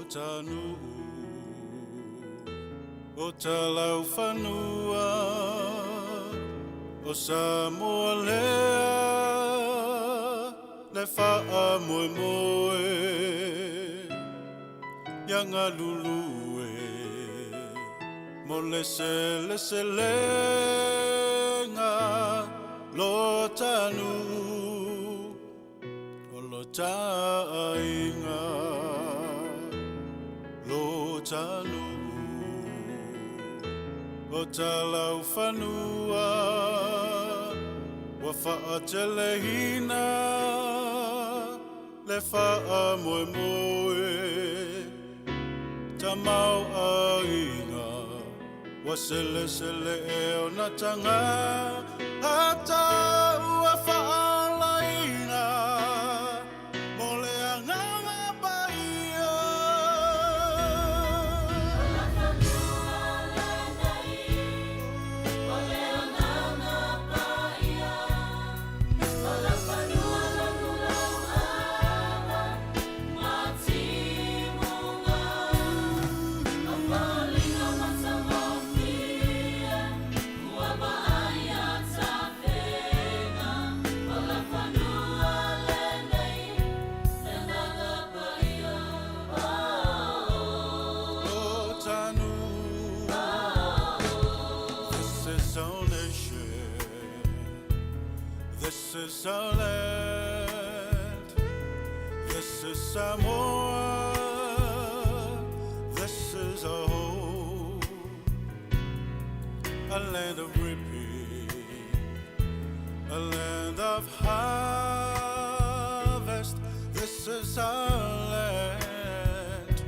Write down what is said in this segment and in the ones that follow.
Tanu'u o Talaufanua o Samoa lea le faamoemoe ia galulue mo le seleselega lo ta nuu o lo ta aiga lo ta nuu o Talaufanua ua faatelehina le faamoemoe tamau aiga ua selesele e ona taga ata ua faaolaina mo le agaga paia. Lo ta nuu. This is our nation. This is our land. This is Samoa. This is our home. A land of reaping, a land of harvest. This is our land.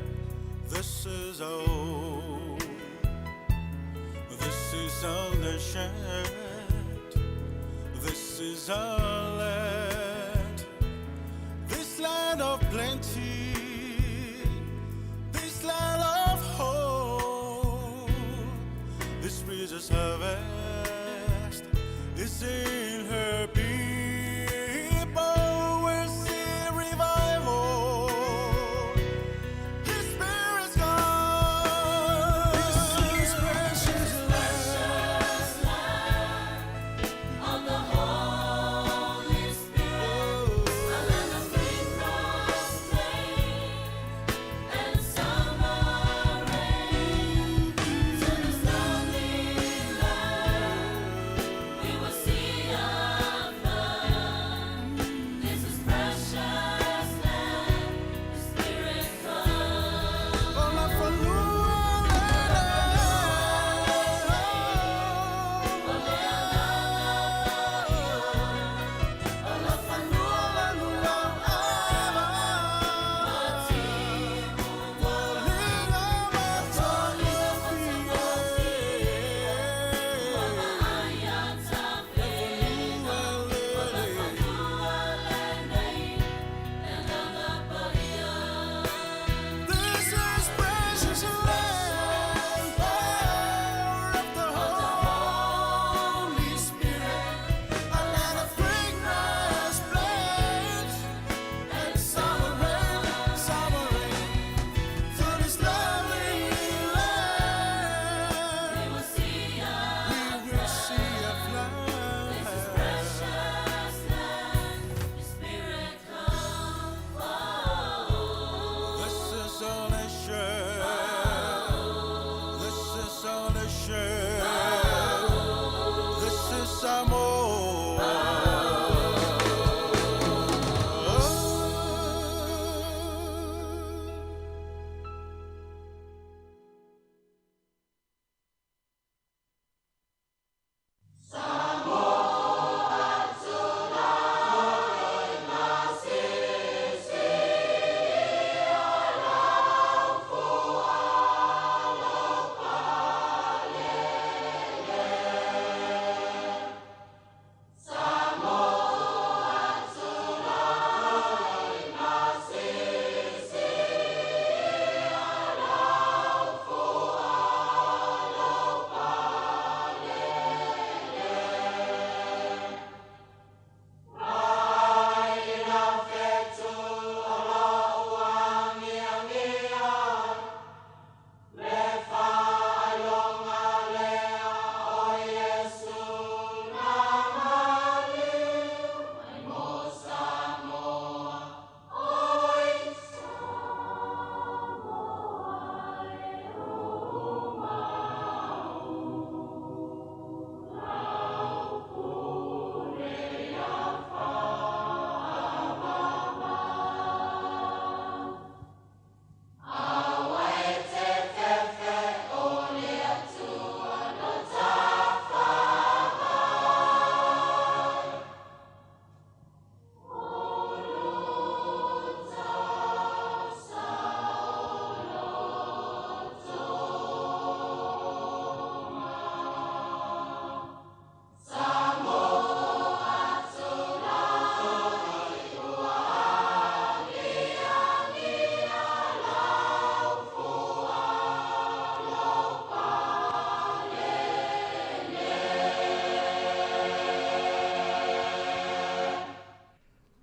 This is our home. This is our nation. This is our land. This land of plenty. This land of hope. This richest harvest is in her people. We'll see revival. His Spirit's gone. This is precious land. Of the Holy Spirit, a land of free from slavery.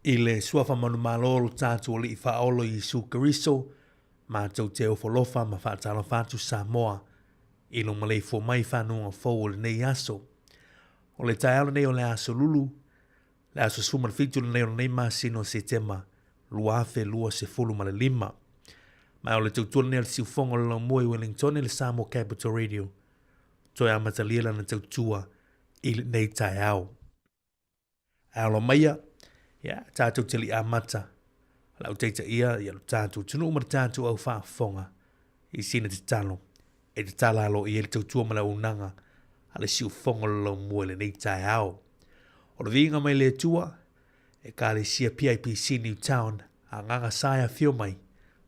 I le suafa manumalo o lo tatou Alii Faaola Iesu Keriso, matou te ofo alofa ma faatalofa atu Samoa i lou maleifua mai i fanuaga fou o lenei aso. O le taeao lenei o le aso Lulu, le aso 17 lenei o lenei masina o Setema 2025. Ma o le tautua lenei a le siufofoga o le laumua i Wellington i le Samoa Capital Radio, toe amatalia lana tautua i lenei taeao. Ae alo maia, ia, tatou te le i amata, o le a ou taitaia ia lo tatou atunuu ma le tatou au faafofoga i sina tatalo e tatala aloaia ai le tautua ma le auaunaga a le siufofoga o le laumua i lenei taeao. O le viiga mai le Atua, Ekalesia PIPC Newtown, Agaga Sa e afio mai,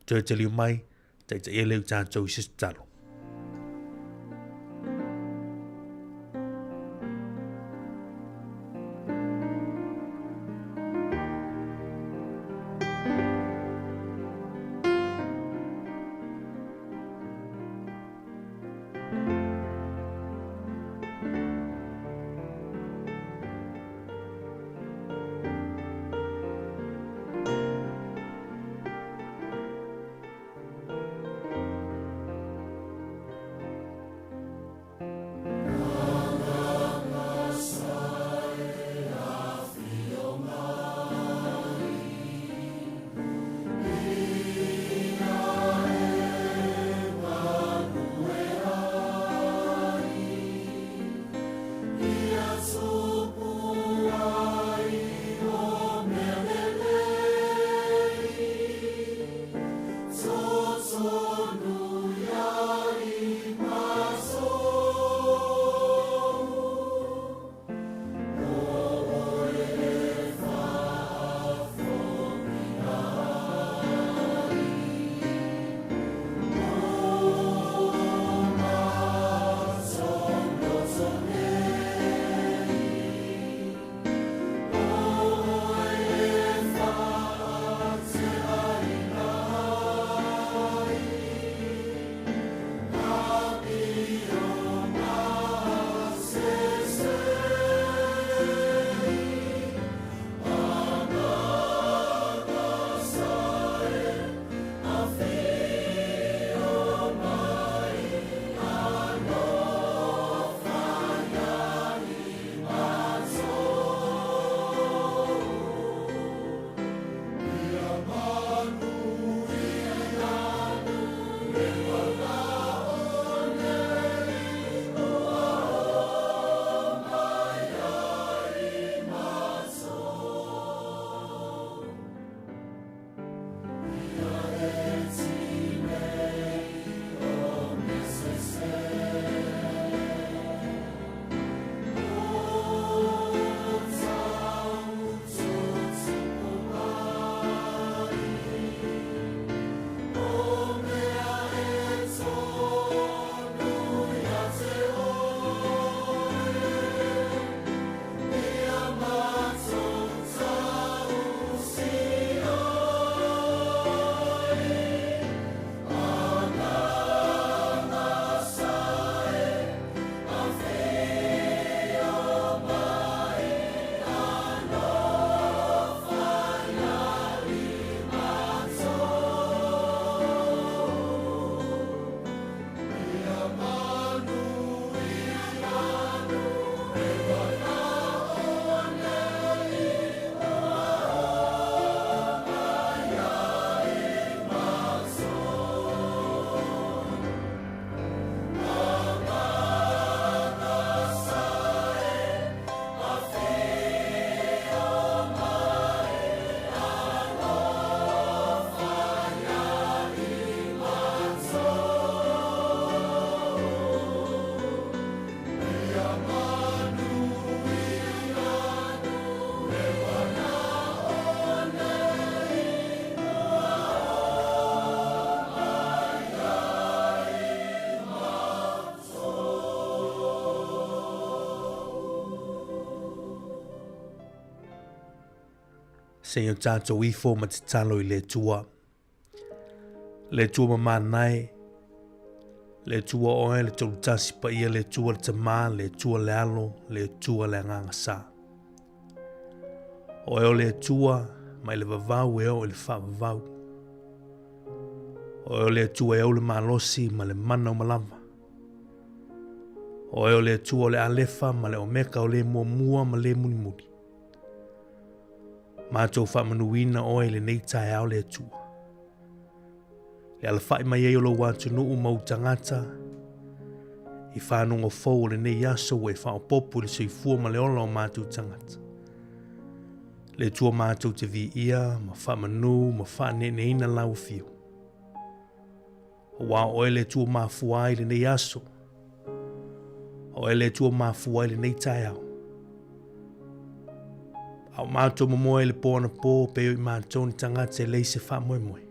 toe taliu mai, taitaia lea i tatou i se tatalo. Se i o tātou ifo ma tatalo i le Atua. Le Atua mamana e, le Atua oe le Tolutasi Paia, le Atua le Tama, le Atua le Alo, le Atua le Agaga Sa. Oe o le Atua mai le vavau e oo i le faavavau. Oe o le Atua e ou le malosi ma le mana uma lava. Oe o le Atua o le Alefa ma le Omeka o le muamua ma le mulimuli. Matou faamanuina oe i lenei taeao le Atua. Le alafai mai ai o lou atunuu ma ou tagata i fanuga fou o lenei aso ua e faaopoopo i le soifua ma le ola o matou tagata. Le Atua matou te viia ma faamanu ma faaneeneina lau afio. Aua o oe le Atua mafua ai lenei aso. O oe le Atua mafua ai lenei taeao. A o matou momoe i le po anapo pei o i matou ni tagata e leai se faamoemoe.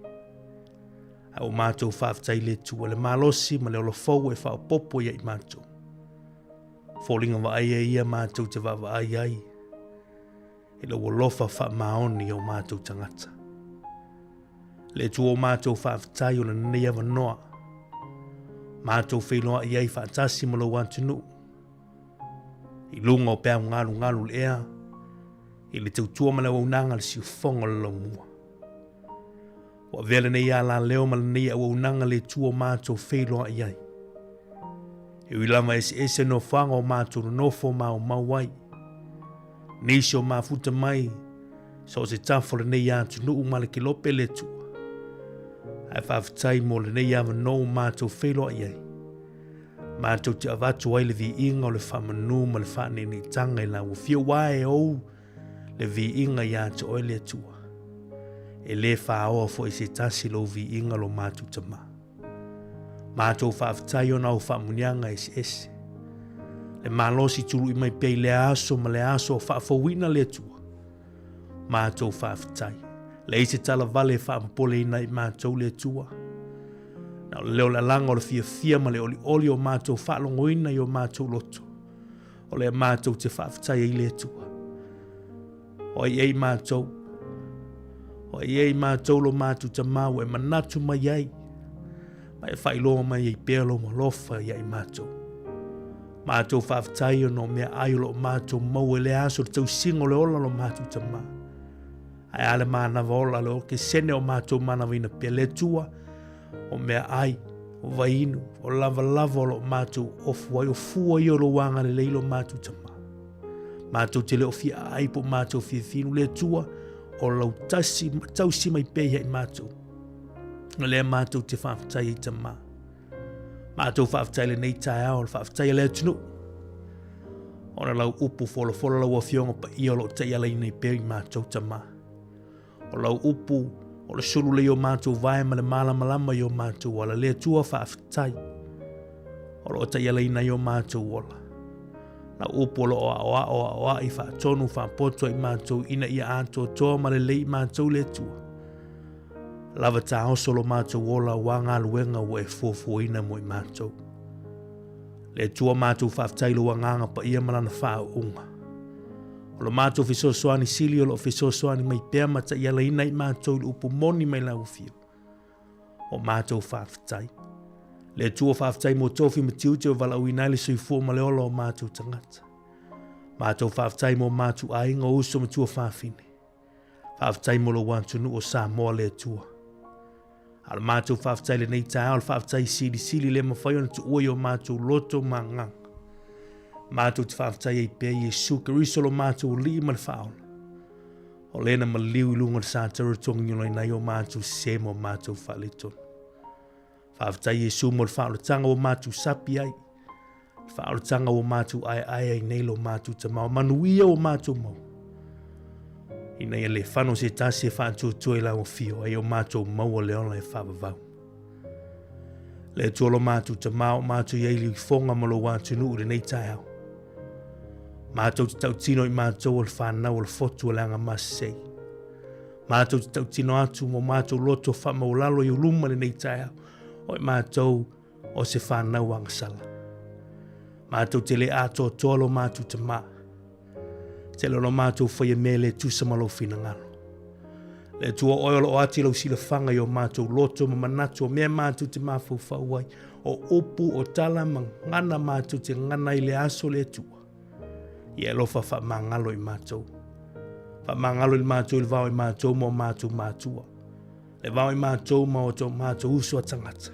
A ua matou faafetai i le Atua le malosi ma le ola fou e faaopoopo ia i matou. Foliga vaaia ia matou te vaavaai ai i lou alofa faamaoni i o matou tagata. Le Atua o matou faafetai o lenei avanoa, matou feiloai ai faatasi ma lou atunuu, i luga o peau galugalu le ea, i le tautua ma le auaunaga a le siufofoga o le laumua. Ua avea lenei alaleo ma lenei auaunaga le Atua o matou feiloai ai. E ui lava eseese nofoaga o matou nonofo maumau ai, Nisi o mafuta mai so o se tafa o lenei atunuu ma le kelope le Atua. Ae faafetai mo lenei avanoa ua matou feiloai ai. Matou te avatu ai le viiga o le faamanu ma le faaneeneetaga i lau afio aua e ou le viiga ia te oe le Atua. E le faoa foi se tasi lou viiga lo matou Tama. Matou faafetai ona o faamuniaga eseese. Le malosi tului mai pea i lea aso ma lea aso o faafouina le Atua. Matou faafetai. Leai se tala vale e faapopoleina i matou le Atua. Na o le leo o le alaga o le fiafia ma le olioli o matou faalogoina i o matou loto. O lea matou te faafetai ai le Atua. O ai ea i matou? O ai ea i matou lo matou Tama ua e manatu mai ai, ma e faailoa mai ai pea lou alofa ia i matou. Matou faafetai ona o meaai o lo o matou maua i lea aso le tausiga o le ola lo matou Tama. Ae a le manava ola le okesene o matou manavaina pea le Atua, o meaai, o vaiinu, o lavalava o lo o matou ofu ai, o fua ia o lou agalelei lo matou Tama. Matou te le o fia aai po o matou fia finu le Atua, o lau tasi, tausi mai pea ia i matou. O lea matou te faafetai ai Tama. Matou faafetai lenei taeao, le faafetai a le atunuu. Ona lau upu folafola lau afioga paia o lo o taialaina ai pea i matou Tama. O lau upu, o le sulu lea i o matou vae ma le malamalama i o matou ala. Le Atua faafetai. O lo o taialaina ai o matou ola. Lau upu o lo o aoao aoai faatonu faapoto ai matou ina ia atoatoa ma lelei i matou le Atua. Lava taoso lo matou ola aua galuega ua e fuafuaina mo i matou. Le Atua matou faafetai i lou agaga paia ma lana faauuga. O lo matou fesoasoani sili o lo o fesoasoani mai pea ma taialaina i matou i le upu moni mai lau afio. O matou faafetai. Le Atua faafetai mo tofi ma tiute o valaauina ai le soifua ma le ola o matou tagata. Matou faafetai mo matou aiga o uso ma tuafafine. Faafetai mo lou atunuu o Samoa le Atua. A o le matou faafetai lenei taeao, o le faafetai silisili le mafai ona tuua i o matou loto ma agaga. Matou te faafetai ai pea Iesu Keriso lo matou Alii ma le Faaola. O lena maliu i luga o le satara togigiolaina ai o matou sese ma o matou faaletonu. Faafetai Iesu mo le faaolataga ua matou sapi ai. Le faaolataga ua matou aeae ai nei lo matou Tama. Manuia ua matou maua. Ina ia le fano se tasi e faatuatua i lau afio, ai o matou maua le ola e faavavau. Le Atua lo matou Tama o matou i ai le ifoga ma lou atunuu i lenei taeao. Matou te tautino i matou o le whanau o le fotu o le agamasesei. Matou te tautino atu mo matou loto faamaulalo i uluma lenei taeao, o i matou o se whanau agasala. Matou te le atoatoa lo matou Tama. Tele o lo matou whaia mea le tusa ma lou finagalo. Le Atua oe o lo o ati lau silafaga i o matou loto ma manatu o mea matou te mafaufau ai, o upu, o tala ma gana matou te gana ai le aso le Atua. Ia alofa faamagalo i matou. Faamagalo i le matou i le vao i matou ma o matou matua. Le vao i matou ma o matou uso a tagata.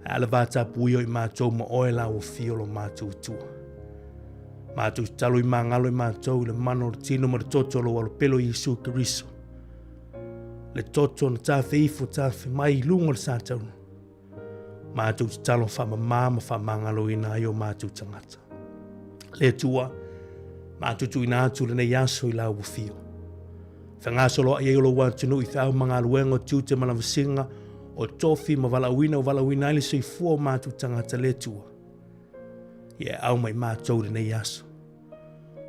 Ae a le vatapuia o i matou ma oe la ua fio lo matou Atua. Matou tatalo i magalo i matou i le mana o le tino ma le toto o lou alopelo Iesu Keriso. Le toto na tafe ifo tafe mai i luga o le satauna. Matou tatalo faamama ma faamagaloina ai o matou tagata. Le Atua, matou tuuina atu lenei aso i lau afio. Fegasoloai ai o lou atunuu i feau ma galuega o tiute ma lavasiga o tofi ma valaauina o valaauina ai le soifua o matou tagata le Atua. Ia e au mai matou i lenei aso.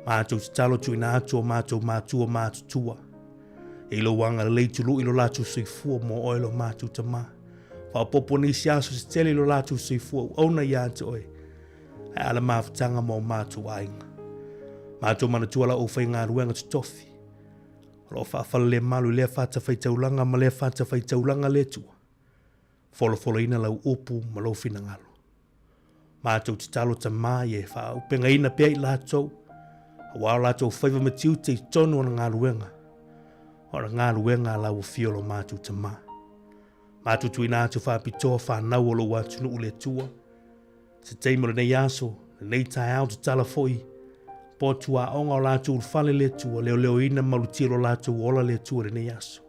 Matou tatalo tuuina atu o matou matua matutua. I lou agalelei tului lo latou soifua mo oe lo matou tama. Faaopoopo nisi aso se tele i lo latou soifua auauna ia te oe. Ae a le mafutaga ma o matou aiga. Matou manatua lau aufaigaluega totofi. O lo o faafalelemalu i lea fatafaitaulaga ma lea fatafaitaulaga le Atua. Folafolaina lau upu ma lou finagalo. Matou tatalo Tama ia e faaaupegaina pea i latou, aua o latou faiva ma tiute i totonu o le galuega, o le galuega a lau afio lo matou Tama. Matou tuuina atu faapitoa whanau o lou atunuu le Atua, se taimi o lenei aso, lenei taeao tatala foi, potu aoga o latou ulufale le Atua, leoleoina ma malutia lo latou ola le Atua i lenei aso.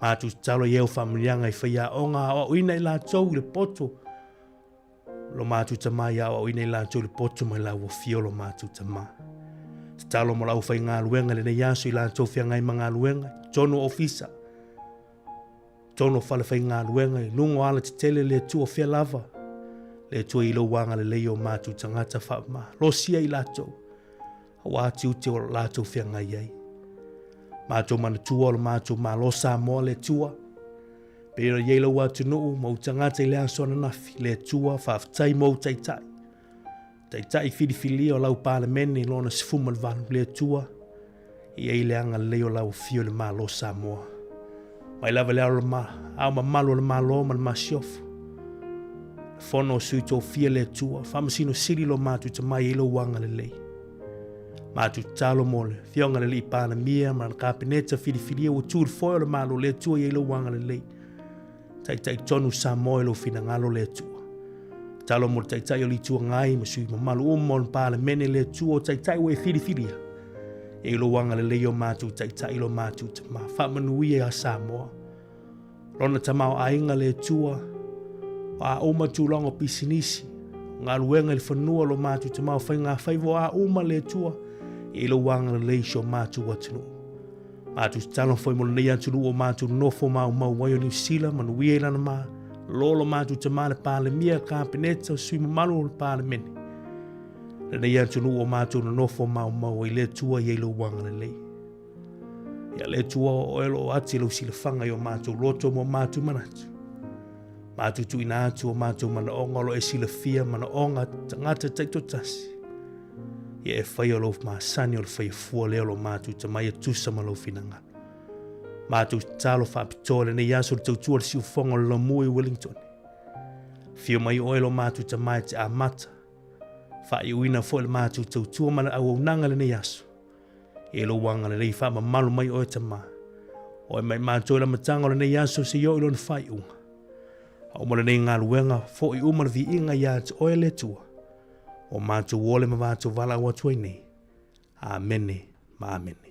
Matou tatalo i eo faamanuiaga i faiaoga aoaoina i latou i le poto lo matou Tama i aoaoina i latou i le poto mai lau afio lo matou Tama. Tatalo mo le aufaigaluega i lenei aso i latou feagai ma galuega, i totonu o ofisa, totonu o falefaigaluega, i luga o alatetele le Atua fea lava, le Atua i lou agalelei o matou tagata faamalosia i latou, aua tiute o latou feagai ai. Matou manatua o le matou Malo Samoa le Atua, pei ona i ai lou atunuu ma ou tagata i le aso ananafi, le Atua, faafetai mo ou taitai. Taitai filifilia o lau Palemene i lona 18, le Atua, e i ai le agalelei o lau afio i le Malo Samoa. Mai lava i le ao mamalu o le Malo ma le Masiofo, le fono o sui tofia le Atua, faamasino sili lo matou Tama i ai lou agalelei. Matou tatalo mo le Afioga i le Alii Palemia ma le Kapeneta filifilia ua tu i le foe o le Malo, le Atua i ai lou agalelei. Taitai tonu Samoa i lou finagalo le Atua. Tatalo mo le Taitai o le Itu Agai ma sui mamalu uma o le Palemene le Atua o Taitai ua e filifilia. E i lou agalelei o matou Taitai lo matou Tama. Faamanuia ia Samoa. Lona tamaoaiga le Atua, o a uma tulaga o pisinisi, o galuega i le fanua lo matou Tama o faigafaiva o a uma le Atua, e i lou agalelei i si o matou atunuu. Matou tatalo foi mo lenei atunuu o matou nofo maumau ai o Niu Sila, manuia i lana Malo lo matou Tama le Palemia, Kapeneta, sui mamalu o le Palemene. Lenei atunuu o matou nonofo maumau ai le Atua i ai lou agalelei. Ia le Atua o oe lo o ati lou silafaga i o matou loto ma o matou manatu. Matou tuuina atu o matou manaoga o lo e silafia manaoga tagata taitoatasi. Ia e faia lou masani o le faia fua lea o lo matou Tama ia tusa ma lou finagalo. Matou tatalo faapitoa lenei aso le tautua le siufofoga o le Laumua i Wellington. Fio mai oe lo matou Tama e te amata. Faaiuina foi le matou tautua ma le auaunaga lenei aso. E lou agalelei faamamalu mai oe Tama. Oe mai matou i le amataga o lenei aso seia oo i lona faaiuga. A uma lenei galuega, foi uma le viiga ia te oe le Atua. O matou ole ma matou valaau atu ai nei. Amene ma amene.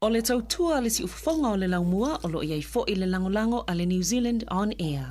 O le tautua a le siufofoga o le laumua o lo o i ai foi le lagolago a le New Zealand On Air.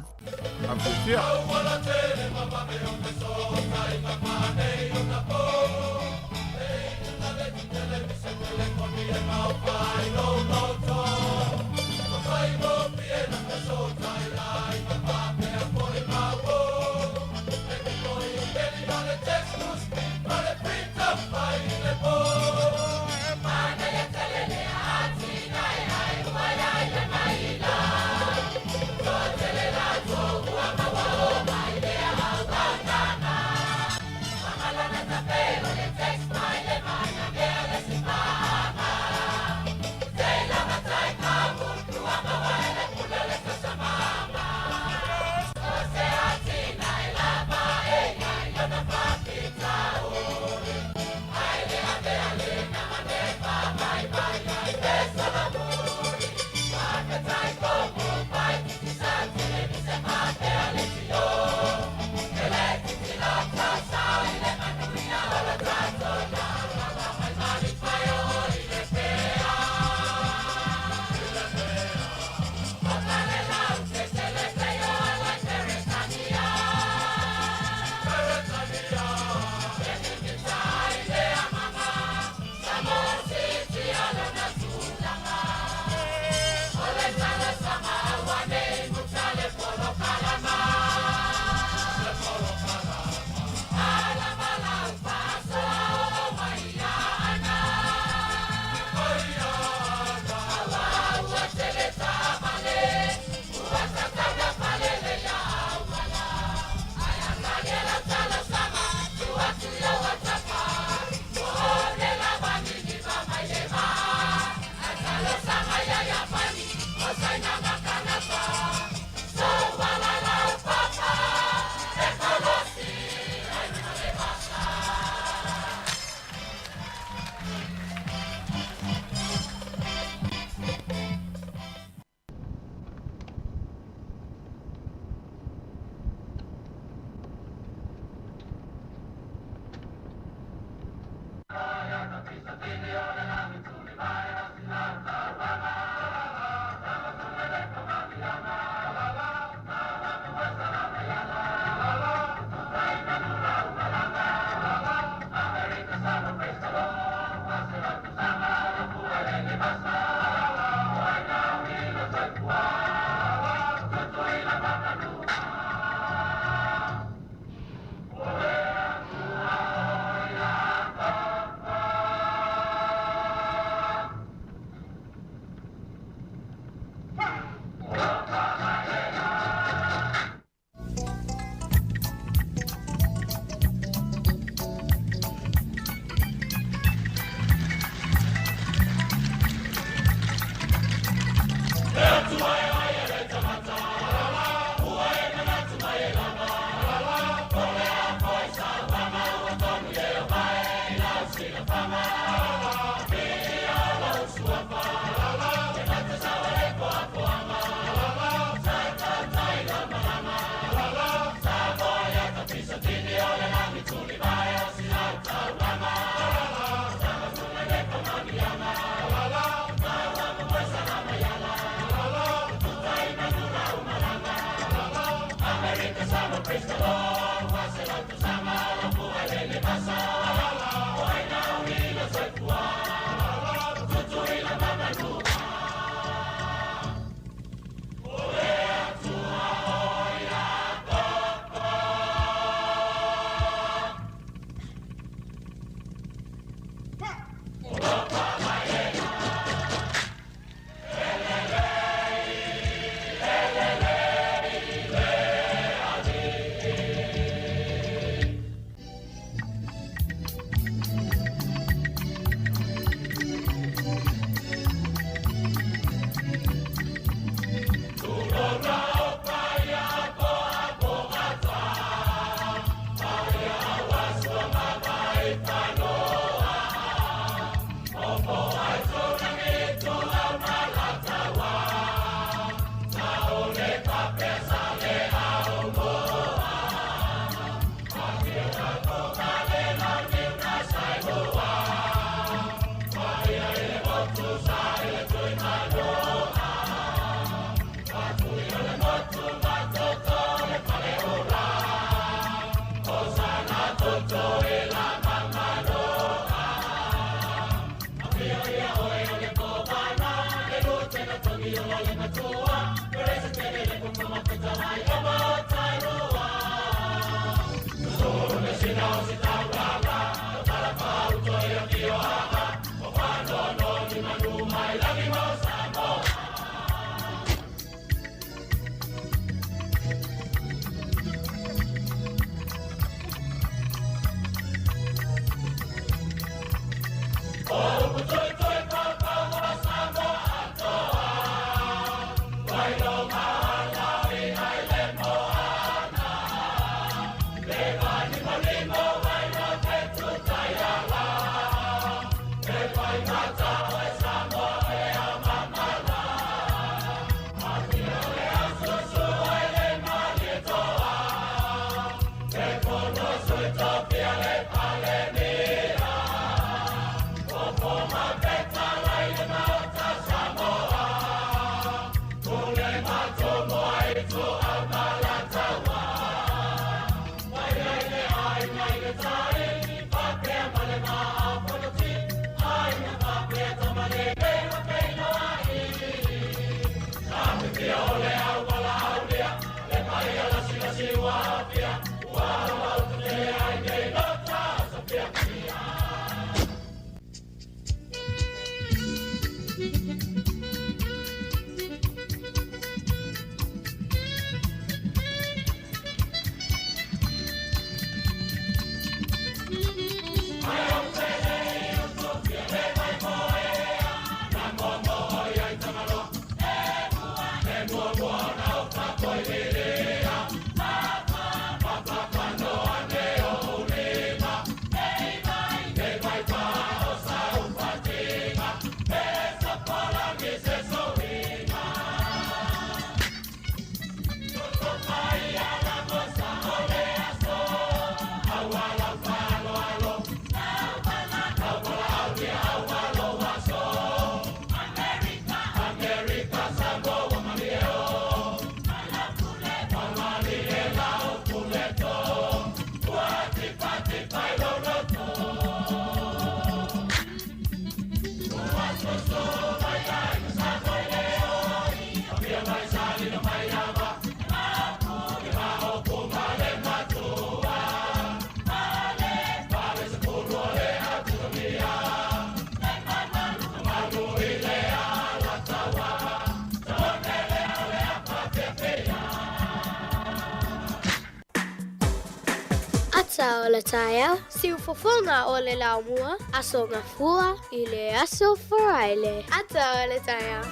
Ata o le taeao, siufofoga o le laumua, aso gafua i le aso Faraile. Ata o le taeao.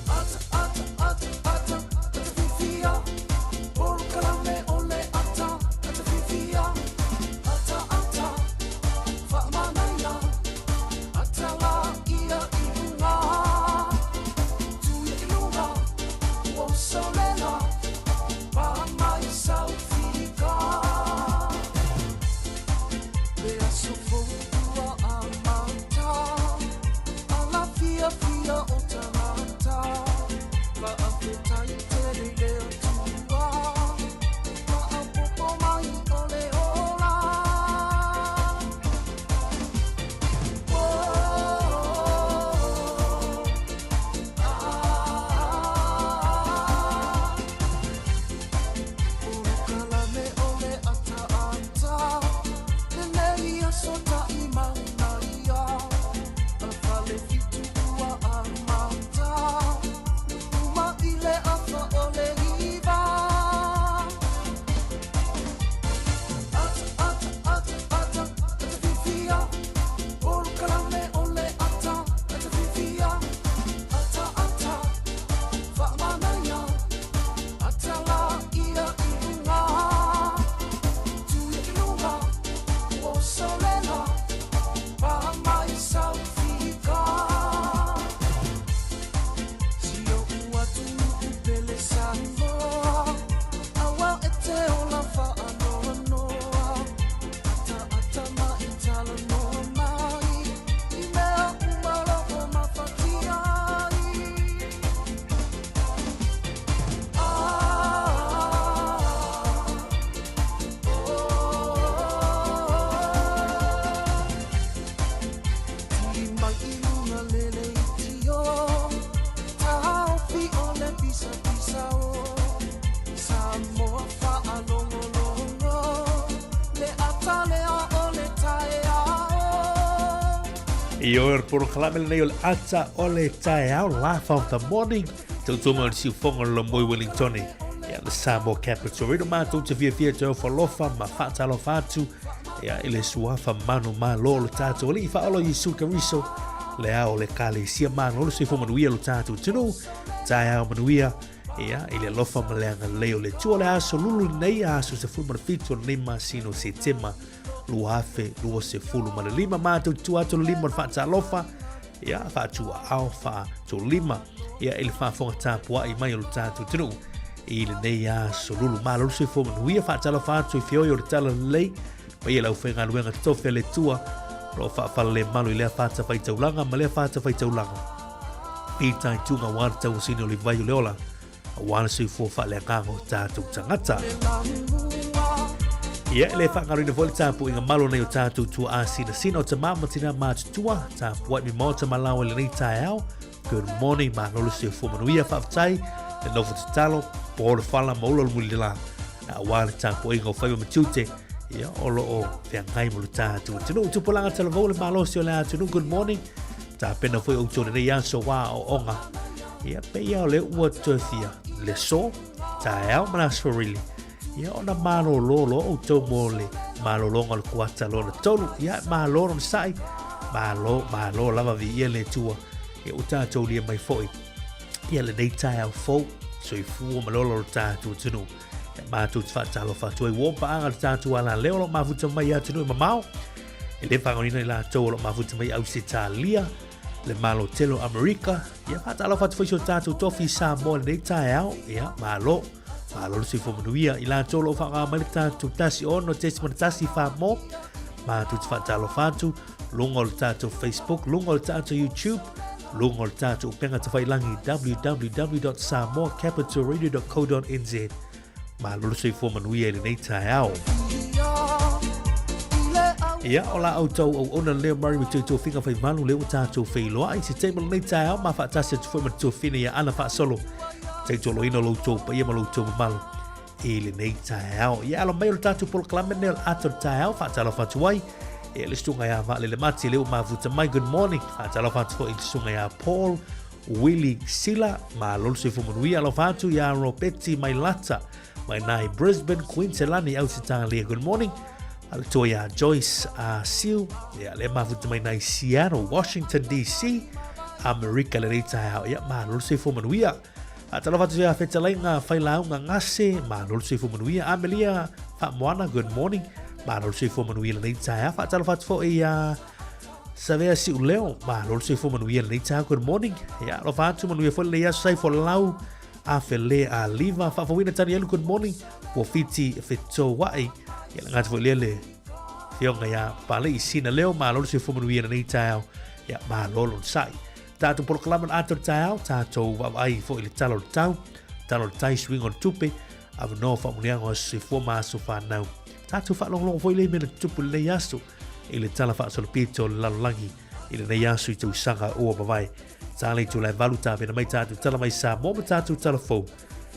Ata, ata, ata, ata, ata fifia. Polokalame o le ata, ata fifia. Ata, ata, faamanaia. Ata la ia i luga. Tuia i luga, ua usolela. Paa mai saufika. Le aso fou ua amata. Ala fia fia o tagata. Faafetai tele i le Atua. Faaopoopo mai o le ola. Oh, ah. Polokalame o le ataata. Lenei aso taʻimauna ia. A fale fitu ua amata. Uma i le afa o le 9. I o le polokalame lenei o le ata o le taeao, Laugh of the Morning, tautua mai o le siufoga o le Lomoi Wellingtone, ia le Samoa Capital Radio. Matou te fiafia te ofo alofa ma faatalofa atu ia i le suafa manu malo o le tatou Alii Faaola Iesu Keriso, le ao o le Ekalesia. Malo le soifua manuia lo tatou atunuu, taeao manuia ia i le alofa ma le agalelei o le Atua. O le aso lulu lenei, aso 17 o lenei masina o Setema 2025, matou tua atu le lima o le faatalofa, ia faatuaao faatolima ia i le faafofoga tapuai mai o le tatou atunuu i lenei aso lulu. Malo le soifua manuia, faatalofa atu i feoi o le tala lelei, paia le aufaigaluega totofi a le Atua o lo o faafalelemalu i lea fatafaitaulaga ma lea fatafaitaulaga. Fitaituga aua le tauasina o le vai o le ola, aua le soifua faaleagaga o tatou tagata. Ia, e le faagaloina foi le tapuaiga malo nei o tatou tuaa sinasina o tamā ma tinā matutua, tapuai me maota ma laoa i lenei taeao. Good morning, malo le soifua manuia, faafetai le nofo tatalo, po le fala ma ula o le mulila, aua le tapuaiga o faiva ma tiute, ia, o lo o feagai ma lo tatou atunuu. Tupulaga talavou le malosi o le atunuu, good morning. Tapena foi outou lenei aso wā aoaoga. Ia, pei o le ua toe fia le so, taeao ma le aso really. Ia, ona malolo loa outou mo le malologa o le kuata lona tolu. Ia, malo lona sai, malo, malo lava viia le Atua. Ia, ua tatou lia mai foi. Ia, lenei taeao fou, soifua ma le ola o le tatou atunuu. Ia, matou te faatalofa atu ai, ua paaga le tatou alaleo o lo o mafuta mai i atunuu e mamao. E le faagaloina i latou o lo o mafuta mai Ausetalia, le Malo tele o Amerika. Ia, faatalofa atu foi si o tatou tofi i Samoa i lenei taeao. Ia, malo. Malo le soifua manuia i latou o lo o faaaoga mai le tatou 16.1 Samoa. Matou te faatalofa atu, luga o le tatou Facebook, luga o le tatou YouTube, luga o le tatou upega tafailangi www.samoacapitalradio.co.nz. Malo le soifua manuia i lenei taeao. Ia, o la outou auauna lea Murray me Tuitofiga Faimalu lea ua tatou feiloai. Se taimi o lenei taeao, ma faatasi atu foi ma le tuafine ia Ana Faasolo. Taitoloina lo outou paia ma lo outou mamalu i lenei taeao. Ia, alo mai o le tatou polokalame nei o le ata o le taeao, faatalofa atu ai. Ia, le susuga ia Vaalele Mati lea ua mafuta mai, good morning. Faatalofa atu foi i le susuga ia Paul Willie Sila, malo le soifua manuia. Alofa atu ia Robeti Mailata, mai nā i Brisbane, Queensland, Ausetalia, good morning. Alotua ia Joyce Siu, ia le mafuta mai nā i Seattle, Washington DC, Amerika lenei taeao. Ia, malo le soifua manuia. Faatalofa atu ia Fetalaiga Failauga Gase, malo le soifua manuia. Amelia Faamoana, good morning. Malo le soifua manuia lenei taeao. Faatalofa atu foi ia Savea Siuleo, malo le soifua manuia lenei taeao, good morning. Ia, alofa atu manuia foi lenei aso sai folau a fele a liva. Faafouina Tanielu, good morning. Puafiti Fetouai, ia le gata foi lea le fioga ia Palei Sina Leo, malo le soifua manuia lenei taeao. Ia, malo lona sai. Tatou polokalame o le ata o le taeao, tatou vaavaai foi i le tala o le tau, tala o le tai, suiga o le tupe, avanoa faamanuiaga o aso soifua ma aso fanau. Tatou faalogologo foi lea i mea na tutupu i lenei aso i le tala faasolopito o le lalolagi i lenei aso i tausaga ua mavae. Tala i tulae valu tapena mai tatou tala mai Samoa ma tatou tala fou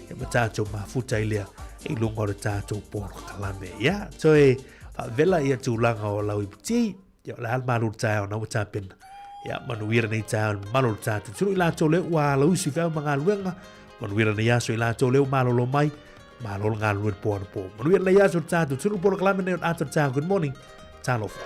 ia ma tatou mafuta i lea i luga o le tatou polokalame. Ia, toe faavela ia tulaga o lau iputi, Ia, o le a le malu o le taeao na ua tapena. Ia, manuia lenei taeao i le mamalu o le tatou atunuu i latou lea ua alauisu i feau ma galuega. Manuia lenei aso i latou lea ua malolo mai. Malo le galulue le po anapo. Manuia lenei aso i le tatou atunuu. Polokalame nei o le ata o le taeao. Good morning. Talofa.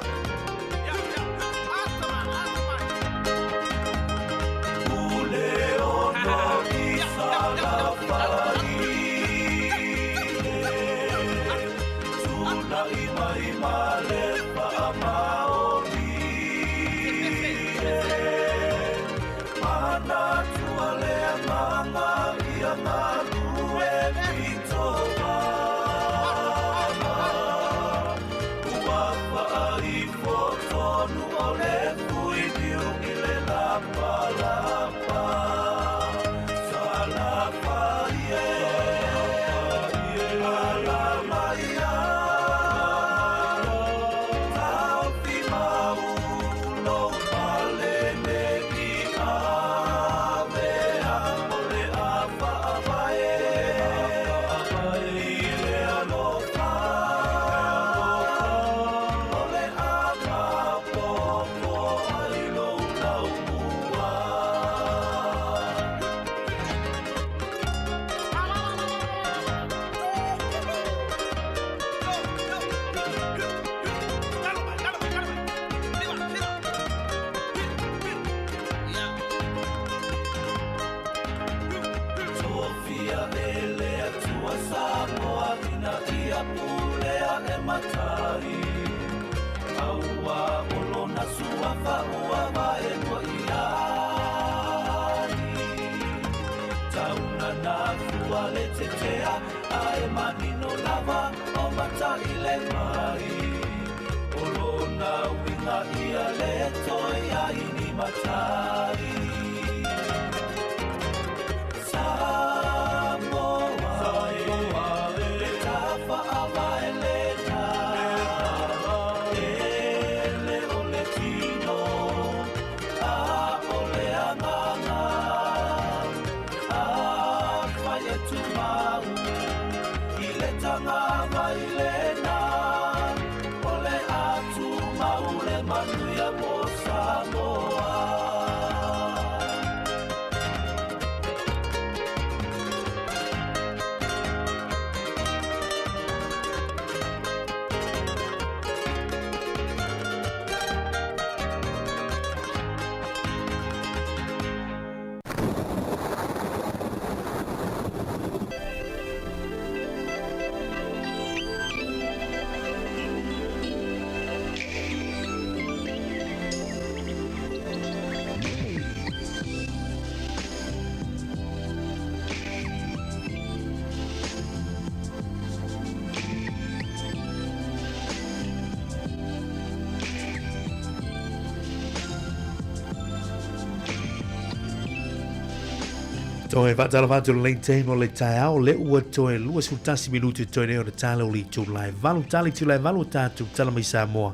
Toe faatalofa atu lenei taimi o le taeao le ua toe 21 minuti toe nei o le tala o le itula e valu tala itula e valu o tatou tala mai Samoa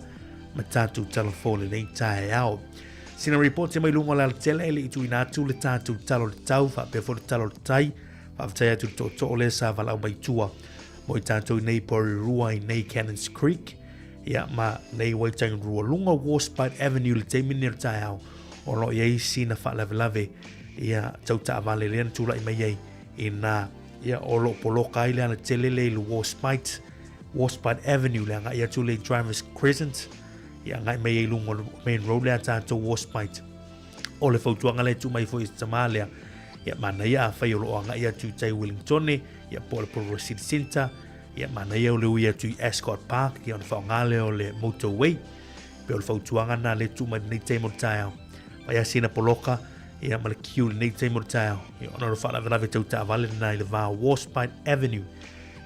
ma tatou tala fou lenei taeao. Sina report mai luga o le alatele e le i tuuina atu le tatou tala o le tau faapea foi le tala o le tai. Faafetai atu i le tootoo lea sa valaau mai tua mo i tatou i nei Porirua i nei Cannons Creek ia ma nei Waitangi Rua luga Warspite Avenue le taimi nei o le taeao o lo o i ai sina faalavelave ia tau taavale lea na tulai mai ai i nā ia o lo o poloka ai le alatele lea i le Warspite Warspite Avenue le agai atu le Drivers Crescent ia agai mai ai luga o le main road lea tatou Warspite o le fautuaga lea e tuu mai foi i se tamā lea ia manaia afai o lo o agai atu i tai Wellingtone ia po o le Porirua City Centre ia manaia o le ui atu i Ascot Park ia ona faaaoga lea o le motorway pe o le fautuaga lena lea e tuu mai lenei taimi o le taeao fai lava sina poloka ia ma le queue lenei taimi o le taeao ia ona o le faalavelave tau taavale lena i le va o Warspite Avenue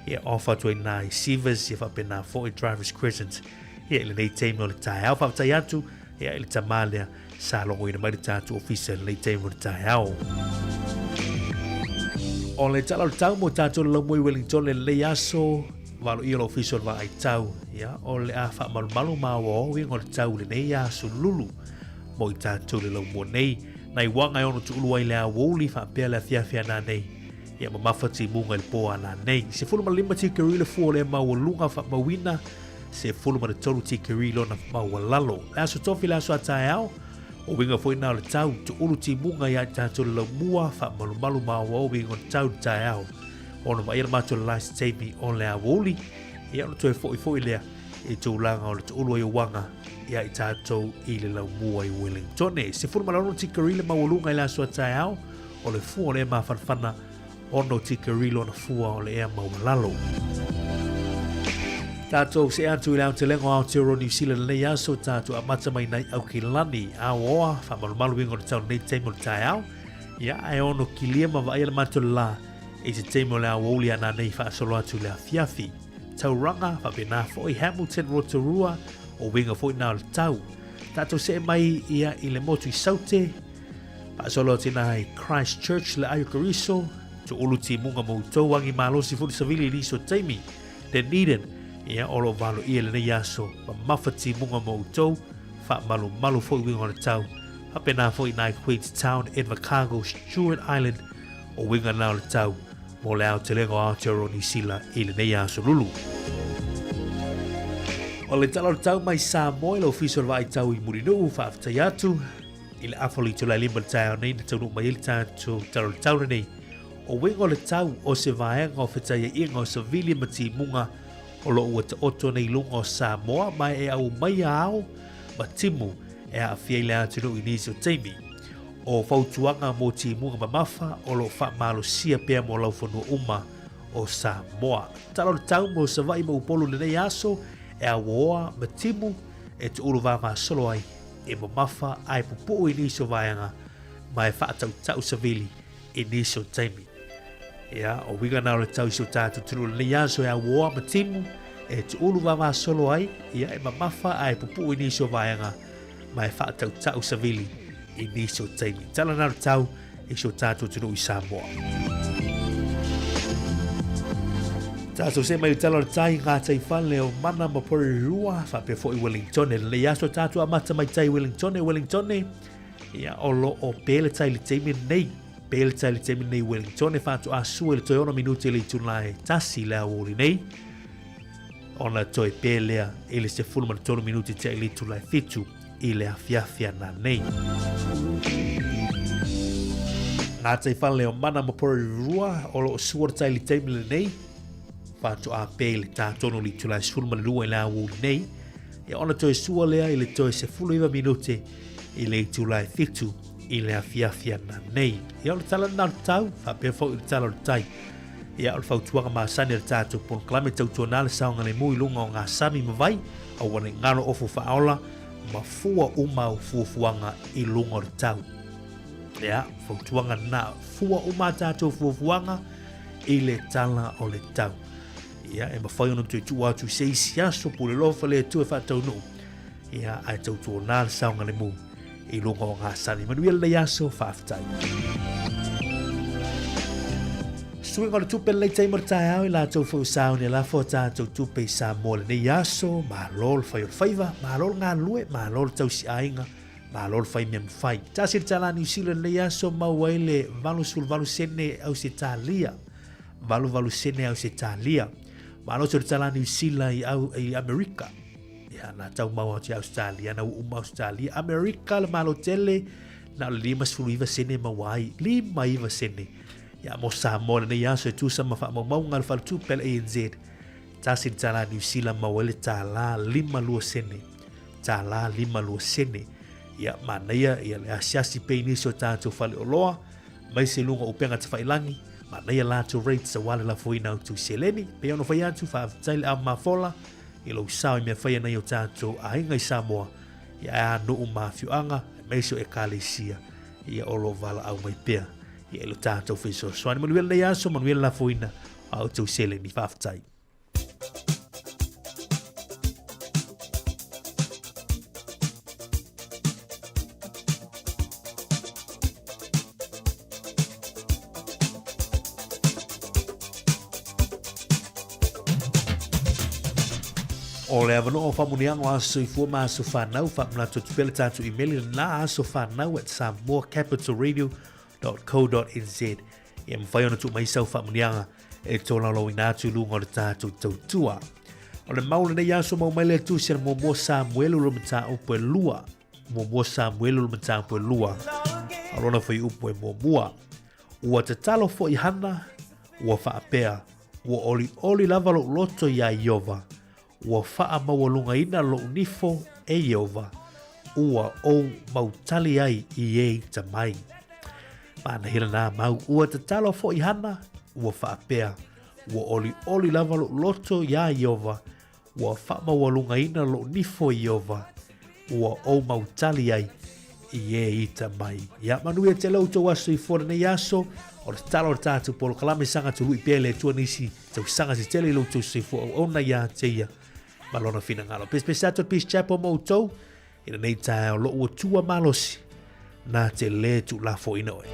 ia off atu ai nā i Sievers ia faapena foi Drivers Crescent ia i lenei taimi o le taeao faafetai atu ia i le tamā lea sa logoina mai le tatou ofisa i lenei taimi o le taeao. O le tala o le tau mo tatou le laumua i Wellington le lenei aso, valo ia le ofisa o le vaai tau, ia, o le a faamalumalu ma aoao uiga o le tau i lenei aso lulu mo i tatou le laumua nei. Nai uaga e ono tuulu ai le aoauli faapea le afiafi a nanei, ia mamafa timuga i le po a nanei. 15 tikeri le fua o le maualuga faamauina, 13 tikeri lona maualalo. Le aso tofi le aso a taeao, o uiga foi na o le tau, tuulu timuga ia i tatou le laumua, faamalumalu ma aoao uiga o le tau i le taeao. Ono vaai le matou le last taimi o le aoauli, ia ona toe foi foi lea i tulaga o le tuulu ai o uaga ia i tatou i le laumua i Wellingtone. 16 tikeri le maualuga i le aso a taeao, o le fua o le ea mafanafana 6 tikeri lona fua o le ea maualalo. Tātou se atu i le aotelega o Aotearoa New Zealand lenei aso, tātou amata mai nai Aukilani, Aoa, whamalumalu ingo le tau nei taimi o le taeao. Ia, ae ono kilia ma vaai le matou le la, i te taimi o le aoauli a nā nei whaasolo atu le afiafi. Tauranga, whapena foi Hamilton, Rotorua, o winga foi nā o le tau. Tātou se mai ia i le motu i Saute, Faasolo atu ina i Christchurch le Aio Keriso, tuulu timuga mo outou agi malosi foi le savili i nisi o taimi, Dunedin, ia o lo o valoia lenei aso, mamafa timuga mo outou, faamalumalu foi uiga o le tau, faapena foi ina i Queenstown, Invercargill, Stewart Island, o uiga na o le tau mo le aotelega o Aotearoa Niu Sila i lenei aso lulu. O le tala o le tau mai Samoa i le Ofisa o le Vaai Tau i Mulinuu, faafetai atu. I le afa o le itula e lima i le taeao nei na taunuu mai ai le tatou tala o le tau lenei. O uiga o le tau o se vaega o fetaiaiga o savili ma timuga o lo o ua taoto nei i luga o Samoa ma e aumaia ao ma timu e aafia ai le atunuu i nisi o taimi. O fautuaga mo timuga mamafa o lo o faamalosia pea mo laufanua uma o Samoa. Tala o le tau mo Savaii ma Upolu i lenei aso e auoa ma timu e tuulu vavasolo ai. e mamafa ae pupuu i nisi o vaega ma e faatautau savili i nisi o taimi. Ia, o uiga na o le tau i si o tatou atunuu i lenei aso e auoa ma timu, e tuulu vavasolo ai, ia e mamafa ae pupuu i nisi o vaega ma e faatautau savili i nisi o taimi. Tala na o le tau i si o tatou atunuu i Samoa. Tatou se mai le tala o le tai ngā tai whale o Mana ma Porirua, whapea foi Wellingtone. Lenei aso tatou amata mai tai Wellingtone, Wellingtone, ia o lo o pele tai le taimi nei. Pele tai le taimi nei Wellingtone, whātu a sua le toi ono minute le ituna e tasi le auli nei. Ona toe pē lea i le 13 minute tea i le itula e 7 i le afiafi ananei. Ngā tai whale o Mana ma Porirua o lo o sua le tai i le taimi lenei, whātu a pē i le tātono i le itula e 12 i le aoauli nei, ia ona toe sua lea i le toe 19 minute i le itula e 7 i le afiafi ananei. Ia o le tala lena o le tau, faapea foi i le tala o le tai. Ia, o le fautuaga masani a le tatou polokalame tautuana le saogalemu i luga o ngā sami ma vai, aua ne i ngaro ofu faaola ma fua uma au fuafuaga i luga o le tau. Ia, fautuaga lena, fua uma a tatou fuafuaga i le tala o le tau. Ia, e mafai ona toe tuu atu i se isi aso, pule lofa le Atua e faataunuu. Ia, ae tautuana le saogalemu i luga o ngā sami. Manuia lenei aso, faafetai. Suiga o le tupe lenei taimi o le taeao i latou foi o sauni e lafo a tatou tupe i Samoa lenei aso, malo le fai o le faiva, malo le galulue, malo le tausiaiga, malo le fai mea mafai. Tasi le tala Niu Sila lenei aso maua ai le 88 sene Ausetalia, 88 sene Ausetalia. Malo se le tala Niu Sila i, au, i Amerika. Ia, na tau mau atu i Australia, na uu ma Australia. Amerika le malo tele, na o le 59 sene maua ai. 59 sene. Ia, mo Samoa lenei aso e tusa ma faamaumauga a le faletupe a le ANZ. Tasi le tālā Niu Sila maua ai le tālā 52 sene. Tālā 52 sene. Ia, manaia, ia le asiasi pea i nisi o tātou faleoloa, mai se luga o upega tawhailangi, manaia latou rates aua le lafoina o tou seleni. Pei ona fai atu, faafetai le ava mafola, i lou sao i mea fai ana i o tātou aiga i Samoa, ia ae a nuu ma afioaga, aemaise o ekalesia, ia o lo valaau mai pea ia i lo tātou fesoasoani. Manuia lenei aso, manuia le lafoina a outou seleni. Faafetai. O le avanoa o faamanuiaga o aso soifua ma aso fanau, faamanatu atu pea le tatou imeli lena asofanau@samoacapitalradio.co.nz ia mafai ona tuu mai sau faamanuiaga e tolaulauina atu i luga o le tatou tautua. O le mau lenei aso mau mai le tusi a le muamua Samuelu lo mataupu e lua. Muamua Samuelu lo mataupu e lua. A lona fuaiupu e muamua. Ua tatalo foi Hana, ua faapea, Ua olioli lava lou loto iā Ieova, ua faamaualugaina lou nifo e Ieova, ua ou mautali ai i e ita mai. Maanahila nā mau, ua tatalo foi Hana, ua faapea, Ua olioli lava lou loto iā Ieova, Ua faamaualugaina lou nifo i Ieova, ua ou mautali ai i e ita mai. Ia manuia tele outou aso i fua lenei aso, o le tatalo o le tatou polokalame saga tului pea i le Atua nisi tausaga se tele i lo outou soifua auauna ia te ia ma lona finagalo. Pesepese atu le Peace Chapel mo outou i lenei taeao lou Atua malosi na te lē tuulafoaina oe.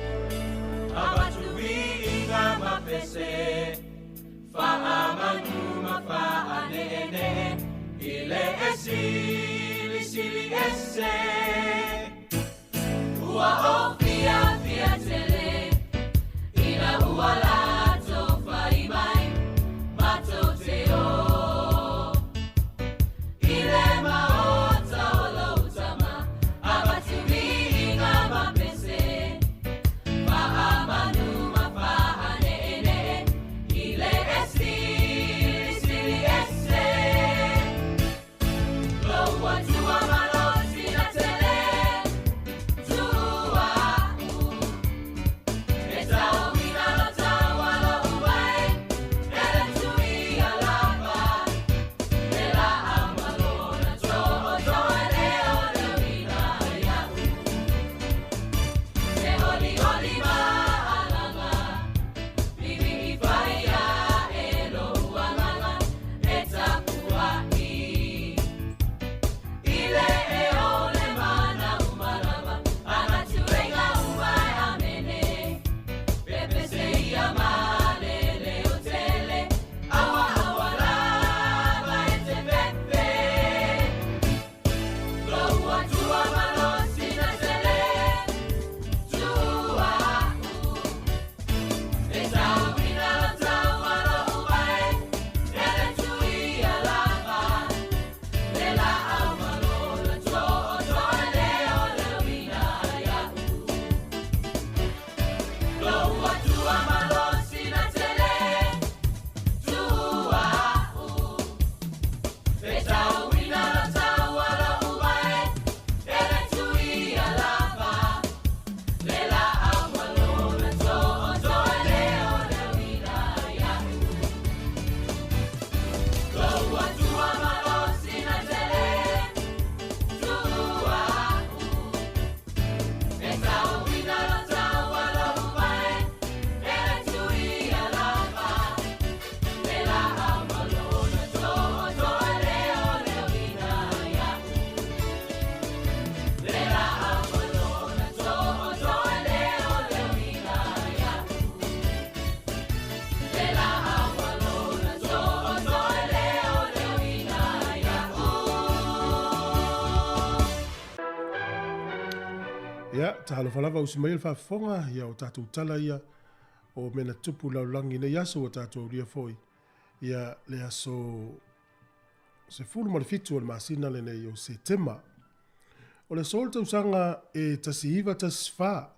Ia, talofa lava usi mai le faafofoga, ia o tatou tala ia o mea na tupu i le lalolagi i nei aso ua tatou aulia foi ia le aso 17 o le masina lenei o Setema. O le aso o le tausaga e 1914,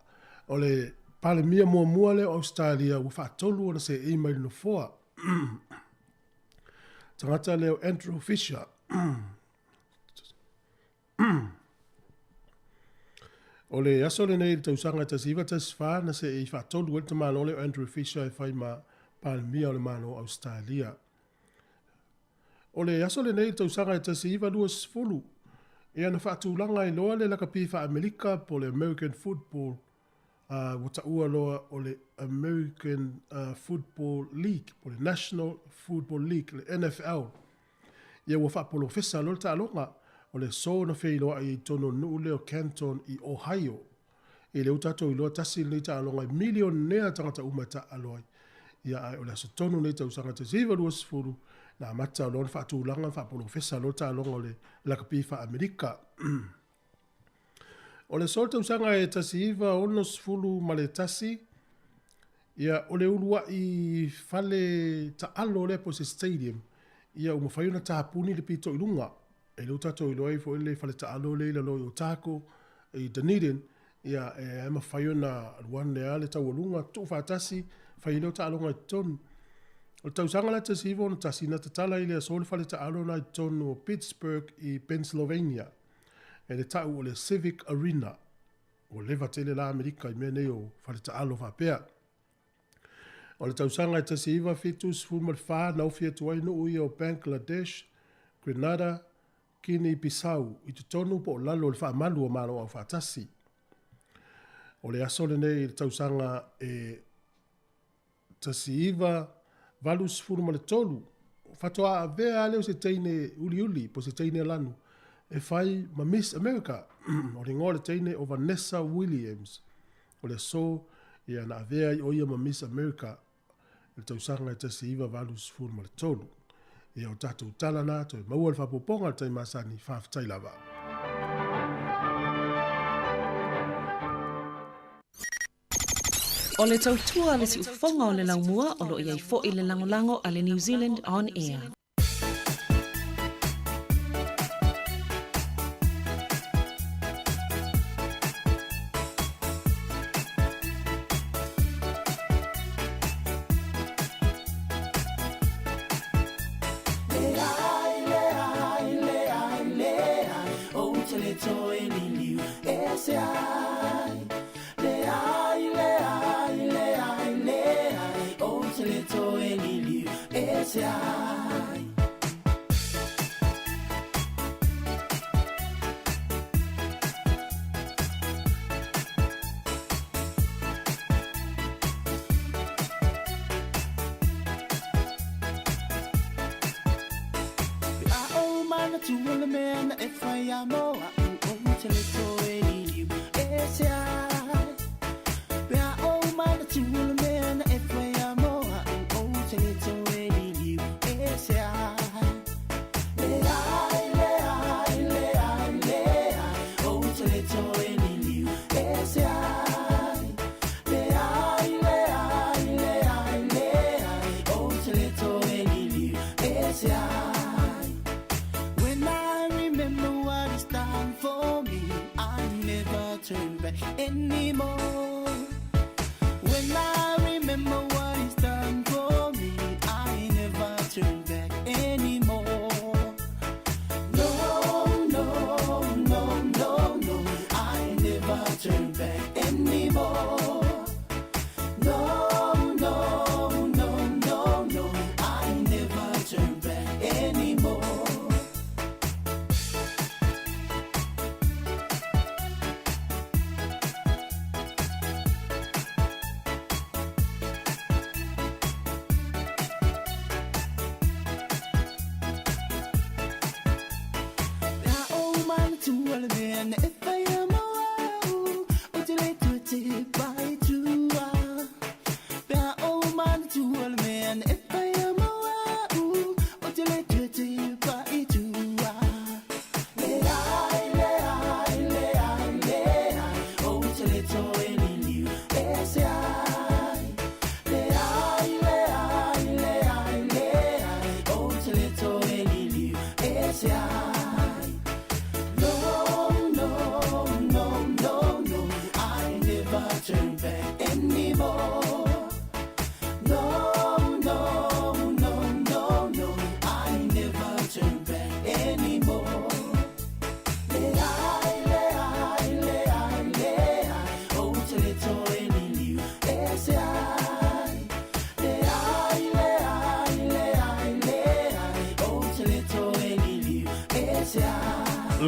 o le Palemia muamua lea o Ausetalia ua faatolu ona seei mai le nofoa. Tagata lea o Andrew Fisher. O le aso lenei i le tausaga e 1914 na seei faatolu ai le tamaloa lea o Andrew Fisher e fai ma Palemia o le Malo o Ausetalia. O le aso lenei i le tausaga e 1920, ia na faatulaga ai loa le lakapi faa-Amerika po o le American Football uh, ua taua loa o le American uh, Football League po o le National Football League, le NFL. Ia ua faapolofesa loa le taaloga o le aso na feiloai ai i totonu o le nuu lea o Canton i Ohio. I lea ua tatou iloa tasi lenei taaloga e milionea tagata uma e taaalo ai. Ia ae o le aso tonu lenei tausaga 1920 na amata loa ona faatulaga ma faapolofesa loa le taaloga o le lakapi faa-Amerika. O le aso tausaga e 1961, ia, o le uluai fale taalo lea po o se stadium, ia ua mafai ona tapuni le pito i luga. E lea ua tatou iloa ai foi le fale taalo lea i lalo i Otago, i Dunedin, ia, e mafai ona alu ane lava le taualuga, tuufaatasi, fai ai lea o taaloga i totonu. O le tausaga la 1961, na tatala ai le aso le fale taalo la i totonu o Pittsburgh i Pennsylvania, e le tau o le Civic Arena. Ua leva tele la Amerika i mea nei o fale taalo faapea. O le tausaga e 1974 na ofi atu ai nuu ia o Bangladesh, Grenada, Guinea Bissau i totonu po o lalo o le faamalu o Malo Aufaatasi. O le aso lenei i le tausaga e 1983, faatoa avea lava lea o se teine uliuli po o se teine lanu e fai ma Miss America. O le igoa o le teine o Vanessa Williams. O le aso ia na avea ai o ia ma Miss America i le tausaga e 1983. Ia o tatou tala na, toe maua le faaopoopoga i le taimi masani. Faafetai lava. O le tautua a le siufofoga o le laumua o lo o i ai foi le lagolago a le New Zealand On Air.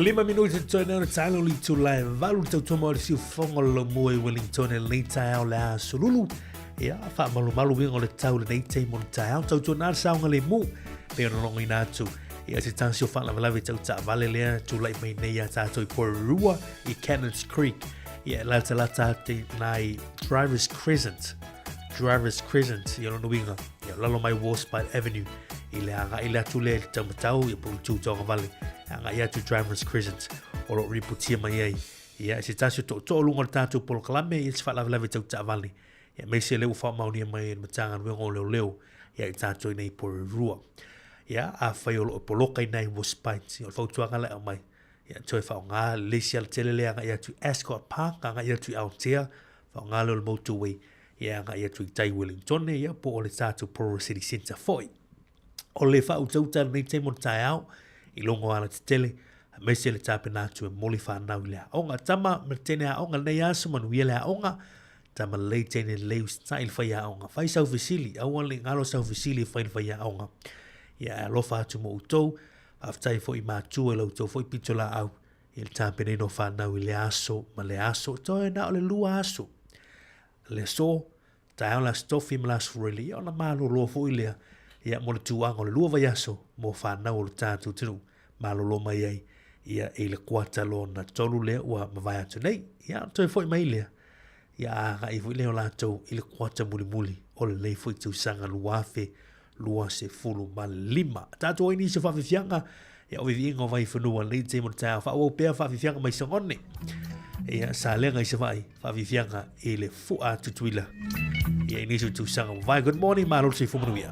5 minuti totoe nei o le taeao le itula e 8 le tautua o le siufofoga o le laumua i Wellington i lenei taeao le aso lulu. Ia, faamalumalu uiga o le tau lenei taimi o le taeao. Tautua na le saogalemu pei ona logoina atu. Ia, se tasi o faalavelave tau taavale lea tulai mai nei ia tātou i Porirua i Cannons Creek. Ia, e latalata atu nai Drivers Crescent. Drivers Crescent, ia lona uiga, ia lalo mai Warspite Avenue, i le agai le atu lea i le taumatau, ia po o le tū taugavale, e agai atu Drivers Crescent, o lo o ripotia mai ai. Ia, se tasi o tootoo luga o le tātou polokalame, ia se faalavelave tau taavale. Ia, aemaise lea ua faamaonia mai e le Matagaluega o Leoleo, ia i tātou i nei Porirua. Ia, afai o lo o poloka i nai Warspite, ia o le fautuaga la e aumai, ia toe faaaoga le isi alatele lea agai atu i Ascot Park, agai atu i Aotea, faaaoga lea o le motorway, ia agai atu i tai Wellington, ia po o le tātou Porirua City Centre foi. O le faautauta lenei taimi o le taeao, i luga o alatetele, aemaise le tapena atu e moli whanau i le aoga. Tama, ma tene aoga lenei aso, manuia le aoga, tama lelei teine lelei usitai le faiaoga. Fai sau fesili, aua ne i galo sau fesili e fai i le faiaoga. Ia e alofa atu mo outou, faafetai foi i matua i la outou foi pitolaau i le tapenaina o whanau i le aso ma le aso. Toe na o le 2 aso. Le aso, taeao le aso tofi ma le aso Furaile, ia ona malolo foi lea, ia mo le tūaga o le 2 vaiaso mo whanau o le tātou atunuu. Malolo mai ai, ia i le kuata lona 3 lea ua mavae atu nei. Ia toe foi mai lea, ia agai foi lea o latou i le kuata mulimuli o lenei foi tausaga 2025. Tātou ai nisi o faafiafiaga, ia o viviiga o Vaifanua lenei taimi o le taeao. Faaauau pea faafiafiaga mai Sagone. Ia salega i Savaii, faafiafiaga i le fua Tutuila. Ia i nisi o tausaga ua mavae. Good morning, malo le soifua manuia.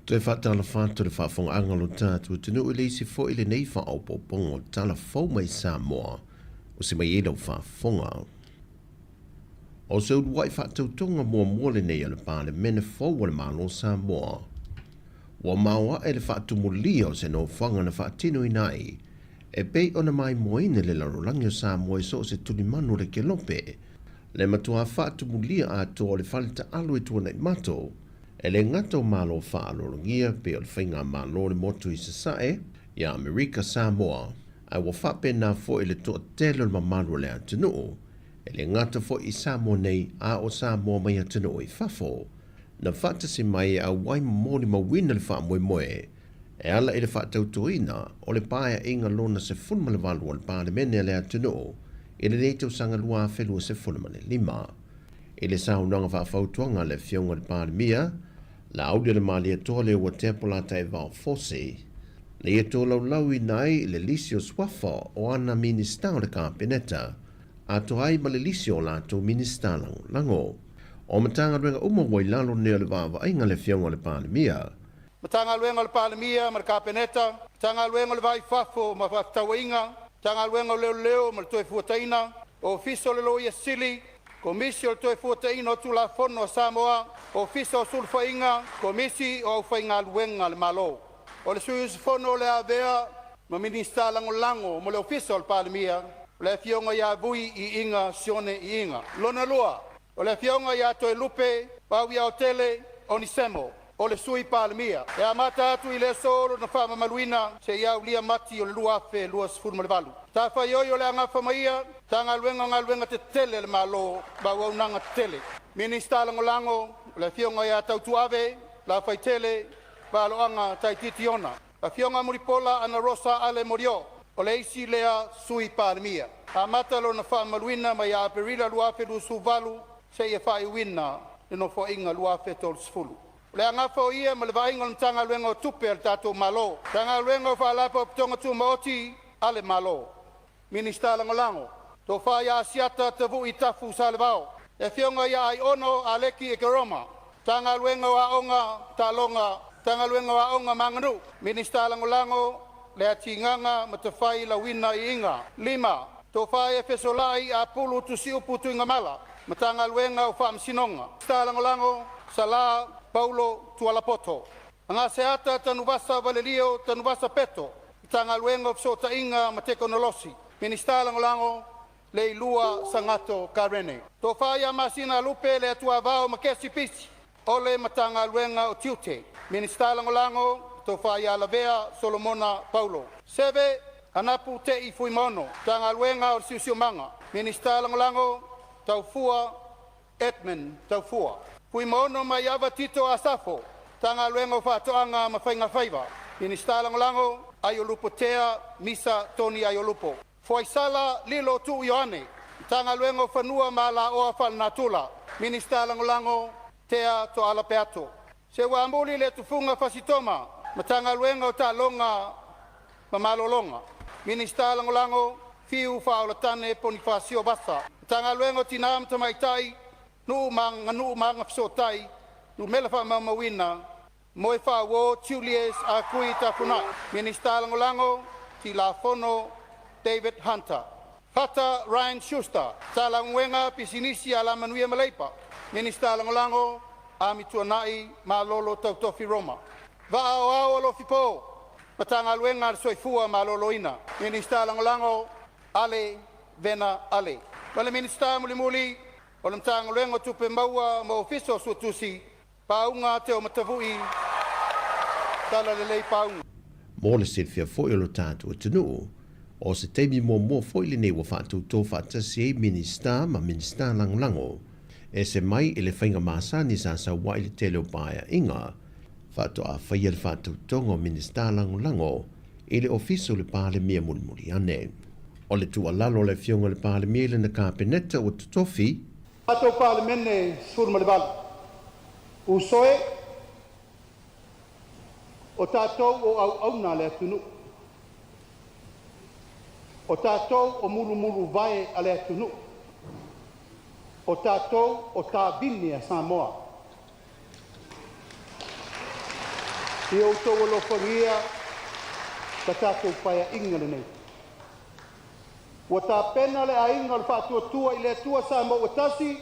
Toe faatalofa atu le faafogaaga o lo tatou atunuu i le isi foi lenei faaopoopoga o tala fou mai Samoa o se mai ai lau faafofoga. O se uluai faatautoga muamua lenei a le Palemene fou a le Malo o Samoa. Ua maoae le faatumulia o se nofoaga na faatinoina ai e pei ona maimoaina le lalolagi o Samoa i so o se tulimanu o le kelope, le matuā faatumulia atoa o le fale taalo i Tuanaimato, E le gata o Malo faaaloalogia pei o le Faigamalo o le Motu i Sasae, ia Amerika Samoa, ae ua faapena foi le toatele o le mamalu o le atunuu, e le gata foi i Samoa nei a o Samoa mai atunuu i fafo, na faatasi mai e auai ma molimauina le faamoemoe e ala i le faatautoina o le Paeaiga lona 18 o le Palemene a le atunuu i lenei tausaga 2025. I le saunoaga faafautuaga a le Afioga i le Palemia, Laauli o le Malietoa Leuatea Polataivao Fosi, na ia tolaulauina ai le lisi o suafa o ana Minisita o le Kapeneta, atoa ai ma le lisi o latou Minisita Lagolago. O Matagaluega uma ua i lalo nei o le vaavaaiga a le Afioga i le Palemia. Matagaluega o le Palemia ma le Kapeneta, Matagaluega o le Va i Fafo ma Faafetauaiga, Matagaluega o Leoleo ma le Toefuataiga, Ofisa o le Loia Sili, Komisi o le Toefuataiga o Tulafono a Samoa, Ofisa o Sulufaiga, Komisi o Aufaigaluega a le Malo. O le sui usufono o le a avea ma Minisita Lagolago mo le Ofisa o le Palemia, o le Afioga ia Vui Iiga Sione Iiga. Lona lua, o le Afioga ia Toelupe Pauiaotele Onisemo, o le Sui Palemia. E amata atu i le aso lona faamamaluina seia aulia Mati o le 2028. Matafaioi o le a gafa ma ia, Matagaluega o Galuega Tetele a le Malo ma Auaunaga Tetele. Minisita Lagolago, o le Afioga ia Tautuave Lafaitele Valoaga Taititi Ona. Afioga Mulipola Anarosa Ale Molioo, o le isi lea Sui Palemia. Amata lona faamamaluina mai ia Aperila 2028 seia faaiuina le Nofoaiga 2030. O le a gafa o ia ma le vaaiga o le Matagaluega o Tupe a le tatou Malo, Matagaluega o Faalapotopotoga Tumaoti a le Malo. Minisita Lagolago, Tofa ia Asiata Tavui Tafu Salevao, le Afioga ia Aiono Aleki Ekeroma, Matagaluega o Aoga, Taaloga, Matagaluega o Aoga ma Aganuu. Minisita Lagolago, Leatigaga Matafai Lauina Iiga. 5. Tofa ia Fesolai Apulu Tusiupu Tuigamala, Matagaluega o Faamasinoga. Minisita Lagolago, Sala Paulo Tualapoto. Agaseata Tanuvasa Valelio Tanuvasa Peto, Matagaluega o Fesootaiga ma Tekonolosi. Minisita Lagolago, Leilua Sagato Karene. Tofa ia Masina Lupe Leatuavao Makesi Pisi, o le Matagaluega o Tiute. Minisita Lagolago, Tofa ia Lavea Solomona Paulo. 7. Anapu Te'i Fuimaono, Matagaluega o le Siosiomaga. Minisita Lagolago, Taufua Edmund Taufua. Fuimaono Maiava Tito Asafo, Matagaluega o Faatoaga ma Faiga Faiva. Minisita Lagolago, Aiolupo Tea Misa Tony Aiolupo. Foaisala Lilo Tuu Ioane, Matagaluega o Fanua ma Alaoa Faalenatura. Minisita Lagolago, Tea Toala Peato. Seuamuli Le Tufuga Fasitoma, Matagaluega o Taaloga ma Malologa. Minisita Lagolago, Fiu Faaolatane Ponifasio Vasa. Matagaluega o Tinā ma Tamaitai, Nuu ma Aganuu ma Agafesootai, Numera Faamaumauina, Moefaauo Julius Akui Tafuna'i. Minisita Lagolago, Tilafono David Hunter. Fata Ryan Schuster, Matagaluega Pisinisi Alamanuia ma Leipa. Minisita Lagolago, Amituanai Malolo Tautofi Roma. Vaa o Ao Alofi Po, Matagaluega a le Soifua Maloloina. Minisita Lagolago, Ale Vena Ale. Ma le Minisita mulimuli o le Matagaluega o Tupe Maua ma Ofisa o Suetusi, Pauga Teomatavui Talalelei Pauga. Mo le silafia foi o lo tatou atunuu, o se taimi muamua foi lenei ua faatoutou faatasi ai Minisita ma Minisita Lagolago ese mai i le faiga masani sa saua'i le tele o paeaiga faatoa faia le faatautoga o Minisita Lagolago i le Ofisa o le Palemia mulimuli ane. O le tuualalo a le Afioga i le Palemia i lana Kapeneta ua totofi, Tatou Palemene 18, uso e, o tatou o auauna a le atunuu, o tatou o mulumuluvae a le atunuu, o tatou o tavine a Samoa. Ia outou alofagia la tatou Paeaiga lenei. Ua tapena le Aiga o le Faatuatua i le Atua Samoa ua tasi,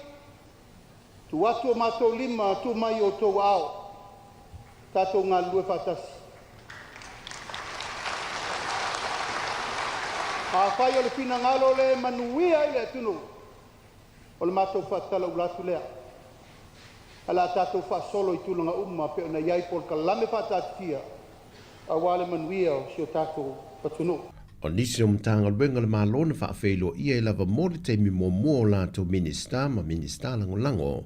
tuu atu o matou lima tuu mai i o outou aao, tatou galulue faatasi. Afai o le finagalo lea e manuia ai le atunuu, o le matou faatalaula atu lea. Ae o le a tatou faasolo i tulaga uma e pei ona i ai polokalame faataatitia aua le manuia o si o tatou atunuu. O nisi o Matagaluega a le Malo na faafeiloaia e lava mo le taimi muamua o latou Minisita ma Minisita Lagolago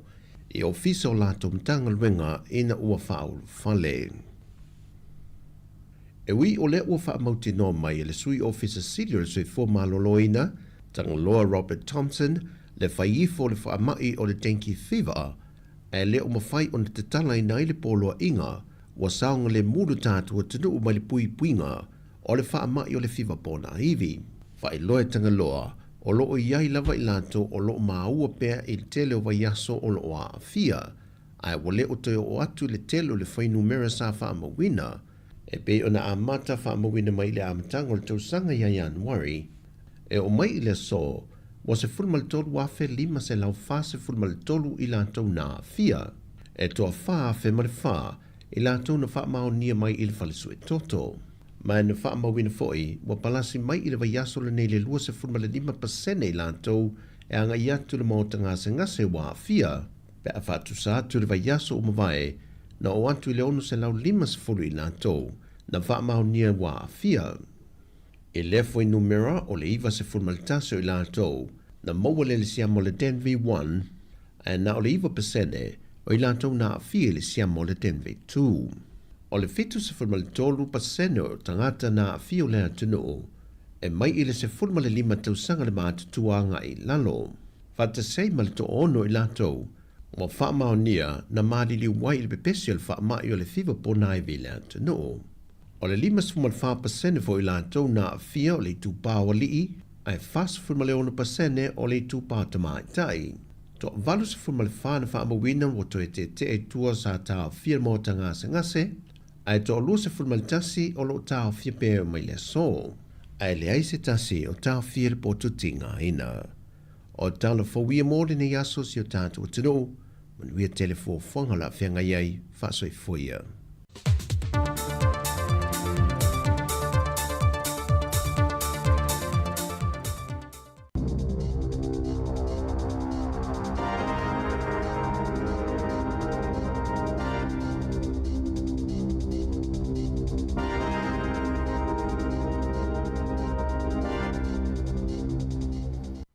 i ofisa o latou Matagaluega ina ua faaulufale. E ui o lea ua faamautinoa mai e le Sui Ofisa Sili o le Soifua Maloloina, Tagaloa Robert Thomson, le fai ifo o le faamai o le dengue fever, ae le o mafai ona tatalaina ai le poloaiga ua saogalemu lo tatou atunuu mai le puipuiga o le faamai o le fiva ponaivi. Faailoa e Tagaloa, o lo o i ai lava i latou o lo o maua pea i le tele o vaiaso o lo o aafia, ae ua le o toe oo atu i le tele o le fuainumera sa faamauina, e pei ona amata faamauina mai i le amataga o le tausaga ia Ianuari, e oo mai i le aso, ua 13,543 i latou na aafia, e toa 4,004 i latou na faamaonia mai i le fale suetoto. Ma na faamauina foi, ua palasi mai i le vaiaso lenei le 25% i latou e agai atu i le maota gasegase ua aafia, pe a faatusa atu i le vaiaso ua mavae, na oo atu i le 650 i latou na faamaonia ua aafia. I lea fuainumera o le 91 o i latou na maua le siama o le Denve 1, ae na o le 9% o i latou na aafia i le siama o le Denve 2. O le 73% o tagata na aafia o le atunuu e mai i le 15 tausaga le matutua agai i lalo. Faatasi ai ma le toaono i latou ua faamaonia na maliliu ai i le pepesi o le faamai o le fiva ponaivi i le atunuu. O le 54% foi i latou na aafia o le itupa o alii, ae 46% o le itupa o tamaitai. Toa 84 na faamauina ua toe tietie i tua sa taofia le maota gasegase, ae toa 21 o lo o taofia pea mai le aso. Ae leai se tasi o taofia le poto tigaina. O tala fou ia mo lenei aso si o tatou atunuu, manuia tele fuafuaga o le a feagai ai, faasoifua ia.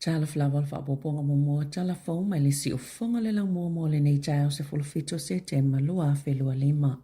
Talofa lava o le faaopoopoga muamua o tala fou mai le siufofoga o le laumua mo lenei taeao 17 o Setema 2025.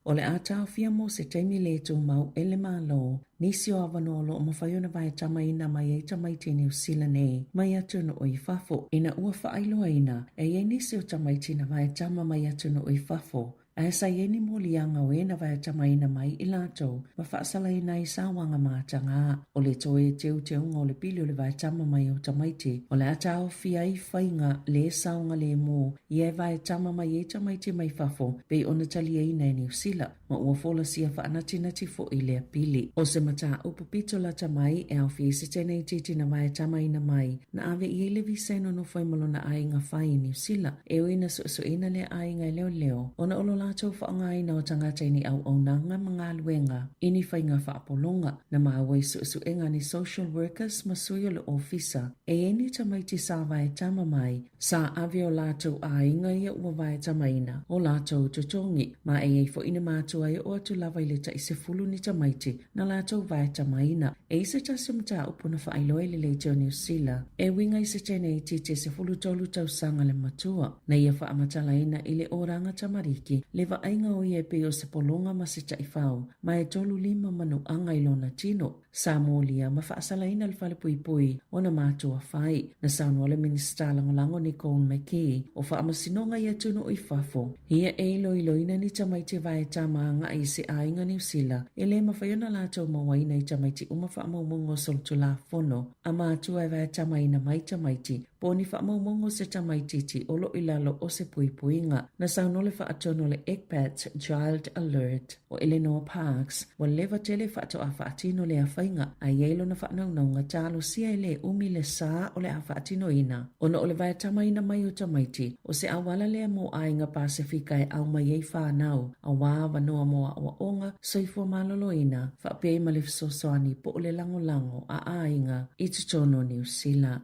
O le a taofia mo se taimi le tumau e le Malo nisi o avanoa o lo o mafai ona vaetamaina mai ai tamaiti i Niu Sila nei mai atunuu i fafo ina ua faailoaina e i ai nisi o tamaiti na vaetama mai atunuu i fafo Ae sa i ai ni moliaga o e na vaetamaina mai i latou ma faasalaina ai sauaga mataga. O le toe teuteuga o le pili o le vaetama mai o tamaiti, o le a taofia ai faiga le saogalemu ia e vaetama mai ai tamaiti mai fafo pei ona taliaina e Niu Sila, ma ua folasia faanatinati foi lea pili. O se mataupu pito lata mai e aofia ai se teine itiiti na vaetamaina mai na ave i ai le visa e nonofo ai ma lona aiga fai i Niu Sila, E ui na suesueina lea aiga e leoleo ona o lo latou faaaogaina o tagata i ni auaunaga ma galuega i ni faiga faapologa, na maua i suesuega ni social workers ma sui o le ofisa e i ai ni tamaiti sa vaetama mai sa ave o latou aiga ia ua vaetamaina o latou totogi, ma e i ai foi ni matua e oo atu lava i le tai 10 ni tamaiti na latou vaetamaina. E i se tasi o mataupu na faailoa i le Leitio Niu Sila e uiga i se teine itiiti e 13 tausaga le matua, na ia faamatalaina i le oraga tamariki le vaaiga o ia e pei o se pologa ma se taifau, ma e tolu lima manuaga i lona tino. Sa molia ma faasalaina le falepuipui ona matua fai. Na saunoa le Minisita Lagolago Nicole McKee o faamasinoga i atunuu i fafo, Ia e iloiloina ni tamaiti vaetama agai i se aiga Niu Sila e le mafai ona latou mauaina i tamaiti uma faamaumauga o solitulafono a matua e vaetamaina mai tamaiti. Po o ni faamaumauga o se tamaitiiti o lo o i lalo o se puipuiga. Na saunoa le faatonu o le ECPAT Child Alert o Eleanor Parks, ua leva tele faatoa faatino lea faiga, a i ai lona faanaunauga talosia e le umi le sa o le a faatinoina. Ona o le vaetamaina mai o tamaiti, o se auala lea mo aiga Pasefika e aumai ai fanau, auā avanoa mo aʻoaʻoga, soifua maloloina, faapea ai ma le fesoasoani po o le lagolago a aiga i totonu o Niu Sila.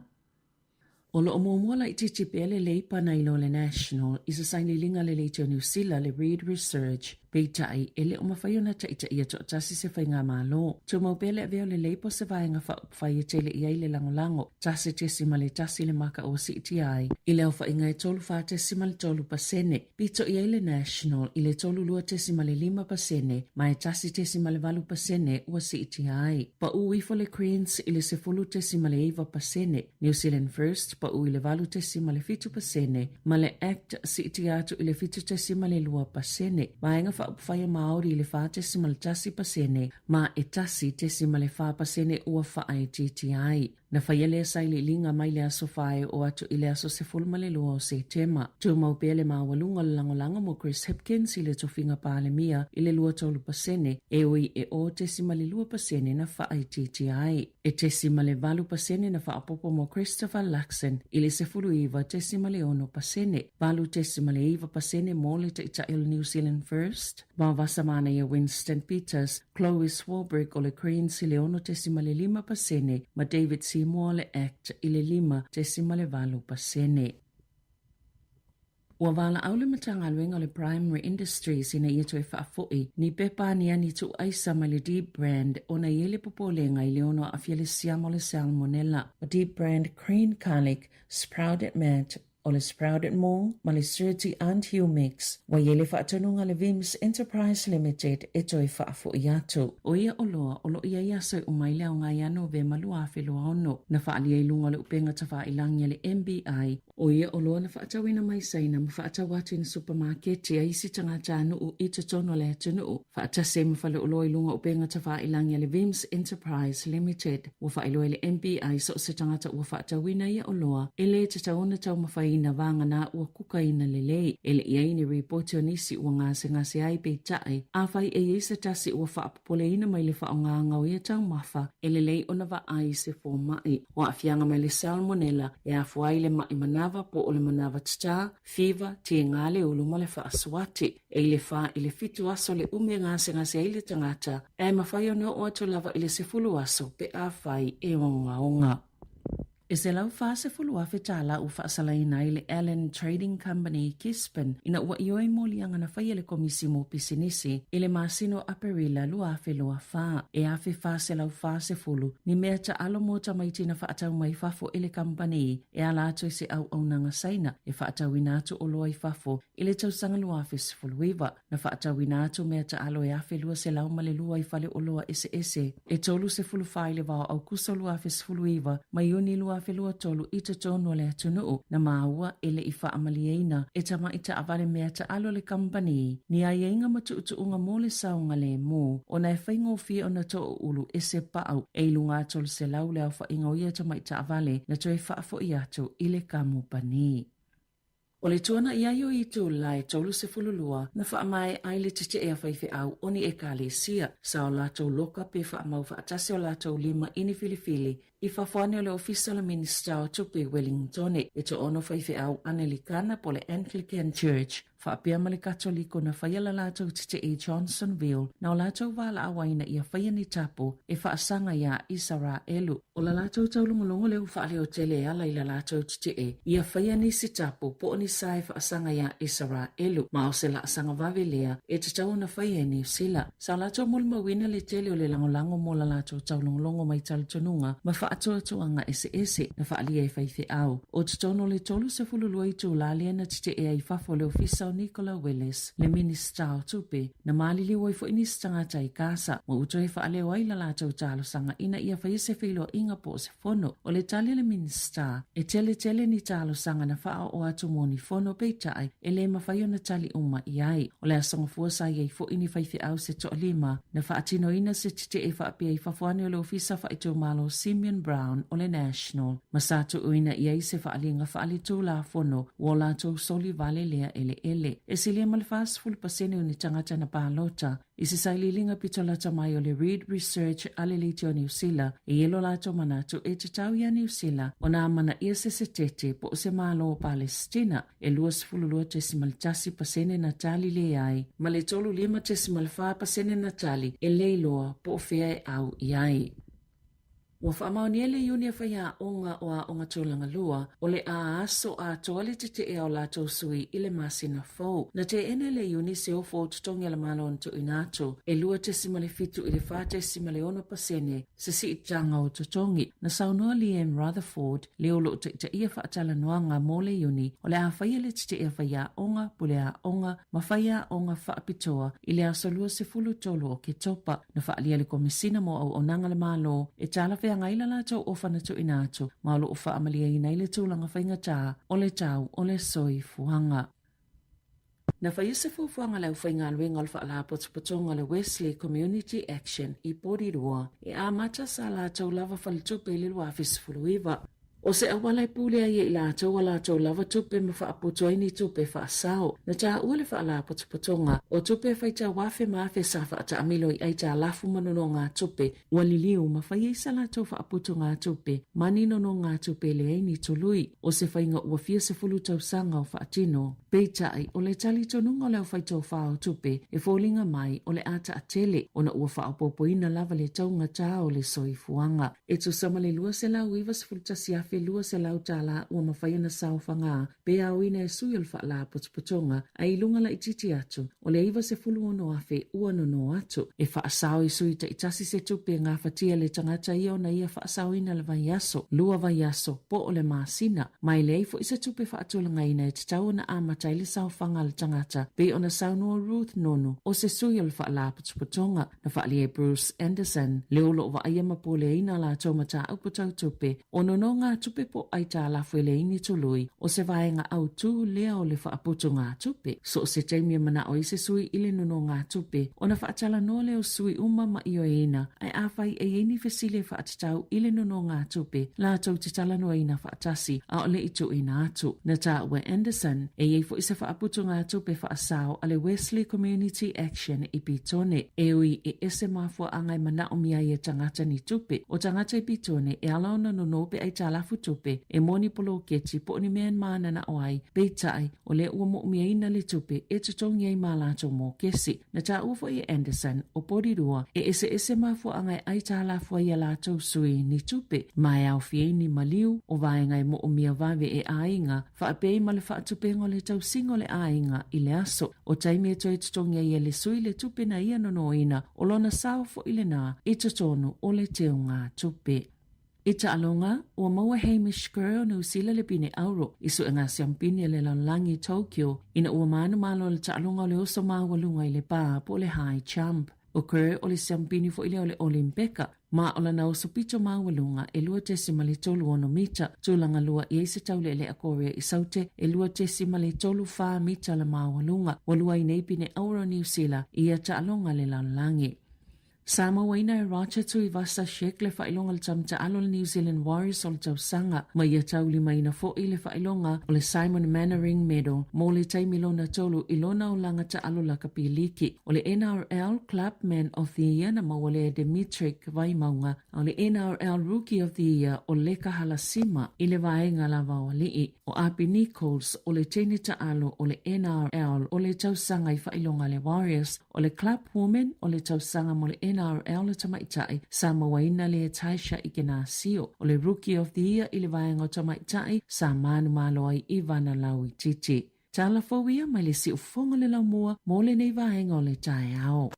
O lo o muamua laitiiti pea le Leipa nai lo le National i se sailiiliga lelei o Niu Sila le Reid Research, peitai e le o mafai ona taitaia toatasi se faigamalo. Tumau pea le avea o le Leipa o se vaega faaupufai e tele i ai le lagolago, 1.1 le maka ua siitia ai i le aofaiga e 34.3%, pito i ai le National i le 32.5% ma e 1.8% ua siitia ai. Pau ifo le Greens i le 10.9%, New Zealand First pau i le 8.7% ma le Act siitia atu i le 7.2%, Vaega Faaupufai a Māori i le 4.1% ma e 1.4% ua faaitiitia ai. Na faia lea sailiiliga mai le aso 4 e oo atu i le aso 12 o Setema. Tumau pea le maualuga o le lagolago mo Chris Hipkins i le tofiga Palemia i le 23%, e ui e 0.2% na faaitiitia ai. E 0.8% na faaopoopo mo Christopher Luxon i le 19.6%, 8.9% mo le Taitai o le New Zealand First, Vaovasa Manaia Winston Peters, Chloe Swarbrick o le Greens i le 6.5% ma David Seymour o le act i le 5.8%. Ua valaau le Matagaluega o le Primary Industries ina ia toe faafo'i ni pepa aniani tuu aisa mai le Deep Brand ona e i ai le popolega i le ono aafia le siama o le Salmonella. O Deep Brand Green Garlic, Sprouted Mat, o le Sprouted Mung ma le Surti and Hue Mix. Ua i ai le faatonuga a le Vims Enterprise Limited e toe faafo'i atu. O ia oloa o lo o i ai aso e uma ai le aoga ia Novema 2026, na faaalia i luga o le upega tafailangi a le MBI. O ia oloa na faatauina mai Saina ma faatau atu i na supamaketi a isi tagatanuu i totonu o le atunuu, faatasi ai ma faleoloa i luga o upega tafailangi a le Vims Enterprise Limited. Ua faailoa e le MBI so o se tagata ua faatauina ia oloa, e lē tatau ona taumafaina vagana ua kukaina lelei. E le i ai ni ripoti o nisi ua gasegase ai peitai, afai e i ai se tasi ua faapopoleina mai le faaaogaga o ia taumafa, e lelei ona vaai i se fomai. O aafiaga mai le Salmonella e afua ai le ma'i manava po o le manava tatā, fever, tēgā le ulu ma le faasuati. E i le 4 i le 7 aso le umi e gasegase ai le tagata, ae mafai ona oo atu lava i le 10 aso pe afai e ogaoga. E $140,000 tālā ua faasalaina ai le Allen Trading Company i Gisborne ina ua ioe moliaga na faia e le Komisi mo Pisinisi i le masina o Aperila 2024. E $1,440 ni mea taalo mo tamaiti na faatau mai fafo e le kamupani e ala atu i se auaunaga Saina e faatauina atu oloa i fafo i le tausaga 2019. Na faatauina atu mea taalo e 1,202 i faleoloa eseese e 34 i le vao Aukuso 2019 ma Iuni 2023 i totonu o le atunuu. Na maua e le i faamalieina e tamaʻi taavale mea taalo a le kamupani ni aiaiga ma tuutuuga mo le saogalemu ona e faigofie ona toʻoulu ese paʻau e i luga atu o le 100 le aofaiga o ia tamaʻi taavale na toe faafoʻi atu i le kamupani. O le tuanaʻi ai o Itulai 32 na faamaea ai le tetee a faifeau o ni Ekalesia, sa o latou loka pe faamau faatasi o latou lima i ni filifili i fafo ane o le Ofisa o le Minista o Tupe i Wellingtone. E toaono faifeau Anelikana po o le Anglican Church faapea ma le Katoliko na faia la latou tetee i Johnsonville na o latou valaau ai ina ia faia ni tapu e faasaga iā Isaraelu. O la latou taulogologo lea ua faaleo tele e ala i la latou tetee, ia faia nisi tapu po o ni sa e faasaga iā Isaraelu, ma o se laasaga vave lea e tatau ona faia e Niu Sila. Sa o latou molimauina le tele o le lagolago mo la latou taulogologo mai talitonuga ma faatuatuaga eseese na faaalia e faifeau. O totonu o le 32 itulā lea na tetee ai i fafo o le ofisa o Nicola Willis, le Minisita o Tupe, Na maliliu ai foi nisi tagata i Gasa ma ua toe faaleo ai la latou talosaga ina ia faia se feiloaiga po o se fono. O le tali a le Minisita, e teletele ni talosaga na faaoo atu mo ni fono peitai e le mafai ona tali uma i ai. O le aso Gafua sa i ai foi ni faifeau se toalima na faatinoina se tetee faapea i fafo ane o le Ofisa Faaitumalo Simeon. Brown o le National, ma sa tuuina i ai se faaaliga faaletulafono ua o latou soli vale lea eleele. E silia ma le 40% o ni tagata na palota i se sailiiliga pito lata mai o le Reid Research a le Leitio o Niu Sila, e i ai lo latou manatu e tatau iā Niu Sila ona amanaia se setete po o se Malo o Palesitina. E 22.1% na tali leai, ma le 35.4% na tali e le iloa po o fea e au i ai. Ua faamaonia le Iuni a Faiaoga o Aoga Tulaga Lua o le a aso atoa le teteʻe o latou sui i le masina fou. Na teena e le Iuni se ofo o totogi a le Malo na tuuina atu e 2.7 i le 4.6% se siitaga o totogi. Na saunoa Leanne Rutherford, le o lo o taitaia faatalanoaga mo le Iuni, o le a faia le teteʻe a faiaoga, puleaoga ma faiaoga faapitoa i le aso 23 o Oketopa. Na faaalia le Komesina mo Auaunaga a le Malo e talafeagai la latou ofa na tuuina atu ma o lo o faamalieina ai le tulaga faigata o le tau o le soifuaga. Na faia se fuafuaga a le aufaigaluega o le Faalapotopotoga o le Wesley Community Action i Porirua e amata sa latou lava faletupe i le 2019. O se auala e pule ai e i latou a latou lava tupe ma faaputu ai ni tupe faasao. Na taua le Faalapotopotoga o tupe e faitau afe ma afe sa faataamilo i aitalafu ma nonogatupe ua liliu ma fai ai sa latou faaputugatupe ma ni nonogatupe e leai ni tului. O se faiga ua fia sefulu tausaga o faatino. Peitai, o le talitonuga o le aufaitofā o tupe e foliga mai o le a taatele ona ua faaopoopoina lava le taugatā o le soifuaga. E tusa ma le $291,200 tala ua mafai ona saofagā pe aoina e sui o le Faalapotopotoga ae i luga laitiiti atu o le 96,000 ua nono atu. E faasao i sui taitasi se tupe e gafatia e le tagata ia ona ia faasaoina le vaiaso, lua vaiaso, po o le masina. Ma e leai foi se tupe faatulagaina e tatau ona amata ai le saofaga a le tagata, pei ona saunoa Ruth Nonu, o se sui o le Faalapotopotoga. Na faaalia e Bruce Anderson, le o lo o vaaia ma puleaina a latou mataupu tau tupe, o nonogatupe po o aitalafu e leai ni tului, o se vaega autū lea o le faaputugatupe. So o se taimi e manao ai se sui i le nonogatupe, ona faatalanoa lea o sui uma ma ioeina, ae afai e i ai ni fesili e faatatau i le nonogatupe, latou te talanoaina faatasi, a o le i tuuina atu. Na taua e Anderson, e i ai foi se faaputugatupe faasao a le Wesley Community Action i Petone, e ui e ese mafuaaga e manaomia ai e tagata ni tupe. O tagata i Petone e ala ona nono pe aitalafu tupe e mo ni poloketi po o ni mea e mananao ai, peitai, o lea ua moomiaina le tupe e totogi ai ma latou mokesi. Na taua foi e Anderson, o Porirua, e eseese mafuaaga e aitalafu ai a latou sui ni tupe, ma e aofia ai ni maliu, o vaega e moomia vave e aiga, faapea ai ma le faatupega o le tausiga o le aiga i le aso. O taimi e toe totogi ai e le sui le tupe na ia nonoina, o lona sao foi lenā i totonu o le teugatupe. I taaloga, ua maua Hamish Kerr o Niu Sila le pine auro i suega siampini a le lalolagi i Tokyo ina ua manumalo le taaloga o le oso maualuga i le pa po o le high jump. ʻO Kerr o le siampini foi lea o le Olimpeka, ma o lana oso pito maualuga e 2.36 mita, tulaga lua i ai se taulealea Korea i Saute e 2.34 mita le maualuga. Ua lua ai nei pine auro o Niu Sila i ia taaloga a le lalolagi. Sa mauaina e Roger Tuivasa-Sheck le faailoga o le tama taalo o le New Zealand Warriors o le tausaga, ma ia taulimaina foi le faailoga o le Simon Mannering Medal mo le taimi lona tolu i lona olaga taalo lakapi liki. O le NRL Club Man of the Year na maua lea e Demitric Vaimauga, a o le NRL Rookie of the Year o Leka Halasima i le vaega lava o alii. O Api Nichols o le teine taalo o le NRL o le tausaga i faailoga a le Warriors, o le Club Woman o le tausaga mo le NRL a tamaitai sa mauaina lea e Taisha Ikenasio. O le Rookie of the Year i le vaega o tamaitai sa manumalo ai Ivana Lauititi. Tala fou ia mai le siufofoga o le laumua mo lenei vaega o le taeao.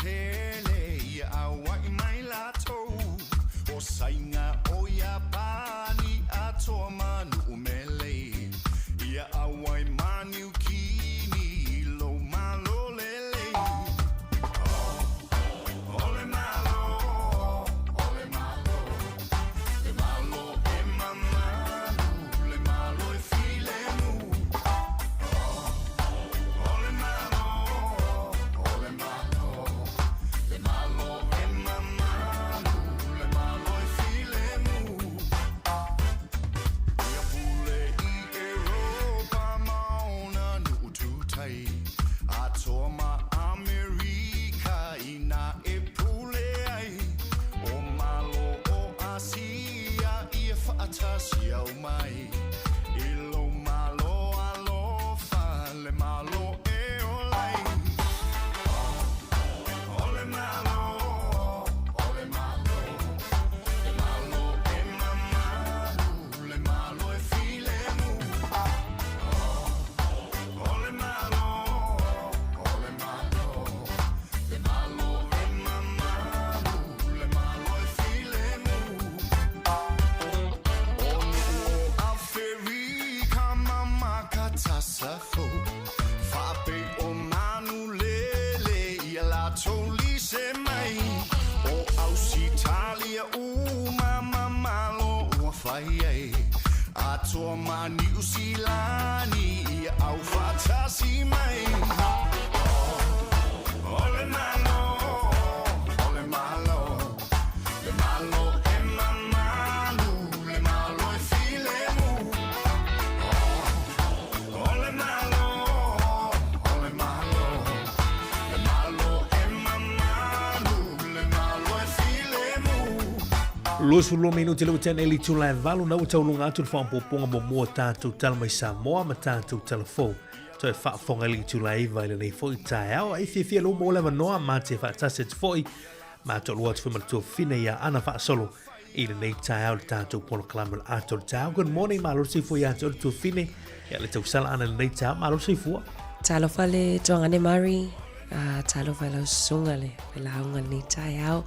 tele ia auai mai latou O Saina o Iapani atoa ma Nu'umele Ia auai ma Niukini i lou Malo lelei O le Malo, o le Malo Le Malo e mamalu, le Malo e filemu O le Malo, o le Malo Le Malo e mamalu, le Malo e filemu Ia pule i Europa ma ona nu'u tutai Atoa ma Amerika ina e pule ai O Malo o Asia ia fa'atasi aumai I lou Malo alofa le Malo e ola ai O le Malo, o le Malo Le Malo e mamalu, le Malo e filemu O le Malo, o le Malo Le Malo e mamalu, le Malo e filemu O nu'u o Aferika ma Makatasafo Fa'apei o manulele ia latou lise mai O Ausitalia uma ma Malo ua fai ai Atoa ma Niu Silani ia aufaatasi mai O le Malo, o le Malo Le Malo e mamalu, le Malo e filemu O le Malo, o le Malo Le Malo e mamalu, le Malo e filemu 22 minute le ua tea nei le itula e valu na ua tauluga atu le faaopoopoga muamua o tatou tala mai Samoa ma tatou tala fou. Toe faafofoga i le itula e 9 i lenei foi taeao. Ai fiafia le uma o le avanoa ma te faatasi atu foi ma toalua atu foi ma le tuafafine ia Ana Faasolo i lenei taeao le tatou polokalame o le Ata o le Taeao. Good morning, malo le soifua ia te oe le tuafafine. Ia le tausala ana i lenei taeao, malo le soifua. Talofa le tuagane Mari, uh, talofa i lau susuga le lauga lenei taeao.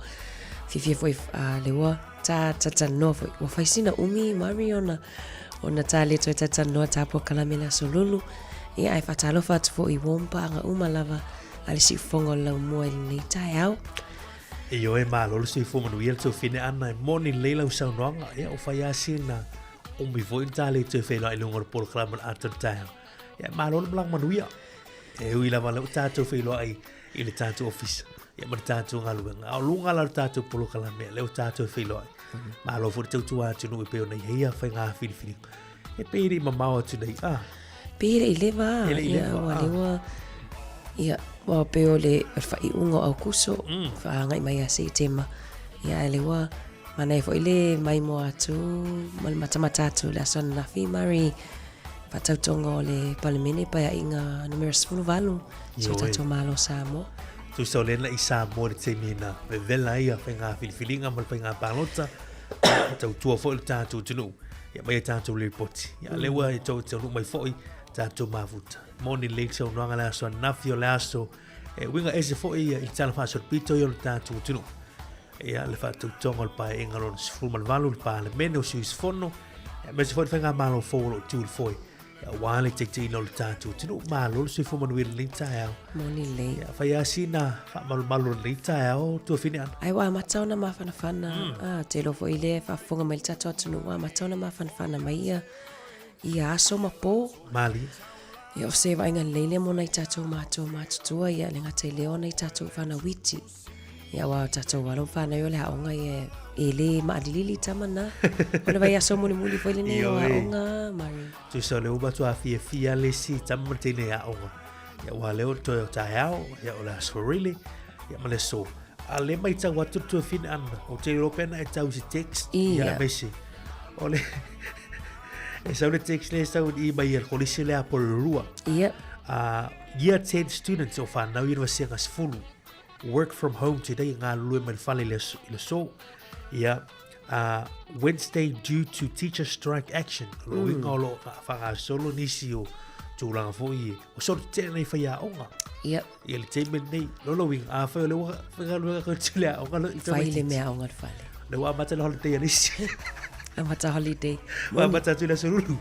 Fiafia foi uh, le ua ta talanoa foi. Ua fai sina umi Mari ona ona ta le toe talanoa ta polokalame le aso lulu. Ia ae faatalofa atu foi i uo ma paaga uma lava a le siufofoga o le laumua i lenei taeao. Ioe, malo le soifua manuia le tuafafine Ana, e moni lelei lau saunoaga. Ia, ua fai lava sina umi foi na ta le toe feiloai i luga o le polokalame o le Ata o le Taeao. Ia, malo le malaga manuia. E ui lava lea ua tatou feiloai i le tatou ofisa ia ma le tatou galuega. A o luga la o le tatou polokalame, lea ua tatou feiloai. Malo foi le tautua atunuu e pei ona i ai ia faiga filifiliga. E pei e le i mamao atu nei, ah. Pei e le i leva, E le i ia, leva, ua ah. lea ua, ia, ua pei o le faaiuga o Aukuso, faagai mai ia Setema. Ia, ae lea ua manaia foi le maimoa atu ma le matamata atu i le aso ananafi, Mari, faatautoga o le Palemene Paeaiga numera 18, si o Ioe. tatou Malo o Samoa. Tusa o lea na i Samoa i le taimi na vevela ai a faiga filifiliga ma le faiga palota, tautua foi le tatou atunuu. Ia aumai a tatou lipoti. Ia lea ua e taunuu mai foi tatou mafuta. Moni lelei le saunoaga le aso ananafi o le aso e uiga ese foi ia i le tala faasolopito ia o le tatou atunuu. Ia le faatautoga o le Paeaiga lona 18 le Palemene o sui usufono, aemaise foi le faigamalo fou o lo o tu i le foe aua le taitaiina o le tatou atunuu. Malo le soifua manuia i lenei taeao. Moni lelei. Ia, fai lava sina faamalumalu o lenei taeao, tuafine Ana. Ai ua amata ona mafanafana. Ah, te iloa foi lea e faafofoga mai le tatou atunuu, ua amata ona mafanafana mai ia, ia aso ma po. Malie. Ia, o se vaaiga lelei lea mo nai tatou matua matutua, ia le gata i lea o nai tatou fanau iti. Ia, aua o tatou alo ma fanau o le aoga ia e le maalilili tama na. O le vaiaso mulimuli foi lenei o aoga, Mari. Tusa o le ua matua fiafia le isi tama ma le teine i aoga. Ia, aua lea o le toe o taeao, ia o le aso Faraile, ia ma le aso. A le matau atu le tuafine Ana, ou te iloa pe ana e tau i se text, ia aemaise. O le, e sau le text lea e sau i mai e le kolisi lea a Porirua. Ia. Year 10 students o whanau i le vasega 10. Work from home today, galulue mai le fale i le aso. Ia, Wednesday due to teacher strike action. O lona uiga o lo o faagasolo nisi o tulaga foi e, o solo tetele nei faiaoga. Ia. Ia le taimi lenei, lona uiga, afai o lea ua faigaluega koe le aoga lo i Fai le mea aoga le fale. Lea ua amata le holiday a le isi. Amata holiday. Ua amata atu i le aso lulu.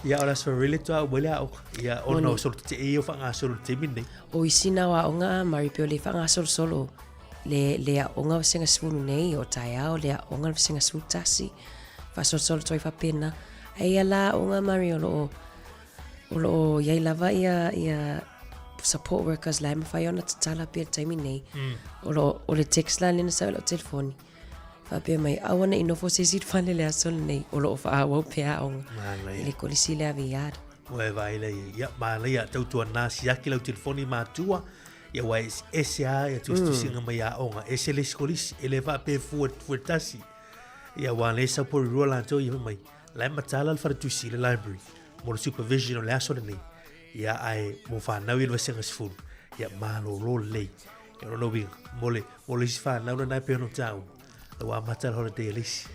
Ia, o le aso really toa uma i le aoga. Ia, ona o solo te e o whangasolo le taimi nei. O isi na o aoga a Mari pe o le whangasolosolo le, le aoga o senga sefulu nei, o taeao le aoga o senga sefulu tasi. Whaasolosolo toi whapena. Ai ia la aoga Mari o loo O lo o i ai lava ia, ia support workers la e mawhai ona tatala pea le taimi nei. O lo o le text la lena sa o lau telefoni. Whapea mai, aua ne i nofo se isi i le fale le aso lenei, o lo o whaawau pea aoga. Manaia. I le kolisi le ave i yard. Ua e vaai lea ia, ia, manaia, tautua nā siaki lau telefoni matua, ia ua e ese a ia tusitusiga mai aoga, ese le isi kolisi, e le faapea fua, fua tasi. Ia ua le sau porirua latou ia mai, la e matala le faletusi i le library mo le supervision o le aso lenei. Ia ae mo whanau i le vasega sefulu, ia malolo lelei. Ia lona uiga, mo le, mo le isi whanau lena e pei ona taua, la ua amata le holiday a le isi.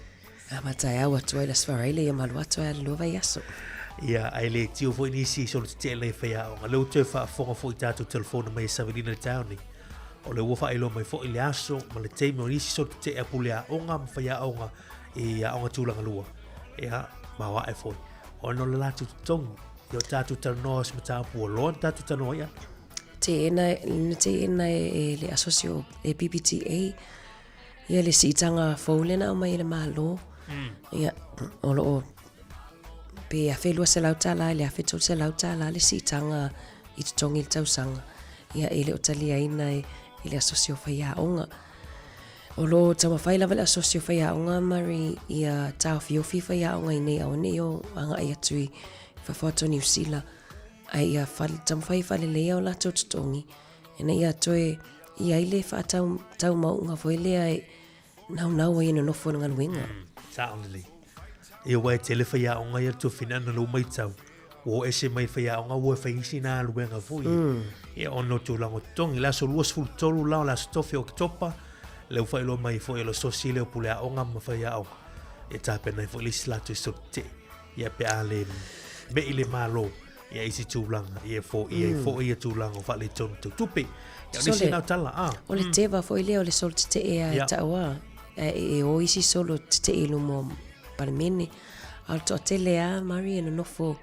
Amata e au atu ai le Aso Faraile ia malu atu ai a le lua vaiaso. Ia, ae le tio foi nisi i solo tetele i whaiaonga. Lea ua toe faafofoga foi i tātou telefona mai e Savelina i le taeao nei. O lea ua faailoa mai foi le aso ma le taimi o nisi solo tetee a pule aoga ma faiaoga i aoga tulaga lua. Ia, ma o ae foi. Ona o le latou totogi, ia o tātou talanoa o se mataupu ua loa na tātou talanoa ai ana. Teena, na teena e, e le asosio e PPTA, ia le siitaga fou lea na aumai e le Malo. Ia, o lo o pe $1,200 i le $1,300 le siitaga i totogi i le tausaga. Ia, e le o taliaina e, e le asosi o faiaoga. O lo o taumafai lava le asosi o faiaoga Murray ia taofiofi faiaoga i nei aua ne i o agai atu i fafo atu o Niu Sila ae ia fale, taumafai e faaleleia o latou totogi ina ia toe i ai le faataumauga foi lea e naunau ai e nonofo i le galuega. Sao lelei. Ia aua e tele faiaoga ia le tuafina na lou maitau. Ua o ese mai faiaoga ua fai isi na galuega foi. Ia ona o tulaga o totogi. Le aso 23 la o le aso tofi o Oketopa, lea ua faailoa mai foi e le Asosi lea o Pule Aoga ma Faiaoga e tapena ai foi le isi latou sotetee. Ia pe a le me'i le Malo ia isi tulaga, ia e foia ai foi ia tulaga o faaletonu tau tupe. Ia o le isi na o tala, a. O le teva foi lea o le solo tetee a e taua, e o isi solo tetee i luma o Palemene. A o le toatele lava Murray e nonofo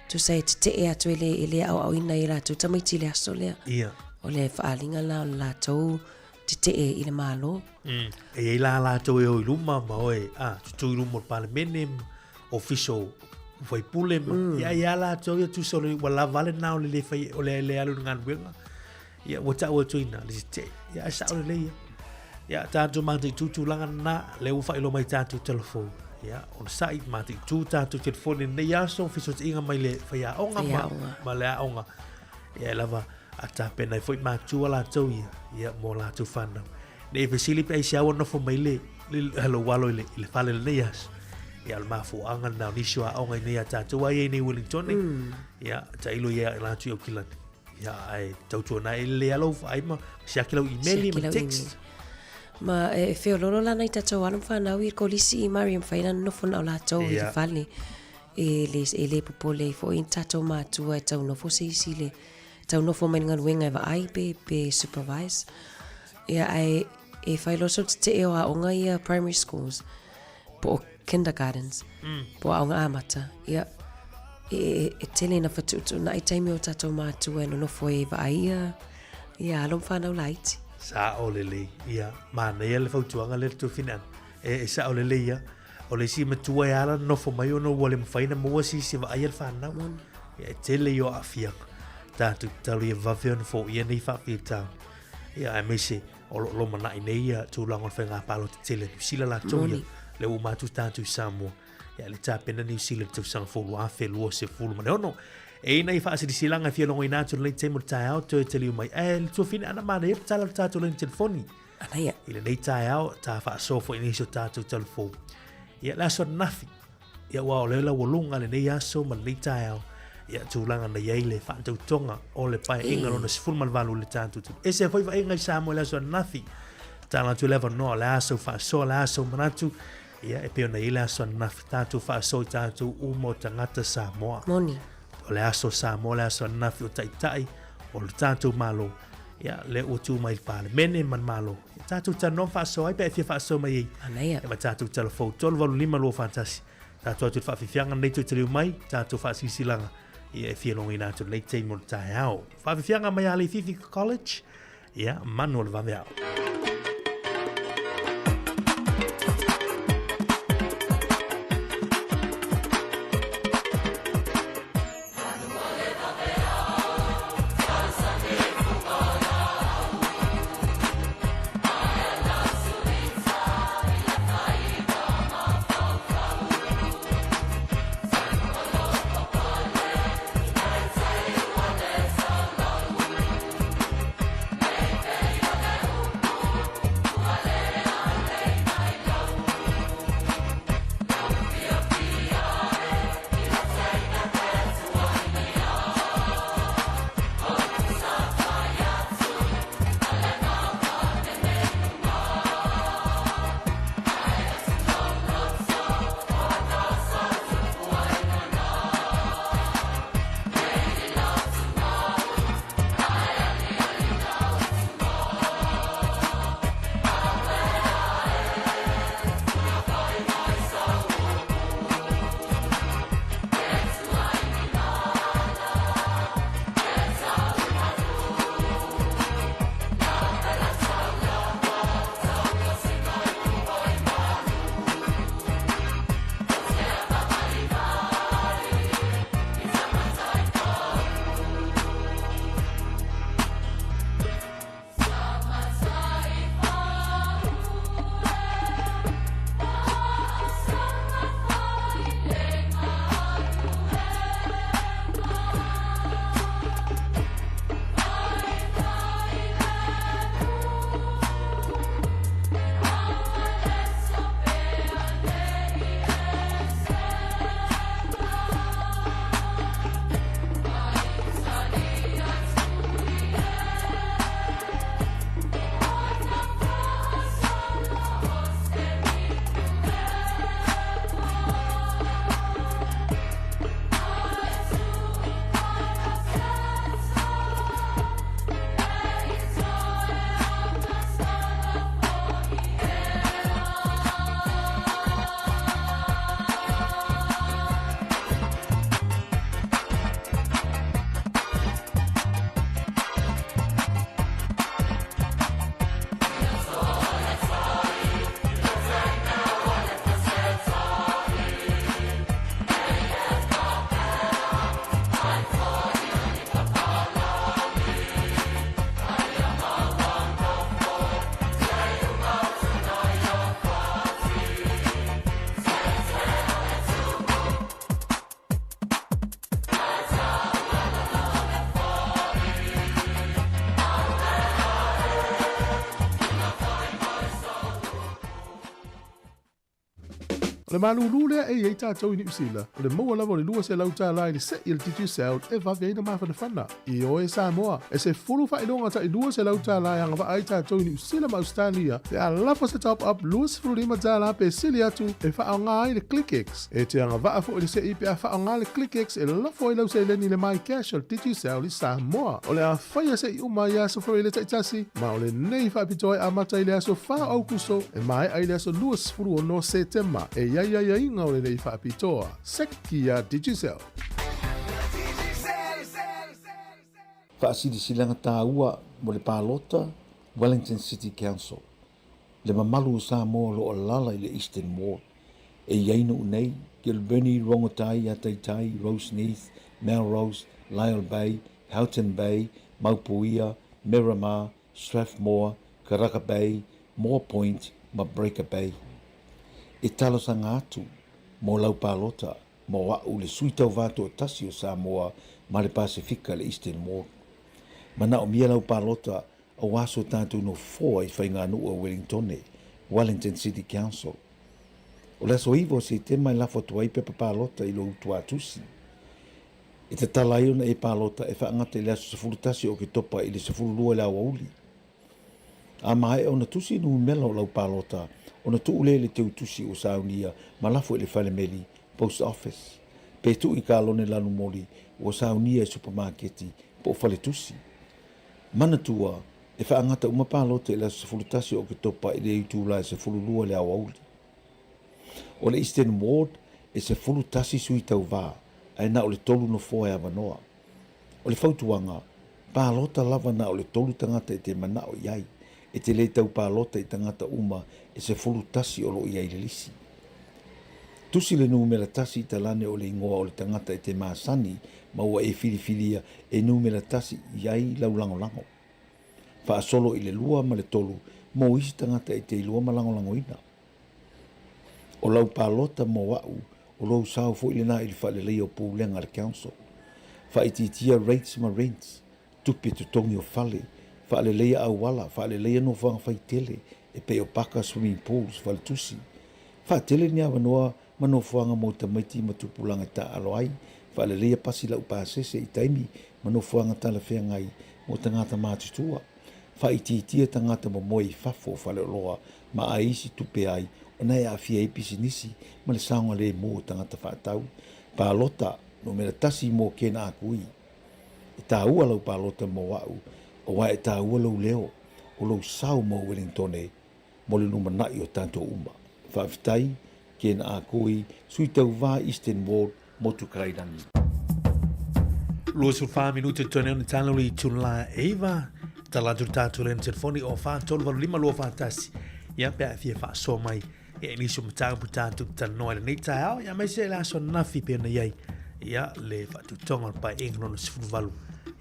tusa e tetee atu e le, e le aoaoina ai e latou tamaiti i le aso lea. Ia. O le faaaliga la o le latou tetee i le Malo. E i ai la latou e o i luma ma oe, a, tutū i luma o le Palemene ma ofisa o faipule ma, ia e i ai lava latou ia tusa o le, ua lava lava lena o le le fai, o le le alu i le galuega. Ia, ua tau atu i ina, le tetee. Ia, ae sao lelei ia. Ia, tatou mataitu tulaga lena, lea ua faailoa mai tatou telefoni. Ia, onosai, mataitu tatou telefoni i lenei aso, fesootaiga mai le faiaoga ma, ma le aoga. Ia, e lava, a tapena ai foi matua latou ia, ia, mo latou whanau. Nei fesili pe aisea ua nofo mai le, le lou alo i le, i le fale lenei aso. Ia, o le mafuaaga lena o nisi o aoga i nei a tatou ai nei Wellington. Ia, tailo ia latou i Aukilani. Ia, ae tautuana e lelei lava lou vaai ma siaki lau imeli ma text. Ma e feololo la nai tatou alo ma fanau i le kolisi i Murray e mafai ona nonofo na o latou i le fale. E le, e le popole ai foi ni tatou matua e tau nofo se isi le tau nofo mai le galuega e vaai pe, pe supervise. Ia, ae e fai loa sou tetee o aoga ia primary schools po o kindergartens, po o aoga amata, ia, e, e, e tele ina whatuutuunai taimi o tatou mātua e nonofo ai e vaai ia, ia alo ma whanau laiti. Sao lelei, ia, manaia le fautuaga lea le tuafine ana. E, e sao lelei ia. O le isi matua e ala nofo mai ona ua le mafai ona maua se isi e vaaia le whanau. Ia, e tele ia o aafiaga. Tatou tatalo ia vave ona foia nei faafitauli. Ia, aemaise, o lo o lomanai nei ia tulaga o le faiga palota tele a Niu Sila latou ia. Lea ua uma atu tatou i Samoa. Ia, le tapena Niu Sila i le tausaga fou 2026. E i ai nai faasilasilaga e fia logoina atu i lenei taimi o le taeao, toe taliu mai. Ae le tuafine ana manaia le tala o le tatou laina telefoni. Anaia. I lenei taeao, ta faasoa foi i nisi o tatou talafou. Ia, le aso ananafi, Ia aua o le laualuga lenei aso ma lenei taeao, ia tulaga na i ai le faatautoga o le paeaiga lona 18 i le tatou tuli. Ese foi vaaiga i Samoa i le aso ananafi, tala atu le avanoa, o le a sau faasoa, o le a sau manatu, ia e pei ona i ai le aso ananafi, tatou faasoa i tatou uma o tagata Samoa. Moni. O le aso Samoa, le aso ananafi o taitai, o le tatou Malo, ia, lea ua tu mai i le Palemene ma le Malo. Ia tatou talanoa ma faasoa ai pe a e fia faasoa mai ai. Manaia. Ia ma tatou tala fou 385 241. Tatou atu i le faafiafiaga lenei toe taliu mai, tatou faasilasilaga ia e fia logoina atu lenei taimi o le taeao. Faafiafiaga mai Leififi College, ia manu o le vaveao. O le malūlū lea e i ai tatou i Niu Sila, o le maua lava o le $200 i le se'i a le Digicel e vave ai ona mafanafana. Ioe Samoa, e 10 faailoga tai $200 e agavaa ai tatou i Niu Sila ma Ausetalia pe a lafo se top up $25 pe sili atu e faaaoga ai le ClickX. E te agavaa foi i le se'i pe a faaaoga le ClickX e lafo ai lau seleni i le MyCash a le Digicel i Samoa. O le a faia se'i uma i aso Faraile taitasi, ma o lenei faapitoa e amata i le aso 4 o Aukuso e maea i le aso 26 Setema. E i ai aiaiga o lenei faapitoa. Seki a Digicel. Faasilasilaga taua mo le palota Wellington City Council. Le mamalu o Samoa o lo o alaala i le Eastern Ward. E i ai nuu nei, Kilbirnie, Rongotai, Ataitai, Roseneath, Melrose, Lyall Bay, Houghton Bay, Maupuia, Miramar, Strathmore, Karaka Bay, Moa Point ma Breaker Bay. E talosaga atu mo lau palota mo a'u le sui tauva toatasi o Samoa ma le Pasefika le Eastern Ward. Manaomia lau palota aua so tatou nofoa i faiganuu a Wellingtone, Wellington City Council. O le aso 9 o Setema e lafo atu ai pepa palota i lou tuatusi. E tatala ai ona e palota e faagata i le aso 11 o Oketopa i le 12 i le aoauli. A maea ona tusi numera o lau palota, ona tuu lea i le teutusi ua saunia ma lafo i le fale meli, post office, pe tuu i kalone lanumoli ua saunia i supamaketi po o faletusi. Manatua, e faagata uma palota i le aso 11 o Oketopa i le itula e 12 i le aoauli. O le Eastern Ward e 11 sui tauva, ae na o le tolu nofoa e avanoa. O le fautuaga, palota lava na o le tolu tagata e te manao i ai, e te le tau palota i tagata uma e 11 o lo o i ai i le lisi. Tusi le numera tasi i talane o le igoa o le tagata e te masani ma ua e filifilia e numera tasi i ai lau lagolago. Faasolo i le lua ma le tolu mo isi tagata e te iloa ma lagolagoina. O lau palota mo a'u, o lou sao foi lena i le faaleleia o pulega a le Council. Faaitiitia rates ma rents, tupe totogi o fale, faaleleia auala, faaleleia nofoaga faitele e pei o paka, swimming pools, faletusi. Faatele ni avanoa ma nofoaga mo tamaiti ma tupulaga e taaalo ai, faaleleia pasi laupasese i taimi ma nofoaga talafeagai mo tagata matutua. Faaitiitia tagata momoe i fafo o faleoloa ma ai isi tupe ai ona e aafia ai pisinisi ma le saogalemu o tagata faatau. Palota numera tasi mo Ken Akui. E taua lau palota mo a'u, auā e taua lou leo, o lou sao mo Wellingtone mo le lumana'i o tatou uma. Faafetai, Ken Akui, Sui Tauva Eastern Ward, Motukairangi. 24 minute tone ona talo i tula eiva tala atu tatou le telefoni o 4 3 8 5 2 4 1 ia pe a fia faasoa mai ia i nisi o mataupu tatou te talanoa i lenei taeao ia aemaise le aso ananafi pei ona i ai ia le faatutoga o le Paeaiga Lona 18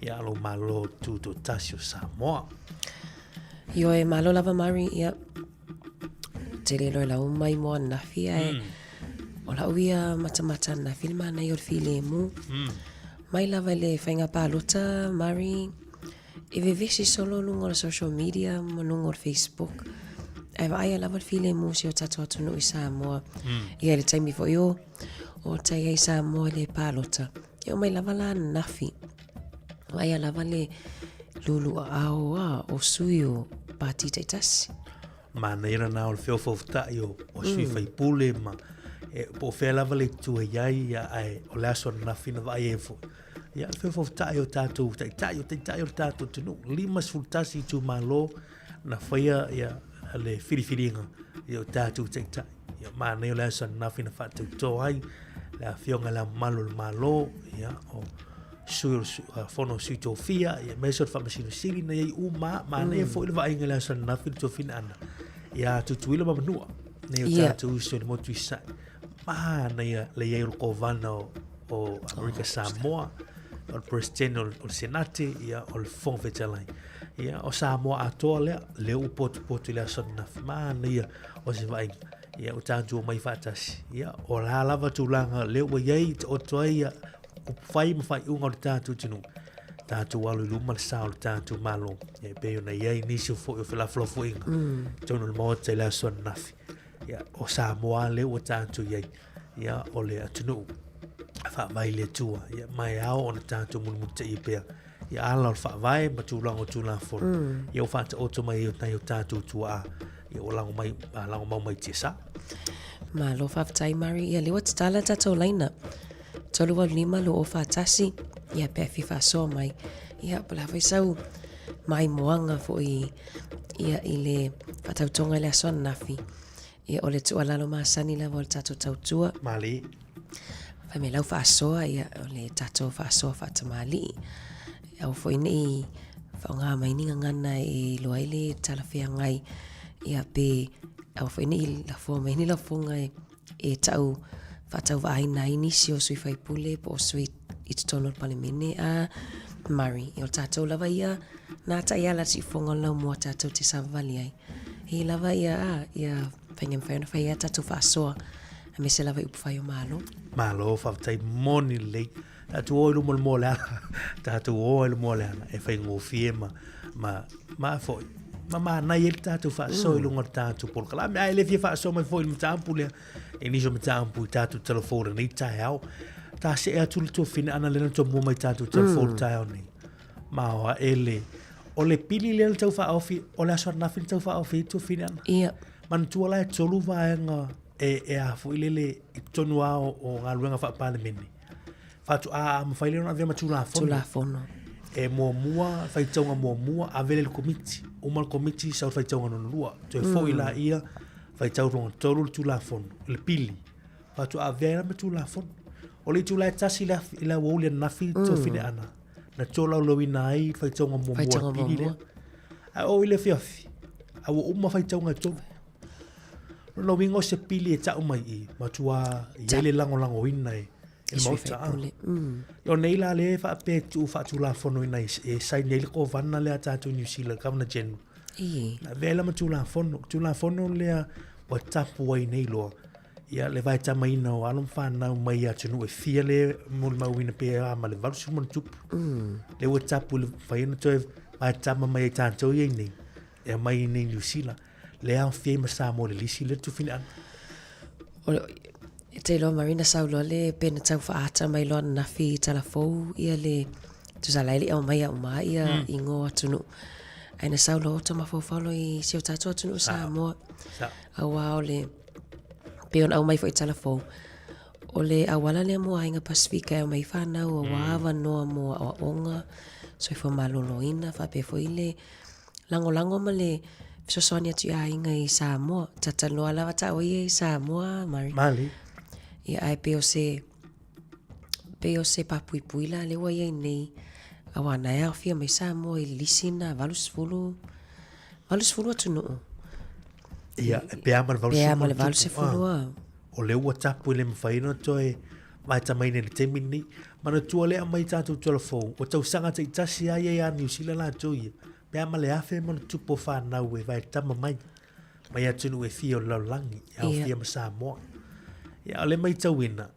ia lou Malo Tutoatasi o Samoa. Ioe, malo lava Mari, ia tele loa lau mai mo ananafi ae mm. o lau ia matamata ananafi le manaia o le filemu. Mm. Mai lava i le faiga palota Mari, E vevesi solo luga o le social media ma luga o le Facebook. Ae vaaia lava le filemu o si o tatou atunuu i Samoa. Mm. Ia i le taimi foi o, o tai ai Samoa i le palota. E o mai lava la ananafi. Vaaia lava le lulu aao a o sui o pati taitasi. Manaia lena o le feofaofata'i o, o sui mm. faipule ma e, po o fea lava le itu e i ai, ia, ae o le aso ananafi na vaai ai foi. Ia, le feofaofata'i o tatou taitai, o taitai o le tatou atunuu, 51 itumalo na faia ia, le filifiliga ia o tatou taitai. Ia, manaia o le aso ananafi na faatautō ai le afioga i le Ao Mamalu o le Malo, ia, o sui o le fono o sui tofia, ia aemaise o le faamasino sili na i ai uma, manaia mm. foi le vaaiga i le aso ananafi le tofina ana, ia Tutuila ma Manua, nei o yeah. tatou uso i le motu i Sa'i. Manaia le i ai o le kovana o, o Amerika oh, Samoa, o le President o, o le Senate, ia, o le Fofoga Fetalai. Ia, o Samoa atoa lea, lea ua potupotu i le aso ananafi. Manaia o se vaaiga. Ia, o tatou omai faatasi. Ia, o la lava tulaga lea ua i ai, taoto ai ia, upufai ma faaiuga o le tatou atunuu, tatou alo i luma le sa o le tatou Malo, e pei ona i ai nisi o foi o felafolafoaiga mm. totonu o le Maota i le aso ananafi. Ia, o Samoa lea ua tatou i ai, ia, o le atunuu faavae i le Atua, ia, ma e ao ona tatou mulimulitaia pea ia ala o le faavae ma tulaga o Tulafono, mm. ia ua faataoto mai ai nai o tatou tuaa, ia ua lago mai, lago mau mai tiasa. Malo faafetai Mari, ia lea ua tatala tatou laina. 385 2041, ia pe a fia faasoa mai, ia po o le a foi sau maimoaga foi ia i le faatautoga i le aso ananafi. Ia o le tuualalo masani lava o le tatou tautua. Malie. Fai mai lau faasoa, ia o le tatou faasoa faatamalii. Aua foi ne i faaaoga mai ni gagana e iloa ai le talafeagai, ia pe aua foi ne i lafoa mai ni lafoga e e tau faatauvaaina ai nisi o sui faipule po o sui i totonu o le Palemene a Murray. O tatou lava ia nā taiala siufofoga o le laumua tatou te savavali ai. E lava ia a, ia faiga mafai ona fai ai a tatou faasoa aemaise lava i upufai o Malo. Malo, faafetai moni lelei. Tatou o i luma o le moa o le ala. Tatou o i le moa o le ala e faigofie ma, ma, ma foi. Ma manaia ai le tatou faasoa i luga o le tatou polokalame. Ae le fia faasoa mai foi i le mataupu lea, i nisi o mataupu i tatou telefoni i lenei taeao. Ta see atu le tuafine ana lea na tomua mai tatou telefoni mm. taeao nei. Ma o ae le, o le pili lea na tau faaofi, o le aso ananafi na tau faaofi ai tuafine ana. Ia. Manatua la e tolu vaega e, e a foi lele i totonu lava o, o galuega faa-Palemene. Faatoa mafai lea ona avea ma Tulafono. Tulafono. E muamua, faitauga muamua, ave lea i le Komiti. Uma le Komiti, sau le faitauga lona lua. Toe foi laia, faitau lona tolu le Tulafono, le pili. Faatoa avea ai la ma Tulafono. O le itula e tasi i le aoauli ananafi Tuafine Ana, na tolaulauina ai le faitauga muamua o le pili lea. Ae oo i le afiafi, a ua uma faitauga e tolu. Lona uiga o se pili e tau mai i, matua i ai le lagolagoina e le Maota. O nei la lea e faapea e tuu faatulafonoina e saini ai le Kovana lea a tatou i Niu Sila, Governor General. Na avea ai la ma Tulafono. Tulafono lea ua tapu ai nei loa ia le vaetamaina o alo ma fanau mai atunuu e fia lea e molimauina pe a ma le 80 ma ona tupu. Lea ua tapu i le mafai ona toe vaetama mai ai tatou ia i nei e aumai i nei Niu Sila. Le aofia ai ma Samoa i le lisi lea Tufineaga. E te iloa Marina sau loa le pe na tau faaata mai loa ananafi i tala fou ia le tusa la e le i aumaia uma ia igoa o atunuu. Ae na sau loa ota mafaufau loa i si o tatou atunuu Samoa. Aua o le pei ona aumai foi i tala fou, o le auala lea mo aiga Pasefika e aumai ai fanau aua avanoa mo aoaoga, soifua maloloina faapea foi le lagolago ma le fesoasoani atu i aiga i Samoa. Talanoa lava taua ia i Samoa, Mari. Mali. Ia, ae pei o se, pei o se papuipui la lea ua i ai nei, aua na e aofia mai Samoa i le lisi na 80, 80 atunuu. Ia, e pe a ma le 80. Pe a ma le 80, a. O lea ua tapu e le mafai ona toe vaetamaina i le taimi lenei. Manatua lea aumai tatou tala fou, o tausaga taitasi lava ia ia Niu Sila latou ia, pe a ma le 1000 ma ona tupu o fanau e vaetama mai, mai atunuu e fia o le lalolagi, e aofia ma Samoa. Ia, o le matauina,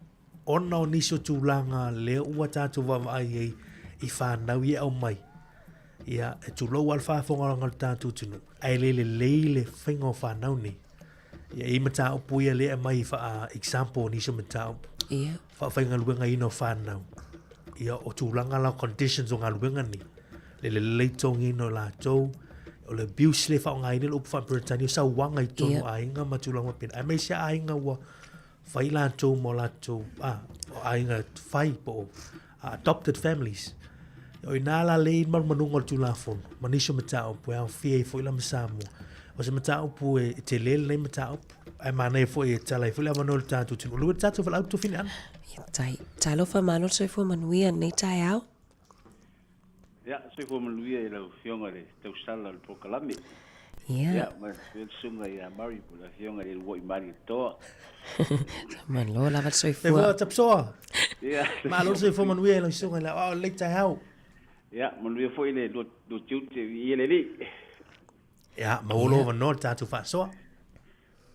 ona o nisi o tulaga lea ua tatou vaavaai ai i fanau ia e aumai, ia, e tulou lava le faafofogaaga a le tatou atunuu, ae le lelei le faiga o fanau nei. Ia, e i ai mataupu ia lea e aumai faa example o nisi o mataupu. Ia. Faafaigaluegaina o fanau. Ia, o tulaga la o conditions o galuega nei, le lelei totogiina o latou, o le abuse lea e faaaogaina le upu faa-Peretania, o sauaga i totonu o aiga ma tulaga faapena. Aemaise lava aiga ua fai latou ma o latou, ah, o aiga fai po o adopted families. O i ina la lea e i ai le manumanuga o le Tulafono ma nisi o mataupu e aofia ai foi la ma Samoa. O se mataupu e tele lenei mataupu, ae manaia foi e tatala ai foi le avanoa i le tatou atunuu. Lua le tatou valaau Tufineana. Tai, talofa malo le soifua manuia i lenei taeao. Ia, soifua manuia i lau Afioga i le tausala o le polokalame. Ia. Ia, ma le susuga ia Murray po o le Afioga i le Luoi Malietoa. Malo lava le soifua. Soifua Tapsoa. Ia. Malo le soifua manuia i lau susuga i le aoao i lenei taeao. Ia, manuia foi le lua tiute i le Alii. Ia, maua lou avanoa i le tatou faasoa.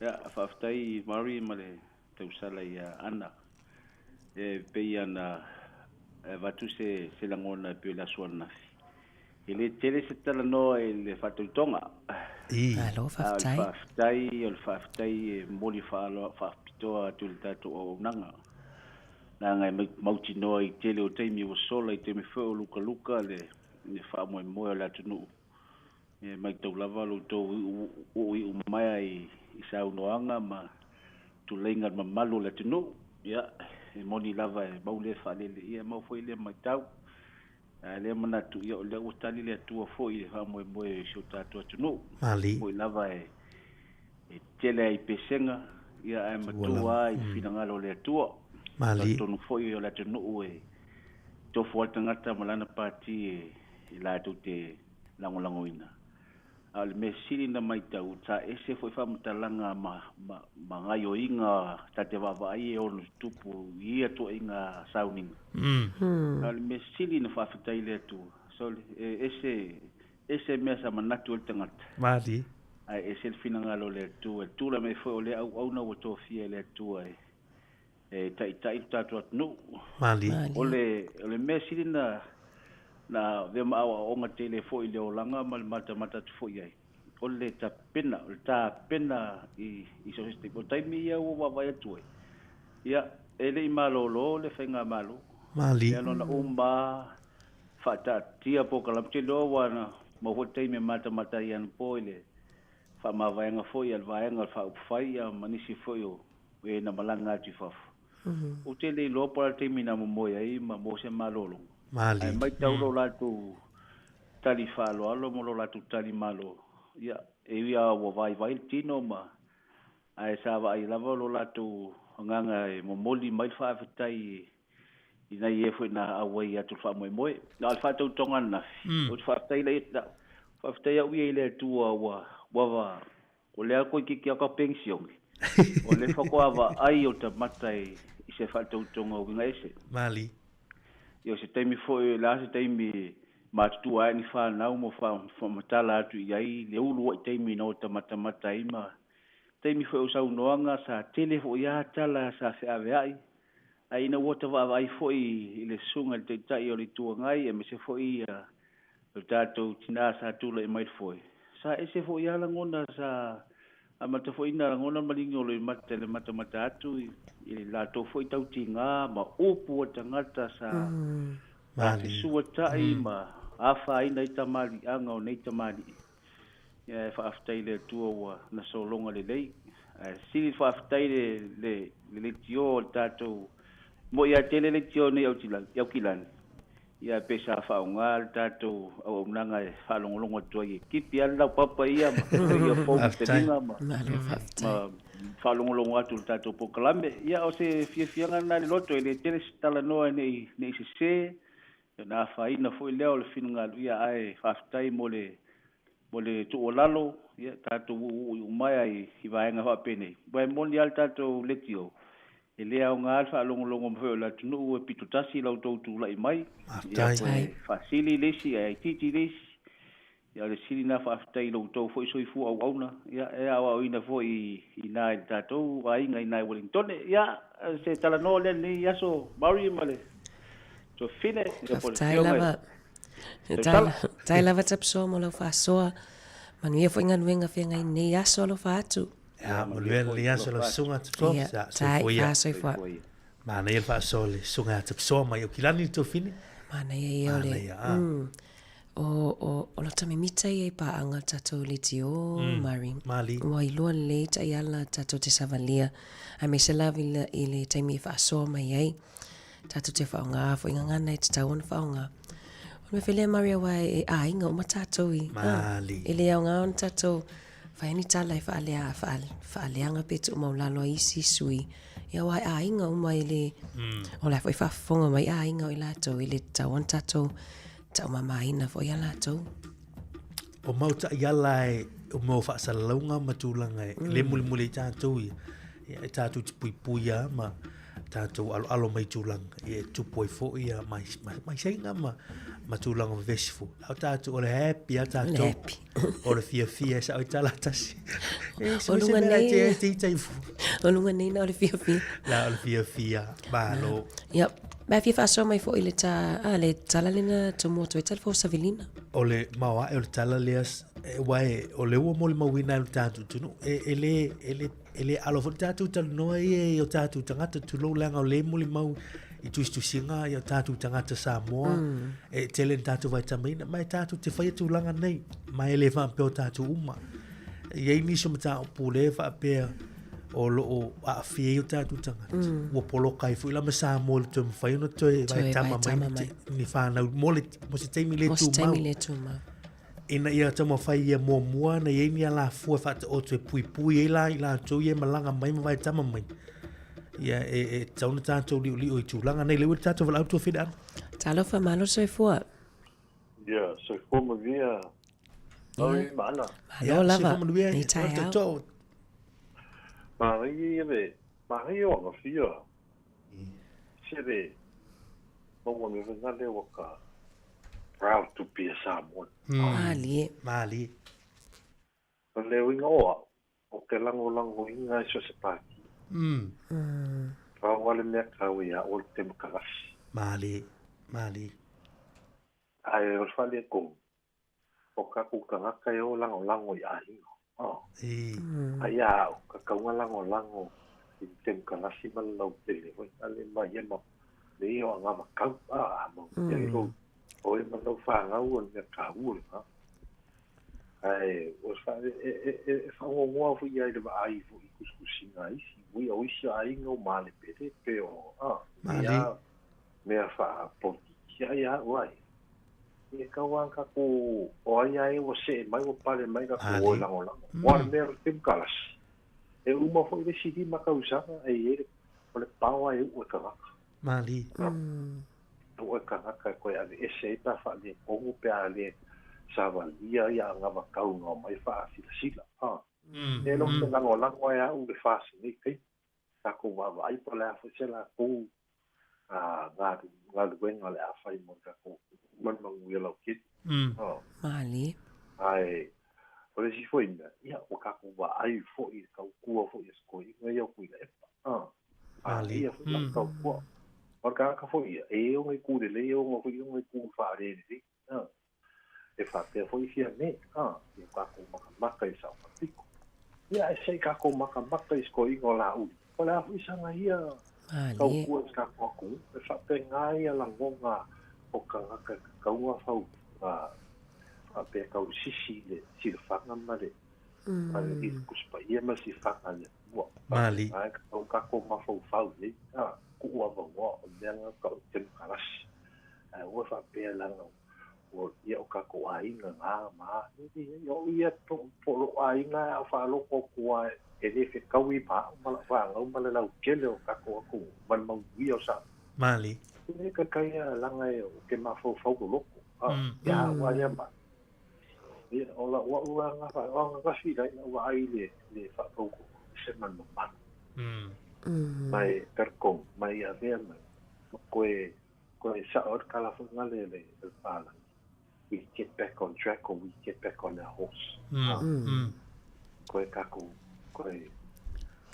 Ia, faafetai Murray ma le tausala ia Ana. E pei ona avatu se se lagona e pei o le aso ananafi. E le tele se talanoa i le faatautoga. Malo faafetai. A o le faafetai, o le faafetai e momoli faapitoa atu i le tatou auaunaga. Leaga e mautinoa i tele o taimi ua sola, i taimi foi o lukaluka le faamoemoe o le atunuu. E matau lava lo outou uuiu maea i saunoaga ma tuleiga o le mamalu o le atunuu. Ia, e moni lava e mau lea faalele, ia e mau foi lea matau. A lea manatu, ia o lea ua tali le Atua foi i le faamoemoe o si o tatou atunuu. Mali. Foi lava e tele ai pesega, ia ae matua lava i le finagalo o le Atua. Mali. Talitonu foi o le atunuu e tofu lava le tagata ma lana pati e latou te lagolagoina. A o le mea sili na matau, sa ese foi faamatalaga ma, ma, ma gaioiga ta te vaavaai e ono tutupu i ia tuaiga sauniga. A o le mea sili na faafetai i le Atua, sole, e ese, ese mea sa manatu ai le tagata. Malie. Ae ese le finagalo o le Atua. E tula mai foi o lea auauna ua tofia e le Atua e, e taitai lo tatou atunuu. Malie. O le, o le mea sili na, na avea ma aoaoga tele foi i le olaga ma le matamata atu foi i ai, o le tapena, o le tapena i, i so o se taimi. O taimi ia ua vaavaai atu ai, ia, e le i malolo le faigamalo. Malie. Ia na uma faataatia polokalame. Ou te iloa ua na maua foi le taimi e matamata ai anapo i le faamavaega foi a le Vaega o le Faaupufai ia ma nisi foi o e na malaga atu i fafo. Ou te le iloa po o le a le taimi na momoe ai ma maua se malologa. Mali. Ae maitau lo latou tali faaaloalo ma lo latou tali malo, ia, e ui lava ua vaivai le tino ma, ae sa vaai lava lo latou agaga e momoli mai le faafetai i nai e foi na auai atu i le faamoemoe. Na o le faatautoga ananafi, ou te faafetai la, faafetai au ia i le Atua ua, ua, O lea toeitiiti lava ka penisione, o lea faatoa vaai o tamata i se faatautoga uiga ese. Mali. Ia o se taimi foi, o le a se taimi e matutua ai ni whanau mo whamatala atu i ai le ulu ai taimi na o tamatamata ai ma taimi foi o saunoaga sa tele foi a tala sa feaveai ai ina ua tavaavaai foi i le susuga i le Taitai o le Itu Agai aemaise foi lo tatou tinā sa tulai mai le foe. Sa ese foi a lagona sa amata foi ina lagona maligi o Loimata i le matamata atu i le latou foi tautigā ma upu a tagata sa fesuata'i ma afaina ai tamaliiaga o nei tamalii. Ia e faafetai i le Atua ua na sologa lelei. Ae sili le faafetai le le le leitio o le tatou mo'i a tele leitio nei i Aukilani. Ia pe sa faaaoga le tatou auaunaga e faalogologo atu ai e tipi lava le laupapa ia ma ia fou taliga ma faalogologo atu i le tatou polokalame. Ia o se fiafiaga lena i le loto, e le tele se talanoa ne i sese, ona afaina foi lea o le finagalo, ia ae faafetai mo le mo le tuualalo, ia tatou uuuu uma ai i vaega faapenei. Aua e moni lava le tatou leitio, E le aoga le faalogologo mai foi o le atunuu e pitotasi la outou tulai mai, ia toe faasili le isi ae itiiti le isi. Ia o le sili lena faafetai i lo outou foi soifua auauna, ia e aoaoina foi i ina i le tatou aiga i ina i Uelintone. Ia se talanoa lea i lenei aso Maori ma le Tuafafine, ia po o le Faafetai Afioga i lava. Tautala. Faafetai lava Tapsoa mo lau faasoa. Manuia foi galuega feagai nei aso alofa atu. Ia, manuia lenei aso lau susuga Tapsoa. Ia, Ia, tai, soifua ia. faasoifua. Manaia le faasoa le susuga ia Tapsoa mai Aukilani le tuafine. Manaia ia o le, Manaia, ah. o, o, o lota mimita ia i paaga o tatou leitio, Mari. Mali. Ua iloa lelei taiala tatou te savalia, aemaise lava i le, i le taimi e faasoa mai ai. Tatou te faaaoga foi gagana e tatau ona faaaoga. O le mea foi lea Mari aua e aiga uma tatou i, ah, Mali. e le aoga ona tatou fai ni tala e faalea, faaleaga pe tuumaulalo ai isi sui. Ia aua e aiga uma e le, o la e foi faafofoga mai aiga o i latou, e le tatau ona tatou taumamaina foi ia latou. O mau taiala e o mau faasalalauga ma tulaga e le mulimuli ai tatou ia, ia e tatou te puipui lava ma tatou aloalo mai tulaga ia e tupu ai foi ia maisaiga ma ma tulaga vevesi foi. A o tatou o le happy a tatou. Happy. O le fiafia e sao i tala tasi. E O luga nei. Te te te fu. O luga nei na o le fiafia. La o le fiafia. Malo. Ia, ma fia faasoa mai foi le ta, a, le tala lena tomua atu ai tala fou Savilina. O le maoae o le tala lea, aua e, o lea ua molimauina e lo tatou atunuu, e, e le, e le, e le alo foi le tatou talanoa ia i o tatou tagata, tulou, leaga o lea e molimau i tusitusiga i o tatou tagata Samoa, e tele ni tatou vaitamaina, ma e tatou te faia tulaga nei, ma e le faapea o tatou uma. E i ai nisi o mataupu lea e faapea o lo o aafia ai o tatou tagata, ua poloka ai foi la ma Samoa i le toe mafai ona toe vaetama mai ni whanau mo, le, mo se taimi le Mo se tumau. taimi le tumau. Ina ia taumafai ia muamua ona i ai ni alafua e faataoto e puipui ai la i latou ia e malaga mai ma vaetama mai. Ia e, e tatau ona tatou liolio i tulaga nei. Lea ua i le tatou valaau tuafine Ana. Talofa, malo soifua. Ia, soifua manuia. Oi, ma Ana. Malo lava. Soifua manuia. Nei taeao. Manaia ia le, manaia o agafia. Sere, maua me venga le waka. Proud to be a Samoan. Malie. Malie. O le uiga o au, o ke langolango inga i so se pāti. Pau ale mea kau ia o le temokarasi. Malie. Malie. Ae o le whale kong, o ka ku tagata e o langolango i aiga. Oh. Ai a au, ka kaunga langolango i le temokarasi ma le lautele, hoi ale mai e ma le ia o anga makau, a, a mau ia i lou, o e ma lau whangau o le mea kāua le ngā. Ae, o se wha, e, e, e, e whaongongoa fo ia i le vaai fo i kusikusinga isi, ui o isi aiga o male pere pe o, a, Mali. ia mea wha politiki. Ia ia au ai. Ia kau a kākou o ai a e ua seʻe mai ua pale mai kākou o e lagolago. Ua le mea o le temukalasi. E uma foi le isi 5 tausaga e i ai le o le paoa e uʻu e tagata. Malie. E uʻu e tagata e toe aveese ai pe a faaletonu pe a le savalia ia anavatau na omai faasilasila. E le o se lagolago ai au i le FAST i lenei taimi. Tatou vaavaai po o le a foi se latou galuega o le a fai mo le tatou atunuu ma le manuia lautele. Malie. Ae o le isi foi mea, ia ua tatou vaai foi i le tautua foi a si toeaina ia o Tuilaepa. Malie. Ia foi lana tautua. O le tagata foi ia, e i ai ona itu lelei, e i ai foi ona itu faalelelei. E faapea foi Fiame, ia tatou matamata i Sao Papiko. Ia ae se i tatou matamata i si toeaina o Laauli, o le a foi sana ia tautua i si tatou atunuu. E faapena ia lagona o tagata e tatau ona fau faapea tausisi i le silafaga ma le i le Tusi Paia ma le silafaga a le Atua. Faapena e tatau ona tatou mafaufau i ai, tuu avanoa o le mea lena tau o le temokarasi. Ae aua e faapea leaga ua ia o tatou aiga na ma a. E leai, o au ia po o lou aiga a o faalogo atu lava e le fetaui ma au ma lau fanau ma le lautele o tatou atunuu ma le manuia o Samoa. Malie. E le taitai lava leaga ou te mafaufau loloto. Ia au lava ia ma ia o lau au lava lena o ananafi la ina ua vaai i le faatautoga e se manumanu. Mai talitonu mai avea mai ma toe Koe sao ai le tala foi lena le le palagi, we get back on track or we get back on our horse. Koe tatou, koe,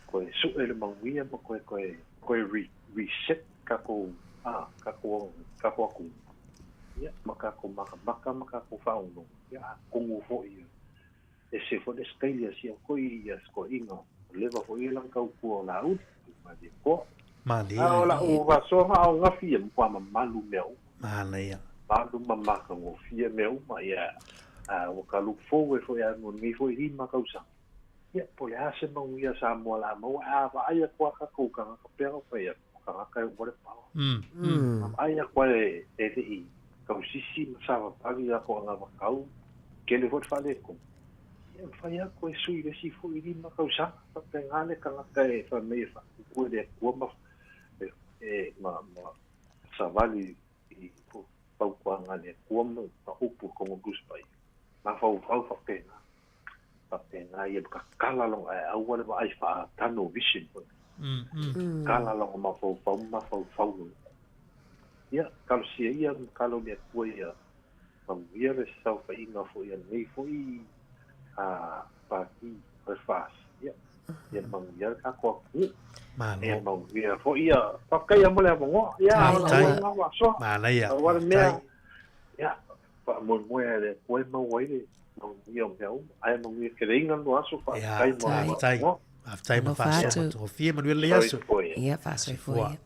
koe suʻe le manuia ma koe, koe, koe re, reset tatou, a, tatou, tatou atunuu, ia, ma tatou makamaka ma tatou faaonono, ia, atonu foi ia, ese foi le staili a si au foi ia sikoiga ua leva foi ia lana tautua o Laauli malie koa. Malie. A o la'u faasoa ma aogafi ia matua mamalu mea uma. Manaia. Malu ma matagofie mea uma ia a ua ka look forward foi a mo lenei foi 5 tausaga. Ia po o le a se manuia Samoa o le a maua ae a vaai atu a tatou tagata pea o fai atu o tagata e ua le paoa. A vaai atu a e le i tausisi ma savavali latou anavatau, tele foi le faaletonu. Ia mafai lava toe sui i le isi foi 5 tausaga, faapena le tagata e fai mai e faatupu e le Atua ma e ma ma savali i fautuaga a le Atua ma upu i totonu o le Tusi Paia. Mafaufau faapena. Faapena ia tatala lona aeau ua le vaai faa-tunnel vision foi. Tatala lona mafaufau ma mafaufau lona. Ia, talosia ia ma talo i le Atua ia manuia le saofaiga foi a lenei foi Pati o le FAST. Ia, ia manuia le tatou atunuu. Malo. Ia manuia foi ia, faafetai lava mo le avanoa. Ia, o lau lava faasoa. Manaia. Pau lava le mea, ia, faamoemoe lava i le Atua e maua ai le manuia o mea uma. Ae manuia keleina lua aso, faafetai mo le avanoa. Faafetai ma faasoa matagofie, manuia lenei aso. Ia, faasoifua ia.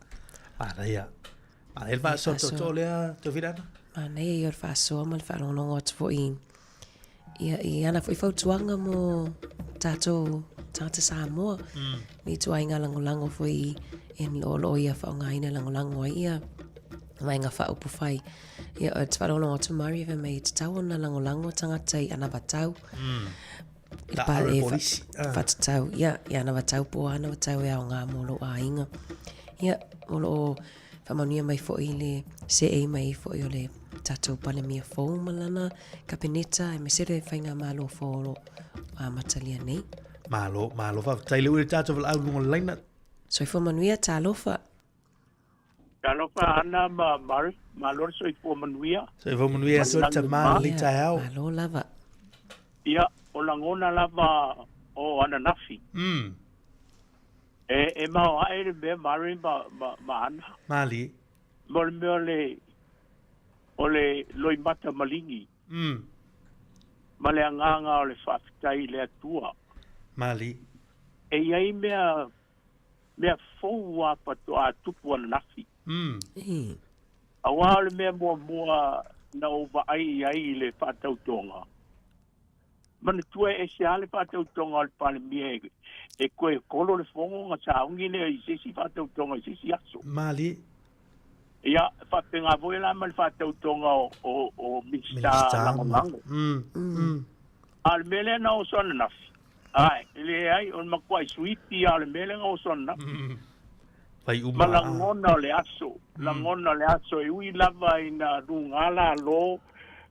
Manaia. Manaia le faasoa tootoo lea, Tovilana. Manaia ia o le faasoa ma le faalogologo atu foi ia, i ana foi fautuaga mo tatou tagata Samoa. Ni ituaiga lagolago foi e o loo ia faaaogaina lagolago ai ia vaega faaupufai. Ia, ou te faalogologo atu Mari fai mai e tatau ona lagolago tagata i anavatau. I Ta pa alo e polisi. Whatatau, ia, i anavatau po o anavatau e aoga mo lou aiga. Ia, o loo Faamanuia mai foi le seei mai foi o le tatou Palemia fou ma lana Kapeneta aemaise le Faigamalo fou o lo o amatalia nei. Malo, malo faafetai le ui le tatou valaau luga o le laina. Soifua manuia, talofa. Talofa Ana ma Mari, malo le soifua manuia. Soifua manuia e soe tama le taeao. Malo lava. Ia, o lagona lava o ananafi. E, e maoae le mea Mary ma, ma, ma Ana. Malie. Mo le mea o le, o le loimata maligi. Ma le agaga o le faafetai i le Atua. Malie. E i ai mea, mea fou lava faatoa tupu ananafi. Aua o le mea muamua na ou vaai i ai i le faatautoga, Manatua e ese lava le faatautoga o le Palemia e toe kolo le fono ona sauni lea i se isi faatautoga i se isi aso. Malie. Ia, e faapena foi la ma le faatautoga o, o, o Minisita Lagolago. A o le mea lea na oso ananafi, ae, e leai, o le matuai suipi lava o le mea lea na oso ananafi. Fai uma. Ma lagona o le aso, lagona o le aso, e ui lava ina luga lalo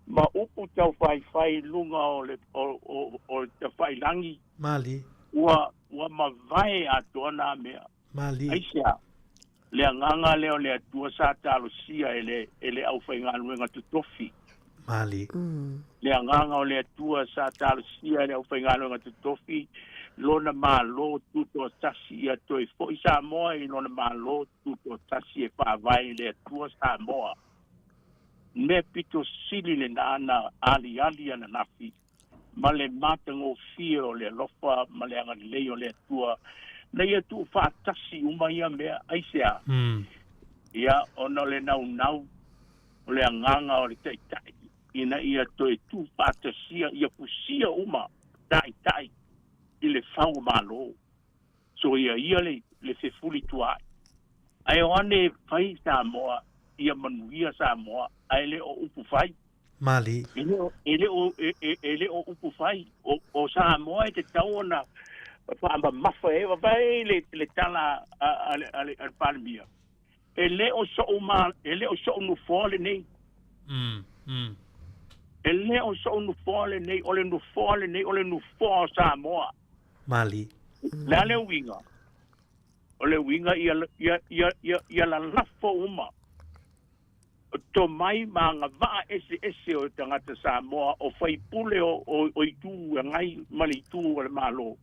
ma upu taufaifai i luga o le, o, o, o le tafailagi. Malie. Ua, ua mavae atoa na mea. Malie. Aisea? Le agaga lea o le Atua sa talosia e le, e le aufaigaluega totofi. Malie. Le agaga o le Atua sa talosia e le aufaigaluega totofi, Lona Malo tutoatasi ia toe foi Samoa i Lona Malo tutoatasi e faavae i le Atua Samoa. Mea pito sili lena na aliali ananafi ma le matagofie o le alofa ma le agalelei o le Atua, na ia tuufaatasi uma ia mea. Aisea? Ia, ona o le naunau o le agaga o le Taitai ina ia toe tuufaatasia ia fusia uma taitai i le fau o Malo. So ia ia le, le fefulituaai. Ae o ane e fai Samoa, ia manuia Samoa, ae le o upu fai. Malie. E le o, e le o, e, e, e le o upu fai. O, o Samoa e tatau ona faamamafa e vaai le, le tala a, a, a, a, le, a le Palemia. E le o so'u ma, e le o so'u nofoa lenei. E le o so'u nofoa lenei, o le nofoa lenei, o le nofoa o Samoa. Malie. Le a le uiga? O le uiga ia, ia, ia, ia, ia lalafo uma tomai ma agavaa eseese o tagata Samoa, o faipule o, o, o itu agai ma le itu o le Malo,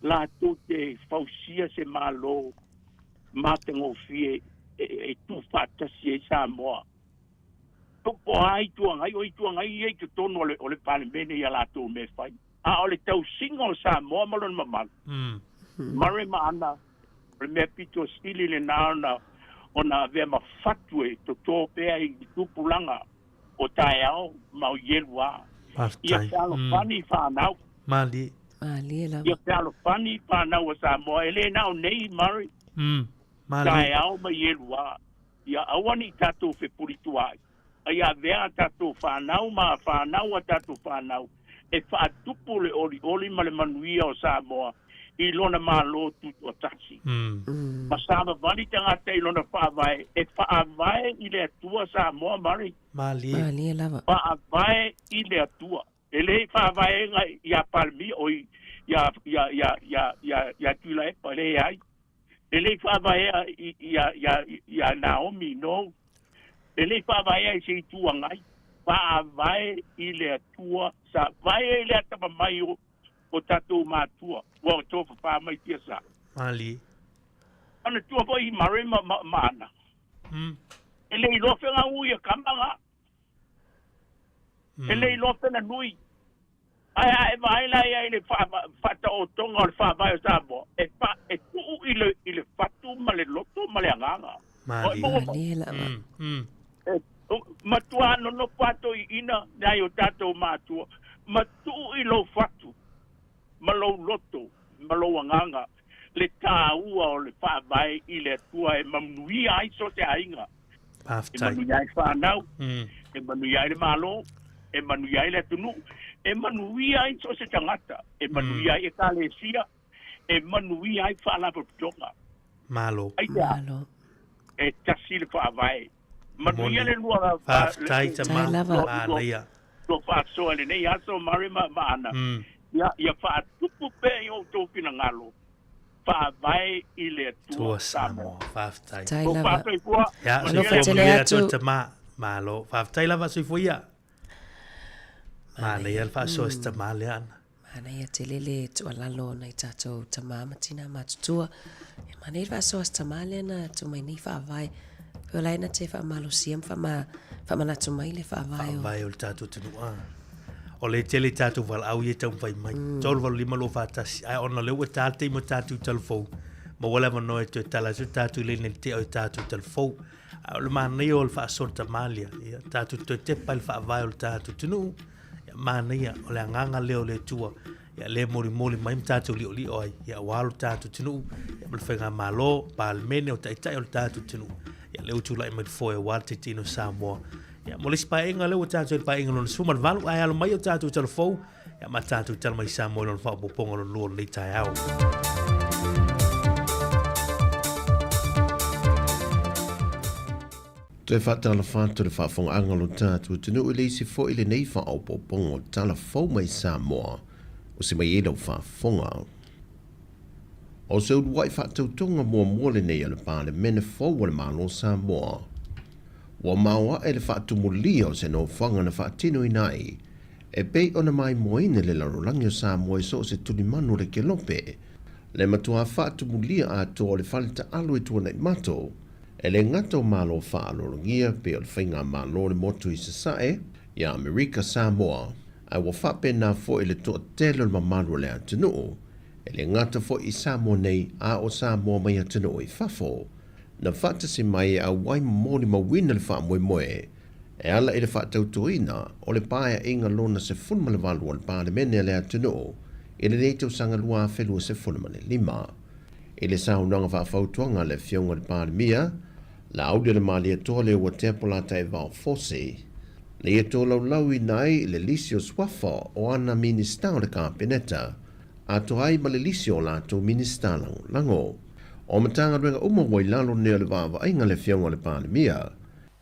latou te fausia se Malo matagofie e, e tuufaatasi ai Samoa. Po o a Itu Agai, o Itu Agai ia i totonu o le, o le Palemene i a latou mea e fai. A o le tausiga o Samoa ma lona mamalu, Murray ma Ana, o le mea pito sili lena ona, ona avea ma fatu e totō pea i tupulaga o taeao ma o ielua. Ia Faafetai. fealofani whānau. Malie. Malie lava. Ia fealofani whānau o Samoa. E le na o nei, Murray. Malie. Taeao ma ielua. Ia aua ne i tatou fepulituaai, a ia avea a tatou fanau ma a fanau a tatou fanau e faatupu le olioli ma le manuia o Samoa i lona Malo tutoatasi. Ma savavali tagata i lona faavae e faavae i le Atua Samoa Murray. Malie. Malie lava. Faavae i le Atua. E le i faavaega iā Palemia, oi, iā, iā, iā, iā, iā, iā Tuilaepa, leai. E le i faavaea iā, iā, iā Naomi, no. E le i faavaea i se Itu Agai. Faavae i le Atua, sa vae i le atamamai o, o tatou matua, ua tofafā mai tiasa. Malie. Ana tua foi i Murray ma, ma, ma Ana. E le iloa fega u ia kama ga. E le iloa pena nui. Ae a e vaai la ia i le faataotoga o le faavae o Samoa, e, fa, e tuu i le, i le fatu ma le loto ma le agaga. Malie. Malie lava. E, matua nonofo ato i ina nai o tatou matua, ma tuu i lou fatu ma lou loto ma lou agaga le taua o le faavae i le Atua e manuia ai so se aiga. E Faafetai. manuia ai whānau, e manuia ai le Malo, e manuia ai le atunuu, e manuia ai so o se tagata, e manuia ai ekalesia, e manuia ai faalapotopotoga. Malo. Aisea? Malo. E tasi le faavae. Manuia Moni. le lua Faafetai tama. Faafetai lava. Manaia. lua faasoa i lenei aso Murray ma, ma Ana. Ia, ia faatupu pea i o outou finagalo, faavae i le Atua Tua Samoa. Samoa. Faafetai. Tai Ua lava. faasoifua, Ia, manuia soifua le tele manuia atu. atu tama. Malo. Faafetai lava soifua ia. Manaia le faasoa se tama lea Ana. Manaia tele le tuualalo nai tatou tama ma tina matutua. E manaia le faasoa se tama lea na tuu mai nei faavae. Pe o la e na te faamalosia ma faama, faamanatu mai le faavae o. Faavae o le tatou atunuu a. O le tele tatou valaau ia e taumafai mai. 3 8 5 2 4 1. Ae ona o lea ua ta le taimi o tatou talafou, maua le avanoa e toe tala atu tatou i le ina i le tea o tatou talafou. Ae o le manaia o le faasoa tama lea, ia tatou toe tepa i le faavae o le tatou atunuu. Ia manaia, o le agaga lea o le Atua, ia lea e molimoli mai ma tatou liolio ai, ia aua lo tatou atunuu, ia ma le faigamalo, Palemene o taitai o le tatou atunuu. Ia lea ua tulai mai le foe aua le taitaiina o Samoa. Ia, mo le isi paeaiga lea ua tatou i le paeaiga lona 18, ae alo mai o tatou tala fou, ia ma tatou tala mai Samoa i lona faaopoopoga lona lua o lenei taeao. Toe faatalofa atu le faafogaaga o lo tatou atunuu i le isi foi lenei faaopoopoga o tala fou mai Samoa o se mai ai lau faafofoga. O se uluai faatautoga muamua lenei a le Palemene fou a le Malo o Samoa. Ua maoae le faatumulia o se nofoaga na faatinoina ai e pei ona maimoaina le lalolagi o Samoa i so o se tulimanu o le kelope, le matuā faatumulia atoa o le fale taalo i Tuanaimato, e le gata o Malo faaaloalogia pei o le Faigamalo o le Motu i Sasae, ia Amerika Samoa, ae ua faapena foi le toatele o le mamalu o le atunuu, e le gata foi i Samoa nei a o Samoa mai atunuu i fafo, na faatasi mai e auai ma molimauina le faamoemoe e ala i le faatautoina o le Paeaiga lona 18 o le Palemene a le atunuu i lenei tausaga 2025. I le saunoaga faafautuaga a le Afioga i le Palemia, Laaulialemalietoa Leuatea Polataivao Fosi, na ia tolaulauina ai le lisi o suafa o ana Minisita o le Kapeneta, atoa ai ma le lisi o latou Minisita Lagolago. O Matagaluega uma ua i lalo nei o le vaavaaiga a le Afioga i le Palemia.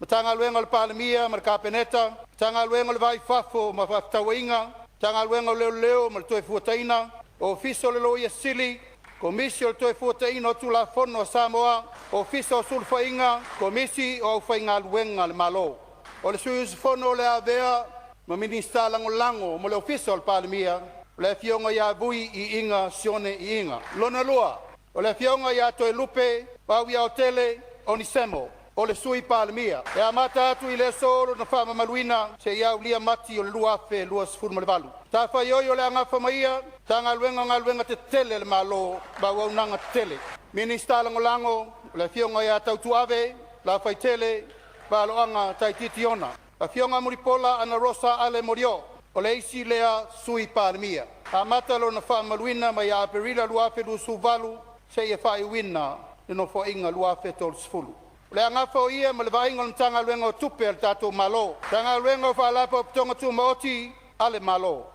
Matagaluega o le Palemia ma le Kapeneta, Matagaluega o le Va i Fafo ma Faafetauaiga, Matagaluega o Leoleo ma le Toefuataiga, Ofisa o le Loia Sili, Komisi o le Toefuataiga o Tulafono a Samoa, Ofisa o Sulufaiga, Komisi o Aufaigaluega a le Malo. O le sui usufono o le a avea ma Minisita Lagolago mo le Ofisa o le Palemia, o le Afioga ia Vui Iiga Sione Iiga. Lona lua, o le Afioga ia Toelupe Pauiaotele Onisemo, o le Sui Palemia. E amata atu i le aso lona faamamaluina seia aulia Mati o le 2028. Matafaioi o le a gafa ma ia, Matagaluega o Galuega Tetele a le Malo ma Auaunaga Tetele. Minisita Lagolago, o le Afioga ia Tautuave Lafaitele Valoaga Taititiona. Afioga Mulipola Anarosa Ale Molioo, o le isi lea Sui Palemia. Amata lona faamamaluina mai ia Aperila 2028 seia faaiuina le Nofoaiga 2030. O le a gafa o ia ma le vaaiga o le Matagaluega o Tupe a le tatou Malo, Matagaluega o Faalapotopotoga Tumaoti a le Malo.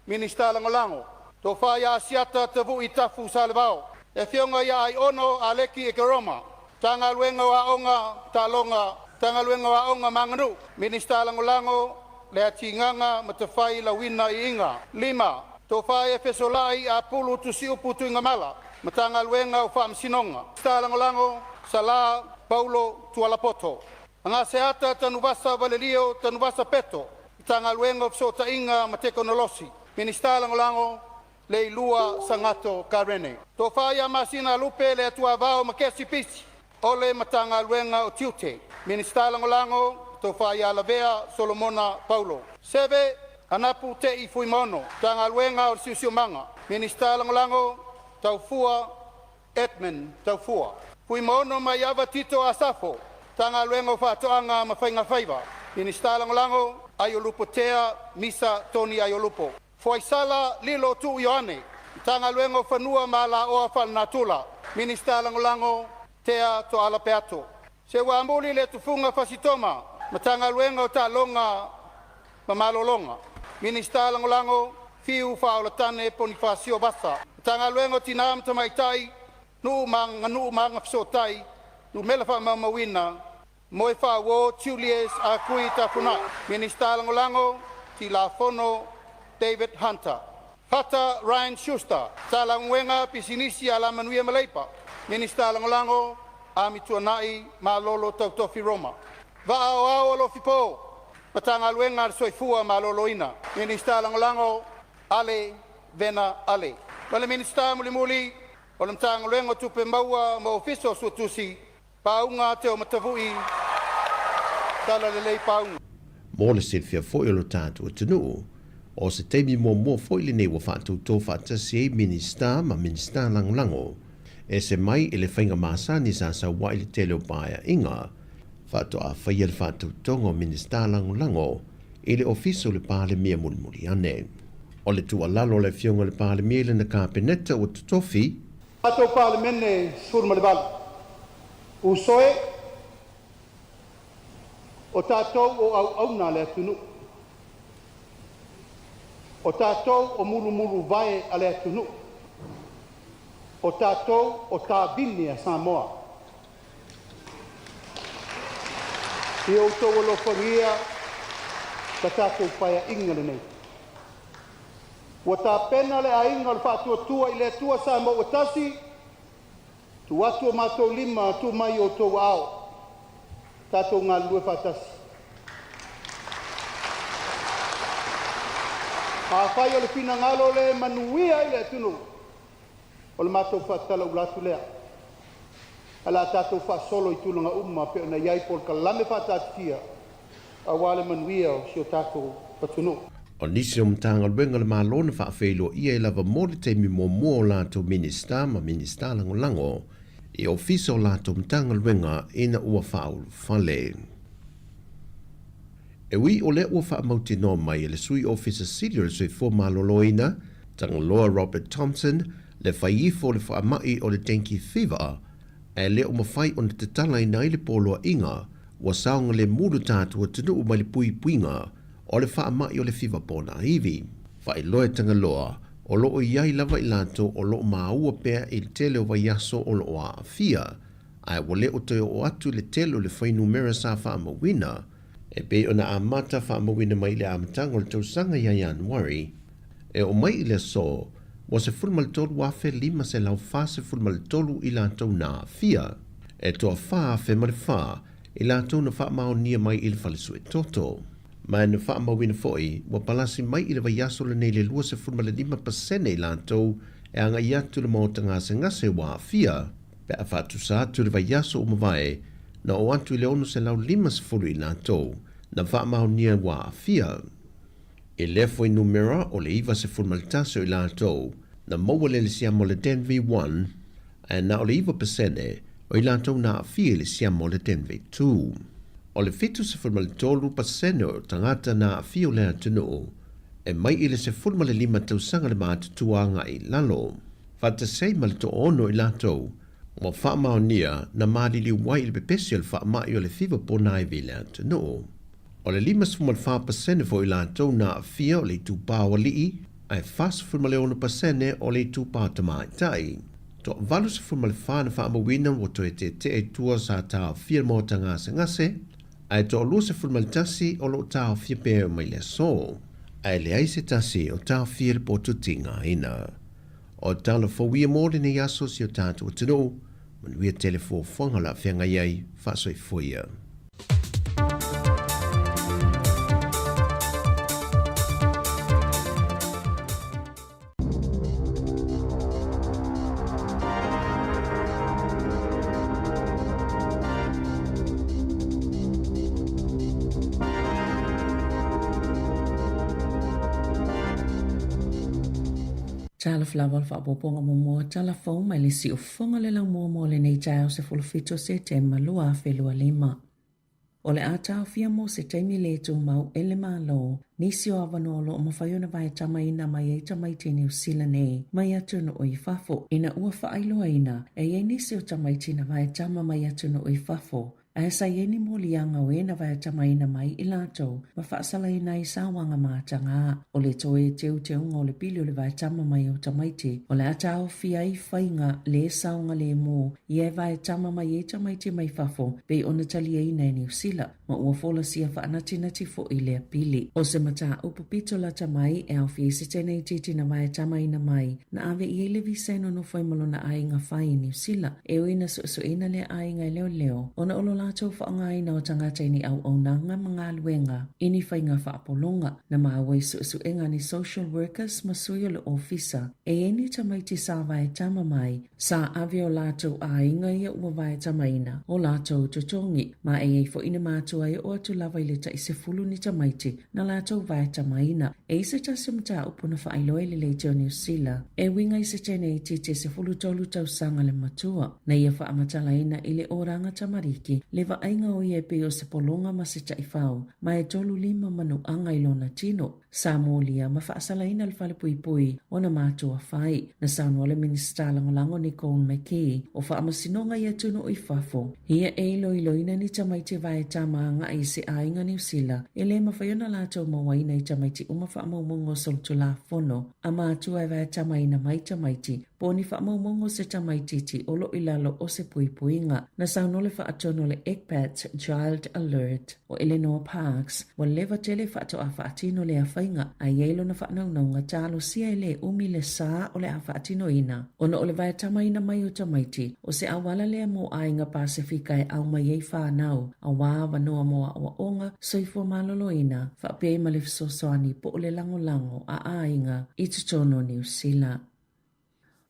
Minisita Lagolago, Tofa ia Asiata Tavui Tafu Salevao, le Afioga ia Aiono Aleki Ekeroma, Matagaluega o Aoga, Taaloga, Matagaluega o Aoga ma Aganuu, Minisita Lagolago, Leatigaga ma Tafai Lauina Iiga. 5. Tofa ia Fesolai Apulu Tusiupu Tuigamala, Matagaluega o Faamasinoga, Minisita Lagolago, Sala Paulo Tualapoto. Agaseata Tanuvasa Valelio Tanuvasa Peto, Matagaluega o Fesootaiga ma Tekonolosi, Minisita Lagolago, Leilua Sagato Karene. Tofa ia Masina Lupe Leatuavao Makesi Pisi, o le Matagaluega o Tiute, Minisita Lagolago, Tofa ia Lavea Solomona Paulo. Seve Anapu Te'i Fuimaono, Matagaluega o le Siosiomaga, Minisita Lagolago, Taufua Edmund Taufua. Fuimaono Maiava Tito Asafo, Matagaluega o Faatoaga ma Faigafaiva, Minisita Lagolago, Aiolupo Tea Misa Tony Aiolupo. Foaisala Lilo Tuu Ioane, Matagaluega o Fanua ma Alaoa Faalenatura, Minisita Lagolago, Tea Toala Peato. Seuamuli Le Tufuga Fasitoma, Matagaluega o Taaloga ma Malologa, Minisita Lagolago, Fiu Faaolatane Ponifasio Vasa, Matagaluega o Tinā ma Tamaitai, Nuu ma Aganuu ma Agafesootai, Numela Faamaumauina, Moefaauo Julius Akui Tafunai, Minisita Lagolago, Tilafono David Hunter. Fata Ryan Schuster, Matagaluega Pisinisi Alamanuia ma Leipa, Minisita Lagolago, Amituanai Malolo Tautofi Roma. Vaa Aoao Alofi Po, Matagaluega a le Soifua Maloloina, Minisita Lagolago, Ale Vena Ale. Ma le Minisita mulimuli o le Matagaluega o Tupe Maua ma Ofisa o Suetusi, Pauga Teomatavui Talalelei Pauga. Mo le silafia foi o lo tatou atunuu, o se taimi muamua foi lenei ua faatoutou faatasi ai Minisita ma Minisita Lagolago ese mai i le faiga masani sa sau ai le tele o paeaiga faatoa faia le faatautoga o Minisita Lagolago i le Ofisa o le Palemia mulimuli ane. O le tuualalo a le Afioga i le Palemia i lana Kapeneta ua totofi, Tatou Palemene 18. Uso e, O tatou o auauna a le atunuu. O tatou o mulumuluvae a le atunuu. O tatou o tavine a Samoa. Ia outou alofagia la tatou paeaiga lenei. Ua tapena le aiga o le Faatuatua i le Atua Samoa ua tasi, tuu atu o matou lima, tuu mai o outou aao, tatou galulue faatasi. Afai o le finagalo le manuia ai le atunuu, o le matou faatalauula atu lea. Ae o le a tatou faasolo i tulaga uma pei ona i ai polokalame faataatitia aua le manuia o si o tatou atunuu. O nisi o Matagaluega a le Malo na faafeiloaia ai lava mo le taimi muamua o latou Minisita ma Minisita Lagolago i ofisa o latou Matagaluega ina ua faaulufale. E ui o lea ua faamautinoa mai e le Sui Ofisa Sili o le Soifua Maloloina, Tagaloa Robert Thomson, le fai ifo o le faamai o le dengue fever, ae le o mafai ona tatalaina ai le poloaiga ua saogalemu lo tatou atunuu mai le puipuiga o le faamai o le fiva ponaivi. Faailoa e Tagaloa, o lo o i ai lava i latou o lo o maua pea i le tele o vaiaso o lo o aafia, ae ua le o toe oo atu i le tele o le fuainumera sa faamauina, e pei ona amata faamauina mai i le amataga o le tausaga ia Ianuari, e oo mai i le aso, ua 13,543 i latou na aafia, e toa-4,004 i latou na faamaonia mai i le fale suetoto. Ma na faamauina foi, ua palasi mai i le vaiaso lenei le 25% i latou e agai atu i le maota gasegase ua aafia, pe a faatusa atu i le vaiaso ua mavae, na oo atu i le 650 i latou na faamaonia ua aafia. I lea fuainumera o le 91 o i latou na maua le siama o le Denve 1, ae na o le 9% o i latou na aafia i le siama o le Denve 2. O le 73% o tagata na aafia o le atunuu e mai i le 15 tausaga le matutua agai i lalo, faatasi ai ma le toaono o i latou ua faamaonia na maliliu ai i le pepesi o le faamai o le fiva ponaivi i le atunuu. O le 54% foi o i latou na aafia o le itupa o alii, ae 46% o le itupa o tamaitai. Toa 84 na faamauina ua toe tietie i tua sa taofia le maota gasegase, ae toa 21 o lo o taofia pea e oo mai le aso. Ae leai se tasi o taofia i le potu tigaina. O tala fou ia mo lenei aso si o tatou atunuu, manuia tele fuafuaga o le a feagai ai, faasoifua ia. Talofa lava o le faaopoopoga muamua o tala fou mai le siufofoga o le laumua mo lenei taeao 17 o Setema 2025. O le a taofia mo se taimi le tumau e le Malo nisi o avanoa o lo o mafai ona vaetamaina mai ai tamaiti i Niu Sila nei mai atunuu i fafo ina ua faailoaina e i ai nisi o tamaiti na vaetama mai atunuu i fafo ae sa i ai ni moliaga o e na vaetamaina mai i latou ma faasalaina ai sauaga mataga. O le toe teuteuga o le pili o le vaetama mai o tamaiti o le a taofia ai faiga le saogalemu ia e vaetama mai ai tamaiti mai fafo pei ona taliaina e Niu Sila ma ua folasia faanatinati foi lea pili. O se mataupu pito lata mai e aofia i se teine itiiti na vaetamaina mai na ave i ai le visa e nonofo ai ma lona aiga fai i Niu Sila e ui na suesueina lea aiga e leoleo ona o lo latou faaaogaina o tagata i ni auaunaga ma galuega i ni faiga faapologa na maua i suesuega a ni social workers ma sui o le ofisa e i ai ni tamaiti sa vaetama mai Sa ave o latou aiga ia ua vaetamaina o latou totogi, ma e i ai foi ni matua e oo atu lava i le tai 10 ni tamaiti na latou vaetamaina. E i se tasi o mataupu na faailoa i le Leitio o Niu Sila e uiga i se teine itiiti e 13 tausaga le matua, na ia faamatalaina i le olaga tamariki. Le vaaiga o ia e pei o se pologa ma se taifau, ma e 35 manuaga i lona tino. Sa molia ma faasalaina le falepuipui ona matua fai. Na saunoa le Minisita Lagolago Nicole McKee, o faamasinoga i atunuu i fafo, ia e iloiloina ni tamaiti vae tama agai i se aiga Niu Sila e le mafai ona latou mauaina i tamaiti uma faamaumauga o solitulafono a matua e vae tamaina mai tamaiti po o ni faamaumauga o se tamaitiiti o lo o i lalo o se puipuiga. Na saunoa le faatonu o le ECPAT Child Alert, o Eleanor Parks, ua leva tele faatoa faatino lea faiga, a i ai lona faanaunauga talosia e le umi le sa o le a faatinoina. Ona o le vaetamaina mai o tamaiti, o se auala lea mo aiga Pasefika e au mai ai fanau, auā avanoa mo aʻoaʻoga, soifua maloloina, faapea ai ma le fesoasoani po o le lagolago a aiga i totonu o Niu Sila.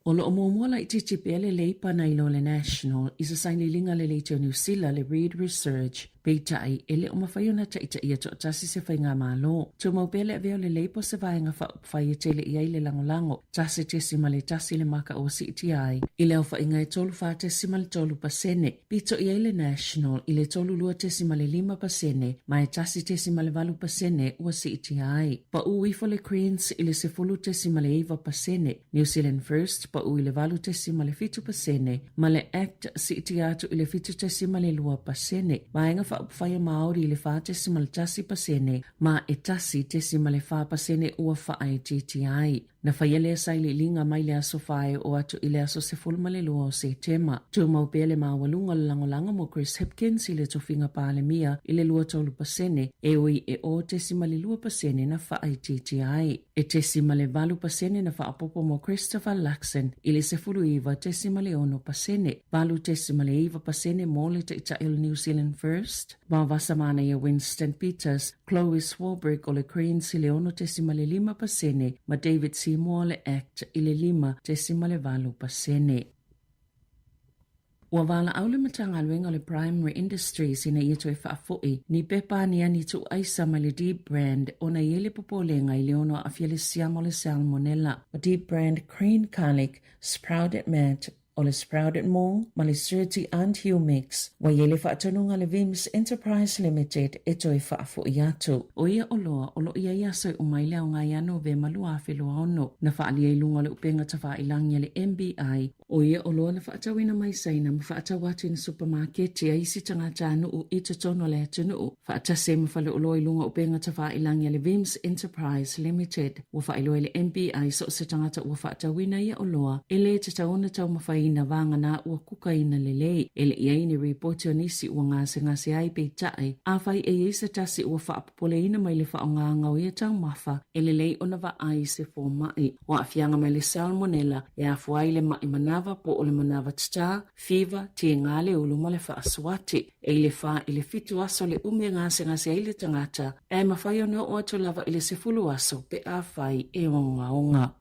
O lo o muamua laitiiti pea le Leipa nai lo le National i se sailiiliga lelei o Niu Sila le Reid Research, peitai e le o mafai ona taitaia toatasi se faigamalo. Tumau pea le avea o le Leipa o se vaega faaupufai e tele i ai le lagolago, 1.1 le maka ua siitia ai i le aofaiga e 34.3%. Pito i ai le National i le 32.5% ma e 1.8% ua siitia ai. Pau ifo le Greens i le 10.9%, New Zealand First pau i le 8.7% ma le act siitia atu i le 7.2%, Vaega Faaupufai a Māori i le 4.1% ma e 1.4% ua faaitiitia ai. Na faia lea sailiiliga mai le aso 4 e oo atu i le aso 12 o Setema. Tumau pea le maualuga o le lagolago mo Chris Hipkins i le tofiga Palemia i le 23%, e ui e 0.2% na faaitiitia ai. E 0.8% na faaopoopo mo Christopher Luxon i le 19.6%, 8.9% mo le Taitai o le New Zealand First, Vavasa manaia Winston Peters, Chloe Swarbrick o le Greens i le 6.5% ma David Seymour o le act i le 5.8%. Ua valaau le Matagaluega o le Primary Industries ina ia toe faafoi ni pepa aniani tuuaisa mai le Deep Brand ona e i ai le popolega i le ono aafia le siama o le Salmonella. O Deep Brand Crane Garlic, Sprouted Mat, O le Sprouted Mall ma le Surti and Hill Mix, ua i ai le faatonuga a le Vims Enterprise Limited e toe faafoi atu. O ia oloa o lo o i ai aso e uma ai le aoga ia Novema 2026, na faaalia i luga o le upega tafailangi a le MBI. O ia oloa na faatauina mai Saina ma faatau atu i na supamaketi a isi tagatanuu i totonu o le atunuu, faatasi ai ma faleoloa i luga o upega tafailangi a le Vims Enterprise Limited. Ua faailoa e le MBI so o se tagata ua faatauina ia oloa, e le tatau ona taumafaiina vagana ua kukaina lelei. E le i ai ni ripoti o nisi ua gasegase ai peitai, afai e i ai se tasi ua faapopoleina mai le faaaogaga o ia taumafa, e lelei ona vaai i se fomai. O aafiaga mai le Salmonella e afua ai le ma'i manava po o le manava tatā, fiva, tiga le ulu ma le faasuati. E i le 4 i le 7 aso le umi e gasegase ai le tagata, ae mafai ona oo atu lava i le 10 aso pe afai e ogaoga.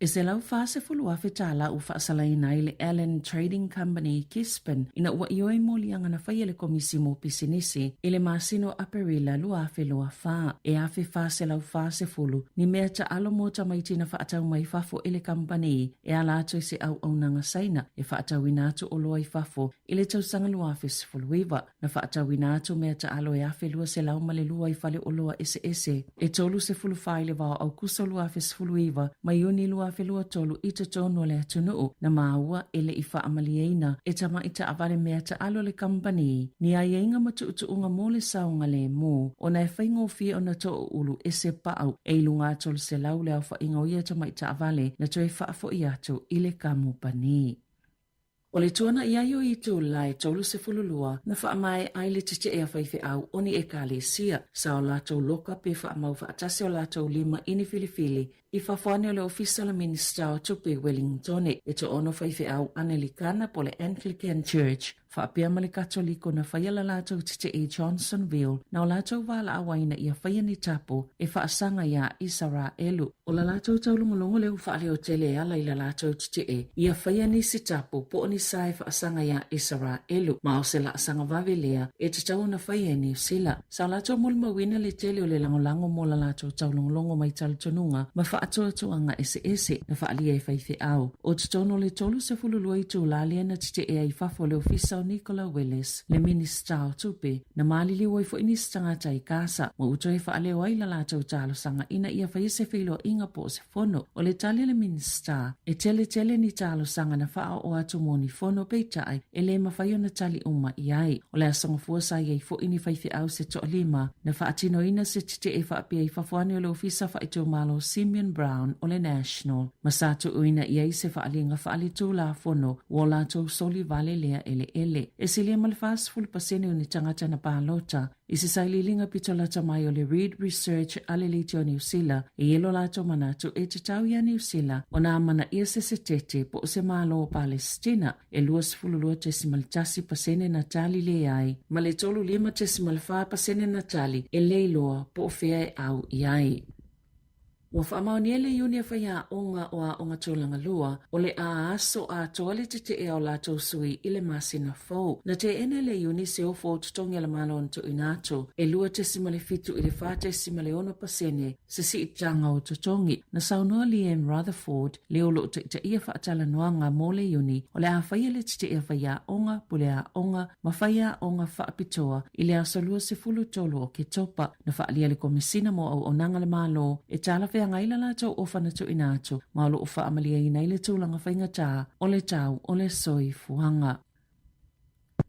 E $140,000 tala ua faasalaina ai le Allen Trading Company i Gisborne ina ua ioe moliaga na faia e le Komisi mo Pisinisi i le masina o Aperila 2024. E $1,440 ni mea taalo mo tamaiti na faatau mai fafo e le kamupani e ala atu i se auaunaga Saina e faatauina atu oloa i fafo i le tausaga 2019. Na faatauina atu mea taalo e 1,202 i faleoloa eseese e 34 i le vao Aukuso 2019 ma Iuni 2023 i totonu o le atunuu. Na maua e le i faamalieina e tamai taavale mea taalo a le kamupani ni aiaiga ma tuutuuga mo le saogalemu ona e faigofie ona toʻoulu ese paʻau e i luga atu o le 100 le aofaiga o ia tamai taavale na toe faafoi atu i le kamupani. O le tuanaʻi ai o Itulai 32 na faamaea ai le tetee a faifeau o ni Ekalesia, sa o latou loka pe faamau faatasi o latou lima i ni filifili i fafo ane o le Ofisa o le Minisita o Tupe i Wellingtone. E toaono faifeau Anelikana po o le Anglican Church faapea ma le Katoliko na faia la latou tetee i Johnsonville na o latou valaau ai ina ia faia ni tapu e faasaga iā Isaraelu. O la latou taulogologo lea ua faaleo tele e ala i la latou tetee, ia faia nisi tapu po o ni sa e faasaga iā Isaraelu, ma o se laasaga vave lea e tatau ona faia e Niu Sila. Sa o latou molimauina le tele o le lagolago mo la latou taulogologo mai talitonuga ma faatuatuaga eseese na faaalia e faifeau. O totonu o le 32 itulā lea na tetee ai i fafo o le Ofisa o. o Nicola Willis, le Minisita o Tupe, na maliliu ai foi nisi tagata i Gasa ma ua toe faaleo ai la latou talosaga ina ia faia se feiloaiga po o se fono. O le tali a le Minisita, e teletele ni talosaga na faaoo atu mo ni fono peitai e le mafai ona tali uma i ai. O le Aso Gafua sa i ai foi ni faifeau se toalima na faatinoina se tetee faapea i fafo ane o le Ofisa Faaitumalo Simeon Brown o le National ma sa tuuina i ai se faaliga faaletulafono ua o latou soli vale lea eleele. E silia ma le 40% o ni tagata na palota i se sailiiliga pito lata mai o le Reid Research a le Leitio o Niu Sila, e i ai lo latou manatu e tatau iā Niu Sila ona amanaia se setete po o se Malo o Palesitina e 22.1% na tali leai, ma le 35.4% na tali e le iloa po o fea e au i ai. Ua faamaonia le Iuni a Faiaoga o Aoga Tulaga Lua o le a aso atoa le teteʻe o latou sui i le masina fou. Na teena e le Iuni se ofo o totogi a le Malo na tuuina atu e 2.7 i le 4.6% se siitaga o totogi. Na saunoa Leanne Rutherford, le o lo o taitaia faatalanoaga mo le Iuni, o le a faia le teteʻe a faiaoga, puleaoga ma faiaoga faapitoa i le aso 23 o Oketopa. Na faaalia le Komesina mo Auaunaga a le Malo e talafeagai la latou ofa na tuuina atu ma o lo o faamalieina ai le tulaga faigata o le tau o le soifuaga.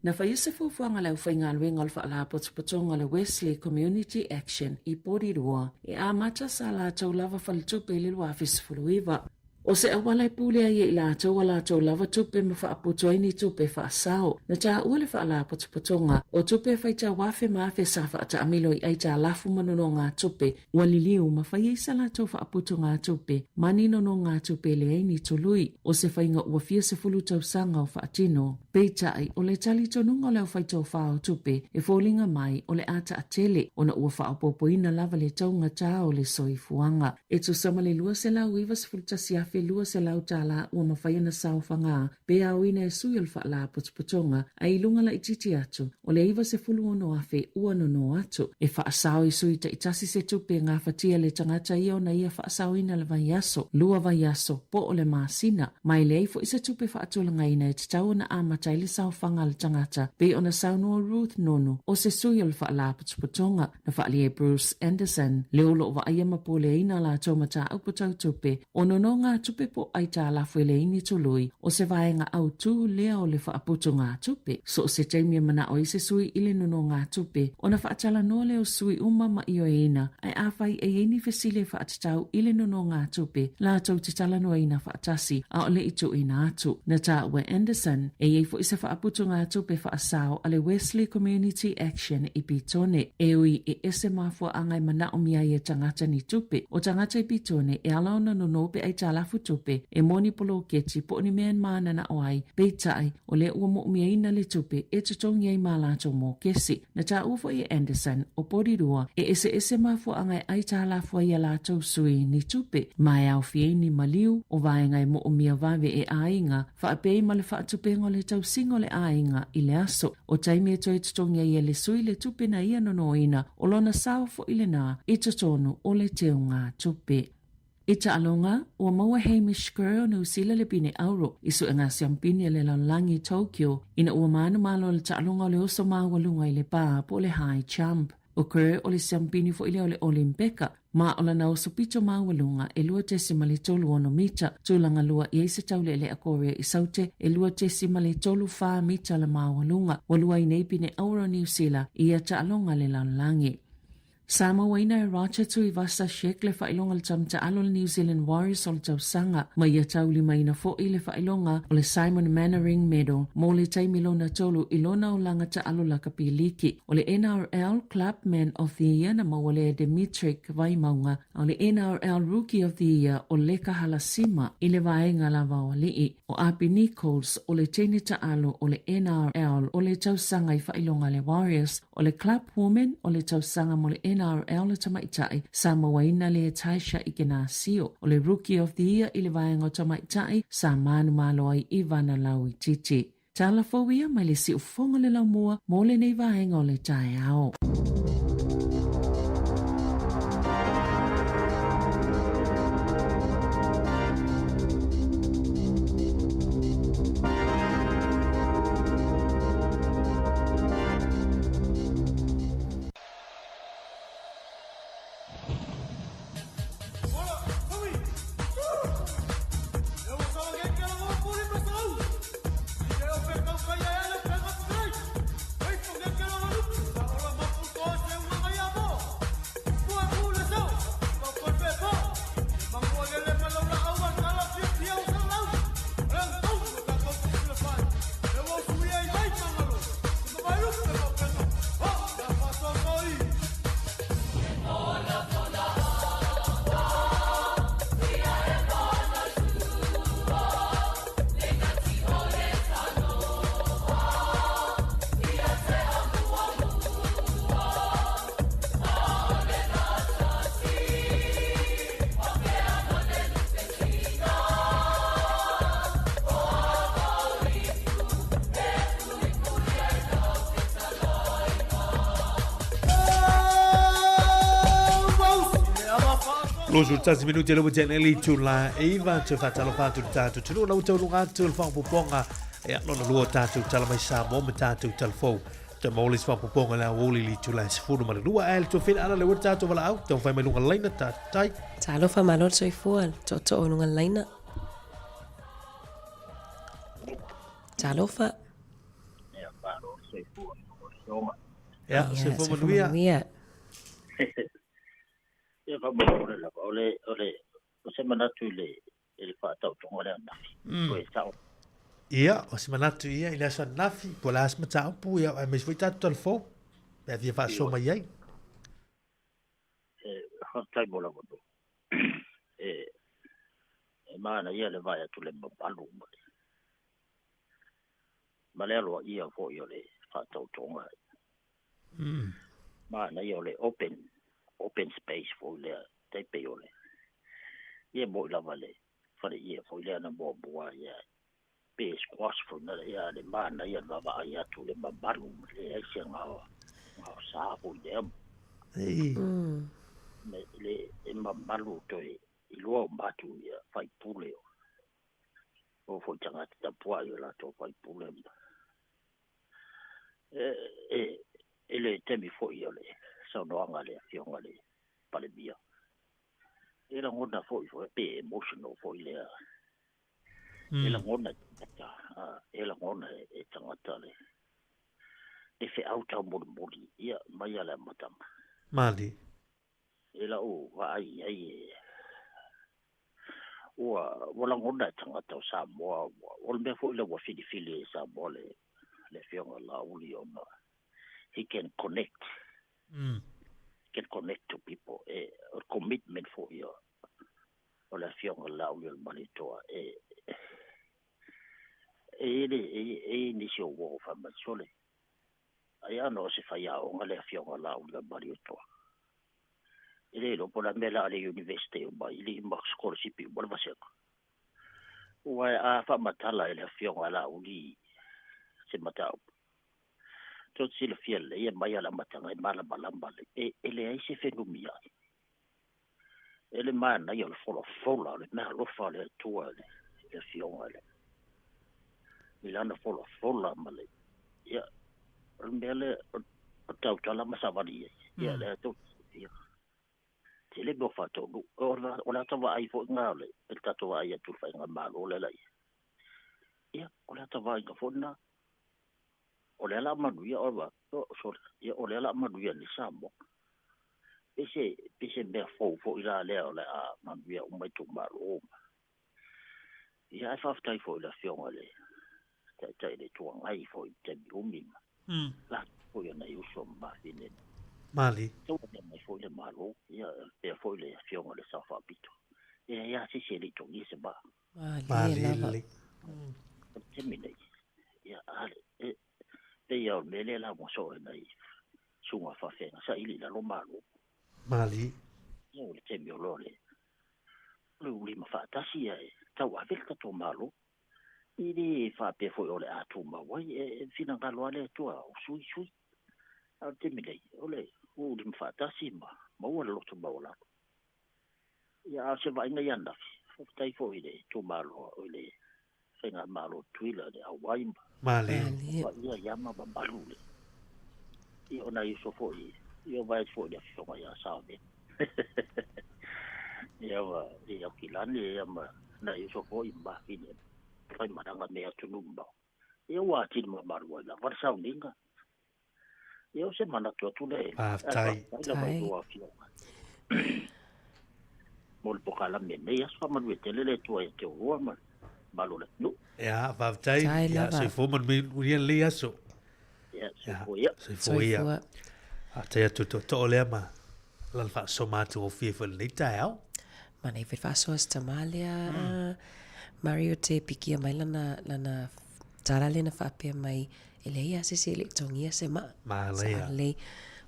Na faia se fuafuaga a le aufaigaluega o le Faalapotopotoga o le Wesley Community Action i Porirua e amata sa latou lava faletupe i le 2019. O se auala e pule ai e i latou a latou lava tupe ma faaputu ai ni tupe faasao. Na taua le Faalapotopotoga o tupe e faitau afe ma afe sa faataamilo i aitalafu ma nonogatupe ua liliu ma fai ai sa latou faaputugatupe ma ni nonogatupe e leai ni tului. O se faiga ua fia sefulu tausaga o faatino. Peitai, o le talitonuga o le aufaitofa o tupe e foliga mai o le a taatele ona ua faaopoopoina lava le taugatā o le soifuaga. E tusa ma le $291,200 tala ua mafai ona saofagā pe aoina e sui o le Faalapotopotoga ae i luga laitiiti atu o le 96,000 ua nono atu. E faasao i sui taitasi se tupe e gafatia e le tagata ia ona ia faasaoina le vaiaso, lua vaiaso, po o le masina. Ma e leai foi se tupe faatulagaina e tatau ona amata ai le saofaga a le tagata, pei ona saunoa Ruth Nonu, o se sui o le Faalapotopotoga. Na faaalia e Bruce Anderson, le o lo o vaaia ma puleaina a latou mataupu tau tupe, o nonogatupe po o aitalafu e leai ni tului, o se vaega autū lea o le faaputugatupe. So o se taimi e manao ai se sui i le nonogatupe, ona faatalanoa lea o sui uma ma ioeina, ae afai e i ai ni fesili e faatatau i le nonogatupe, latou te talanoaina faatasi, a o le i tuuina atu. Na taua e Anderson, e i ai foi se faaputugatupe faasao a le Wesley Community Action i Petone, e ui e ese mafuaaga e manaomia ai e tagata ni tupe. O tagata i Petone e ala ona nono pe aitalafu tupe e mo ni poloketi po o ni mea e mananao ai, peitai, o lea ua moomiaina le tupe e totogi ai ma latou mokesi. Na taua foi e Anderson, o Porirua, e eseese mafuaaga e aitalafu ai a latou sui ni tupe, ma e aofia ai ni maliu, o vaega e moomia vave e aiga, faapea ai ma le faatupega o le tausiga o le aiga i le aso. O taimi e toe totogi ai e le sui le tupe na ia nonoina, o lona sao foi lenā i totonu o le teugatupe. I taaloga, ua maua Hamish Kerr o Niu Sila le pine auro i suega siampini a le lalolagi i Tokyo ina ua manumalo le taaloga o le oso maualuga i le pā po o le high jump. ʻO Kerr o le siampini foi lea o le Olimpeka, ma o lana oso pito maualuga e 2.36 mita, tulaga lua i ai se taulealea Korea i Saute e 2.34 mita le maualuga. Ua lua ai nei pine auro o Niu Sila i ia taaloga a le lalolagi. Sa mauaina e Roger Tuivasa-Sheck le faailoga o le tamataalu o le New Zealand Warriors o le tausaga, ma ia taulimaina foi le faailoga o le Simon Mannering Medal mo le taimi lona tolu i lona olaga taalu lakapi liki. O le NRL Club Man of the Year na maua lea e Demitric Vaimauga, a o le NRL Rookie of the Year o Leka Halasima i le vaega lava o alii. O Api Nichols o le teine taalu o le NRL o le tausaga i faailoga a le Warriors, O le Club Woman o le tausaga mo le NRL a tamaitai, sa mauaina lea e Taisha Ikenasio. O le Rookie of the Year i le vaega o tamaitai, sa manumalo ai Ivana Lauititi. Tala fou ia mai le siufofoga o le laumua mo lenei vaega o le taeao. 21 minute le ua tea nei le itula e 9 toe faatalofa atu i le tatou atunuu la ua tauluga atu le faaopoopoga ia lona lua o tatou tala mai Samoa ma tatou tala fou. Toe maua le isi faaopoopoga i le aoauli i le itula e 12 ae le tuafina ala le ua le tatou valaau taumafai mai luga laina tatai. Talofa malo le soifua, le tootoo i luga laina. Talofa. Ia, malo le soifua, Ia, soifua manuia. Ia faamolemole lava, o le, o le, o se manatu i le, i le faataotoga lea ananafi. Toe sao. Ia, o se manatu ia i le aso ananafi, po o le a se mataupu, ia, aemaise foi tatou tala fou, pe a fia faasoa mai ai. E, faafetai mo le avanoa. E, e manaia le vaai atu i le mamalu ma le, ma le aloaia foi o le faataotoga. Manaia o le open, open space foi lea, tai pei o le, ia moi lava le faleie foi lea na muamua ia, pe squash foi na ia le manaia le vaavaai atu le mamalu ma leai se gaosa foi lea. Me, le e mamalu toe iloa uma atu ia faipule o, o foi tagata tapuai o latou faipule ma E, e, i le taimi foi o le saunoaga a le Afioga i le Palemia, e lagona foi foi pe emotional foi lea. E lagona e tagata, e lagona e tagata le, le feau taumolimoli ia mai a le amataga. Malie. I lau vaai i ai e, ua, ua lagona e tagata o Samoa, ua, o le mea foi lea ua filifili e Samoa le, le Afioga Laauli ona he can connect. Can connect to people. E, o le commitment foi o, o le Afioga Laauli o le Malietoa e, e i ai e, e i ai nisi o uo fai mai, sole, Ai a no se faiaoga le Afioga Laauli o le Malietoa. E le iloa po o le a mea la a le University uma i le ma sikolasipi uma le vasega. Ua a faamatala e le Afioga Laauli se mataupu. Tou te silafia lelei e mai a le amataga e malamalama le, e, e leai se fenumiai. E le manaia o le folafola o le meaalofa a le Atua i le Afioga i le, i lana folafola ma le, ia, o le mea lea, o tautala ma savali i ai, ia, lea tou te silafia. Tele mea o faataunuu. O le ata vaai foi lena o le, le tatou vaai atu i le faigamalo lea la i ai. Ia, o le ata vaaiga foi lena. O lea la a manuia, sorry, ia, o lea la a manuia nei Samoa. Pe se, pe se mea fou foi la lea o le a manuia uma itumalo. Ia, ae faafetai foi i le Afioga i le Taitai o le Itu Agai foi i le taimi umi ma latou foi o nai uso ma mafine. Malie. Tauavea mai foi le Malo, ia, faapea foi le Afioga i le Sao Faapito. E leai lava se isi e le i togia se vaa. Malie lava. O le taimi nei, ia, a le, e, pei lava o le mea lea la ua soo e nai susuga faafeagaiga, saili i lalo malo. Malie. Ia, o le taimi o loa le, o le ulima faatasi ae tauave le tatou Malo. E le faapea foi o le a tumau ai, e finagalo lava le Atua o sui, sui. A o le taimi nei, o le ulima faatasi ma maua le loto maualalo. Ia, a o se vaaiga ia ananafi, faafetai foi i le itumalo, i le faigamalo o Tutuila, le auai ma Malie. paia ia ma mamalu le. Ia, o nai uso foi, ia o vaai atu foi i le afioga ia Saovetu. Ia ma ia Kilani ia ma nai uso foi ma mafine fai malaga me atunuu mamao. Ia ua atili mamalu ai lava le sauniga. Ia o se manatu atu lea. Faafetai. Faafetai lava i lua afioga. Mo le pokalame lenei aso, faamanuia tele le Atua ia te oulua ma le mamalu o le atunuu. Ia, faafetai. Faafetai Ia, lava. soifua manuia lenei aso. Ia, soifua ia. Soifua ia. Soifua. Faafetai atu tootoo lea ma lana faasoa matagofie foi i lenei taeao. Manaia foi le faasoa si tama lea. Mario te pikia mai lana, lana tala lea na faapea mai, E leai lava se isi e le i togia se maa. Manaia. Sa lelei.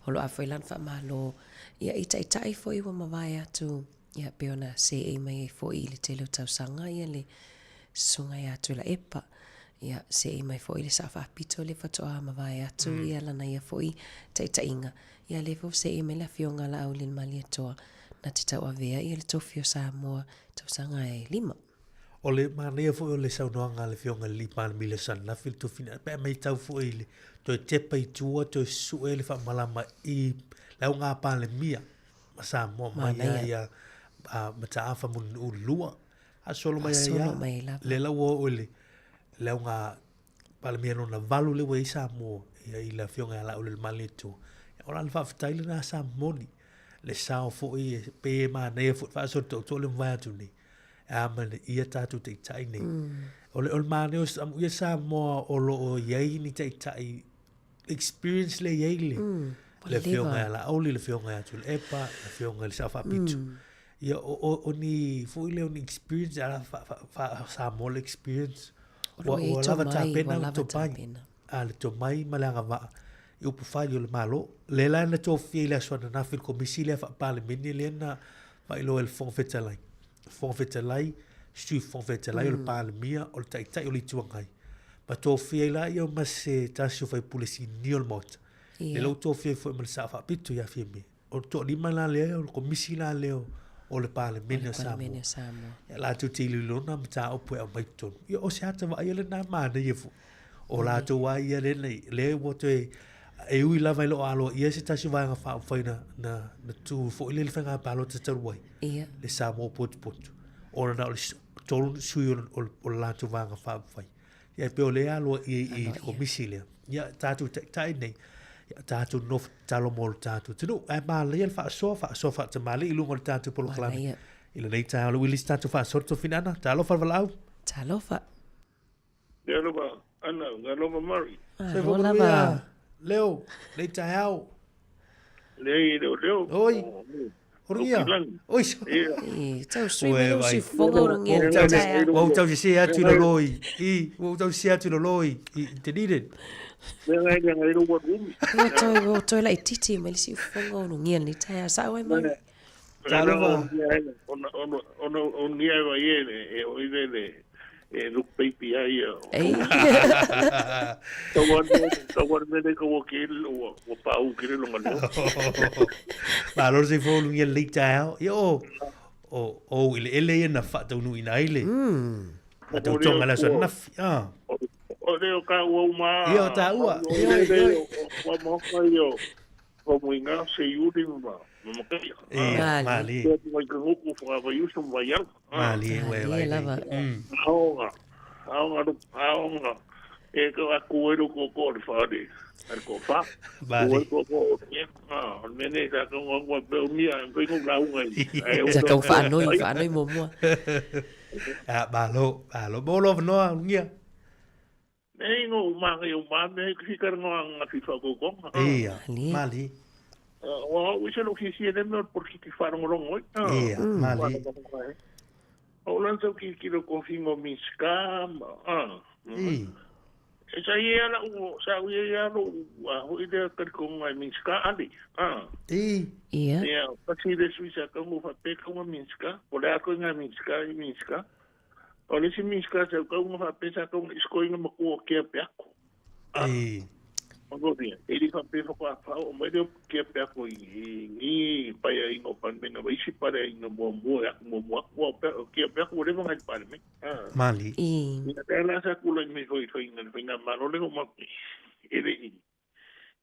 O lo o a foi lana faamalo. Ia i taitai foi ua mavae atu, ia pei ona seei mai ai foi i le tele o tausaga ia le susuga ia Tuilaepa. Ia seei mai foi le Sao Faapito lea faatoa mavae atu ia lana ia foi taitaiga. Ia lea foi ua seei mai le Afioga a Laauli Malietoa. na te tauavea ia le tofi o Samoa tausaga e lima. O le manaia foi o le saunoaga a le Afioga i le Alii Palemia i le aso ananafi le tofi pe a matau foi i le toe tepa i tua toe sue le faamalama i le auga Palemia ma Samoa mai lava ia Mataafa Mulinuu II faasolo mai ai lava lea la ua oo i le auga Palemia lona valu lea ua i ai Samoa ia i le Afioga ia Laaulialemalietoa. O la le faafetai lena sa momoli le sao foi e pei e manaia foi le faasolo tootoo le mavae atu nei e amanaia tatou taitai nei. O le manaia o amuia Samoa o lo o i ai ni taitai experience lea e i ai le le Afioga ia Laauli, le Afioga ia Tuilaepa, le Afioga i le Sao Faapito. Ia, o ni foi lea o ni experience, a faa-Samoa le experience. Ua lava tapena le tomai, a le tomai ma le agavaa i upufai o le Malo. Lea la na tofia i le aso ananafi le Komisi lea faa-Palemene lea na faailoa e le Fofoga Fetalai. Fofoga Fetalai, Sui Fofoga Fetalai, o le Palemia, o le Taitai o le Itu Agai. Ma tofia ai laia ma se tasi o faipule sinia o le Maota. Lea la ua tofia ai foi ma le Sao Faapito ia Fiame. O le toalima la lea, o le komisi la lea o le Palemene o Samoa. Ia latou te iloilona mataupu e aumai i totonu. Ia o se ata vaaia lena manaia foi. O latou lava ia lea, lea ua toe, e ui lava e le o aloaia se tasi o Vaega Faaupufai na, na, na tu foi lea i le faiga palota talu ai, le Samoa Potopoto, ona na o le tolu sui o le latou Vaega Faaupufai. Ia e pei o lea e aloaia i le komisi lea. Ia tatou taitai nei, ia tatou nofo tatalo mo le tatou atunuu. Ae manaia le faasoa, faasoa faatamalii i luga o le tatou polokalame. I lenei taeao le uili se tatou faasoa le tofinana. Talofa le valaau. Talofa. Talofa Ana, talofa Mary. Soifua manuia Leo, lenei taeao. Leai e le o leo. Oi. Urugia. Oi. E, tau sui mai lou siufofoga urugia le taeao. Ua ou tau sese atu i lalo i, i, ua ou tau sese atu i lalo i, i Dunedin. Mea ngai le ngai lou umi. Ua toe, ua toe laitiiti mai le siufofoga urugia lenei taeao. Sao ai mai. Talofa. Ona, ona, ona, ona ia e vai e, e oi le, le, e look baby ai ia. Ei. Tau ane mele ka ua ke ua ua pau ke le longa leo. Malo le soifua ulugia lenei taeao. Ia o o o eleele ia na faataunuuina ai le faatautoga i le aso ananafi. Ah. O leo ka ua uma. Ia o taua. Ia ia. Ua maoka ia. Famuiga se iuli ma makaia. Ia, malie. Ia mai ka nguku whakawaiusu ma waiala. Malie, ue vai. lava. Aonga, aonga, aonga. E ka aku e ko ko le whare. Ar ko wha. Malie. Ko ko ia. Ah, mene sa ka ngā ngā pe unia, pe ngā ngā unga i. Sa kau whaanoi, whaanoi mua mua. Ah, malo, malo. Molo wanoa, ungia. Nei ngo umanga i umame ai ki kar ngo anga fi fa go go. Ia, mali. Wa o se lo ki si ele me por ki ki fa rongo rongo. Ia, mali. O lan so ki ki lo ko fi ngo mi ska ah. I. E sa ia ala u sa u ia lo a ho ile ka ko ngai mi ska ali. Ah. I. Ia. Ia, pa si le suisa ka ngo fa pe ka ngo mi ska. O le ako ngai mi ska i mi ska. O le isi Minisita sa tauga faapea sa tauga i sikoina matua o Kea Peako. E. Mangofia, e le faapea faatoa faaoo mai lea o Kea Peako i ni paeaiga o Palemene ma isi paeaiga muamua e aku muamua atu aua o Kea Peako ua leva ona i le Palemene. Mali. Ia, lea la sa tulai mai foi i faiga le faigamalo lea ua matou e le i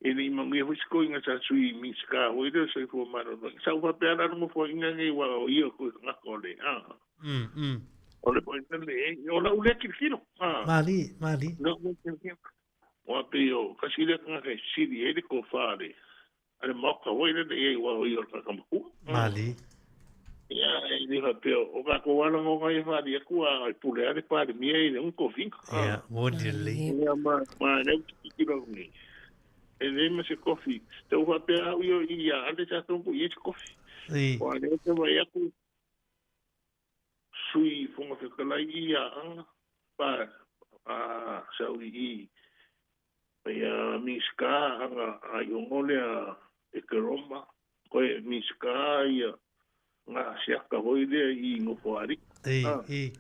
e le i manuia foi se koiga sa Sui Minisita foi lea o le Soifua Maloloina. Sa ou faapea la le Nofoaiga lenei aua o ia koe tagata o le a. O le poina le e, o lau lea tilotilo. Mali, mali. Lau lea tilotilo. Aua pei o kasi lea tagata e sili ai le tofa a le a le Maota foi lele i ai aua o ia o le tagata matua. Mali. Ia, e le faapea o tatou lava lagona ia faali atu a e pule lava le Palemia i le tofiga. Ia, moni lelei. Ia, ma, ma lea ou te tilotilo atu nei, e leai ma se kofi. Tau faapea au ia i a Ale sa tongo i ai se kofi. Aua lea ou te vaai atu, Sui Fofoga Fetalai i a Aga, pa, a sa ui i ia Minisita aga a i ongo lea e Keroma, koe Minisita ia nga siaka hoi lea i Nofoalii. I, i.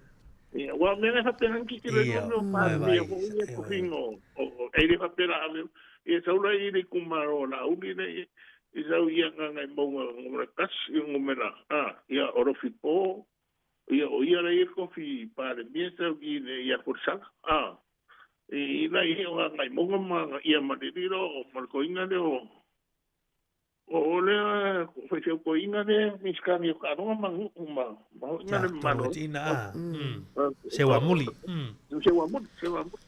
Ia, ua mea ngai faapena ni titilo i nuu o Palemia foi ia tofiga o, e le faapea la ave, ia sau la i le itumalo o Laauli lea. I sau ia Gagaemauga numera tasi, numera, a, ia, o Lofipo, ia, o ia la ia kofi Palemia sau i le ia Kolisala, a. I la ia o Gagaemauga ma ia ma le lilo o ma le koiga lea o o lea faifeau koiga lea Minisita o Taaloga ma Nuu ma ma hoiga le malo. A. Seua muli. Seua muli, seua muli.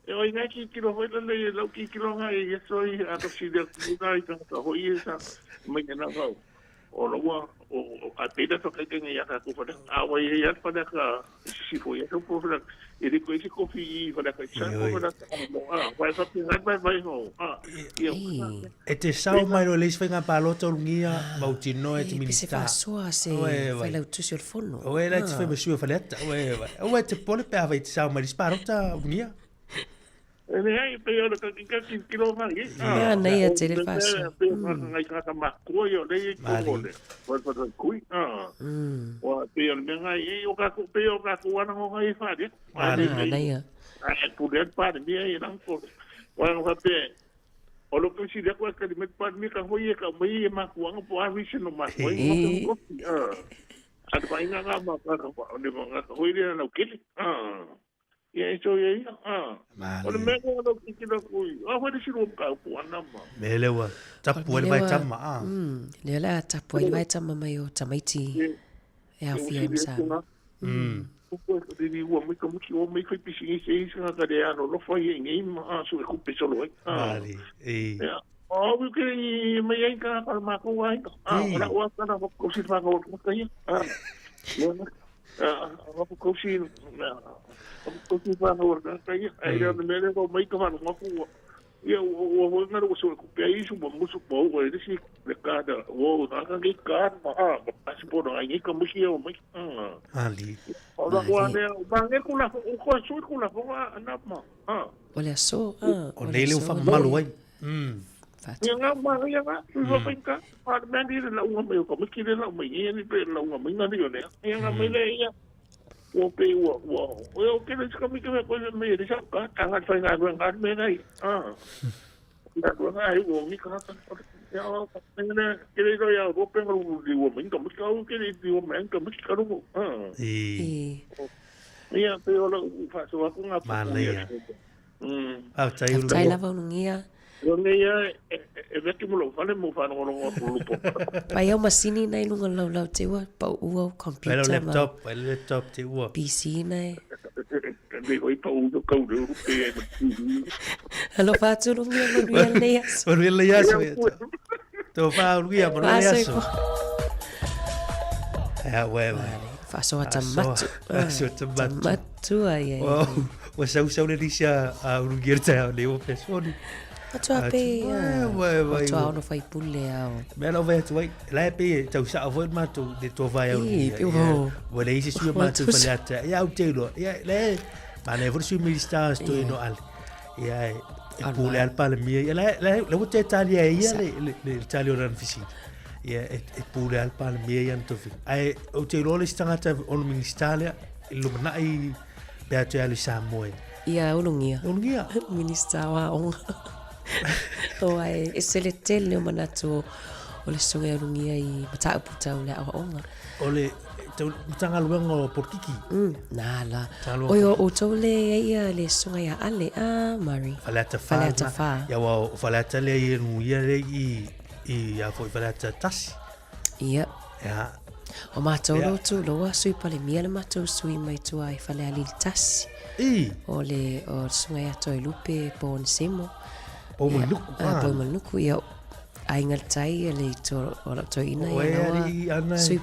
E oi ngai tilotilo foi lele i lau tilotilo ngai i aso i a sili atu la i tagata foi ia sa mai na vau. O laua o a peda to kai kai ia ka ku fale. A wai ia fale ka si fo ia ko fale. E le ko isi kofi i fale ka sa ko fale mo a wai fa pi ngai vai ho. A ia. E te sao mai lo le isi faiga palota o lugia mautinoa e te Pe se Minista. faasoa se Oe, vai. failautusi o le fono. Oe la te fai ma sui o Faleata. Oe vai. Oe te pole pe a vai te sao mai le isi palota lugia. E leai, pe o le ka tilotilo ngai. Ia, nei e tele faasoa. Pe o ngai tagata makua ia o lea i totonu o le fale kui. Ua pe o le mea ngai e o ka pe o ka ku ana ngai e fale. Mali. Ia. A pule al Palemia e lang ko. Wa nga pe o lo ke si ko ka me Palemia ka hoi e ka mai e makuanga po a vise no makua i ko ko. A pa inga nga ma ka ka o le nga ka hoi le na kele. Ia e so ia ia. O le mea ko lo ki ki lo kui. A hoi le siru ka pu ana ma. Me le ua tapu ai le vai tama. A. Lea la tapu ai le vai tama mai o tamaiti e aofia ai ma Samoa. Ko le ua mai ka muki o mai fai pisinisi e isa ka le ano lofa ia ngai ma a su e kupe solo ai. Mali. E. Ia. O wi ke mai ai ka ka ma ko ai. A ora ua ka na ko si fa ko ka ia. A. Ia na. A ko ko si ko si fa ko ka ia. Ai le me le ko mai ka fa no ko. Ia ua ua ngaro ko su kupe ai su mo musu po o le si le ka da o na ka ki ka ma a ma passport ai ngai ka muki o mai. A. Mali. O la kua lea, o mange ku la o kua sui ku la fonga ana ma. A. O le aso. A. O nei le ua faamamalu ai. Ia ngā ma ia ngā, sui fa ka. Pa me ni le unga mai o ka miki le lau mai ia ni pe la unga mai ngani o lea. Ia ngā mai le ia. O pe ua ua. O o ke le ska miki me ko le me le sa ka ta ngā fai ngā ngā me nei. A. Ia ko ngā ai o mi ka ka. Ia o ka ne ke le ia o pe ngā ru ua mai ka miki au ke le ua mai ka miki ka ru. A. E. Ia pe o la u fa so aku ngā. Manaia. Faafetai ulu. Faafetai lava ulugia. O nei ia e veki mo lou fale mo whanongonongo atu lupo. Pai au masini nai lunga lau lau te ua, pau ua o Pai lau computer ma laptop, pai lau laptop te ua. PC nai. Le hoi pa u kau le uru pe ai ma TV. Alofa atu ulugia manuia lenei aso. Manuia lenei aso. Tō wha ulugia, manuia lenei aso. Ia, ue, ue. Faasoa tamatu. Faasoa tamatu. Tamatu ai ai. Ua sausau le nisi a ulugia le taeao nei ua pesoni. Matua pe. Matua ono whai pule ao. Mea lau vai atu ai, la e pe tau saa foi mātou le tō vai au ulugia. Ua le isi sui mātou whale ata. Ia au te iloa. Ia, le, mana e fori sui Minista sto ino ale. Ia, e pule al Palemia. Ia, la, la, la ua te talia e ia le, le, le tali o rana fisili. Ia, e pule al Palemia ia na tofi. Ai, o te iloa le isi tagata ono Minista lea, i lumanai pe atu e alu i Samoa. Ia, ulugia. Ulugia. Minista o aoga. O ai, e se le tele o manatu o le susuga ia ulugia i mataupu tau le aoaoga. O le tau Matagaluega o Polokiki. Na la. Oi o outou le ia le susuga ia Ale, a Murray. Faleata 4. Faleata 4. Ia ua o Faleata lea i nuia lea i i a foi Faleata tasi. Ia. Ia. O mātou lo tu loa sui Palemia le mātou sui mai tua i Falealili tasi. I. O le o le susuga ia Toelupe Ponisemo. Poumulinuku. Ia, Poumulinuku, ia aiga le tai ia le to o lau toeaina ia laua sui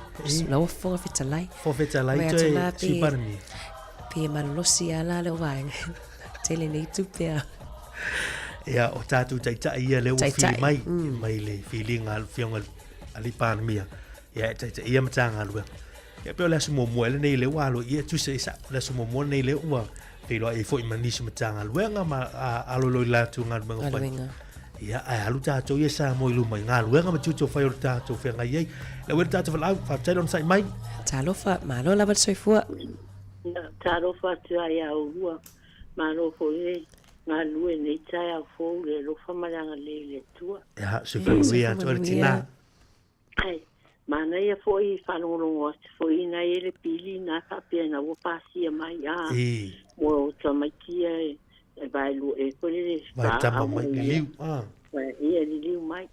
laua fofoga fetalai. Fofoga fetalai toe sui Palemia. Pe malolosi a la leo vaega. Tele nei tupe a. Ia, o tātou taitai ia lea ua fili mai, mai le filiga a le Afioga a le Palemia. Ia, e taitai ia Matagaluega. Ia, pei o le aso muamua lenei lea ua alo ia tusa i sa'o. Le aso muamua lenei lea ua feiloai ai foi ma nisi o Matagaluega ma alo loa i latou galuega fai. Ia, ae alu tatou ia Samoa i luma i galuega ma tiute o fai o le tatou feagai ai. Lau e le tatou valaau, faafetai le onosai mai. Talofa, malo lava le soifua. Ia, talofa atu ai ia oulua, malo foi e. galulue i lenei taeao fou i le alofa ma le agalelei o le Atua. Ia, soifua manuia atu oe le tina. Ae, manaia foi faalogologo atu foi ina e le pili na faapea ina ua pasia mai a mo tamaiti ia e vaelua e foi lele Vai tama mai liliu a. Ia liliu mai.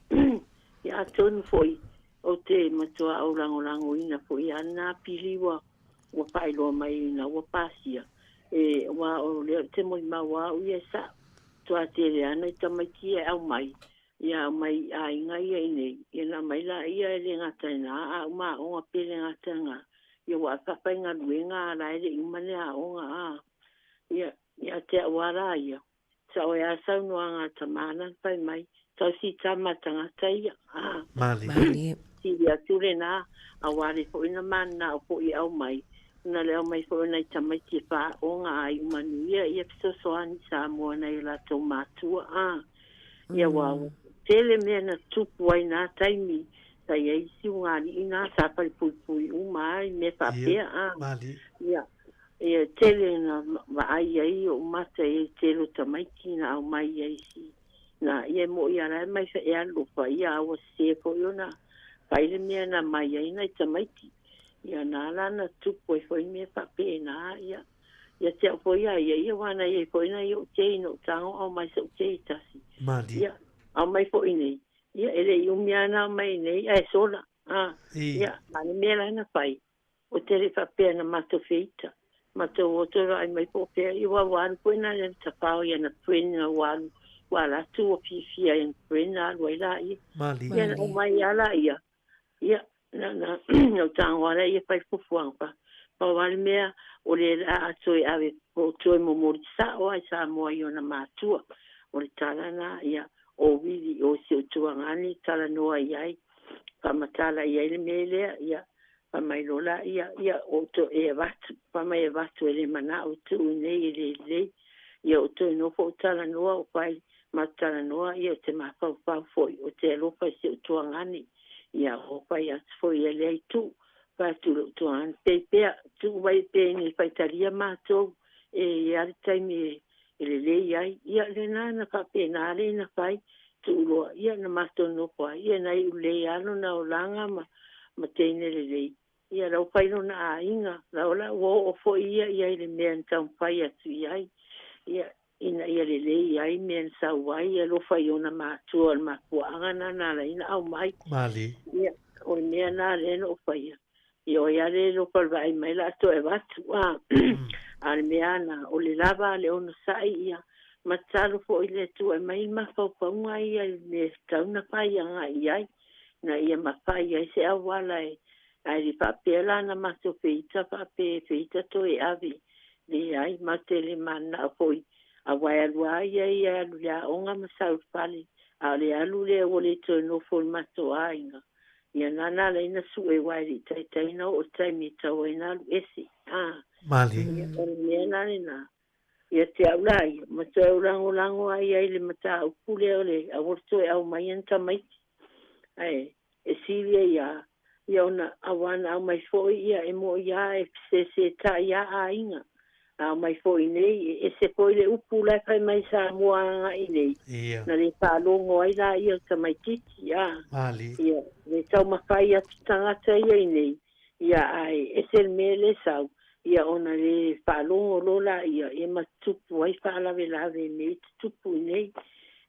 Ia atonu foi ou te matua ou lagolagoina foi a lena pili ua ua faailoa mai ina ua pasia e aua o lea ou te molimau au ia e sa'o toa tele ana i tamaiti ia e aumai ia aumai i aiga ia inei ia na aumai laia e le gata i na a uma aoga pe le gata i na ia ua faafaigaluega a la e le i uma le aoga a ia ia te au a la ia Sao e a saunoaga a tama na fai mai, tausi tama tagata ia, a. Malie. Sili atu lena, aua le foi na mananao foi e aumai, ona le aumai foi o nai tamaiti e faaoga ai manuia ia fesoasoani Samoa nai o latou matua, a. Ia aua ua tele mea na tupu ai na taimi, sa i ai isi ugali'i na sa falepuipui uma ai mea faapea, a. Ia. Ia tele na vaai ai ou mata i le tele o tamaiti na aumai ai si na ia e moʻi a la e mai e alofa ia a ua sese foi ona fai le mea na mai ai nai tamaiti. Ia na ala na tupu ai foi mea faapena ia. Ia te au foi a ia ia aua na i ai foi nai ou tei na ou tago aumai so'u tei tasi. Malie. Ia aumai foi nei. Ia e le i umi a na aumai nei ae sola. A ia a le mea la na fai. O te le faapea na matou feita. Matou o toe vaai mai po o fea i ua ua alu foi na le tafao i ana friend na ua alu ua ala atu ua fiafia i ana friend na alu ai laia. Malie. Ia na aumai a laia ia na na na tago a laia fai fuafuaga fa pau a le mea o le la a toe ave po o toe momoli sa'o a i Samoa i ona matua. O le tala na ia o Wili o si ou tuagane talanoa i ai faamatala i ai le mea lea ia Fai mai loa la ia, ia, o toe e avatu. Fai mai e avatu e le manao e tuu i nei e le lelei. Ia o toe nofo ou talanoa o fai ma talanoa ia o te mafaufau foi o te alofa i si ou tuagane. Ia o fai atu foi ia lea itu. Fai atu i lou tuagane, pei pea, tuu mai pea nei faitalia matou e i ai le taimi e e lelei ai. Ia lena na faapena le na fai, tuu loa, ia na matou nofo ai, ia na iu lelei lava lona olaga ma ma teine lelei. Ia lau fai lona aiga, lau la ua oo foi ia i ai i le mea na taumafai atu i ai, ia ina ia lelei ai mea na sau ai, ia alofa i ona matua o le mafuaaga na na ala ai ona aumai. Malie. Ia, o le mea na lea na ou faia. Ia o ai a le alofa i le vaai mai la toe avatu a. A o le mea na o le lava a le onosai ia ma tatalo foi i le Atua e aumai le mafaufauga ia i le mea e tatau ona fai agai i ai, ina ia mafai ai se auala e ae le faapea la na matou feita faapea e feita toe ave. Leai, matou te le mananao foi aua e alu lava ia ia e alu i le aoga ma sau i le fale, a o le alu lea ua le toe nofo i le matou aiga. Ia na na ala ai na sue aua e le i taitai na oo i le taimi e tau ai na alu ese. A. Malie. Ia, o le mea la lena, ia te au la ia, ma toe au lagolago ai ai le mataupu lea o le aua le toe aumaia ni tamaiti. Ae, e sili ai a, ia ona aua na aumai foi ia e mo'i a e fesesetai a aiga. A aumai foi nei, e ese foi le upu la e fai mai Samoa agai nei, Ia. na le faalogo ai laia o tamaititi, a. Malie. Ia, le taumafai atu tagata ia i nei, ia ae ese le mea le sau, ia ona le faalogo loa laia, ia ma tutupu ai faalavelave i mea i tutupu i nei.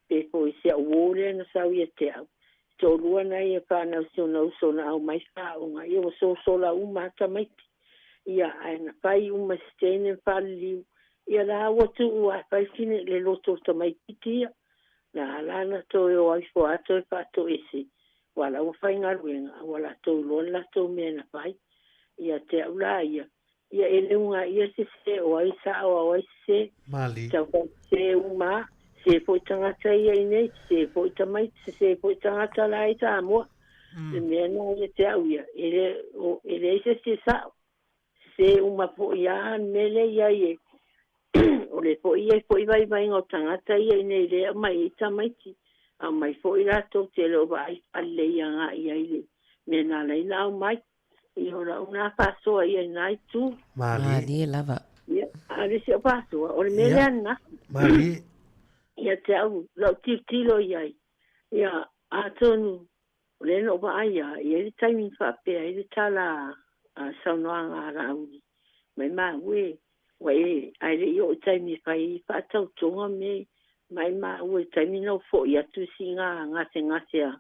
Pe foi si au uo lea na sau ia te au, toalua nai e fanau si ona uso na aumai faaoga, ia ua sosola uma a tamaiti. Ia, ae na fai uma i se teine ma faaliliu, ia la ua tuu a e fai sine le loto o tamaititi ia. Na ala na toe o ifo a toe faatoese, ua la ua faigaluega, a ua latou iloa le latou mea na fai. Ia te au la ia, Ia e le ugaia sese o ai sao a o ai sese. Malie. Tau fai sese uma a, sese foi tagata ia i nei, sese foi tamaiti, sese foi tagata la i Samoa. Le mea na ia te au ia, e le, o, e leai se isi e sao. Sese uma foi a le mea lea i ai e, o le foi ia foi vaivaiga o tagata ia i nei lea aumai ai tamaiti, aumai foi latou te le o vaai faalelei agai ai le mea na ala ai ona aumai. Ia o lau na faasoa ia i na itu. Malie. Malie lava. Ia, a le isi au faasoa, o le mea lea na. Malie. Ia te au, lau tilotilo i ai, ia, atonu, o lea na ou vaai lava, e i ai le taimi na faapea ai le tala a saunoaga a Laauli, maimau e, ua e, ae le i oo i taimi e fai ai faatautoga me, maimau e i le taimi na ou foi atu i siiga gasegase a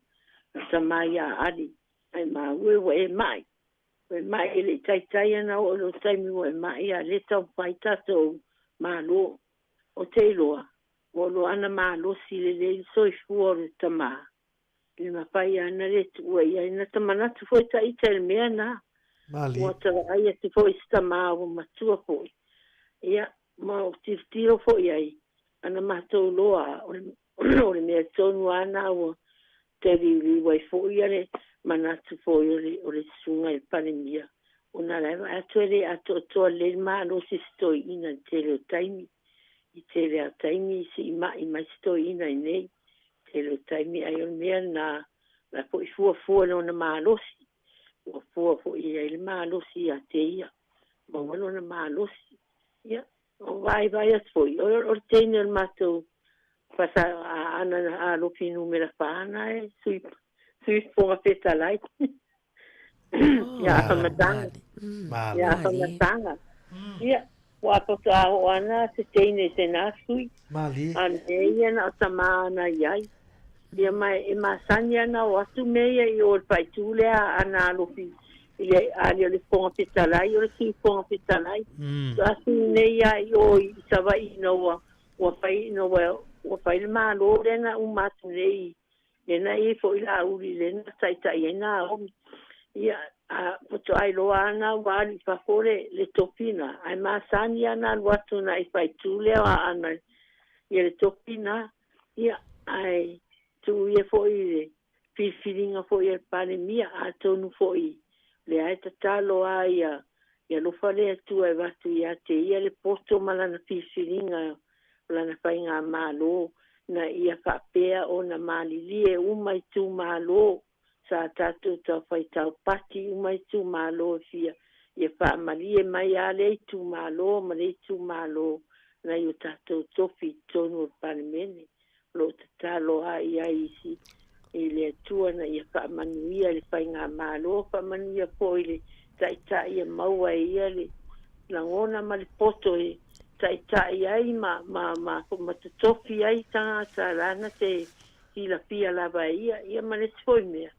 tama ia Ali, maimau e ua e mai. Ua e mai e le i taitai ana oo i lou taimi ua e mai, a o lea e taumafai tatou Malo. Ou te iloa, ua loa ana malosi lelei le soifua o le tamā, i le mafai ana le tuua i ai. Na ta manatu foi ta ita i le mea na. Malie. Ua ta vaai atu foi i se tamā ua matua foi. Ia, ma ou tilotilo foi i ai, ana matou loa, o le, o le mea tonu lava na ua toe liuliu ai foi ia le manatu foi o le, o le susuga i le Palemia, ona la e vaai atu e le atoatoa lelei le malosi o se toeaina i le tele o taimi. I tele lava o taimi i siimai mai se toeaina i inei, tele o taimi ai o le mea lena, o la e foi fuafua i lona malosi, fuafua foi i ai le malosi ia te ia, maua lona malosi. Ia, o vaivai atu foi, o le teine o le matou fasa ana alofi numera fa na e sui sui Fofoga Fetalai. Ia Afamatanga. Ia Afamatanga. Ia, ua faatoa oo ana se teine i tēnā sui. A le ia na o tamā ana i ai. Ia ma e masani ana o atu mea ia i o le faaitu lea a ana alofi i le a le o le Fofoga Fetalai o le Sui Fofoga Fetalai. Faatoa sui nei lava i o i Savaii ina ua ua fai ina ua ua fai le Malo lea na uma atu nei lea na i ai foi Laauli lea na taitai ai Naomi. Ia, a faatoa iloa ana ua alu i fafo le, le tofi na, ae masani ana alu atu na i faaitu lea o Aana ia le tofi na. Ia, ae tuu ia foi i le filifiliga foi a le Palemia, atonu foi lea e tatalo lava ia, ia alofa le Atua e avatu ia te ia le poto ma lana filifiliga o lana faigamalo, na ia faapea ona malilie uma itumalo sa tatou taufai taupati uma itumalo e fia ia faamalie mai a lea itumalo ma lea itumalo nai o tatou tofi i totonu o le Palemene. O lo o tatalo a i ai isi i le Atua na ia faamanuia i le faigamalo, faamanuia foi i le Taitai e maua e ia le lagona ma le poto e taitai ai ma, ma, ma, ma totofi ai tagata lana te silafia lava e ia, ia ma le isi foi mea,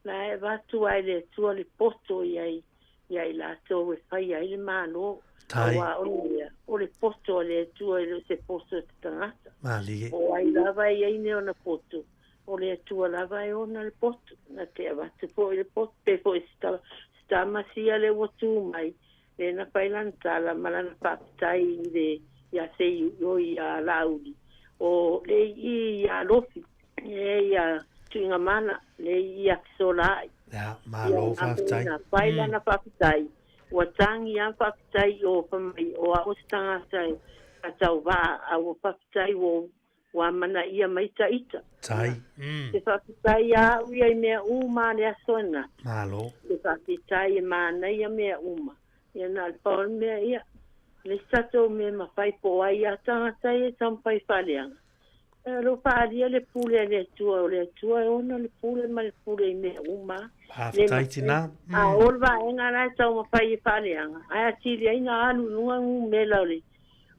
la e avatu lava e le Atua le poto i ai ia i latou e faia ai le Malo. Tai. Aua o le mea, o le poto a le Atua e le o se poto a te tagata. Malie. O ai lava e i ai nei ona poto, o le Atua lava e ona le poto. Na te avatu foi le poto, pe foi se ta, se tama sia le ua tu mai, lea na fai lana tala ma lana faafetai i le, ia Seiui, oi ia Laauli, o le i ia Alofi, e ia Tuigamala, le i ia Fesolaai. Ia, malo faafetai. Na fai lana faafetai, ua tagi lava faafetai i o fai mai o au o se tagata e faatauvaa, a ua faafetai ua ua amanaia mai ta ita. Tai. Te faafetai a au ia i mea uma a le aso ananafi. Malo. Te faafetai e manaia mea uma. Ia na o le pau o le mea ia, le isi tatou mea e mafai po o ai a tagata ia e taumafai faaleaga. E o lo o faaalia le pule a le Atua, o le Atua e ona le pule ma le pule i mea uma. Faafetai tina. A o le vaega la e taumafai e faaleaga, ae atili ai na alu i luga numera o le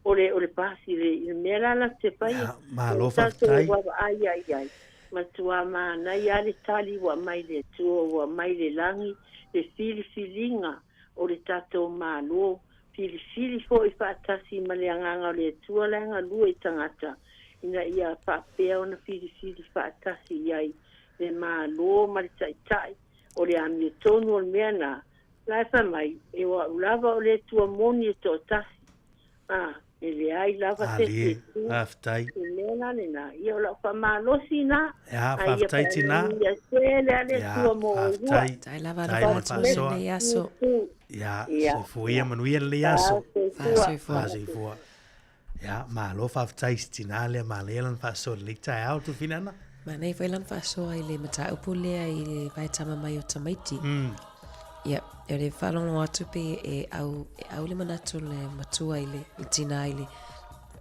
o le o le pasi le i le mea la latou te faia. Ia, malo faafetai. Tatou vaavaai ai i ai, matua manaia lava le tali ua aumai le Atua ua aumai le lagi, le filifiliga o le tatou Malo, filifili foi faatasi ma le Agaga o le Atua la e galue i tagata, ina ia faapea ona filifili faatasi i ai le Malo ma le Taitai. O le amiotonu o le mea na, La e fai mai, e o au lava o le Atua moni e toatasi. A, e leai lava se isi Malie, e tu. faafetai. O le mea la lena, ia o lau faamalosi na. Ia, A ia faafetai tina. faamanuia tele a le Ia, Atua mo oulua. faafetai. Tai lava Tai le mo le faatino i faasoa. lenei aso. Ia, Ia. soifua ia manuia lenei aso. Soifua. Soifua. Soifua. Ia, malo faafetai i si tinā lea manaia lana faasoa i lenei taeao, Tufinana. Manaia foi lana faasoa i le mataupu lea i le vaetama mai o tamaiti. Ia, o le faalogologo atu pei e au, e au le manatu o le matua i le, le tinā i le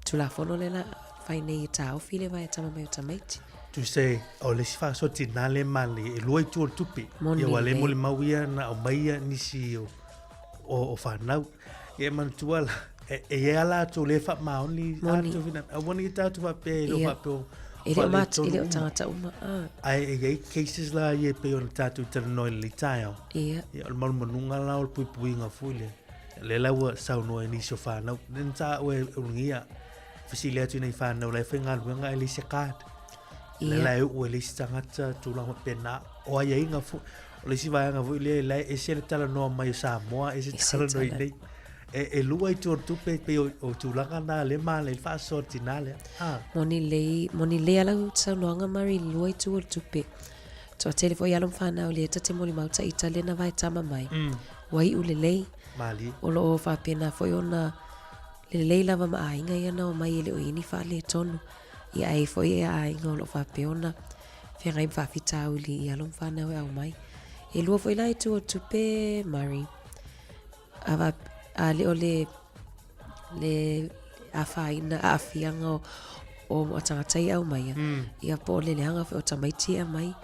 Tulafono lea la. fai nei e taofi le vae tama mai o tamaiti. Tusa o le isi faasoa tinā lea e manaia, e lua itu o le tupe. Moni Ia aua lea e lelei. molimau ia na aumai ia nisi o, o, o fanau. Ia e manatua la, e, e i ai lava latou lea e faamaoni Moni. atu fina, aua ne i tatou faapea e le o Ia. faapea o E le o mat, e faaletonu le o uma. tagata uma. Ah. Ae e i ai cases la ia e pei ona tatou talanoa i lenei taeao. Ia. Ia o le malumaluga la o le puipuiga foi lea. Lea la ua saunoa ai nisi o fanau. Lea sa au e ulugia fesili atu i nai fanau la e faigaluega ae leai se card. Lea la e uu e le isi tagata tulaga faapena. O aiaiga foi, o le isi vaega foi lea la e ese le talanoa mai o Samoa, ese le talanoa i inei. E lua itu o le tupe pei o tulaga na lea e manaia ai le faasoa o le tina lea. Moni lelei, moni lelei lava lau saunoaga Mary i le lua itu o le tupe. Toatele foi alo ma fanau lea ta te molimau ta ita lea na vae tama mai. Ua iu lelei. Malie. O lo o faapena foi ona lelei lava ma aiga ia na omai e le o i ai ni faaletonu. Ia ae i ai foi aiga o lo o faapea ona feagai ma faafitauli i alo ma fanau e aumai. E lua foi la itu o le tupe Mary. A, a le o le, le afaina, aafiaga o, o tagata ia e aumaia, ia po o le leaga foi o tamaiti ia e aumai.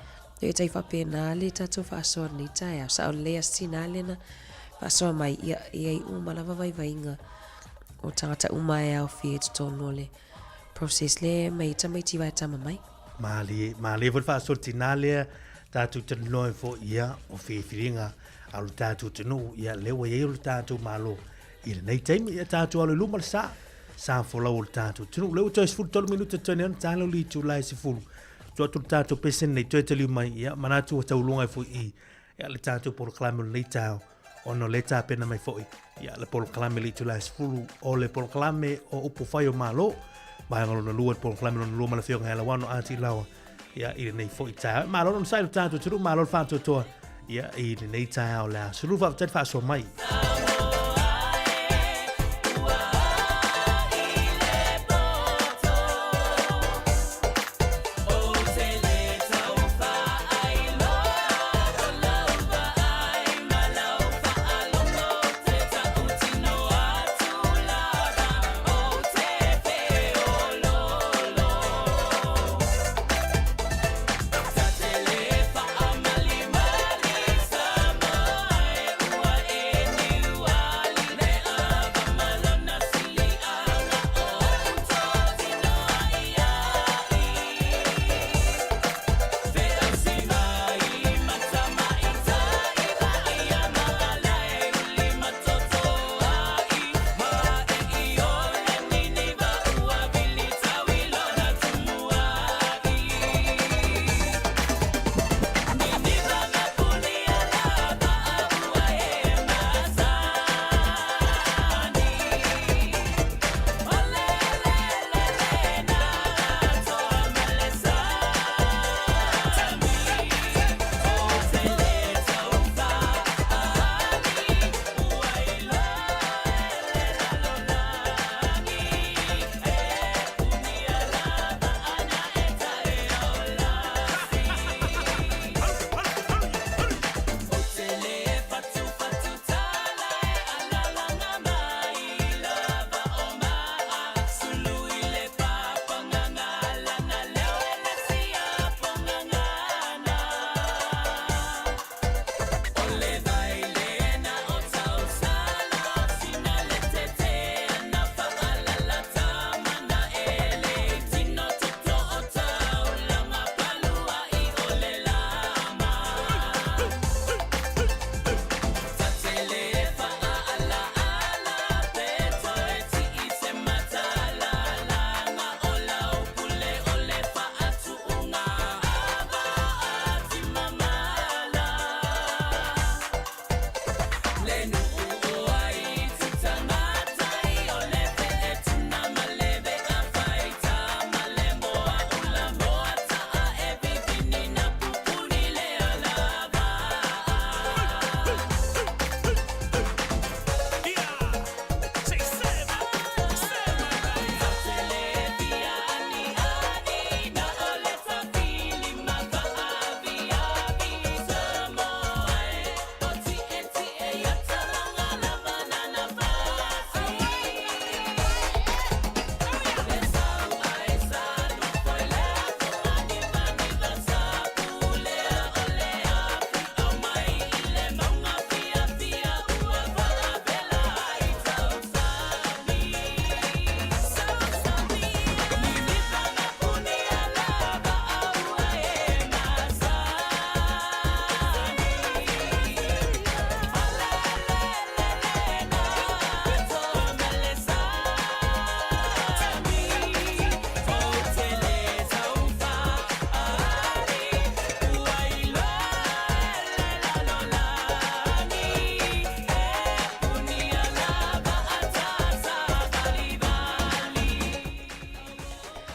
E tai faapena le tatou faasoa i lenei taeao. Sao lelei lava si tina lea na faasoa mai, ia e i ai uma lava vaivaiga o tagata uma e aofia i totonu o le process lea e aumai ai tamaiti vae tama mai. Malie, malie foi le faasoa i le tina lea, tatou talanoa ai foi, ia, o filifiliga a lo tatou atunuu, ia, lea ua i ai lo tatou Malo i lenei taimi, ia tatou alo i luma le sa, sa folau o le tatou atunuu. Lea ua toe 13 minute totoe nei ona ta le itula e 10. Tuu atu le tatou pese nei toe taliu mai, ia, manatu ua tauluga ai foi i ia, le tatou polokalame o lenei taeao, ona o lea e tapena mai foi ia, le polokalame i le itula e 10 o le polokalame o upu fai o Malo, vaega lona lua, le polokalame lona lua ma le afioga ia Lauano Ati Laoa, ia, i lenei foi taeao. Malo le onosai i lo tatou atunuu, malo le faatoatoa ia, i lenei taeao o le aso Lua. Faafetai le faasoa mai.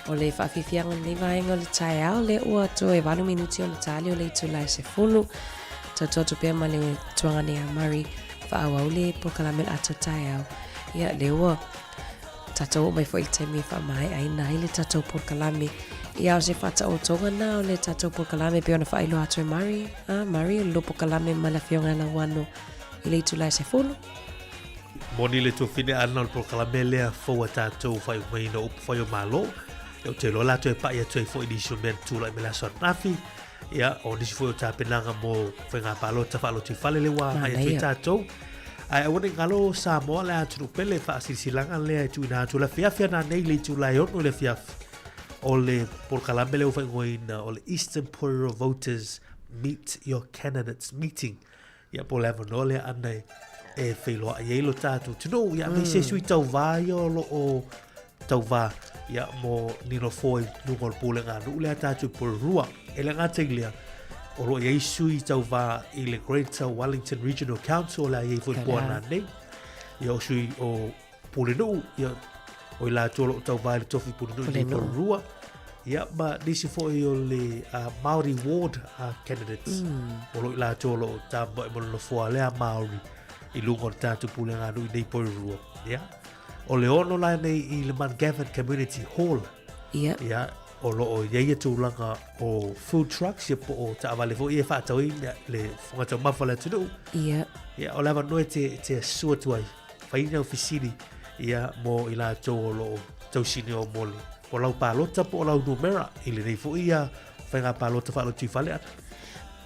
O le faafiafiaga o lenei vaega o le taeao, lea ua toe 8 minuti ona tali o le itula e 10. Tautua atu pea ma le tuagane ia Murray, faaauau le polokalame o le ata taeao. Ia, lea ua tatou oo mai foi i le taimi e faamaeaina ai le tatou polokalame. Ia, o se faataotoga na o le tatou polokalame pei ona faailoa atu e Murray. Ah, Murray, o le lua polokalame ma le afioga ia Lauano i le itula e 10. Moni le tuafine ana o le polokalame lea fou a tatou faaiumaina o upu fai o Malo. Ia ou te iloa latou e pai atu ai foi i nisi o mea na tulai mai le aso ananafi. Ia, o nisi foi o tapenaga mo faiga palota faalotoifale lea ua agai atu ai tatou. Ae aua ne i galo Samoa le atunuu pele faasilasilaga lea e tuuina atu le afiafi ananei i le itula e 6 i le afiafi o le polokalame lea ua faaigoaina o le Eastern Porirua Voters Meet Your Candidates Meeting. Ia po o le avanoa lea ana e feiloai ai lo tatou atunuu. Ia aemaise sui tauvā ia o lo o tauvā ia mo ni nofoa i luga o le pulega a nuu lea tatou i Porirua. E le gata i lea, o lo o i ai sui tauvā i le Greater Wellington Regional Council o le a i ai foi po ananei. Ia o sui o Pulenuu, ia, o i latou o lo o tauvā i le tofi Pulenuu i Porirua. Ia, ma nisi foi o le Māori Ward candidates o lo o i latou o lo o tamai mo le nofoa lea Māori i luga o le tatou pulega a nuu i nei Porirua. Ia, o le 6 la nei i le Mount Gavin Community Hall. Ia. Ia, o lo o i ai ia tulaga o food trucks, ia po o taavale foi ia e faatau ai le fofoga taumafa o le atunuu. Ia. Ia, o le avanoa e te asu atu ai, fai ni au fesili, ia, mo i latou o lo o tausinio mo le po o lau palota po o lau numera i lenei foi ia faiga palota faalotoifale ana.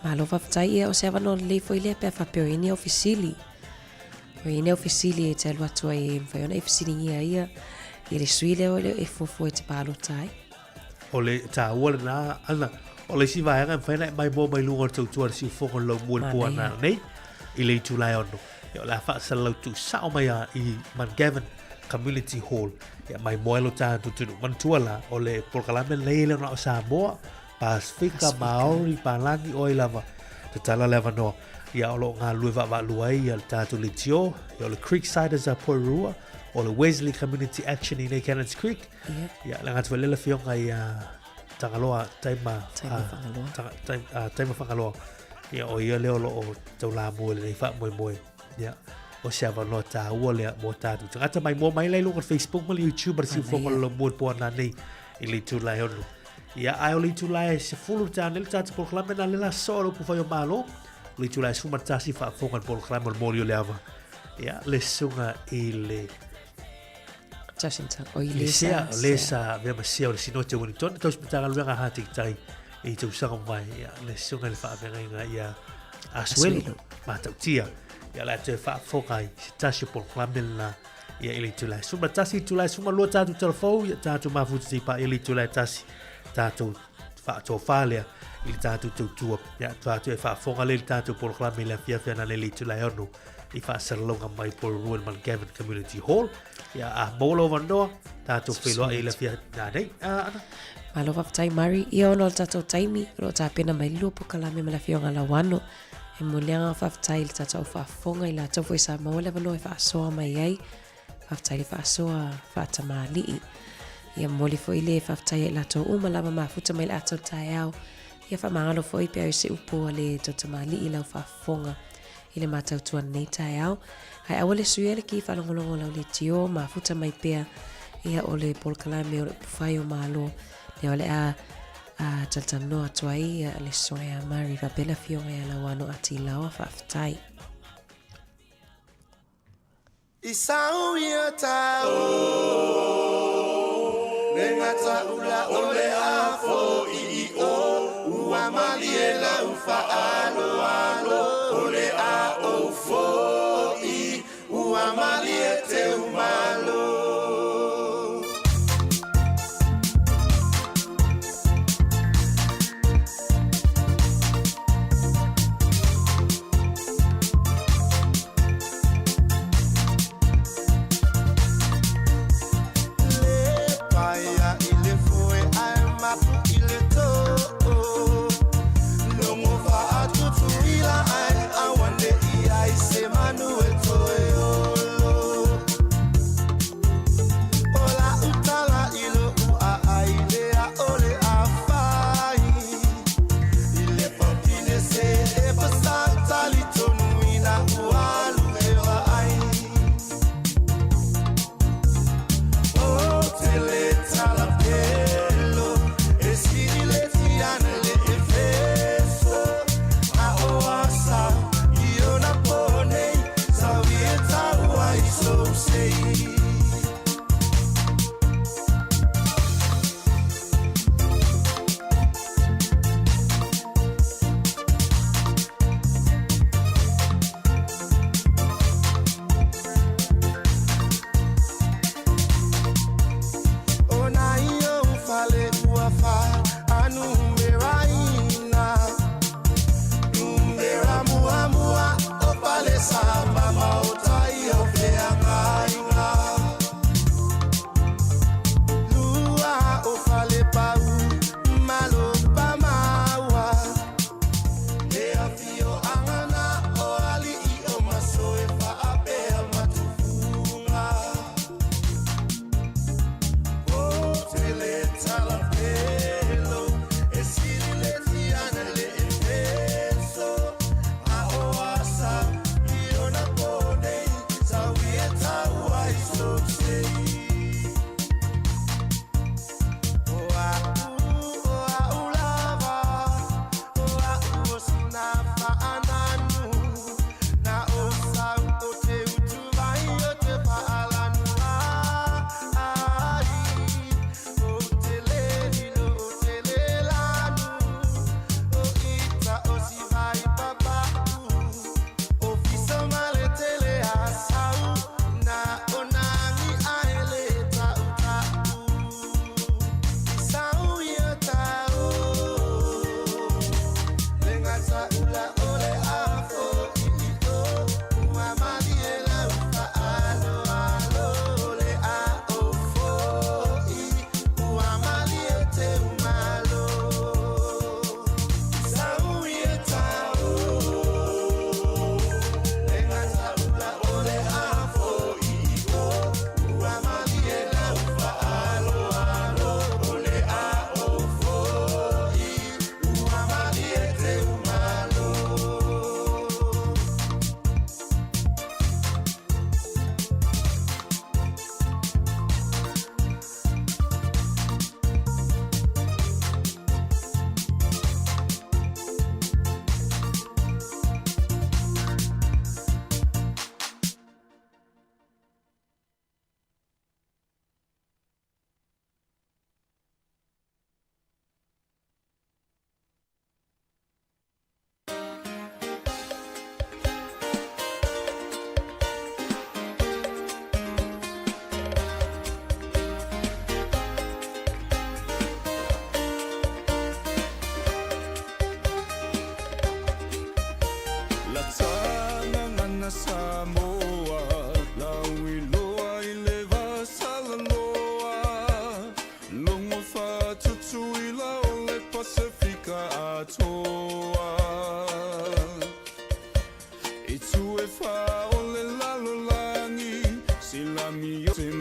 Malo faafetai ia o se avanoa lelei foi lea pe a faapea o i ai ni au fesili. O i ai ni au fesili e te alu atu ai e mafai ona e fesiligia ia i le sui lea o le e fuafua e te palota ai. O le taua lena ana o le isi vaega e mafai ona e maimoa mai luga o le tautua a le siufofoga o le laumua i le po ana nei i le itula e 6. Ia o le a faasalalau tuusao mai lava i Mount Gavin Community Hall. Ia maimoa ai lo tatou atunuu. Manatua la, o le polokalame lenei e le o na o Samoa, Pasifika, Maori, Palagi, o ai lava, tatala le avanoa. Ia o lo o galulue vaavaalua ai ia le tatou leitio, ia o le Creeksiders a Porirua, o le Wesley Community Action i nei Cannons Creek. Ia le gata foi lea le afioga ia Tagaloa Taima Taima Fagaloa. Taima Fagaloa. Ia o ia lea o lo o taulamua i lenei faamoemoe. Ia o se avanoa taua lea mo tatou tagata maimoa mai la i luga o le Facebook ma le YouTube a le Siufofoga o le Laumua i le po ananei i le itula e 6. Ia ae o le itula e 10 le taeao nei le tatou polokalame na le la soa o le upufai o Malo. O le itula e 11 faafofoga i le polokalame o le moli o le ava. Ia le susuga i le Jacinta, o i le sea, le sa mea ma sea o le Sinote o Wellington, tausi Matagaluega a Hataitai i tausaga mavae, ia, le susuga i le faafeagaiga ia Asuelu, matautia, ia le a toe faafofoga ai se tasi o polokalame lena, ia i le itula e 11, itula e 12 tatou talafou, ia tatou mafuta teipa i le itula e 1, tatou faatofa lea i le tatou tautua, ia tatou e faafofoga lea i le tatou polokalame i le afiafi ananei i le itula e 6 i faasalalauga mai Porirua i le Mount Gavin Community Hall. Ia, a maua lou avanoa, tatou feiloai i le afiafi nanei. Ah, Ana. Malo faafetai Murray. Ia ona o le tatou taimi, o lo o tapena mai le lua polokalame ma le Afioga Lauano. E momoli le agaga faafetai i le tatou au faafofoga i latou foi sa maua le avanoa e faasoa mai ai. Faafetai le faasoa faatamalii. Ia momoli foi le faafetai ia i latou uma lava mafuta mai le ata o le taeao. Ia faamagalo foi pe a o se upu a le tou tamalii i lau faafofoga i le matautua lenei taeao. Ae aua le suia le ki faalogologo o lau leitio, mafuta mai pea ia o le polokalame o le upufai o Malo lea o le a a talatalanoa atu ai ia le Susuga ia Mary faapea le Afioga ia Lauano Atilaoa. Faafetai. I sau ia tau Le gata ula o le afo i i o Ua malie lau faaaloalo O le a ou foi Ua malie teu malo.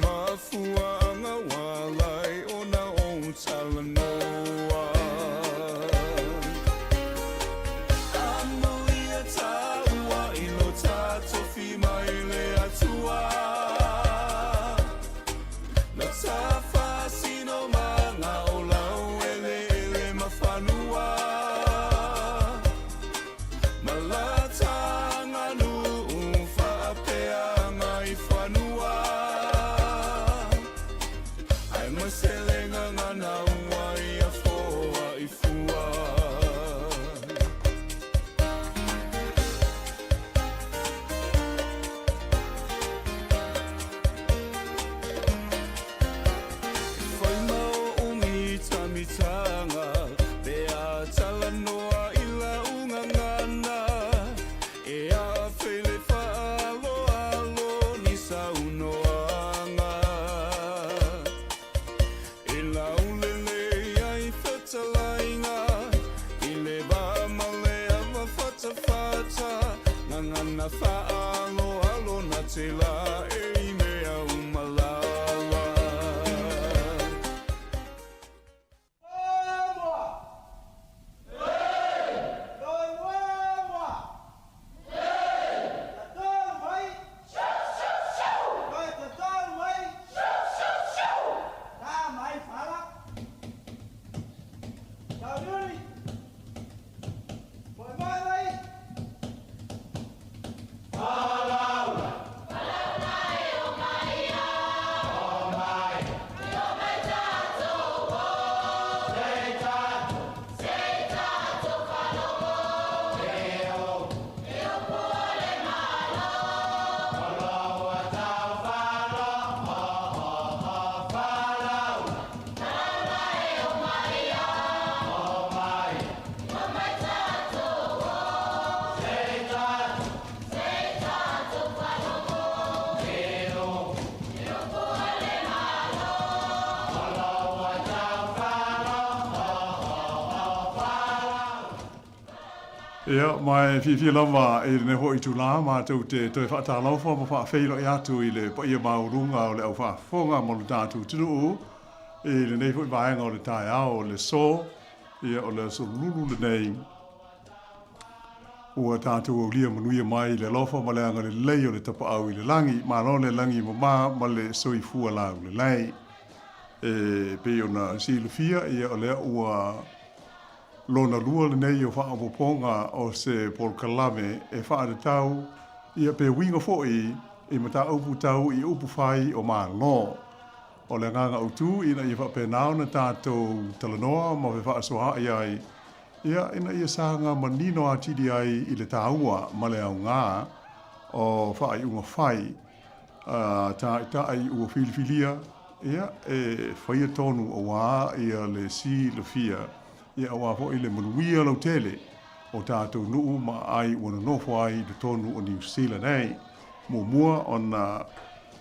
mafuaaga ua ala ai ona ou talanoa. Amuia tāua i lo tātofi mai le Atua. Na ta faasino maga o laueleele ma fanua. Ma la ta aganuu faapeaga i fanua. Aemaise le gagana ua ia foai fua. E fai ma oʻu mitamitaga pe a talanoa i lau gagana, e afe i le faaaloalo ni saunoaga. E laulele ai fetalaiga i le va ma le ava fatafata, gagana faaaloalo na te laei mea uma lava. Ia, ma e fiafia lava i lenei foi itulā matou te toe faatalofa ma faafeiloai atu i le paia maualuga o le au faafofoga ma lo tatou atunuu i lenei foi vaega o le taeao o le aso, ia o le aso lulu lenei ua tatou aulia manuia mai i le alofa ma le agalelei o le Tapaau i le Lagi. Malo le lagi e mamā ma le soifua laulelei. E pei ona silafia, ia o lea ua Lona lua lenei o faaopoopoga o se polokalame e faatatau ia pe uiga foi i mataupu tau i upu fai o Malo. O le agaga autu ina ia faapena ona tatou talanoa ma fefaasoaai ai ia ina ia saga manino atili ai i le taua ma le aoga o faaiuga fai a taitai ua filifilia ia e faia tonu auā ia le silafia ia auā foi le manuia lautele o tatou nuu ma aai ua nonofo ai i totonu o Niu Sila nei. Muamua ona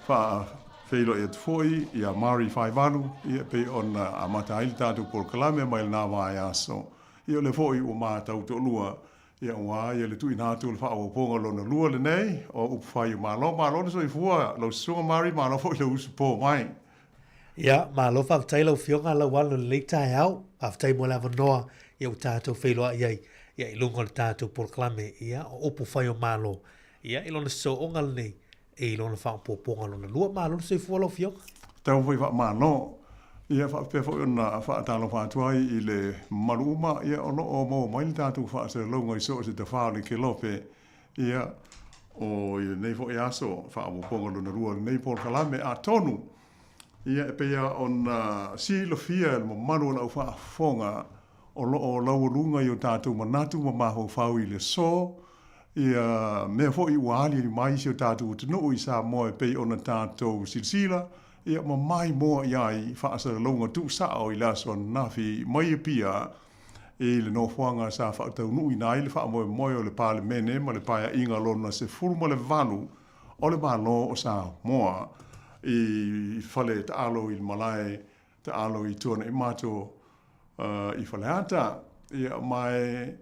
faafeiloai atu foi ia Mari Faivalu ia pei ona amata ai le tatou polokalame mai lena vaiaso. Ia o lea foi ua matau toalua Ia aua ia le tuuina atu o le faaopoopoga lona lua lenei o upu fai o Malo. Malo le soifua lau Susuga Mari, malo foi le usu po mai. Ia, malo faafetai lau Afioga Lauano i lenei taeao. Faafetai mo le avanoa ia ua tatou feiloai ai ia i luga o le tatou polokalame ia o upu fai o Malo ia i lona sosooga lenei i lona faaopoopoga lona lua. Malo le soifua lau Afioga. Tau foi faamalo. Ia faapea foi ona faatalofa atu ai i le mamalu uma ia o lo o maua mai le tatou faasalalauga i so o se tafā o le kelope ia o i lenei foi aso faaopoopoga lona lua o lenei polokalame. Atonu ia e pei lava ona silafia e le mamalu o le au faafofoga o lo o laualuga i o tatou manatu ma mafaufau i le aso ia mea foi ua aliali mai i si o tatou atunuu i Samoa e pei ona tatou silasila ia ma maimoa i ai faasalalauga tuusao i le aso ananafi mai Apia i le nofoaga sa faataunuuina ai le faamoemoe o le Palemene ma le Paeaiga lona 18 o le Malo o Samoa i fale taalo i le malae taalo i Tuanaimato i Faleata. Ia, ma e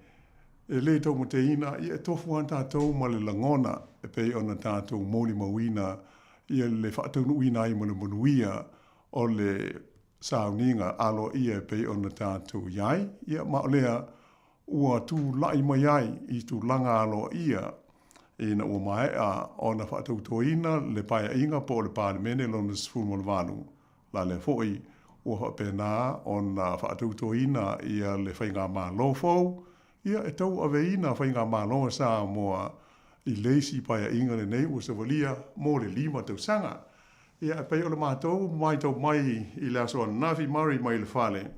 le taumateina, ia, e tofu lava tatou ma le lagona e pei ona tatou molimauina. ia le faataunuuina ai ma le manuia o le sauniga aloaia e pei ona tatou i ai, ia ma o lea ua tulai mai ai i tulaga aloaia ina ua maea ona faatautoina le Paeaiga po o le Palemene lona 18. La lea foi ua faapena ona faatautoina ia le Faigamalo fou, ia e tauaveina Faigamalo a Samoa i le isi Paeaiga lenei ua savalia mo le 5 tausaga. Ia e pei o le matou matau mai i le aso ananafi Murray mai le fale,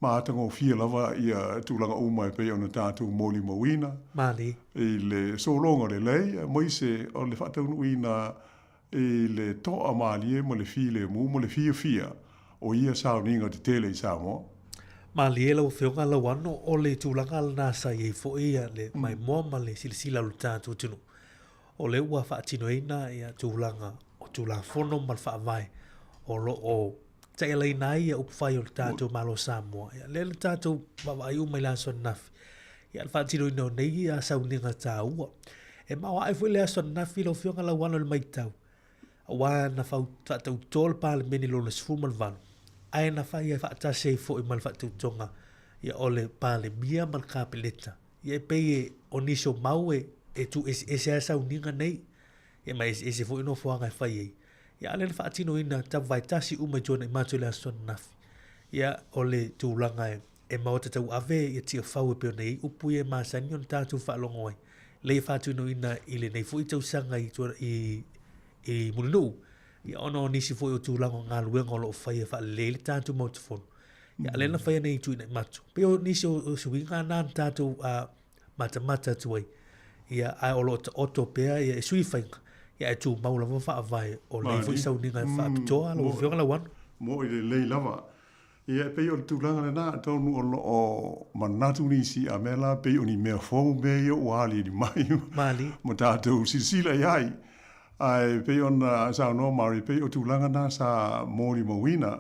matagofie lava ia tulaga uma e pei ona tatou molimauina Malie. i le sologa lelei aemaise o le faataunuuina i le toamalie ma le filemu ma le fiafia o ia sauniga tetele i Samoa. Malie lau Afioga Lauano, o le tulaga lena sa i ai foi le maimoa ma le silasila o le tatou atunuu. O lea ua faatinoina ia tulaga o Tulafono ma le Faavae o lo o taialaina ai ia upufai o le tatou Malo o Samoa. Ia, lea na tatou vaavaai uma i le aso ananafi, ia le faatinoina o nei ia sauniga taua. E maoae foi le aso ananafi lau Afioga Lauano i le matau, aua na faatauto le Palemene lona 18, ae na fai ai faatasi ai foi ma le faatautoga ia o le Palemia ma le Kapeneta. Ia e pei e, o nisi o mau e, e tuueseese ai sauniga nei, ia ma eseese foi nofoaga e fai ai. Ia a o lea na faatinoina tapuvaetasi uma i tuanai matou i le aso ananafi. Ia o le tulaga e, e maota tauave ia Tiafau e pei ona i ai upu ia e masani ona tatou faalogo ai. Lea e faatinoina i lenei foi tausaga i, i, i Mulinuu, ia ona o nisi foi o tulaga o galuega o lo o faia e faalelei ai le tatou Maota Fono. Ia, a lea na faia nei tuinai matou. Pei o nisi o suiga na na tatou matamata atu ai. Ia, ae o lo o taoto pea ia, e sui faiga, ia ae tumau lava faavae o nei foi sauniga e faapitoa lau Afioga Lauano. Mo'i lelei lava. Ia, e pei o le tulaga lena, atonu o lo o manatu nisi, a mea la pei o ni mea fou mea ia ua aliali mai ma tatou silasila i ai. Ae pei ona saunoa Murray, pei o tulaga na sa molimauina.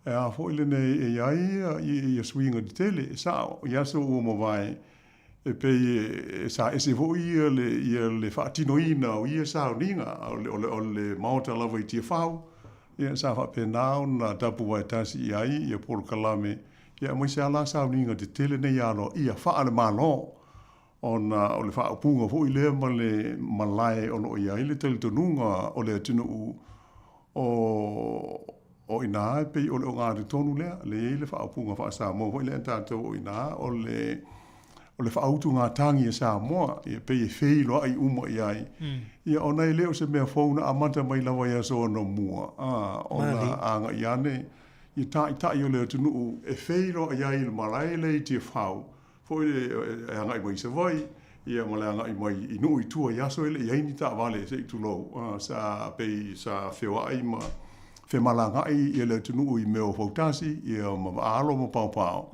E a foi lenei e i ai ia suiga tetele, e sao, i aso ua mavae, e pei e sa ese foi ia le, ia le faatinoina o ia sauniga, o le, o le, o le Maota lava i Tiafau, ia sa faapena ona tapuvaetasi i ai ia polokalame, ia aemaise lava la sauniga tetele nei aloaia faale-Malo, ona o le faaupuga foi lea ma le malae o lo o i ai le talitonuga o le atunuu o o i ina e pei o le ogatotonu lea, lea e i ai le faaupuga faa-Samoa foi lea tatou o i ina o le o le faautugatagi a Samoa, ia pei e feiloai uma i ai. Ia ona e le o se mea fou na amata mai lava i aso anamua, a, ona agai ane ia taitai o le atunuu e feiloai ai i le malae lea i Tiafau, foi e agai mai i Savaii, ia ma le agai mai i nuu i tua i aso e le i ai ni taavale se i tulou, sa pei sa feoai ma femalagaai ia le atunuu i mea o fautasi, ia ma vaaalo ma paopao.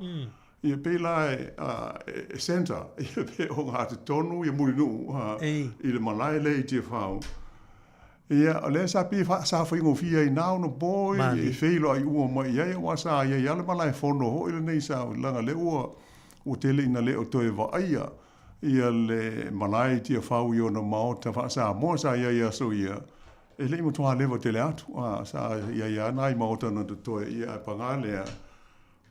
Ia pei la e centre, ia pe ogatotonu ia Mulinuu i le malae lea i Tiafau. Ia, o lea sa pei sa faigofie ai na ona po e feiloai uma mai i ai, aua sa i ai lava le malaefono foi lenei sa, leaga lea ua ua tele ina le o toe vaaia ia le malae i Tiafau i ona maota faa-Samoa sa i ai i aso ia, e le i matua leva tele atu. A, sa i ai lava nai maota na totoe, ia ae paga lea,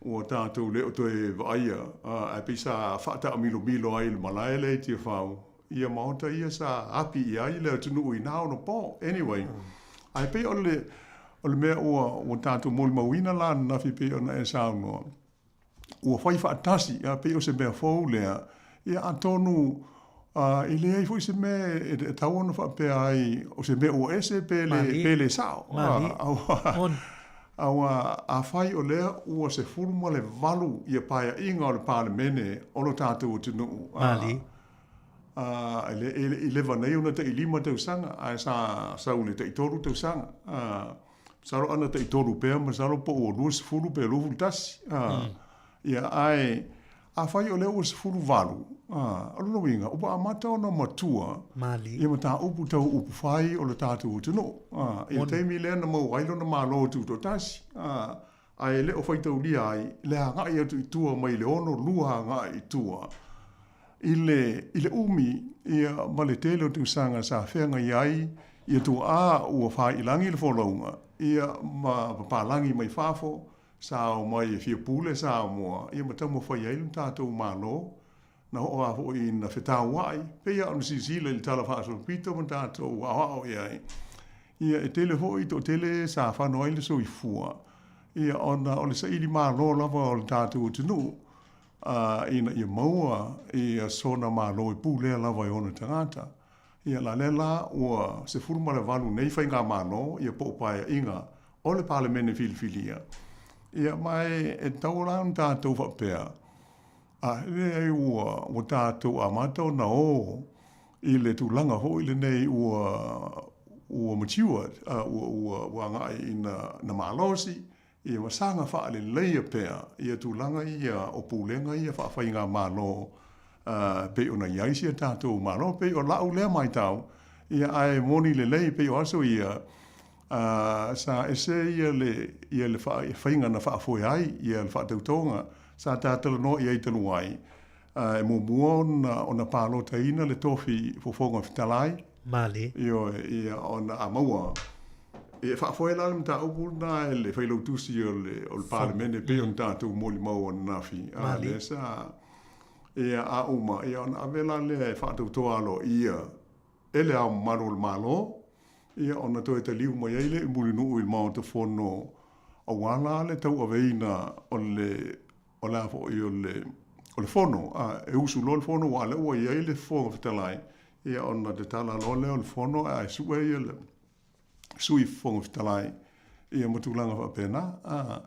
ua tatou le o toe vaaia, ae pei sa faataamilomilo ai i le malae lea i Tiafau, ia maota ia sa api i ai le atunuu i na ona po. Anyway, ae pei o le, o le mea ua, ua tatou molimauina la ananafi pei ona e saunoa, ua fai faatasi, a pei o se mea fou lea, ia atonu e leai foi se mea e tatau ona faapea ai o se mea ua ese pe le, pe le sao. Aua afai o lea ua 18 ia paeaiga o le Palemene o lo tatou atunuu, e le i leva nei ona tai 5 tausaga, ae sa sau i le tai 3 tausaga. Masalo ana tai 3 pea, masalo po ua 20 pe 21. Ia, ae afai o lea ua 18, o lona uiga, ua amata ona matua ia mataupu tau upufai o le tatou atunuu. I le taimi lea na maua ai lona Malo Tutoatasi, ae le o faitaulia ai le agai atu i tua mai le 62 agai i tua i le, i le umi ia ma le tele o tausaga sa feagai ai. Ia tuaa ua fāilagi le folauga, ia ma papalagi mai fafo, sa omai e fia pule Samoa, ia ma taumafai ai lo tatou Malo, na oo lava foi ina fetauai, pei lava ona silasila i le Tala Faasolopito ma tatou aoao i ai. Ia e tele foi, toatele sa fano ai le soifua, ia ona o le saili malo lava o le tatou atunuu, a, ina ia maua ia sona Malo e pulea lava e ona tagata. Ia la lea la ua 18 nei faigamalo ia po o paeaiga o le Palemene filifilia. Ia ma e, e tatau la ona tatou faapea, a leai ua, ua tatou amata ona o i le tulaga foi lenei ua, ua matured, ua, ua, ua agai ina, ina malosi, Ia ua saga faaleleia pea ia tulaga ia o pulega ia faafaigamalo e pei ona i ai si a tatou Malo. E pei o lau lea matau, ia ae moni lelei pei o aso ia, sa ese ia le, ia le faiga na faafoe ai ia le faatautoga sa ta talanoa i ai talu ai, e muamua ona, ona palotaina le tofi Fofoga Fetalai. Malie. Ioe, ia, ona a maua, e faafoe la le mataupu lena e le Failautusi o le, o le Palemene pei ona tatou molimau ananafi. A lea sa, ia, a uma, ia, ona ave la lea e faatautoa aloaia e Le Ao Mamalu o le Malo, ia, ona toe taliu mai ai lea i Mulinuu i le Maota Fono aua la le tauaveina o le o le a foi o le, o le fono, a, e usu loa le fono, aua o lea ua i ai le Fofoga Fetalai, ia ona tatala loa lea o le fono ae sue ia le Sui Fofoga Fetalai, ia ma tulaga faapena. A,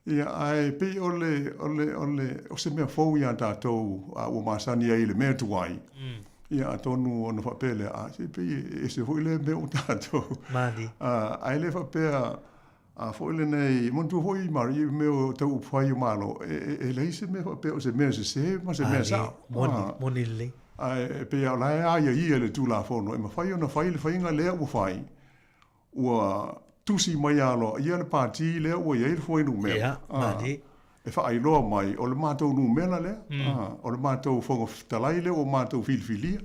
ia, ae pei o le, o le, o le, o se mea fou iā tatou a ua masani ai i le mea tuai, ia atonu ona faapea lea, a, se pei e ese foi lea mea ua tatou. Malie. A, ae le faapea, A foi lenei, manatua foi Mari, i mea o tau upufai o Malo, e, e, e leai se mea faapea o se mea sese ma se mea sao. Moni, moni lelei. Ae pei lava o la e aiaia i le Tulafono, e mafai ona fai le faiga lea ua fai, ua tusi mai aloaia le pati lea ua i ai le fuainumera. Ia, malie. E faailoa mai, o le matou numera lea, o le matou Fofoga Fetalai lea ua matou filifilia.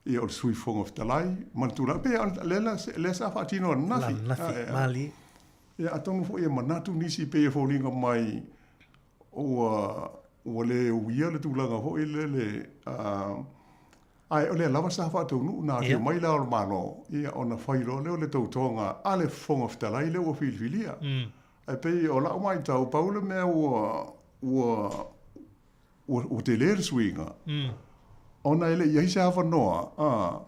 Ia o le Sui Fofoga Fetalai ma le tulaga, pei o lea la, lea sa faatino ananafi. Ananafi, malie. Ia atonu foi e manatu nisi pei e foliga mai ua, ua le uia le tulaga foi lele, ae o lea lava sa faataunuu na afio mai Le Ao o le Malo, ia ona fai loa lea o le tautoga a le Fofoga Fetalai lea ua filifilia. Ae pei o lau matau, pau le mea ua, ua, ua, ua tele le suiga, ona e le i i ai se avanoa a,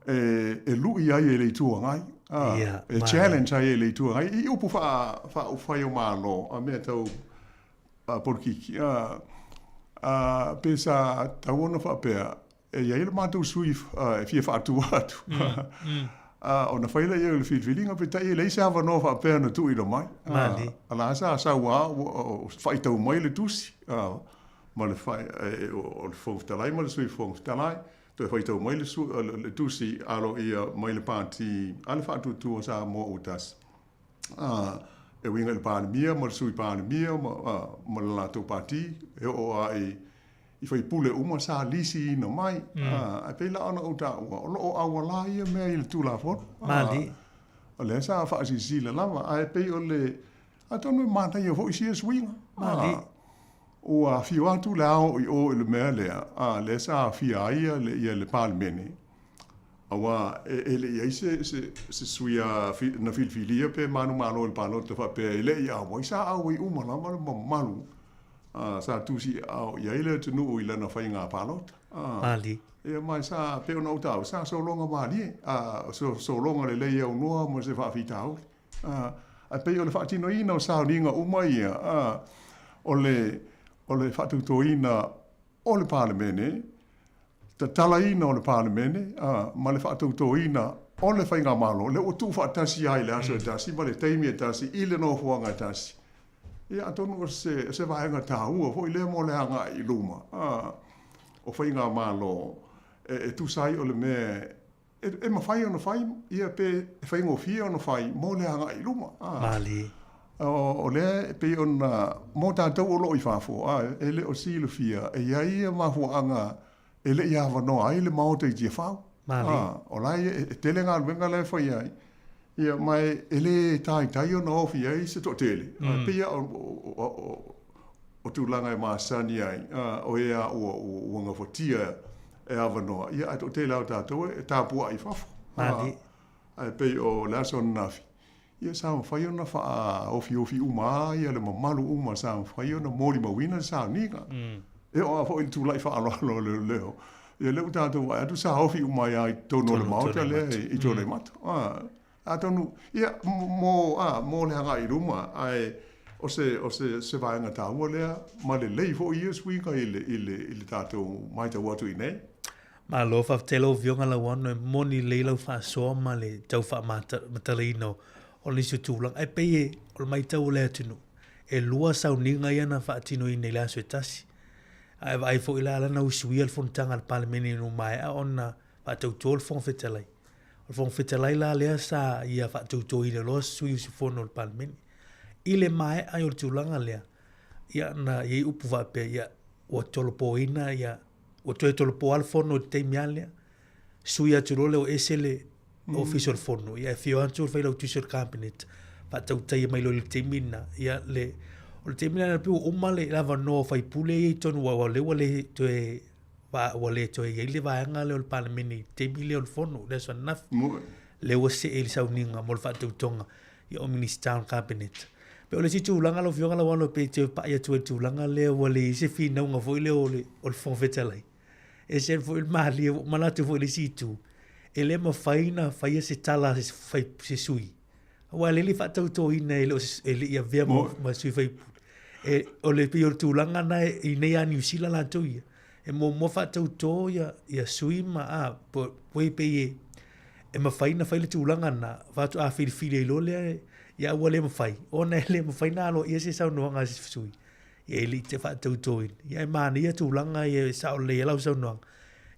e, e lui ai e le Itu Agai, a, yeah, e challenge ai e le Itu Agai i upu faa, faaupufai o Malo, a mea tau a, polokiki, a, a, pe sa tatau ona faapea, E i ai lo matou sui e fia faatu atu. Ona fai lea o le filifiliga, peitai e leai se avanoa faapea na tuuina mai. Malie. A la sa sau lava ua faitau mai le tusi ma le fai, o le Fofoga Fetalai ma le Sui Fofoga Fetalai, toe faitau mai le tusi aloaia mai le Pati a le Faatuatua Samoa Ua Tasi. E uiga i le Palemia ma le Sui Palemia ma le latou Pati, e oo lava i i faipule uma sa lisiina mai. Ae pei la ona ou taua, o lo o auala ia mea i le Tulafono. Malie. O lea sa faasilasila lava, ae pei o le, atonu e manaia foi sia suiga. Malie. Ua afio atu le ao i o i le mea lea, a lea sa afia ai ia le, ia le Palemene, aua e, e le i ai se, se, se sui a, na filifilia pe manumalo i le palota faapea e le i auai, sa auai uma lava le mamalu sa tusiaao i ai le atunuu i lana faiga palota. Malie. Ia ma sa, pei ona ou taua, sa sologa malie, a, sologa lelei aunoa ma se faafitauli. Ae pei o le faatinoina o sauniga uma ia, a, o le, o le faatautoina o le Palemene, tatalaina o le Palemene, a, ma le faatautoina o le Faigamalo, lea ua tuufaatasi ai i le aso e tasi ma le taimi e tasi i le nofoaga e tasi. Ia, atonu o se, o se vaega taua foi lea mo le agai i luma, a, o Faigamalo e, e tusa ai o le mea e, e mafai ona fai, ia pe e faigofie ona fai mo le agai i luma. A, Malie. O, o lea e pei ona, mo tatou o lo o i fafo, a, e le o silafia, e i ai ia mafuaaga e le i avanoa ai le Maota i Tiafau. Malie. O la e, e tele galuega la e fai ai. Ia, ma e, e le taitai ona ofi ai se toatele. Mm. Pei o, o, o, o tulaga e masani ai, o e a ua, ua, ua gafatia e avanoa, ia, ae toatele lava o tatou e tapuai i fafo. Malie. Ae pei o le aso ananafi, ia sa mafai ona faaofiofi uma lava ia le mamalu uma sa mafai ona molimauina le sauniga. E oo lava foi i le tulai faaaloalo o leoleo, ia lea ua tatou vaai atu sa ofi uma ai lava i totonu o le Maota lea i Tuanaimato. Atonu, ia, mo, a, mo le agai i luma, ae o se, o se, se vaega taua lea, ma lelei foi ia suiga i le, i le, i le tatou matau atu i inei. Malo, faafetai lau Afioga Lauano, e moni lelei lau faasoa ma le tau faamatalaina o nisi o tulaga. E pei e, o le matau o le atunuu, e lua sauniga ia na faatinoina i le aso e tasi. Ae vaai foi la la na usuia le fonotaga a le Palemene ina ua maea ona faatauto le Fofoga Fetalai. O le Fofoga Fetalai la lea sa ia faatautoina loa sui usufono o le Palemene. I le maea ai o le tulaga lea, ia na i ai upu faapea, ia ua tolopoina ia ua toe tolopo lava le fono i le taimi lava lea. Sui atu loa lea ua ese le Ofisa o le Fono, ia e afio atu le Failautusi o le Kapeneta, faatautaia mai loa i le taimi lena, ia le, o le taimi lena pei ua uma le avanoa o faipule ia i totonu aua o lea ua le toe ua le toe i ai le vaega lea o le Palemene i le taimi lea o le fono, le aso ananafi. Lea ua see i le sauniga mo le faatautoga ia o Minisita o le Kapeneta. Pei o le isi tulaga lau Afioga Lauano pei e toe pai atu ai i le tulaga lea ua leai ai se finauga foi lea o le, o le Fofoga Fetalai. E ese foi le malie, ua ou manatu foi i le isi itu, e le mafai ona faia se tala a se, fai, se sui aua e le faatautoina e le o e le i avea ma, ma sui faipule. E, o le pei o le tulaga na i nei a Niu Sila latou ia, e muamua faatauto ia, ia sui ma a, po, poi pei e, e mafai ona fai le tulaga lena, faatoa filifili ai loa lea, ia ua le mafai, ona e le mafai ona aloaia se saunoaga a se sui, ia e le i te faatautoina. Ia e manaia tulaga ia e sao lelei ai lau saunoaga,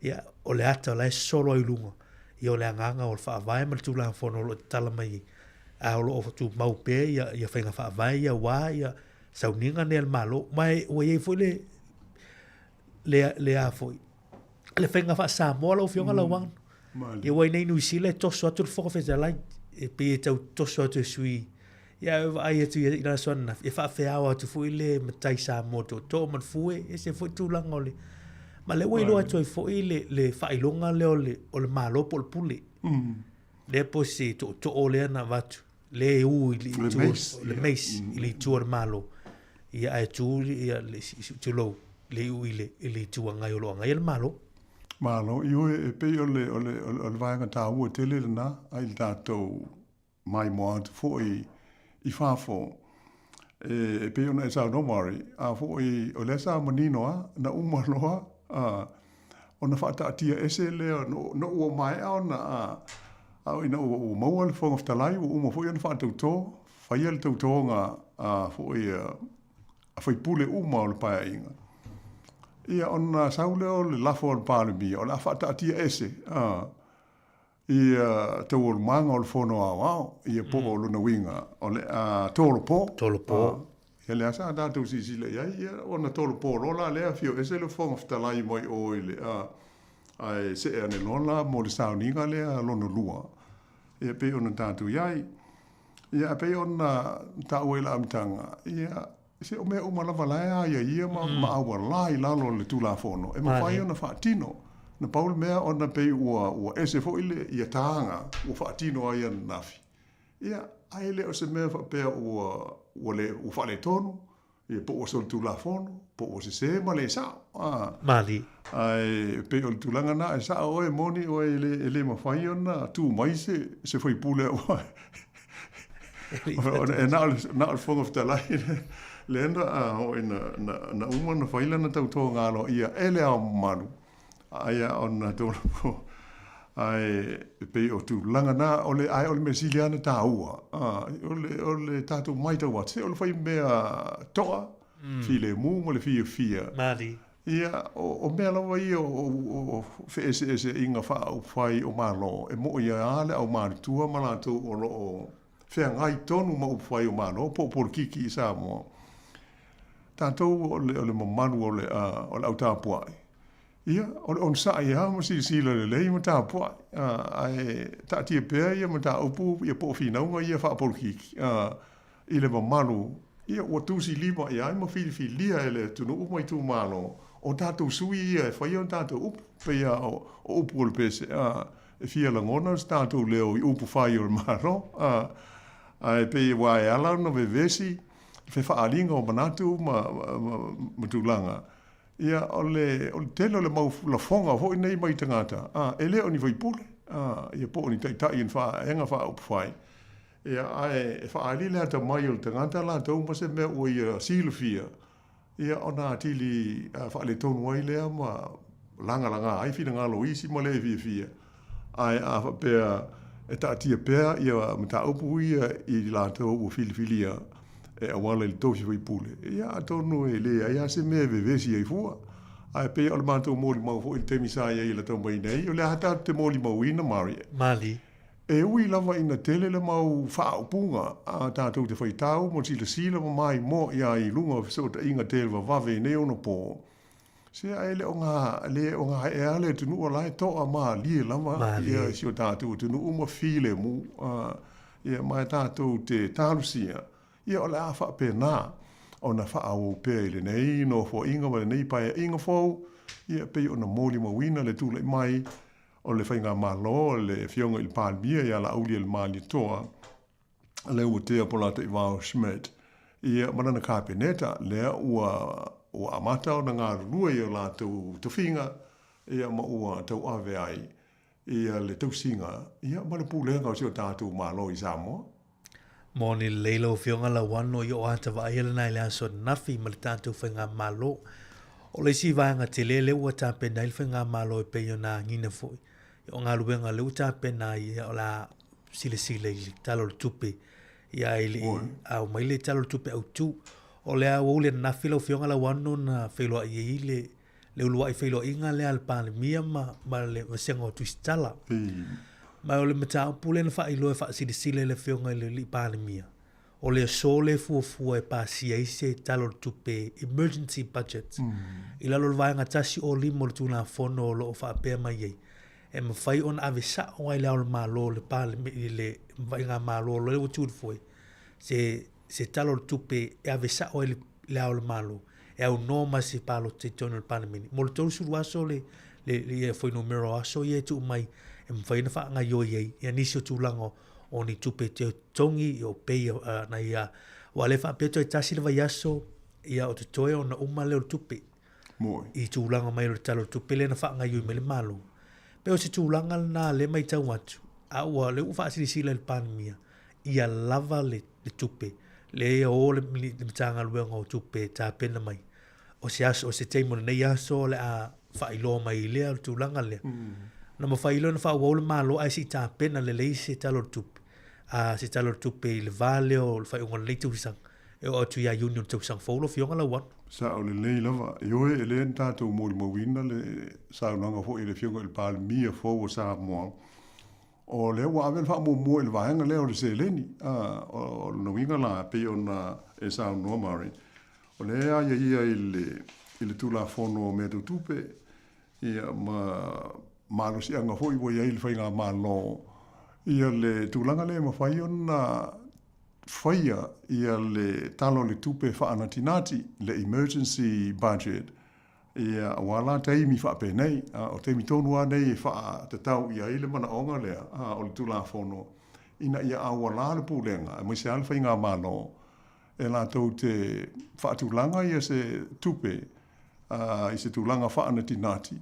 ia o le ata o la e sosolo ai i luga, ia o le agaga o le Faavae ma le Tulafono o lo o tatala mai ai, a o lo o tumau pea ia, ia faiga faavae ia aua ia sauniga nei a le Malo. Ma e, ua i ai foi le, le, le a foi, le faiga faa-Samoa lau Afioga Lauano. Ia ua i nei Niu Sila e toso atu le Fofoga Fetalai, e pei e tau toso atu e sui. Ia e vaai atu i le aso ananafi, e faafeao atu foi le matai Samoa tootoo ma le fue, ese foi tulaga o le... Ma lea ua iloa atu ai foi le, le faailoga lea o le, o le Malo po o le pule. Lea po o se tootoo lea na avatu, lea e u i le itu, le mace, i le itu o le Malo. Ia ae tu ia le, tulou, le iu i le, i le Itu Agai o lo o agaia le Malo. Malo, ioe, e pei o le, o le, o le vaega taua tele lena ai le tatou maimoa atu foi i fafo. E, e pei ona e saunoa Mari, a foi o lea sa manino a, na uma loa a, ona faataatia ese lea no, no ua maea ona a, a ina ua, ua maua le Fofoga Fetalai, ua uma foi ona faatautō, faia le tautoga a foi a, a faipule uma o le Paeaiga. Ia, ona sau lea o le lafo a le Palemia, o le a faataatia ese a, ia taualumaga o le Fono Aoao, ia po o lona uiga, o le a tolopo. Tolopo. A, ia lea sa tatou silasila i ai, ia, ona tolopo loa la lea, afio ese le Fofoga Fetalai mai o i le, a, ae see ane loa la mo le sauniga lea lona lua, ia pei ona tatou i ai. Ia, e pei ona taua i le amataga, ia, se o mea uma lava la e aiaia ma, mm. ma auala i lalo o le Tulafono, e mafai ona faatino. Na pau le mea ona pei ua, ua ese foi le, ia tāga ua faatino ai ananafi. Ia, ae le o se mea faapea ua, ua, le, ua faaletonu, Ia, po ua solitulafono, po ua sesē ma le sao. A. Malie. Ae pei o le tulaga na, e sao oe, e moni oe, e le, e le mafai ona tu mai se, se faipule aua e na o le, na o le Fofoga Fetalai lea na, hoi, na, na, na uma ona fai lana tautoga aloaia e le Ao Mamalu. Aia ona tolopo, ae pei o tulaga na, o le, ae o le mea sili lava ona taua, o le, o le tatou matau atu, se o le fai mea toa, mm. filemu ma le fiafia. Malie. Ia, o, o mea lava ia o, o, o feeseeseaiga faaupufai o Malo, e moʻi ai lava le aumatutua ma latou o lo o feagai tonu ma upufai o Malo po o polokiki i Samoa. Tatou o le, o le mamalu o le, o le au tapuai. Ia, o le onosai lava ma silasila lelei ma tapuai, ae taatia pea ia mataupu ia po o finauga ia faapolokiki i le mamalu, ia ua tusilima i ai ma filifilia e le atunuu ma itumalo o tatou sui ia e faia o tatou upu, pei lava o upu o le pese, e fia lagona se tatou leo i upu fai o le Malo, ae pei aua e ala ona vevesi le fefaaliga o manatu ma tulaga. Ia, o le, o le tele o le mau lafoga foi nei mai tagata, a, e le o ni faipule, a, ia po o ni taitai o ni vaega faaupufai, ia, ae e faaali le atamai o le tagata latou ma se mea ua ia silafia, ia, ona atili faaletonu ai lea ma lagalaga ai finagalo o isi ma le fiafia. Ae a faapea e taatia pea ia mataupu ia i latou ua filifilia e auala i le tofi faipule, ia atonu e leai lava se mea e vevesi ai fua. Ae pei o le matou molimau foi i le taimi sa i ai i lata mai nei, o le a tatou te molimauina, Mari? Mali. E ui lava ina tele le mau faaupuga a tatou te faitau ma silasila ma maimoa i ai i luga o fesootaiga televavave i nei onopo, Se ae le o ga, le o gaeʻe a le atunuu o la e toʻa malie lava ia si o tatou atunuu ma filemu, ia ma e tatou te talosia, ia o le a faapena ona faaauau pea i lenei nofoaiga ma lenei paeaiga fou, ia pei ona molimauina le tulai mai o le Faigamalo a le Afioga i le Palemia ia Laaulialemalietoa, Leuatea Polataivao Schmidt, ia ma lana Kapeneta, lea ua ua amata ona galulue i o latou tofiga, ia ma ua tauave ai ia le tausiga ia ma le pulega o si o tatou Malo i Samoa. Moni lelei lau Afioga Lauano i o ata vaaia lena i le aso ananafi ma le tatou Faigamalo. O le isi vaega tele lea ua tapena ai le Faigamalo e pei ona agiga foi o galuega lea ua tapena ai, ia, o le a silasila i le Tala o le Tupe, ia ae le i ao mai le Tala o le Tupe autu. O le aoauli ananafi lau Afioga Lauano na feiloai ai le le uluai feiloaiga lea a le Palemia ma, ma le Vasega o Tusitala. Ma o le mataupu lea na faailoa e faasilasila e le Afioga i le Alii Palemia, O le aso lea e fuafua e pasia ai se Tala o le Tupe, Emergency Budget, i lalo o le Vaega 105 o le Tulafono o lo o faapea mai ai, e mafai ona ave sao ai le Ao o le Malo i le Palemene, i le Faigamalo lea ua tu i le foe, se, se Tala o le Tupe e ave sao ai le Ao o le Malo, e aunoa ma se palota i totonu o le Palemene. Mo le 30 aso le, le, le ia fuainumera o aso ia e tuu mai e mafai ona faagaoioi ai ia nisi o tulaga o ni tupe te totogi o pei nai a aua lea faapea toe tasi le vaiaso ia o totoe ona uma lea o le tupe Moi. i tulaga mai o le Tala o le Tupe lea na faagaoioi mai le Malo. Pei o se tulaga lena lea matau atu, a ua lea ua faasilasila e le Palemia ia lava le, le tupe lea ia o le, le Matagaluega o Tupe e tapena mai. O se aso, o se taimi o lenei aso o le a faailoa mai ai lea o le tulaga lea. Na mafai lea ona faaauau le Malo ae se i tapena lelei se Tala o le Tupe, a se Tala o le Tupe i le va lea o le faaiuga o lenei tausaga e oo atu ia Iuni o le tausaga fou lau Afioga Lauano. Sao lelei lava. Ioe, e le na tatou molimauina le saunoaga foi a le Afioga i le Palemia fou o Samoa, o lea ua ave le faamuamua i le vaega lea o le seleni. O lona uiga la, e pei ona e saunoa Murray, O lea e aiaia i le, i le Tulafono o Mea Tau Tupe, ia, ma malosiaga foi ua i ai le Faigamalo, ia le tulaga lea e mafai ona faia ia le Tala o le Tupe faanatinati, le emergency budget, ia, aua la taimi faapenei. A o taimi tonu lava nei e faatatau i ai le manaoga lea o le Tulafono, ina ia auala le Pulega, aemaise lava le Faigamalo, e latou te faatulaga ia se tupe i se tulaga faanatinati,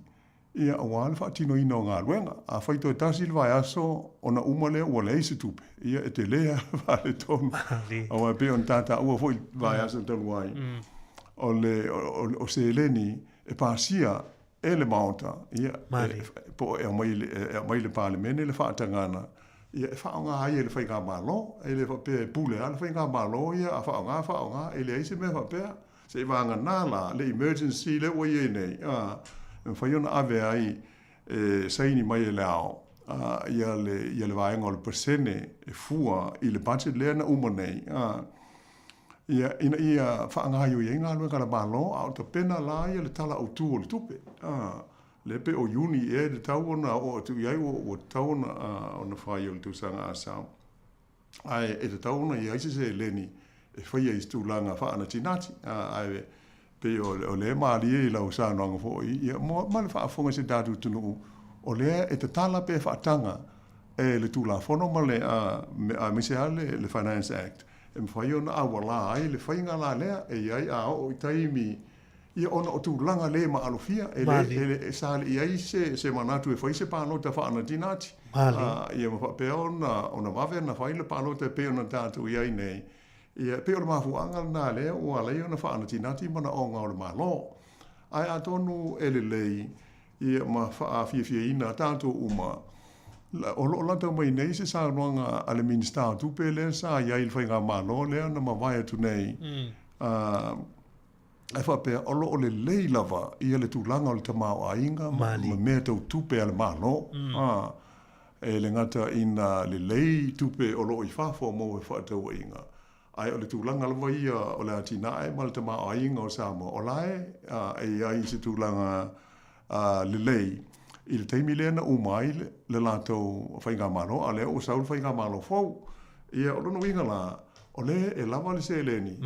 ia aua le faatinoina o galuega. Afai toe tasi le vaiaso ona uma lea ua leai se tupe, ia e tele lava le faaletonu. Aua e pei ona ta taua foi i le vaiaso talu ai, o le o seleni e pasia e le Maota, ia, po o e aumai e aumai i le Palemene le faatagana, ia, e faaaoga ai e le Faigamalo. E le faapea e pule lava le Faigamalo ia, a faaaoga, faaaoga, e leai se mea faapea. Seiavagana la le emergency lea ua i ai nei, a, e mafai ona ave ai e saini mai e le ao, a, ia le, ia le vaega o le pasene e fua i le budget lea na uma nei, a, ia, ina ia faagaoioi ai galuega a le Malo, a o tapena la ia le Tala Autu o le Tupe. A. Lea pe o Iuni ea e tatau ona oo atu i ai ua ua tatau ona ona fai o le tausaga a sao. Ae e tatau ona i ai se seleni e faia i se tulaga faanatinati. Ae pei o o lea e malie i lau saunoaga foi, ia mo ma le faafofoga i si o tatou atunuu, o lea e tatala pea faataga e le Tulafono ma le aemaise lava le le Finance Act e mafai ona auala ai le faiga la lea e i ai a oo i taimi Ia ona o tulaga le maalofia, e le, e le, sa le i ai se, se manatu e fai se palota faanatinati. Ia ma faapea ona, ona vave ona fai le palota e pei ona tatou i ai nei. Ia, e pei o le mafuaaga lena lea ua ala ai ona faanatinati manaoga o le Malo. Ae atonu e lelei, ia ma faafiafiaina tatou uma, o lo o lata mai nei se saunoaga a le Minisita o Tupe lea sa i ai i le Faigamalo lea na mavae atu nei, Ae faapea, o lo o lelei lava ia le tulaga o le tamaoaiga ma mea tau tupe a le Malo. E le gata ina lelei tupe o lo o i fafo mo fefaatauaiga, ae o le tulaga lava ia o le atinae ma le tamaoaiga o Samoa, o la e i ai se tulaga lelei i le taimi lea na uma ai le latou faigamalo, a o lea ua sau le faigamalo fou. Ia, o lona uiga la, o lea e lava le seleni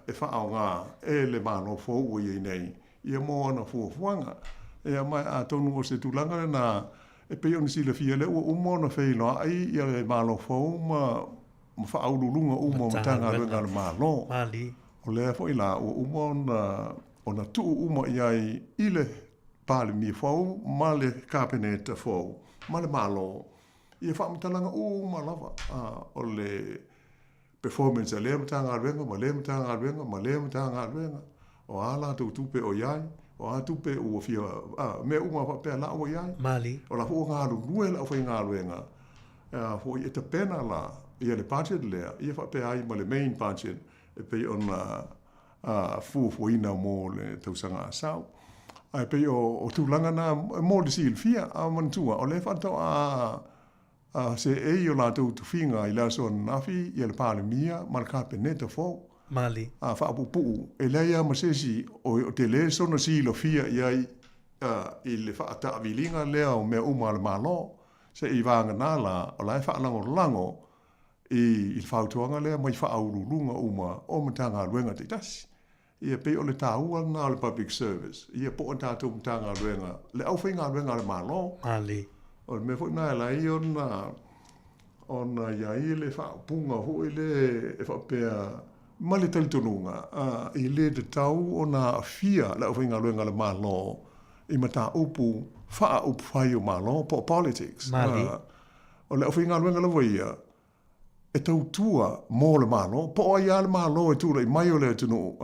e faaaoga e le Malo fou ua i ai nei, ia mo ana fuafuaga. Ia, ma atonu o se tulaga lena e pei ona silafia, lea ua uma ona feiloai ia le Malo fou ma faauluuluga uma o Matagaluega a le Malo. O lea foi la ua uma ona tuu uma i ai i le Palemia fou ma le Kapeneta fou ma le Malo ia faamatalaga uma lava o le performance a lea Matagaluega ma lea Matagaluega ma lea Matagaluega, o a latou tupe o i ai, o a tupe ua fia, mea uma faapea la ua i ai. O la foi ua galulue le aufaigaluega foi e tapena la ia le budget lea ia faapea ai ma le main budget e pei ona fuafuaina mo le tausaga a sau. Ae pei o tulaga na mo le silafia, a manatua o lea faatoa seei o latou tufiga i le aso ananafi ia le Palemia ma le Kapeneta fou. Mali. A faapuupuu, e leai lava ma se isi o tele sona silafia i ai i le faataaviliga lea o mea uma a le Malo. Se i vagana la, o la e faalagolago i le fautuaga lea mai faauluuluga uma o Matagaluega taitasi. Ia pei o le taua lena o le public service, ia po o tatou Matagaluega, le aufaigaluega a le Malo. Mali. O le mea foi lena e ala ai ona i ai le faaupuga foi lea e faapea, ma le talitonuga, e le tatau ona aafia le aufaigaluega a le Malo i mataupu faaupufai o Malo po o politics. Mali. O le aufaigaluega lava ia e tautua mo le Malo, po o ai lava le Malo e tulai mai o le atunuu,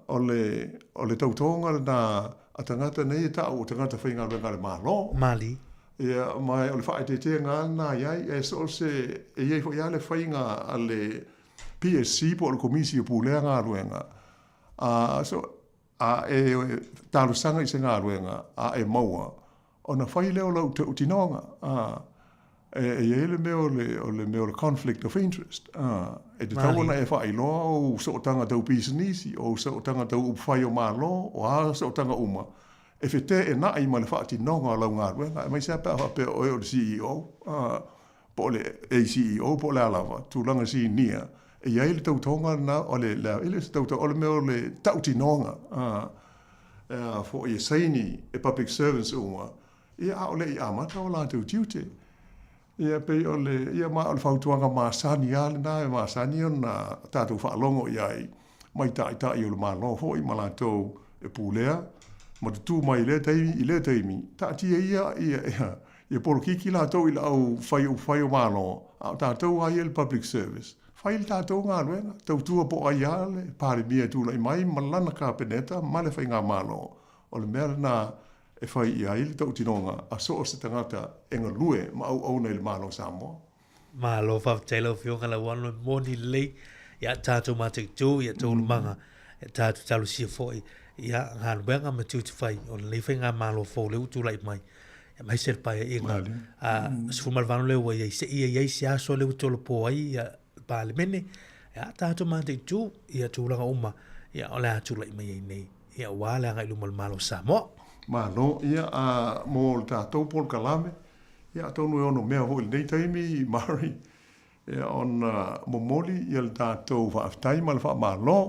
o le, o le tautoga lena a tagata nei e ta'u o tagata faigaluega a le Malo. Mali. Ia, ma o le faaeteetega lava lena i ai, e so o se, e i ai foi lava le faiga a le PSC po o le Komisi o Pulea Galuega, a, so, a e talosaga i se galuega a e maua, ona fai lea o lau tautinoga, a, e i ai le mea o le, o le mea o le conflict of interest, a, e tatau ona e faailoa ou sootaga tau pisinisi, ou sootaga tau upufai o Malo, o a sootaga uma, e feteenai ma le faatinoga o lau galuega, aemaise lava pe a faapea o oe o le CEO, a, po o le ACEO po o le a lava, tulaga sinia, e i ai le tautoga lena, o le, le, e le o se tautoga, o le mea o le tautinoga, a, a foi e saini e public servants uma, ia a o le i amata o latou tiute. Ia pei o le, ia ma o le fautuaga masani lava lena e masani ona tatou faalogo i ai mai taitai o le Malo foi ma latou e pulea ma tutū mai i lea taimi i lea taimi, taatia ia ia, ia, ia polokiki latou i le au fai upufai o Malo, a o tatou lava ia i le public service, fai le tatou galuega, tautua po o ai lava le Palemia e tulai mai ma lana Kapeneta ma le Faigamalo. O le mea lena e fai i ai le tautinoga a so o se tagata e galue ma auauna i le Malo o Samoa. Malo faafetai lau Afioga Lauano e moni lelei ia tatou mataitu ia taualumaga e tatou talosia foi ia galuega ma tiute fai o lenei faigamalo fou lea ua tulai mai aemaise le Paeaiga a 18 lea ua i ai seia i ai se aso lea ua tolopo ai ia le Palemene ia tatou mataitu ia tulaga uma ia o le a tulai mai ai nei ia aua le agai i luma o le Malo o Samoa. Malo, ia, a mo le tatou polokalame, ia atonu e ono mea foi i lenei taimi, Murray, ia ona momoli ia le tatou faafetai ma le faamalo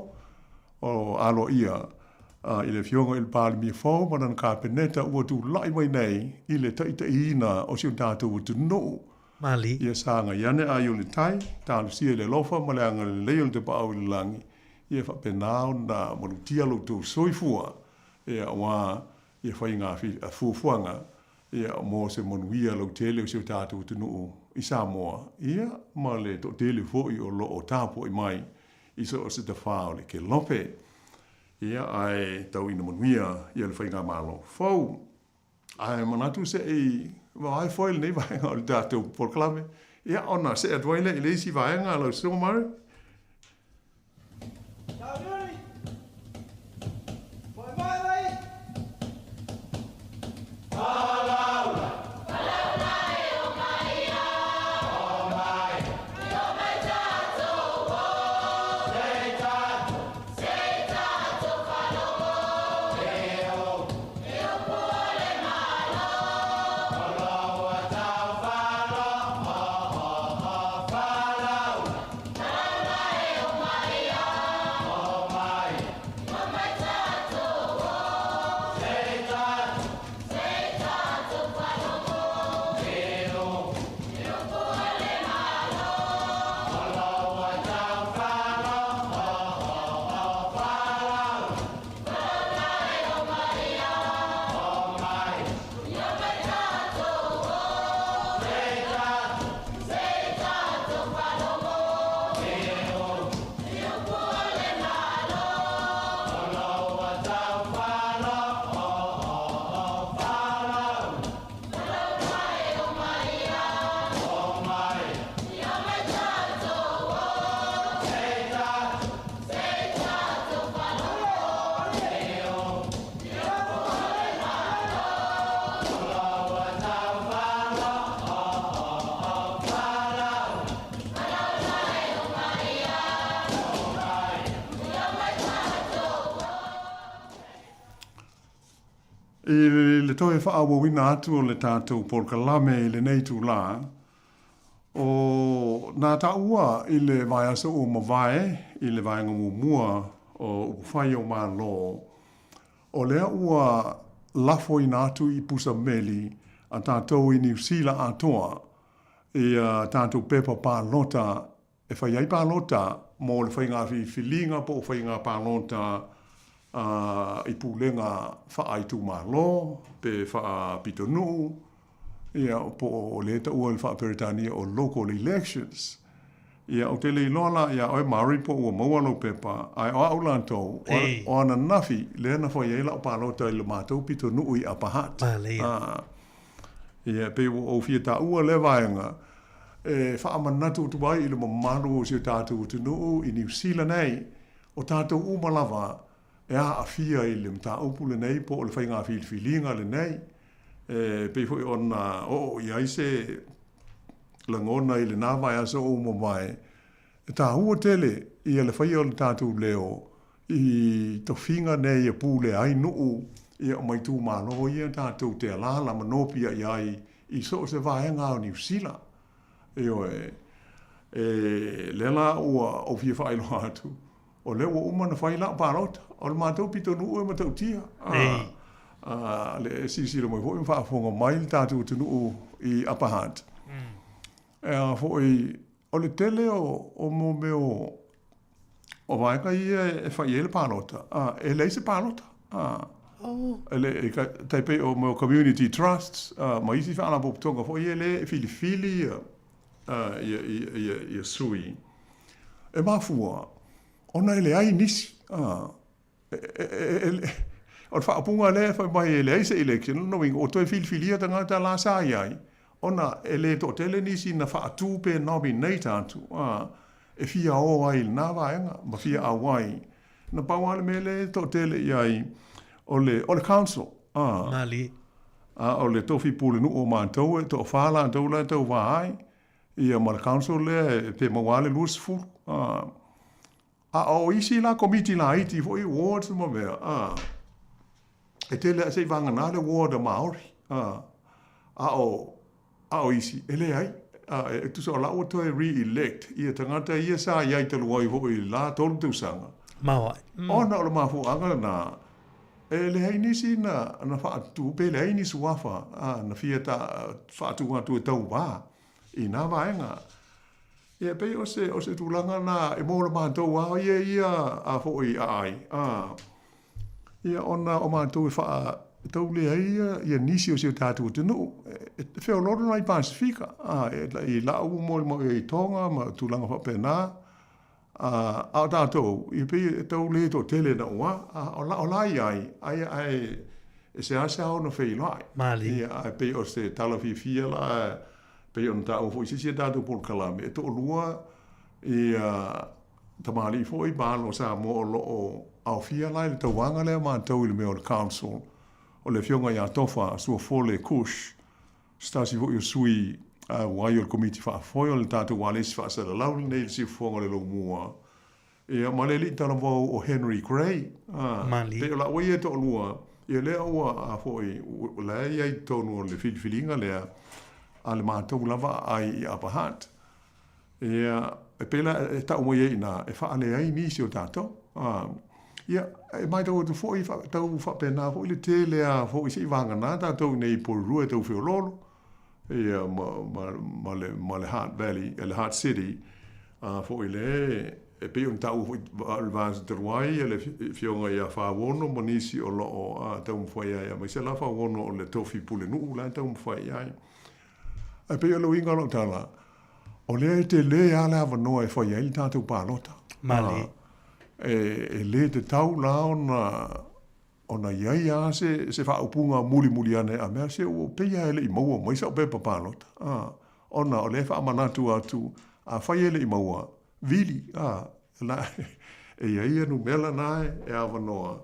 o aloaia i le Afioga i le Palemia fou ma lana Kapeneta ua tulai mai nei i le taitaiina o si o tatou atunuu. Mali. Ia sagai ane ai o le tai, talosia i le alofa ma le agalelei o le Tapaau i le lagi, ia faapena ona malutia lo outou soifua, ia aua ia faiga fuafuaga ia mo se manuia lautele o si o tatou atunuu i Samoa, ia ma le toatele foi o lo o tapuai mai i so o se tafā o le kelope. Ia ae tau ina manuia ia le faigamalo fou. Ae manatu se i vaai foi lenei vaega o le tatou polokalame, ia ona see atu ai lea i le isi vaega lau Susuga Murray. I le toe faaauauina atu o le tatou polokalame i lenei itulā, o nā taua i le vaiaso ua mavae i le vaega muamua o upufai o Malo, o lea ua lafoina atu i pusa meli a tatou i Niu Sila atoa ia tatou pepa palota e fai ai palota mo le faiga filifiliga po o faiga palota i pulega faa-itumalo pe faa-pitonuu, ia, po o lea e taua i le faa-Peretania o local elections. Ia, ou te le iloa la iā oe Murray po ua maua lou pepa, ae o au latou, o ananafi lea na fai ai lau palota i le matou pitonuu i Upper Hutt. Ia, pei ua ou fia taua lea vaega e faamanatu atu ai i le mamalu o si o tatou atunuu i Niu Sila nei, o tatou uma lava e aafia i le mataupu lenei po o le faiga filifiliga lenei. E pei foi ona oo i ai se lagona i lena vaiaso ua mavae, e taua tele ia le faia o le tatou leo i tofiga nei e pulea ai nuu ia ma itumalo ia tatou te alaala ma nopiai ai i so o se vaega o Niu Sila. Ioe. E, lea la ua ou fia faailoa atu, o lea ua uma ona fai lau palota. O le matou pitonuu e matautia. A, a, le silasila mai foi ma faafofoga mai le tatou atunuu i Upper Hutt. E a foi, o le tele o, o mo mea o, o vaega ia e fai ai le palota, a, e leai se palota. A, oh. E le, e tai pei o mea o community trusts, a, ma isi faalapotopotoga foi ia lea e filifili ia, a, ia, ia, ia, ia sui. E mafua, ona e leai nisi, a, e, e, e, o le faaupuga lea e fai mai e leai se election, lona uiga ua toe filifilia tagata la sa i ai, ona e le toatele nisi na faatu pe nominate atu, a, e fia o ai i lena vaega ma fia auai. Na pau lava le mea lea e toatele i ai, o le, o le council, a. Malie. A o le tofi pulenuu o matou e toafa latou la e tauva ai, ia ma le council lea pe maua lava le 20, a. A o isi la komiti laiti foi, wards ma mea, a. E tele ae seivaganā le ward a Māori, a, a o, a o isi, e leai. A, e tusa o la ua toe re-elect ia tagata ia sa i ai talu ai foi i le la tolu tausaga. Maoae. Ona o le mafuaaga lena, e leai nisi na, na faatu, pe leai ni suafa, a, na fia ta, faatu atu e tauva i na vaega. Ia, e pei o se, o se tulaga na e mo le matou a ia ia a foi aai, a, Ia, ona o matou e faataule ai ia, ia nisi o si o tatou atunuu. E feoloolo nai Pasefika, a, e, i lau molimau i ai i Tonga ma tulaga faapena, a, a o tatou, ia pei e tau le toatele naua, a, o la, o la i ai, aia ae e seasea ona feiloai. Malie. Ia, ae pei o se tala fiafia la, pei ona taua foi i se isi a tatou polokalame, e toalua ia tamalii foi ma alo o Samoa o lo o aofia la i le tauaga lea matou i le mea o le Council, o le Afioga ia Tofa Suafole Cush, se tasi foi o sui auai o le Komiti Faafoe o le tatou Ualesi Faasalalau lenei i le siufofoga o le Lomua, ia ma le alii talavou o Henry Gray. Malie. Pei o laua ia e toalua, ia lea ua a foi, la e i ai i totonu o le filifiliga lea a le matou lava aai i Upper Hutt. Ia, e pei la e tau mai ai i inā, e faale ai nisi o tatou. A, ia, e matau atu foi, tau faapena foi le tele lava foi se i vagana tatou i inei i Porirua e tau feoloolo, ia, ma, ma, ma le, ma le Hutt Valley, le Hutt City, a foi le, e pei ona taua foi i le vaiaso talu ai le Afioga ia Fauono ma nisi o lo o taumafai ai, aemaise la Fauono o le tofi pulenuu la e taumafai i ai. Ae pei o le uiga o lau tala, o lea e tele lava le avanoa e fai ai le tatou palota. Malie. E, e le tatau la ona, ona i ai lava se, se faaupuga mulimuli ane a mea se ua pei lava e le i maua mai sau pepa palota. A, ona o lea e faamanatu atu, afai e le i maua, vili, a, la, e i ai ia numera na e avanoa.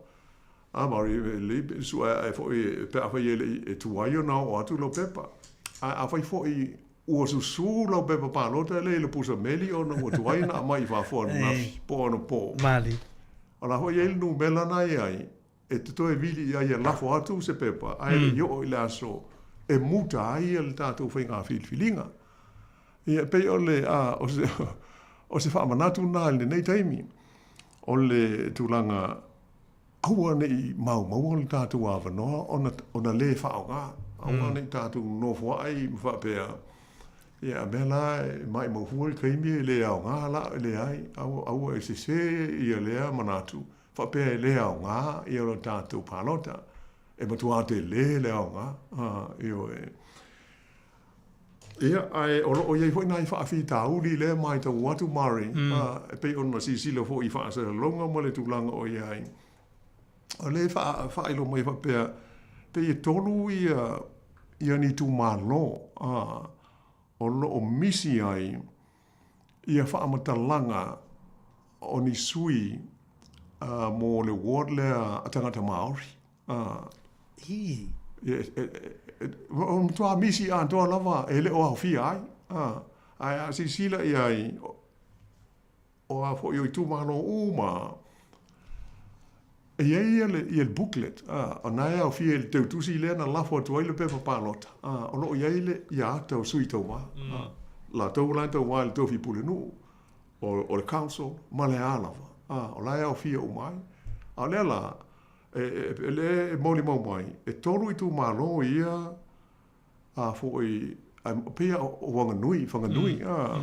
A Maori, e lelei pe suaeae foi pe afai e le i e tuai ona oo atu lau pepa. Ae afai foi ua susu lau pepa palota lea i le pusa meli ona ua tuai ona aumai i fafo ananafi po o anapo. Malie. O la foi e i ai le numera na e i ai e te toe vili i ai e lafo atu se pepa ae le i oo i le aso e muta ai le tatou faiga filifiliga. Ia, e pei o le, a, o se, o se faamanatu lena i lenei taimi, o le tulaga Aua ne i maumaua lo tatou avanoa ona, ona lē faaaogā. Aua ne i tatou nofoaʻi ma faapea, Ia, a mea la e maʻimau fua le taimi e lē aogā la, e leai. Aua, aua e sesē ia lea manatu faapea e lē aogā ia lo tatou palota. E matuā telē le aogā. Ioe. Ia, ae o lo o i ai foi nai faafitauli lea e matau atu Murray, e pei ona silasila foi i faasalalauga ma le tulaga o i ai. O lea e faailoa mai faapea, pei e tolu ia, ia ni itumalo o lo o misi ai ia faamatalaga o ni sui mo le ward lea a tagata Māori. Ī. O le matua misi atoa lava e le o aofia ai. Ae a silasila i ai, o a foi o itumalo uma, e i ai le, ia le booklet, o na e aofia i le teutusi lea na lafo atu ai le pepa palota, o lo o i ai le, ia ata o sui tauva. Latou la e tauva i le tofi pulenuu, o le council ma le a lava, o la e aofia uma ai. A o lea la, E le molimau mai, e tolu itumalo ia a foi, a pei o Wanganui, Whanganui, a,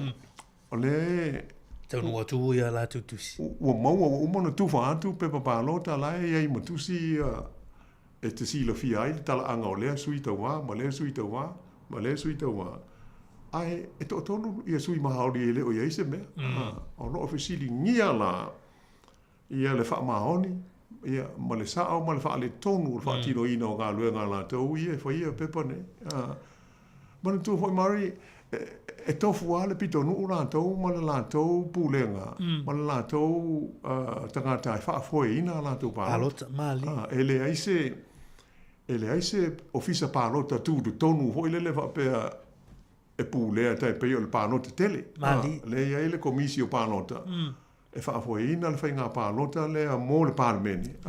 o lea e... Taunuu atu ia latou tusi. Ua maua, ua uma ona tufa atu pepa palota la e i ai ma tusi ia e te silafia ai le talaaga o lea sui tauva ma lea sui tauva ma lea sui tauva. Ae e toatolu ia sui Maori e le o i ai se mea. O lo o fesiligia la ia le faamaoni, ia, ma le sao ma le faaletonu o le faatinoina o galuega a latou ia e faia pepa nei. Manatua foi Murray, e tofu lava le pitonuu latou ma le latou pulega ma le latou tagata e faafoeina a latou palota. Palota, malie. E leai se, e leai se ofisa palota tutotonu foi lele faapea e pulea tai pei o le palota tele. Malie. Lea e i ai le komisi o palota. E faafoeina le faiga palota lea mo le Palemene.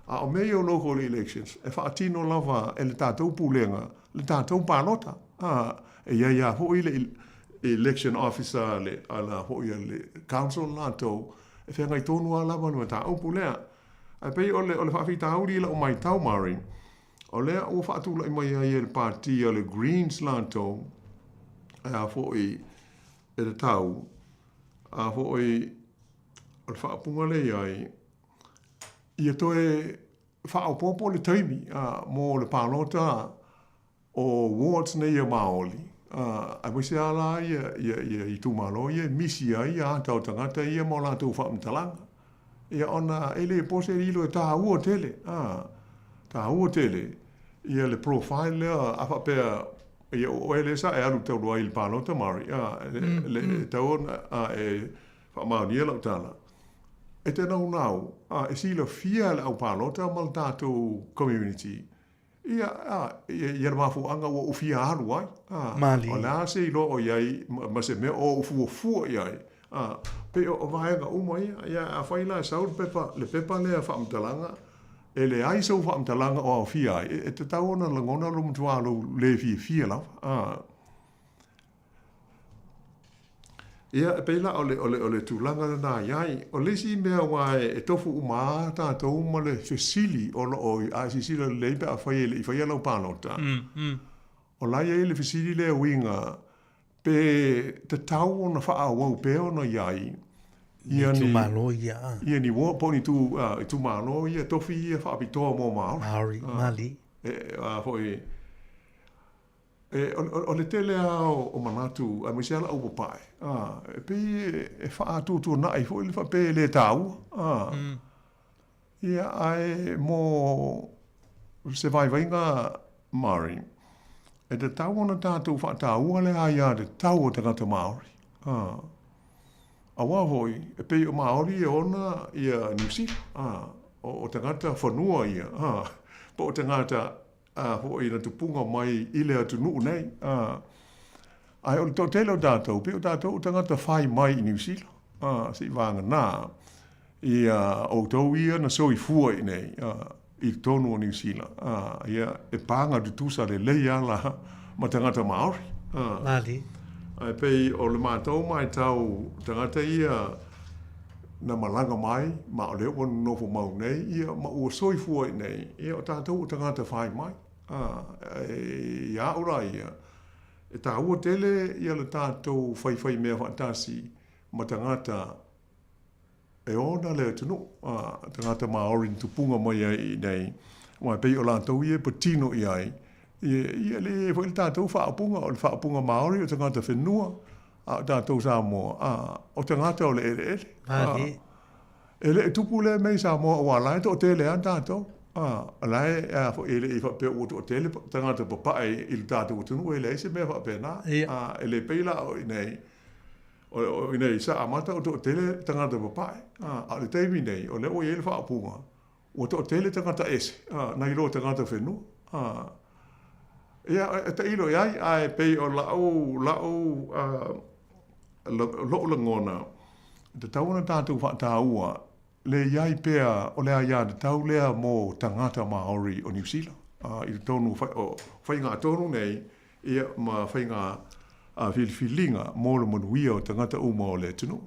A o mea ia o local elections, e faatino lava e le tatou pulega le tatou palota. A, e i ai lava foi le election officer a le, a la foi a le council latou, e feagai tonu lava lava le mataupu lea. Ae pei o le, o le faafitauli i lau maitau Murray, o lea ua faatulai mai ai e le pati a le Greens latou, e a foi e tatau, a foi o le faaupuga lea i ai, ia toe faaopoopo le taimi mo le palota o wards nei a Māori, aemaise lava la ia itumalo ia e misi ai ata o tagata ia ma o latou faamatalaga. Ia ona e le po se lilo e tāua tele, tāua tele ia le profile lea a faapea ia o oe lea sa e alu talu ai i le palota Māori, e tatau ona e faamaonia lau tala. E te naunau, a, e silafia e le aupalota ma le tatou community, ia, a, ia, ia le mafuaaga ua ou fia alu ai, a, Malie. o le a se iloa o i ai ma, ma se mea o ou fuafua i ai, a, pei o, o vaega uma ia, ia, afai la e sau le pepa, le pepa lea faamatalaga, e leai sou faamatalaga o aofia ai, e, e tatau ona lagona lou matua lou le fiafia lava, a. Ia, e pei la o le, o le, o le tulaga lena i ai. O le isi mea aua e, e tofu uma lava tatou ma le fesili o lo o, a e silasila lelei pe afai e le i faia lau palota, o la e i ai le fesili lea e uiga pe tatau ona faaauau pea ona i ai ia ni itumalo ia, a. Ia ni ward po o ni tu, itumalo ia, tofi ia faapitoa mo Māori. Māori, Māori. E, a foi, E, o, o le tele lava o, o manatu, aemaise lava lau papae, a, e pei e, e faatuatuanai foi le faapea e le tāua, a. Ia, ae mo se vaivaiga Māori, e tatau ona tatou faataua le aiatatau o tagata Māori, a. Aua foi, e pei o Māori e ona ia Niu Sila, a, o, o tagata whanua ia, a, po o tagata a foi na tupuga mai i le atunuu nei, a, ae o le toatele o tatou, pei o tatou o tagata fai mai i Niu Sila, a, seivaganā ia outou ia na soifua i nei, a, i totonu o Niu Sila, a, ia, e pāga tutusa lelei lava la ma tagata Māori, a. Malie. Ae pei o le matou maitau tagata ia na malaga mai, ma o lea ua nonofo mau nei, ia, ma ua soifua i nei, ia, o tatou o tagata fai mai. A, e, ia au la ia, e tāua tele ia le tatou whaiwhai mea whaatasi ma tagata e ona le atunuu, a, tagata Māori na tupunga mai ai i nei, aua e pei o latou ia e patino i ai, ia, ia le i ai foi le tatou faaupuga, o le faaupuga Māori o tagata whenua, A o tatou Samoa, a, o tagata o le eleele. A, e le i tupu lea mea i Samoa aua la e toatele lava tatou. A, o la e, a foi, e le i faapea ua toatele tagata papae i le tatou atunuu, e leai se mea faapena. A, e le pei la o i inei, o, o i inei sa amata o toatele tagata papae. A, a o le taimi nei, o lea ua i ai le faaupuga, Ua toatele tagata ese, a, nai lo tagata whenua, a. Ia, e tailo i ai, ae pei o la'u, la'u, a, lo'u lagona, e tatau ona tatou fa'atāua le i ai pea o le aiātatau lea mō tagata Māori o Niu Sila, a, i totonu o faiga tonu nei, ia, ma faiga filifiliga mō le manuia o tagata uma o le atunuu.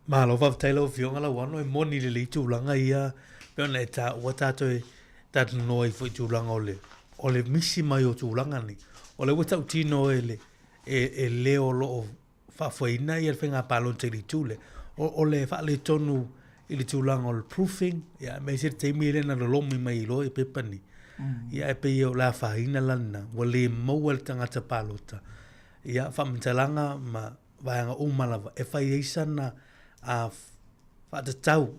Malo faafetai lau Afioga Lauano, e moni lelei tulaga ia pei ona e taua tatou e talanoa ai foi i tulaga o le o le misi mai o tulaga nei. O lea ua tautino e le e, e le o lo o faafoeina ia le faiga palota i le itu lea. O, o le faaletonu i le tulaga o le proofing, ia aemaise le taimi lea na lolomi mai ai loa ia pepa nei. Ia e pei o le afaina la lena, ua le maua e le tagata palota ia faamatalaga ma vaega uma lava e fai ai sana a faatatau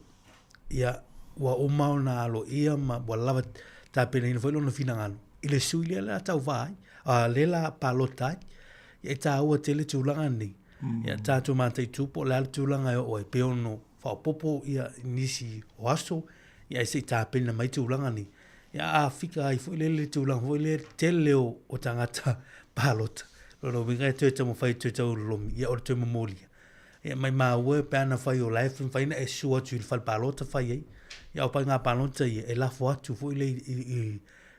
ia ua uma ona aloaia ma ua lava tapenaina foi lona finagalo i le sui lea la tauva ai, a lea la palota ai. Ia e tāua tele tulaga nei. Ia tātou mataitu po o le a le tulaga e oo ai, pe ono faaopoopo ia nisi o aso, ia e se i tapena mai tulaga nei. Ia a fika ai foi lele tulaga foi lea tele o, o tagata palota. Lona uiga e toe taumafai e toe taulolomi, ia o le toe momolia. Ia maimau e pe ana fai o la e mafai ona e susu atu i le fale palota fai ai. Ia o faiga palota ia e lafo atu foi le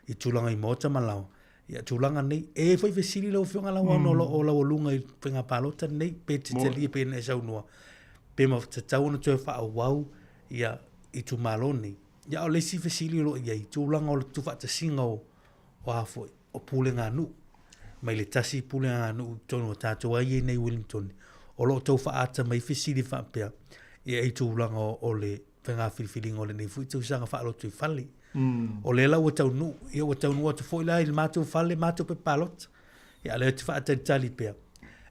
i tulaga i maota ma laoa. Ia tulaga nei, e i ai foi fesili lau Afioga Lauano o lo o laualuga i faiga palota nei pe te talia pe na e saunoa pe ma tatau ona toe faaauau ia itumalo nei. Ia o le isi fesili o lo o i ai, tulaga o le tuufaatasiga o o a foi, o pulega a nuu. Mai le tasi pulega a nuu i totonu o tatou ai nei i Wellington, o lo o tau faaata mai fesili faapea, ia i tulaga o le faiga filifiliga o lenei foi tausaga faalotoifale. O lea la ua taunuu, ia ua taunuu atu foi la i le matou fale matou pepa palota. Ia a o lea ou te faatalitali pea.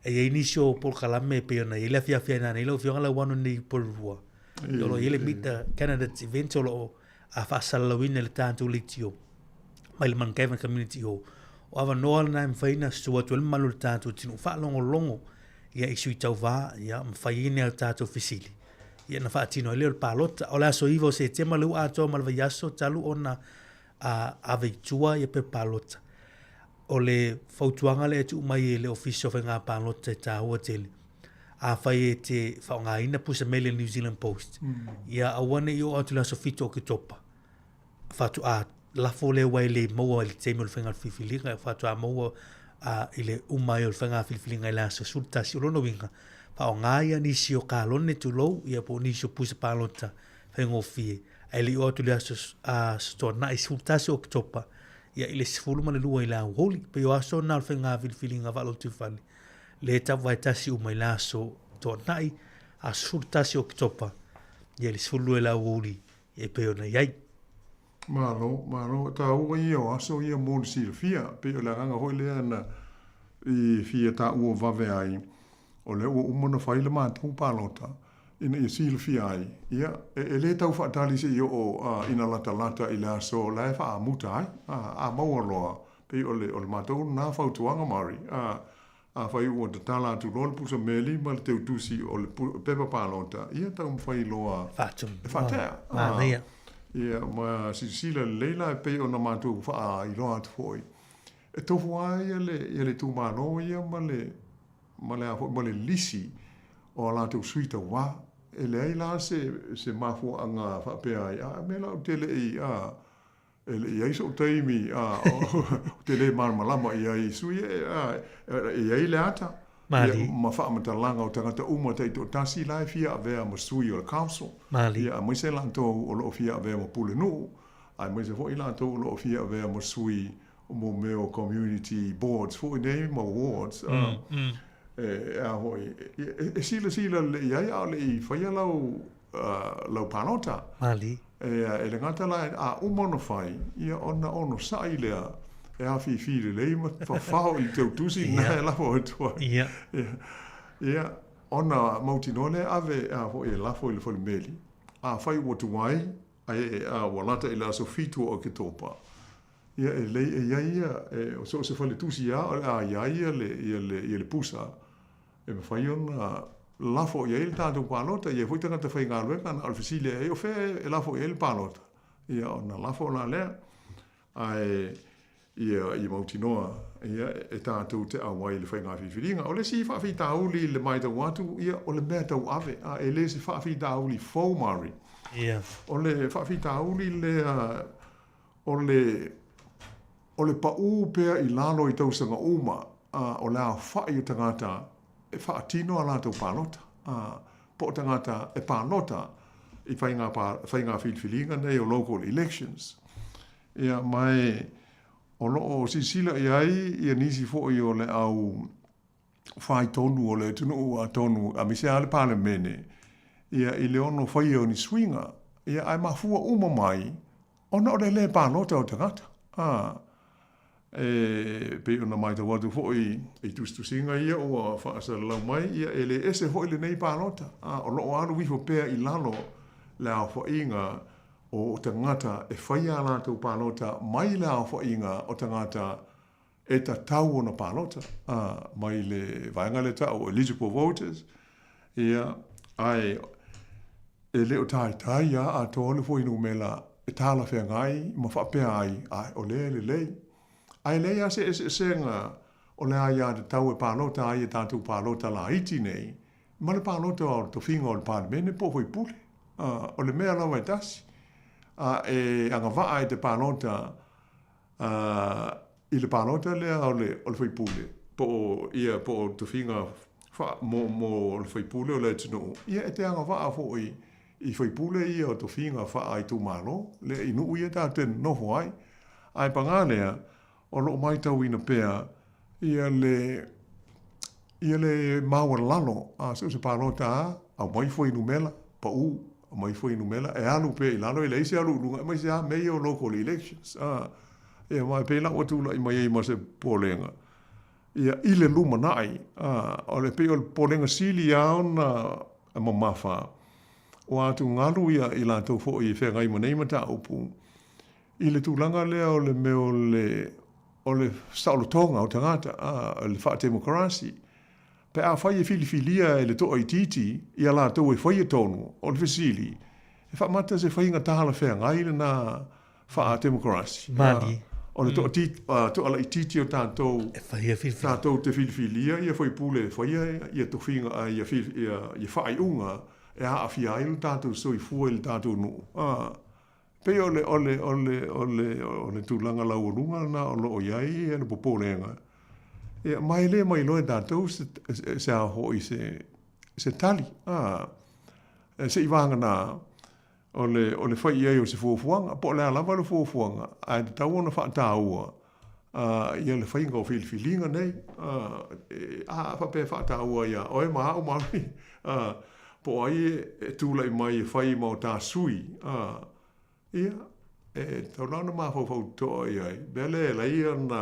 E i ai nisi o polokalame e pei ona i ai le afiafi ai nanei lau Afioga Lauano nei i Porirua. O lo o i ai le Meet the Candidates event o lo o a faasalalauina i le tatou leitio mai le Mount Gavin Community Hall. O avanoa lena e mafai ona susu atu ai le mamalu o le tatou atunuu faalogologo ia i sui tauva ia ma fai ai ni a tatou fesili ia ona faatino ai lea o le palota. O le aso 9 o Setema lea ua atoa ma le vaiaso talu ona ave i tua ia pepa palota. O le fautuaga lea e tuu mai e le Ofisa o Faiga Palota e taua tele, afai e te faaaogaina pusa meli a le New Zealand Post, ia aua ne i oo atu i le aso 7 o Oketopa, faatoa lafo lea aua e le maua i le taimi o le faiga filifiliga, faatoa maua i le uma ai o le faiga filifiliga i le aso 11. O lona uiga, faaaoga ia nisi o kalone tulou, ia po o nisi o pusa palota faigofie, ae le i oo atu i le aso Toanai 11 o Oketopa, ia i le 12 i le aoauli. Pei o aso na o le faiga filifiliga faalotoifale, lea e tapuvae tasi uma i le aso Toanai, aso 11 o Oketopa, ia i le 12 i le aoauli e pei ona i ai. Malo, malo. E taua ia o aso ia mo le silafia. Pei o le agaga foi lea na i fia taua vave ai, o lea ua uma ona fai le matou palota, ina ia silafia ai, ia, e le tau faatali se i oo ina latalata i le aso la e faaamuta ai. A maua loa, pei o le, o le matou lena fautuaga Mari, afai ua tatala atu loa le pusa meli ma le teutusi o le pepa palota, ia taumafai loa e faatea. Manaia. Ia, ma silasila lelei la e pei ona matou faailoa atu foi, e tofu lava ia le, ia le itumalo ia ma le, ma le a foi, ma le lisi o a latou sui tauva. E leai la se, se mafuaaga faapea ai, a mea la ou te le i, a, e le i ai so'u taimi, a, ou te le malamalama i ai i sui e, a, e i ai le ata, ia, ma faamatalaga o tagata uma taitoatasi la e fia avea ma sui o le council, ia, aemaise latou o lo o fia avea ma pulenuu, aemaise foi latou o lo o fia avea ma sui mo mea o community boards foi nei ma wards, e a foi, e silasila lelei i ai a o le i faia lau, lau palota. Malie. E le gata la, a uma ona fai, ia ona onosai lea e afifi lelei ma fafao i le teutusi lena e lafo atu ai. Ia. Ia, ona mautinoa lea e ave a foi e lafo i le falemeli, afai ua tuai, ae ua lata i le aso 7 o Oketopa, Ia, e lelei e i ai ia, e, o so o se faletusi lava o le a i ai ia le, ia le, ia le pusa e mafai ona lafo i ai le tatou palota. E i ai foi tagata faigaluega na o le fesili ai, o fea e lafo i ai le palota? Ia, ona lafo la lea. Ae, ia, ia mautinoa, ia, e tatou te auai i le faiga filifiliga. O le isi faafitauli i le matau atu, ia, o le mea tauave, a e le se faafitauli fou, Mari. Ia. O le faafitauli lea O le, o le paʻū pea i lalo i tausaga uma, a, o le aofaʻi o tagata e faatino a latou palota, a, po o tagata e palota i faiga, faiga filifiliga nei o local elections. Ia, ma e, o lo o silasila i ai ia nisi foi o le au fai tonu o le atunuu atonu, aemaise lava le Palemene, ia, i le ono faia o ni suiga, ia, ae mafua uma mai ona o le lē palota o tagata. A, e pei ona matau atu foi i tusitusiga ia ua faasalalau mai, ia, e le ese foi lenei palota, a, o lo o alu ifo pea i lalo le aofaiga o tagata e faia a latou palota mai le aofaiga o tagata e tatau ona palota, ā, mai le vaega lea ta'u o eligible voters, ia, ae e le o taitai lava atoa le fuainumera e talafeagai ma faapea ai, ae o lea e lelei. Ae leai lava se eseesega o le aiatatau e palota ai e tatou palota laiti nei. ma le palota o le tofiga o le Palemene po o faipule. O le mea lava e tasi, a e agavaa i te palota i le palota lea o le o le faipule po o ia po o tofiga fa mo mo le faipule o le atunuu, ia e te agavaa foi i faipule ia o tofiga faaitumalo lea i nuu ia tatou te nonofo ai. Ae paga lea, o lo o matauina pea ia le ia le maualalo a so o se palota lava, aumai fuainumera, pau, aumai fuainumera, e alu pea i lalo, e leai se alu i luga, aemaise lava mea ia o local elections. A, ia ma e pei la ua tulai mai ai ma se popolega, ia i le lumanai, a, o le pei o le popolega sili lava ona mamafa, ua atugalu ia i latou foi e feagai ma nei mataupu, i le tulaga lea o le mea o le o le saolotoga o tagata, a, le faatemokarasi. Pe afai e filifilia e le toaitiiti ia latou e faia tonu, o le fesili, e faamata se faiga talafeagai lena faatemokarasi? Malie. O le toalaitiiti o tatou, e faia filifiliga. Tatou te filifilia ia faipule e faia ia tofiga, ia faaiuga e aafia ai lo tatou soifua i le tatou nuu. A, Pei o le, o le, o le, o le, o le tulaga laualuga lena o lo o i ai le popolega, ia, ma e le mailoa e tatou se, se a foi se, se tali, a, seiavagana o le, o le fai i ai o se fuafuaga, po o le a lava le fuafuaga, ae tatau ona faataua ia le faiga o filifiliga nei, a faapea e faataua ia oe ma au ma ai, po o ai e tulai mai e fai ma o ta sui, ia, e tatau la ona mafaufau totoa i ai. Mea lea e ala ai ona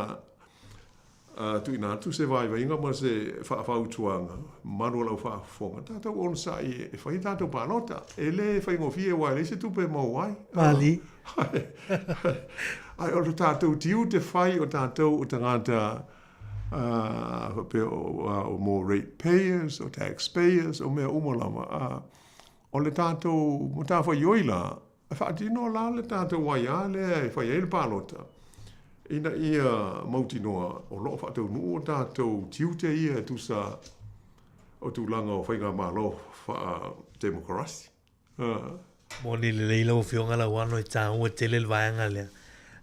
tuuina atu se vaivaiga ma se faafautuaga malu o lau faafofoga, tatou onosai e fai a tatou palota. E le faigofie aua e leai se tupe e maua ai. Malie. Ae o le tatou tiute fai o tatou o tagata faapea o mo rate payers, o tax payers, o mea uma lava. O le tatou matafaioi la, E faatino la le tatou aia lea e fai ai le palota ina ia mautinoa o lo o faataunuu o tatou tiute ia e tusa o tulaga o faigamalo faa-temokarasi. Moni lelei lau Afioga Lauano e taua tele le vaega lea.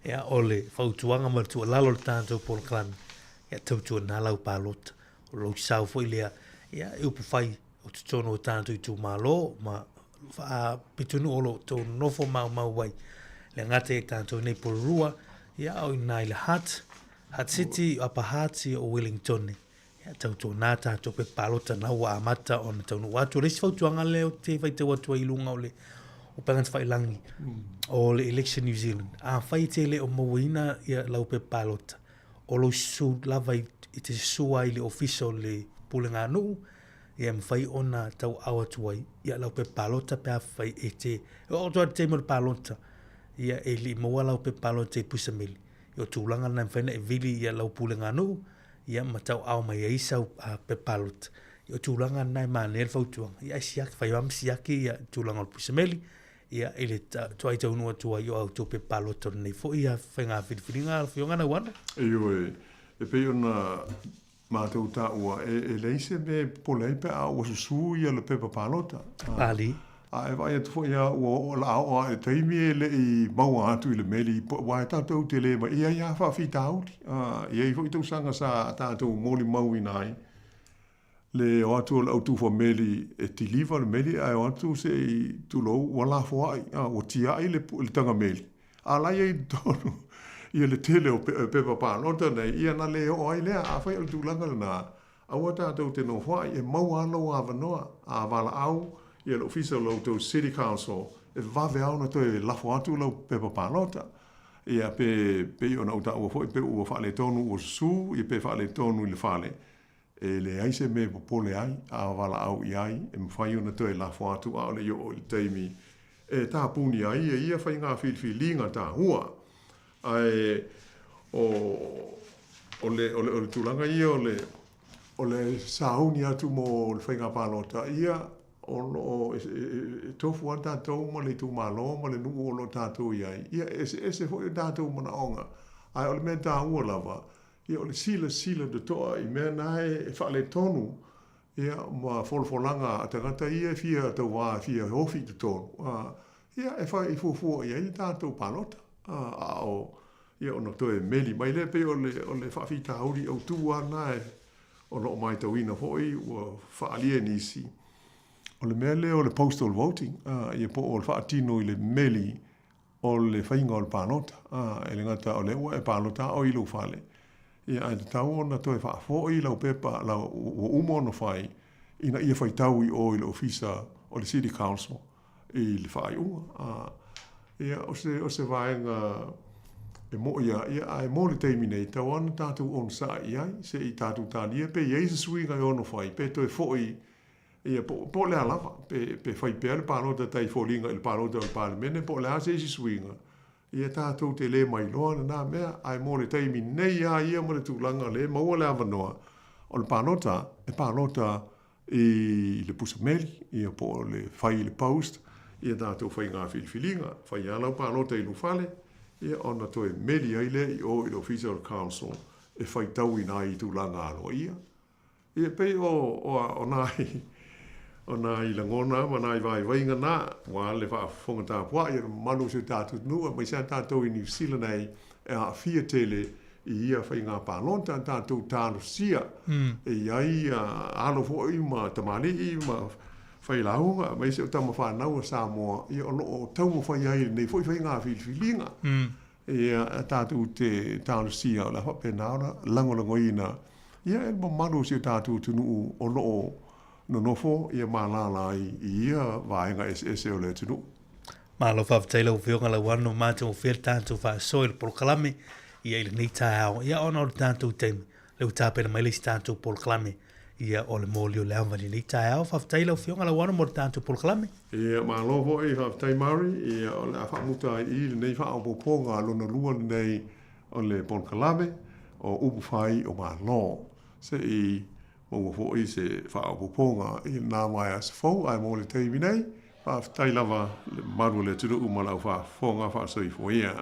Ia, o le fautuaga ma le tuualalo o le tatou polokalame, ia tautuana lau palota. O lou sao foi lea, ia, e upufai o totonu o tatou itumalo ma pitonuu o lo o outou nonofo maumau ai. Le gata i tatou nei Porirua, ia a o i ina i le Hutt, Hutt City, Upper Hutt, ia o Wellington. Ia tautuana tatou pepa palota na ua amata ona taunuu atu. O le isi fautuaga lea ou te faitau atu ai i luga o le upega tafailangi o le Election New Zealand. Afai e te le o mauaina ia lau pepa palota, o lou susu lava i te susu ai i le ofisa o le pulega nuu, ia e mafai ona tauaao atu ai ia lau pepa palota pe afai e te e oo atu lava i le taimi o le palota ia e le i maua lau pepa palota i puisamili. Ia o tulaga na e mafai ona e vili ia lau pulega nuu ia ma tauaao mai ai sau pepa palota. Ia o tulaga na e manaia le fautuaga ia ae siaki, fai lava ma siaki ia tulaga o le puisameli ia i le toai taunuu atu ai o a outou pepa palota o lenei foi ia faiga filifiliga a Afioga Nauana. Ioe, e pei ona Matou taua, e leai se mea e popole ai pe a ua susu ia le pepa palota. Ali. A e vaai atu foi lava ua oo, la a oo lava i le taimi e le i maua atu i le meli, aua e tatou te le ma, e i ai lava faafitauli. E i ai foi tausaga sa tatou molimauina ai le o atu o le au tufa meli e kiliva le meli ae o atu se i tulou ua lafoai, ua tiai le taga meli. A la e i ai i totonu ia le tele o pepa palota nei, ia na le oo ai lea. Afai o le tulaga lena, aua tatou te nofoai, e maua lava lou avanoa. A valaau ia le ofisa o la outou City Council, e vave lava ona toe lafo atu lau pepa palota. Ia pe pei ona ou taua foi, pe ua faaletonu ua susu, ia pe faaletonu i le fale, E leai se mea e popole ai, a valaau i ai, e mafai ona toe lafo atu ʻaʻole i oo i le taimi e tapuni ai e ia faiga filifiliga tahua. Ae o, o le, o le, o le tulaga ia o le, o le sauni atu mo le faiga palota, ia, o lo o e, e, e tofu lava tatou ma le itumalo ma le nuu o lo o tatou i ai, ia, e eseese foi o tatou manaoga, ae o le mea taua lava, Ia, o le silasila totoa i mea na e faaletonu ia, ma folafolaga a tagata ia e fia tauā, e fia ofi i totonu, ā, ia, e whai, e fuafua i ai le tātou palota, ā, a o, ia, ona toe meli mai lea, pei o le, o le faafitauli autū lava lena e, o lo o matauina foi ua faaalia e nisi, o le mea lea o le postal voting, ā, ia po o le faatino i le meli o le faiga o le palota, ā, e le gata o lea ua e palota a oe i lou fale, ia, ae tatau ona toe faafoi lau pepa, lau, ua uma ona fai, ina ia faitau i o i le ofisa o le City Council i le faaiuga, ā, ia, o se, o se vaega e moʻi a, ia, ae mo le taimi nei, tatau lava ona tatou onosai i ai, se i tatou talia pe i ai se suiga e ono fai, pe toe foi Ia, po, po o le a lava, pe, pe fai pea le palota tai foliga i le palota o le Palemene, po o le a se isi suiga, ia tatou te le mailoa lena mea, ae mo le taimi nei a ia ma le tulaga o lea e maua le avanoa, o le palota, e palota i le pusa meli, ia po o le fai i le post, ia tatou faiga filifiliga, fai lava lau palota i lou fale, ia ona toe meli ai lea i o i le ofisa o le council e faitauina ai i tulaga aloaia. Ia, pei o, o, o nai, o nai lagona ma nai vaivaiga na, aua le faafofoga tapuai a le mamalu o si o tatou atunuu, aemaise lava tatou i Niu Sila nei, e aafia tele i ia faiga palota, tatou talosia e i ai alo foi ma tamalii ma failauga, aemaise o tama fanau a Samoa, ia o lo o taumafai ai i lenei foi faiga filifiliga. Ia, tatou te talosia o le a faapena ona lagolagoina ia e le mamalu o si o tatou atunuu o lo o nonofo ia ma alaala ai i ia vaega eseese o le atunuu. Malo faafetai lau Afioga Lauano, matagofie le tatou faasoa i le polokalame ia i lenei taeao. Ia ona o le tatou taimi, lea ua tapena mai le isi tatou polokalame ia o le moli o le ava i lenei taeao. Faafetai lau Afioga Lauano mo le tatou polokalame. Ia, malo foi, faafetai Murray. Ia, o le a faamuta ai i i lenei faaopoopoga lona lua lenei o le polokalame o Upu Fai o Malo. Se i maua foi se faaopoopoga i lena vaiaso fou, ae mo le taimi nei, Faafetai lava le mamalu o le atunuu ma lau faafofoga faasoifua ia.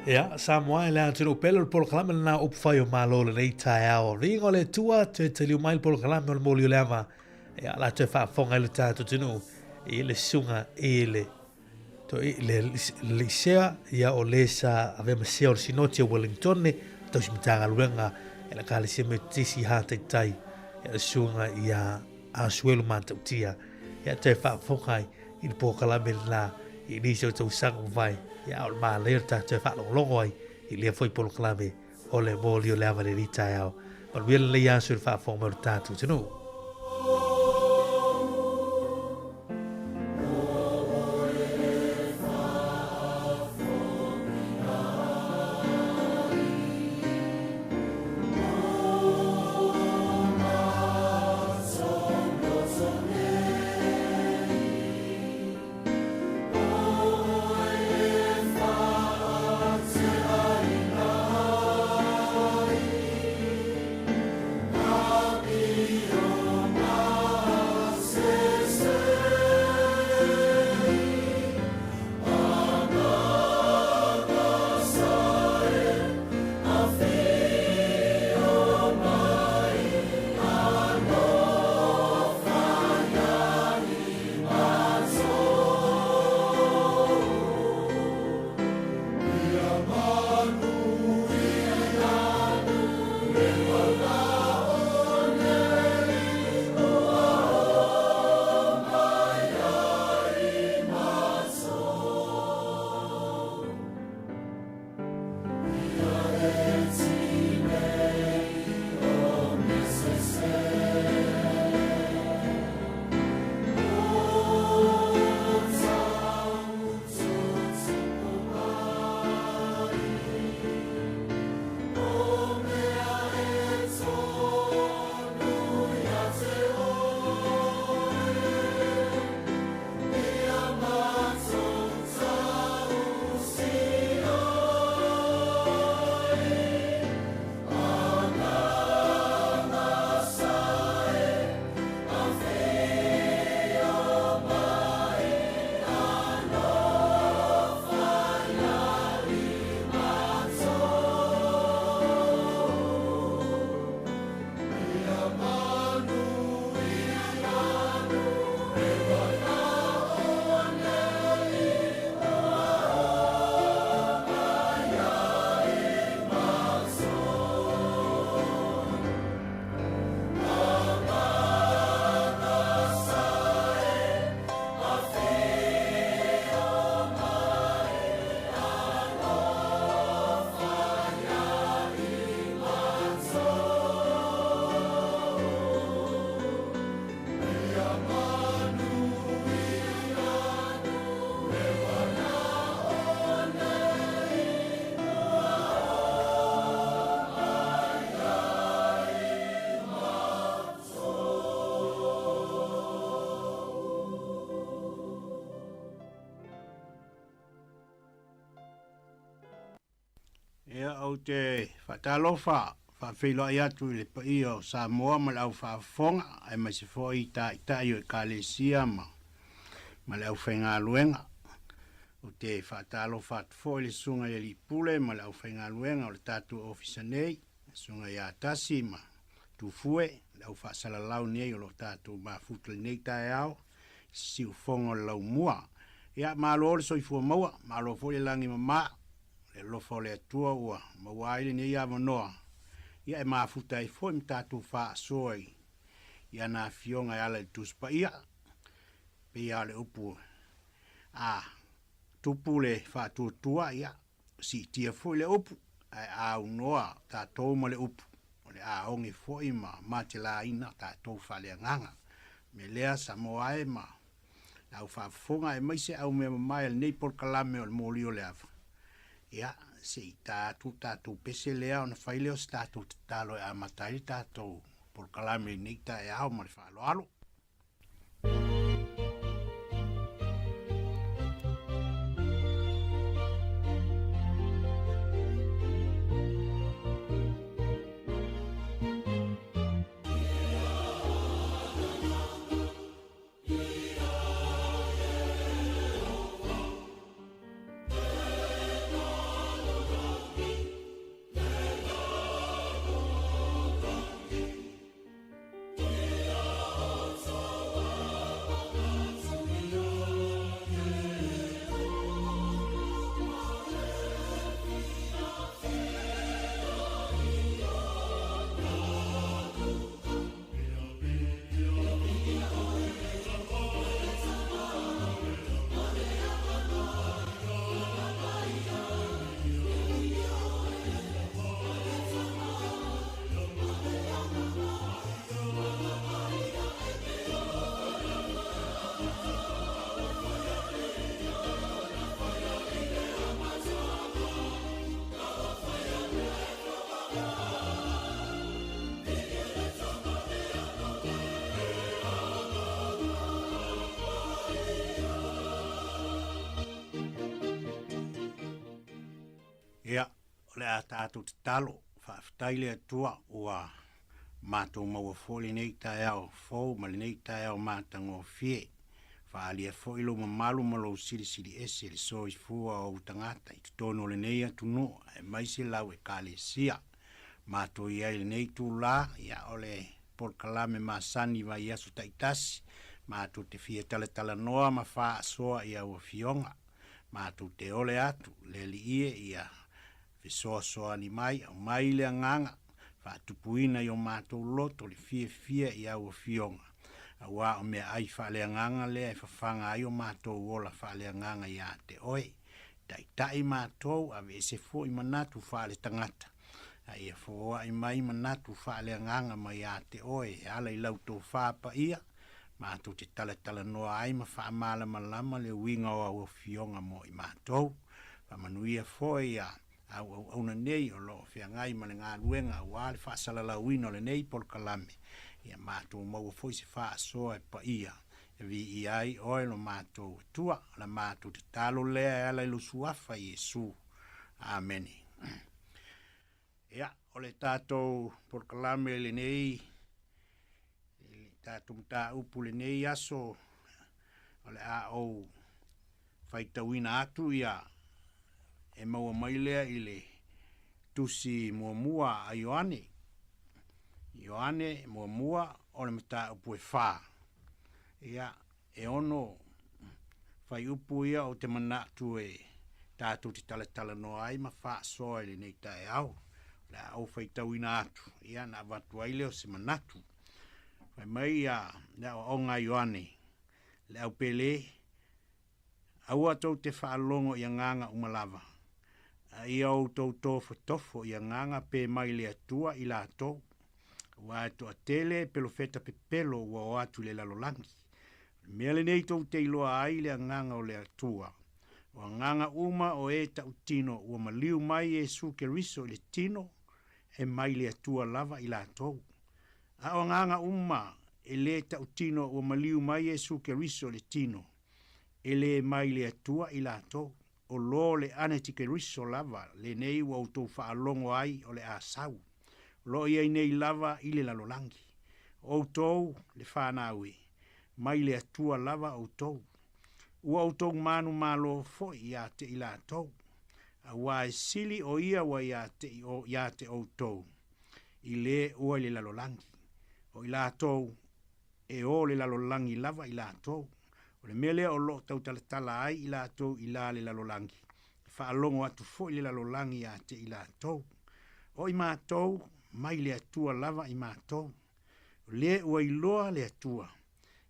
Ia, Samoa e le atunuu pele o le polokalame lena upu fai o Malo lenei taeao. Viiga o le Atua, toe taliu mai le polokalame o le moli o le ava. Ia, la toe faafofoga ai le tatou atunuu i le susuga i le to i le Lisea, ia o le sa avea ma sea o le Sinoti o Wellingtone, tausi Matagaluega e le Ekalesia Metotisi i Hataitai, ia le susuga ia Asuelu Matautia. Ia toe faafofoga ai i le polokalame lena i nisi o tausaga ua mavae, ia a o le manaia o le tatou e faalogologo ai i lea foi polokalame o le moli o le ava i lenei taeao. Manuia lenei aso i le faafofoga mai o le tatou atunuu. Ou te faatalofa faafeiloai atu i le paia o Samoa ma le au faafofoga, aemaise foi i taitai o Ekalesia ma ma le aufaigaluega. Ou te faatalofa atu foi i le Susuga i le Alii Pule ma le aufaigaluega o le tatou Ofisa nei, le Susuga ia Tasi ma Tufue, le au faasalalau nei o lo o tatou mafuta i lenei taeao i se siufofoga o le laumua. Ia, malo le soifua maua, malo foi le lagi mama, le alofa o le Atua ua maua ai lenei avanoa, ia e mafuta ai foi ma tatou faasoa i ana afioga e ala i le Tusi Paia. Pei lava o le upu a tupu le faatuatua, ia, siitia foi le upu, ae a aunoa tatou ma le upu, o le a oge foi ma matelaina tatou faaleagaga. O le mea lea, Samoa e ma le au faafofoga aemaise au mea mamae a lenei polokalame o le moli o le ava, ia, se i ta atu le tatou pese lea ona fai lea o se tatou tatalo e amata ai le tatou polokalame i lenei taeao ma le faaaloalo. Ia, o le a tatou tatalo, faafetai le Atua ua matou maua foi lenei taeao fou ma lenei taeao matagofie. Faaalia foi lou mamalu ma lou silisili ese i le soifua o ou tagata i totonu o lenei atunuu aemaise lau Ekalesia. Matou i ai i lenei itulā, ia, o le polokalame masani vaiaso taitasi, matou te fia talatalanoa ma faasoa i au afioga. Matou te ole atu, le Alii e, ia fesoasoani mai, aumai le agaga, faatupuina i o matou loto le fiafia i au afioga, auā o meaai faaleagaga lea e fafaga ai o matou ola faaleagaga iā te oe. Taitai matou, aveese foi manatu faaletagata, a ia foai mai manatu faaleagaga mai iā te oe e ala i lau tofā paia, matou te talatalanoa ai ma faamalamalama le uiga o au afioga mo i matou. Faamanuia foi ia au auauna nei o lo o feagai ma le galuega aua le faasalalauina o lenei polokalame, ia matou maua foi se faasoa e paia e viia ai oe lo matou Atua. O la matou tatalo lea e ala i lou Suafa Iesu. Amene. Ia, o le tatou polokalame lenei, le tatou mataupu lenei aso, o le a ou faitauina atu ia e maua mai lea i le tusi muamua a Ioane. Ioane muamua o le mataupu e 4. Ia, e ono faiupu ia ou te manatu e tatou te talatalanoa ai ma faasoa i lenei taeao. O le a ou faitauina atu, ia na avatu ai lea o se manatu. Fai mai ia le aoaoga a Ioane, le au pele, aua tou te faalogo i agaga uma lava, a ia outou tofotofo i agaga pe mai le Atua i latou, aua e toatele pelofeta pepelo ua o atu i le lalolagi. O le mea lenei tou te iloa ai le agaga o le Atua, o agaga uma o e tautino ua maliu mai Iesu Keriso i le tino, e mai le Atua lava i latou. A o agaga uma e lē tautino ua maliu mai Iesu Keriso i le tino, e lē mai le Atua i latou. O lo le Anetikeriso lava lenei ua outou faalogo ai o le a sau, o lo o i ai nei lava i le lalolagi. O outou, le fanau e, mai le Atua lava outou. Ua outou manumalo foi ia te i latou, auā e sili o ia ua ia te i o ia te outou i le ua i le lalolagi. O i latou e o le lalolagi lava i latou. O le mea lea o lo o tautalatala ai i latou i la le lalolagi, e faalogo atu foi le lalolagi ia te i latou. O i matou, mai le Atua lava i matou. O le ua iloa le Atua,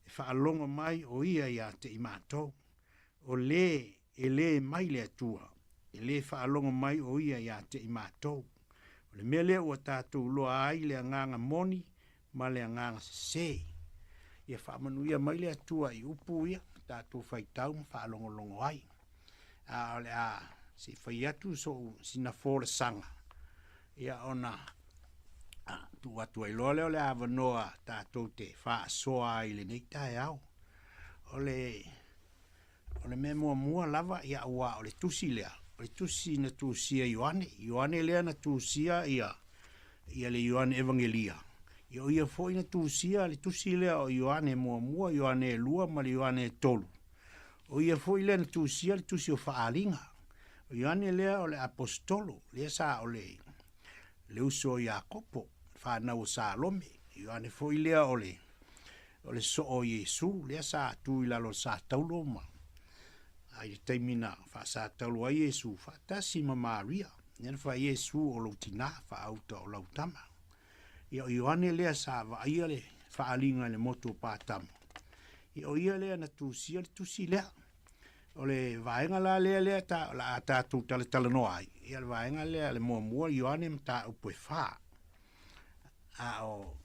e faalogo mai o ia ia te i matou. O le e lē mai le Atua, e lē faalogo mai o ia ia te i matou. O le mea lea ua tatou iloa ai le agaga moni ma le agaga sesē. Ia faamanuia mai le Atua i upu ia tatou faitau ma faalogologo ai. A o le a se i fai atu so'u sina folasaga, ia ona tuu atu ai loa lea o le avanoa tatou te faasoa ai i lenei taeao. O le O le mea muamua lava, ia aua o le tusi lea, o le tusi na tusia e Ioane. Ioane lea na tusia ia, ia le Ioane Evangelia. Ia o ia foi na tusia le tusi lea o Ioane muamua, Ioane e lua ma le Ioane e tolu. O ia foi lea na tusia le tusi o Faaaliga. O Ioane lea o le aposetolo, lea sa o le, le uso o Iakopo, le fanau o Salome. Ioane foi lea o le, o le soo o Iesu, lea sa tu i lalo o le satauro ma a i le taimi na faasatauro ai Iesu faatasi ma Maria, lea na fai Iesu o lou tinā faauta o lau tama. Ia o Ioane lea sa vaaia le faaaliga i le motu o Patamo. Ia o ia lea na tusia le tusi lea. O le vaega la lea lea ta, la a tatou talatalanoa ai, ia le vaega lea le muamua Ioane mataupu e fa. A o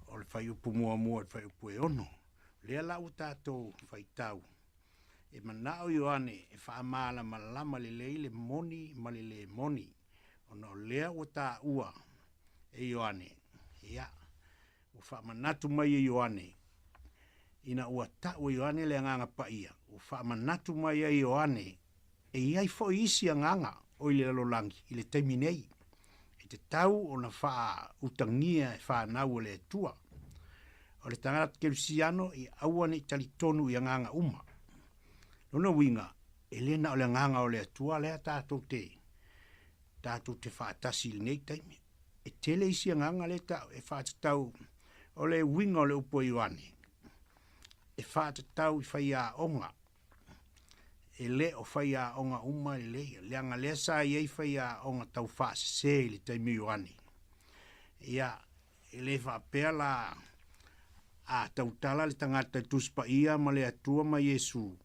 o le fuaiupu muamua i le fuaiupu e ono. Lea la ua tatou faitau, e manao Ioane e faamalamalama lelei le moni ma le lē moni, ona o lea ua taua e Ioane, ia, ua faamanatu mai e Ioane, ina ua tau e Ioane le Agaga Paia, ua faamanatu mai ai Ioane E i ai foi isi agaga o i le lalolagi i le taimi nei, e tatau ona faautagia e fanau a le Atua. O le tagata kerisiano ia aua ne i talitonu i agaga uma. Lona uiga, e le na o le agaga o le Atua lea tatou te tatou te faatasi i lenei taimi. E tele isi agaga lea ta e faatatau o le uiga o le upu a Ioane, e faatatau i faiaoga E le o faiaoga uma lelei, leaga lea sa i ai faiaoga tau faasese i le taimi o Ioane. Ia, e le faapea la a tautala le tagata i Tusi Paia ma le Atua ma Iesu,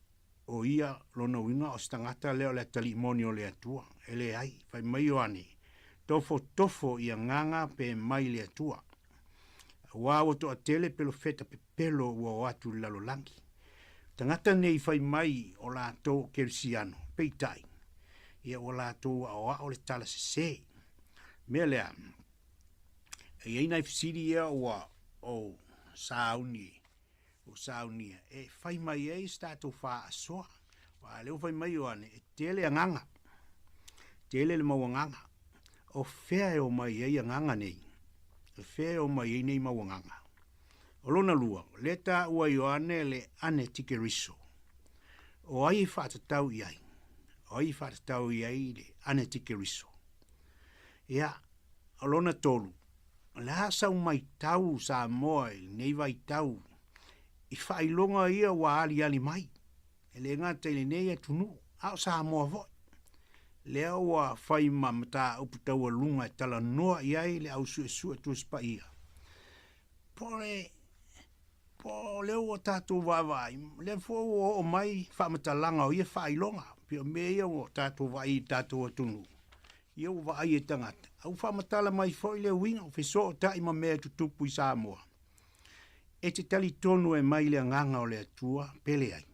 o ia lona uiga o se tagata lea o le atalii moni o le Atua. E leai, fai mai Ioane, tofotofo i agaga pe mai le Atua. Auā ua toatele pelofeta pepelo ua o atu i le lalolagi. Tagata nei fai mai o latou o Kerisiano, peitai, ia ua latou aoao le tala sesē. Mea lea, e i ai nai fesili ia ua ou sauni, ua saunia, e fai mai ai se tatou faasoa. Aua lea ua fai mai Ioane, e tele agaga, tele le mau agaga. O fea e omai ai agaga nei? O fea e omai ai nei mau agaga? O lona lua, lea taua e Ioane le Anetikeriso. O ai e faatatau i ai? O ai e faatatau i ai le Anetikeriso? Ia, o lona tolu, o le a sau maitau Samoa i lenei vaitau i faailoga ia ua aliali mai, e le gata i lenei atunuu, a o Samoa foi. Lea ua fai ma mataupu taualuga e talanoa i ai le au suesue Tusi Paia. Po o le, po o lea ua tatou vaavaai, lea foi ua oo mai faamatalaga o ia faailoga, pei o mea ia ua tatou vaai i tatou atunuu, ia ua vaai e tagata, a ua faamatala mai foi le uiga, ua fesootai ma mea e tutupu i Samoa. E te talitonu e mai le agaga o le Atua pe leai?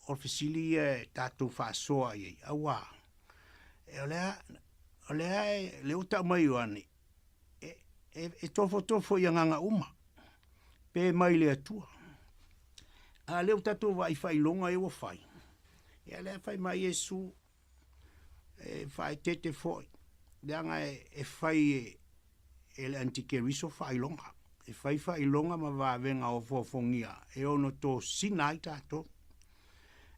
O le fesili ia e tatou faasoa i ai, auā, e o le a, o le a e, lea ua tau mai Ioane, e, e, e tofotofo i agaga uma, pe mai le Atua. A lea ua tatou vaai faailoga ia ua fai, Ia lea fai mai Iesu, e faaeteete foi, leaga e fai e, e le antikeriso faailoga. E fai faailoga ma vavega ofoofogia e ono tosina ai tatou.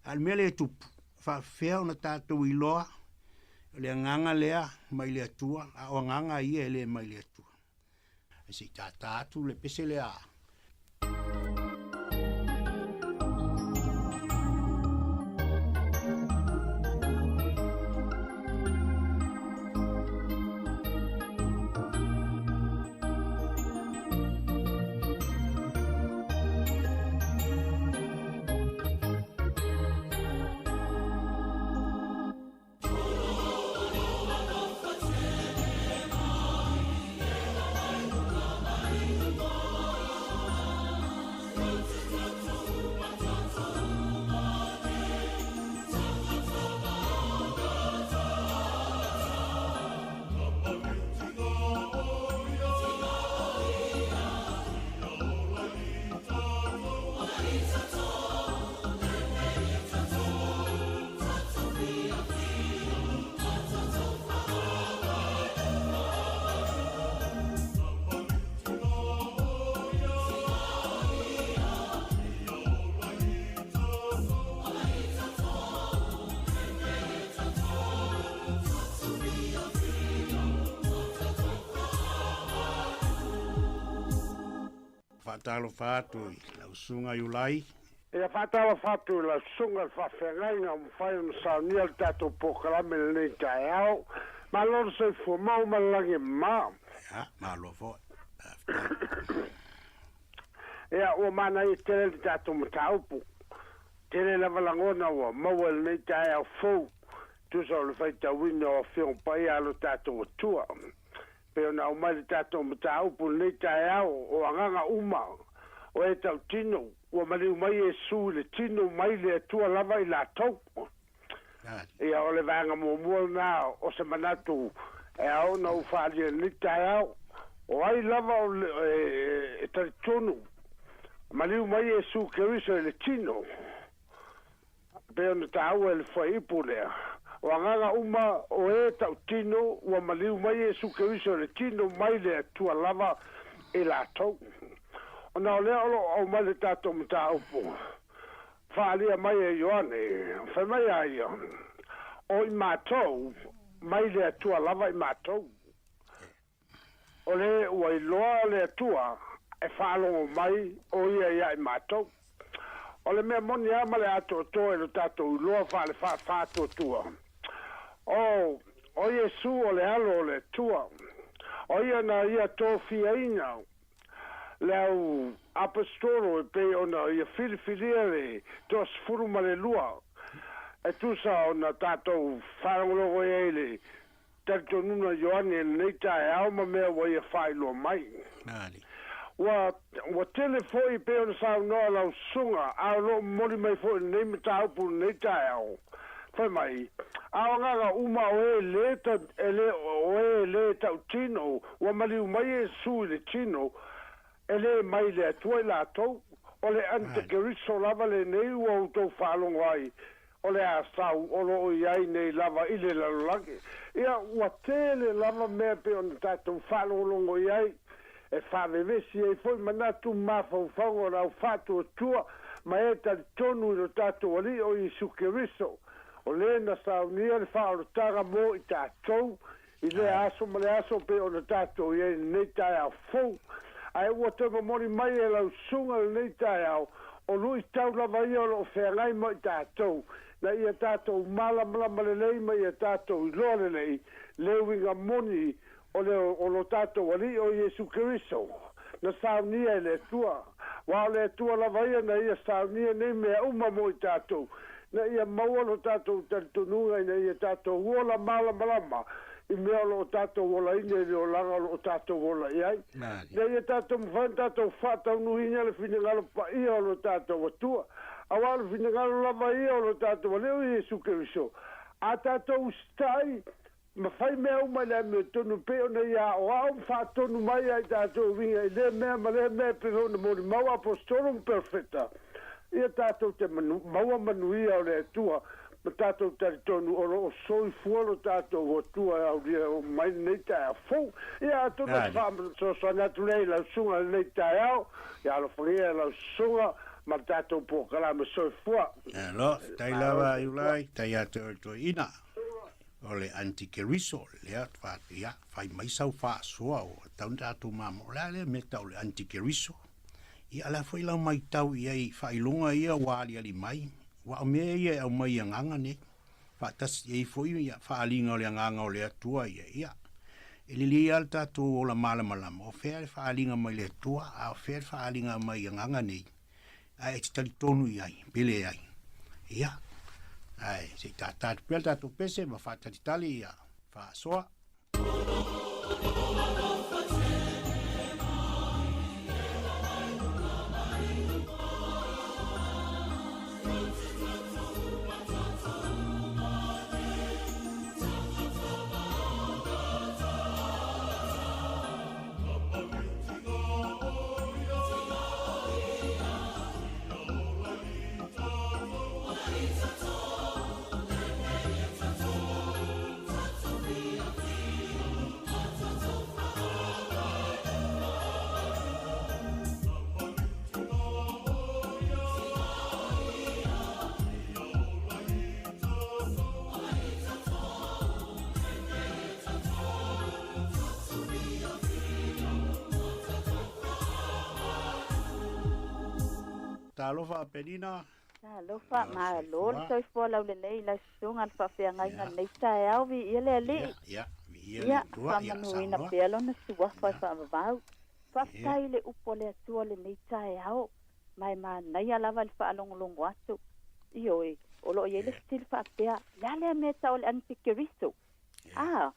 A o le mea lea e tupu, faapefea ona tatou iloa o le agaga lea mai le Atua, a o agaga ia e le mai le Atua. Ae se i tātā atu le pese lea. Faatalofa atu i lau susuga Iulai. Ia faatalofa atu i lau susuga i le faafeagaiga ua mafai ona saunia le tatou polokalame i lenei taeao. Malo le soifua mau ma le lagi e mama. Ia, malo foi. Faafetai. Ia, ua manaia tele le tatou mataupu. Tele lava lagona ua maua i lenei taeao fou, tusa o le faitauina o Afioga Paia a lo tatou Atua. Pei ona aumai le tatou mataupu i lenei taeao, o agaga uma o e tautino, ua maliu mai Iesu i le tino mai le Atua lava i latou. Ia, o le vaega muamua lena o se manatu e ao ona ou faaalia i lenei taeao, o ai lava o le, e talitonu, maliu mai Iesu Keriso i le tino, Pei ona taua e le fuaiupu lea, o agaga uma o e tautino ua maliu mai Iesu Keriso i le tino mai le Atua lava i latou. Ona o lea o lo o aumai le tatou mataupu faaalia mai e Ioane, fai mai a ia, O i matou, mai le Atua lava i matou. O le ua iloa le Atua e faalogo mai o ia ia i matou. O le mea moni a ma le atoatoa i lo tatou iloa faale-faafaatoatua, o, o Iesu o le Alo o le Atua, o ia na ia tofiaina le au Aposetolo e pei ona ia filifilia le toasefulu ma le lua, e tusa ona tatou faalogologo i ai i le Talitonuga Ioane i lenei taeao ma mea ua ia faailoa mai. Ua, ua tele foi pei ona saunoa lau susuga, a o lo o momoli mai foi lenei mataupu i lenei taeao. Fai mai, a o agaga uma o e le ta, e le, o e le tautino, ua maliu mai Iesu i le tino, e le mai le Atua i latou. O le antikeriso lava lenei ua outou faalogo ai, o le a sau o lo o i ai nei lava i le lalolagi. Ia, ua tele lava mea pei ona tatou faalogologo i ai, e faavevesi ai foi manatu ma mafaufauga o le au faatuatua ma e talitonu i lo tatou Alii o Iesu Keriso, o le na saunia le faaolataga mo i tatou i lea aso ma le aso pei ona tatou i ai i lenei taeao fou. Ae ua toe momoli mai e lau susuga lenei taeao, o luitau lava ia o lo o feagai ma i tatou, na ia tatou malamalama lelei ma ia tatou iloa lelei le uiga moni o le o lo tatou Alii o Iesu Keriso, na saunia e le Atua. Aua o le Atua lava ia na ia saunia nei mea uma mo i tatou, na ia maua lo tatou talitonuga ina ia tatou ola malamalama i mea o lo o tatou olaina i le olaga o lo o tatou ola i ai, ina ia tatou mafai ona tatou faataunuina le finagalo paia o lo tatou Atua. Aua o le finagalo lava ia o lo tatou Alii o Iesu Keriso, a tatou usitai ma fai mea uma i le amiotonu pei ona ia aoao ma faatonu mai ia i tatou e uiga i lea mea ma lea mea e pei ona molimau Aposetolo ma Perofeta, ia tatou te maua manuia o le Atua. Ma tatou talitonu o lo o soifua lo tatou Atua e aulia mai lenei taeao fou. Ia atonu o se faasoasoani atu lea i lau susuga i lenei taeao, ia alofagia e lau susuga ma le tatou polokalame soifua. Malo, faafetai lava Iulai, faafetai ia te oe le toeaina. O le antikeriso, lea fa, ia, fai mai sau faasoa ua tatau ona tatou mamoe. O le a lea mea e tau o le antikeriso? Ia, o le a foi lau matau i ai i faailoga ia ua aliali mai? Aua o mea ia e aumai i agaga nei, faatasi i ai foi ia faaaliga o le agaga o le Atua ia, ia, e lelei lava le tatou ola malamalama, o fea le faaaliga mai le Atua, a o fea le faaaliga mai i agaga nei, ae e te talitonu i ai, pe leai. Ia, ae se i tata atu pea le tatou pese ma faatalitali ia faasoa. Talofa Penina. Talofa, malo le soifua laulelei i lau susuga le faafeagaiga i lenei taeao, viia le Alii. Ia, viia le Atua, ia faamanuina pea lona suafa e faavavau. Faafetai i le upu a le Atua lenei taeao, ma e manaia lava le faalogologo atu. Ioe, o lo o i ai le fesili faapea, le a lea mea e tau o le antikeriso? A,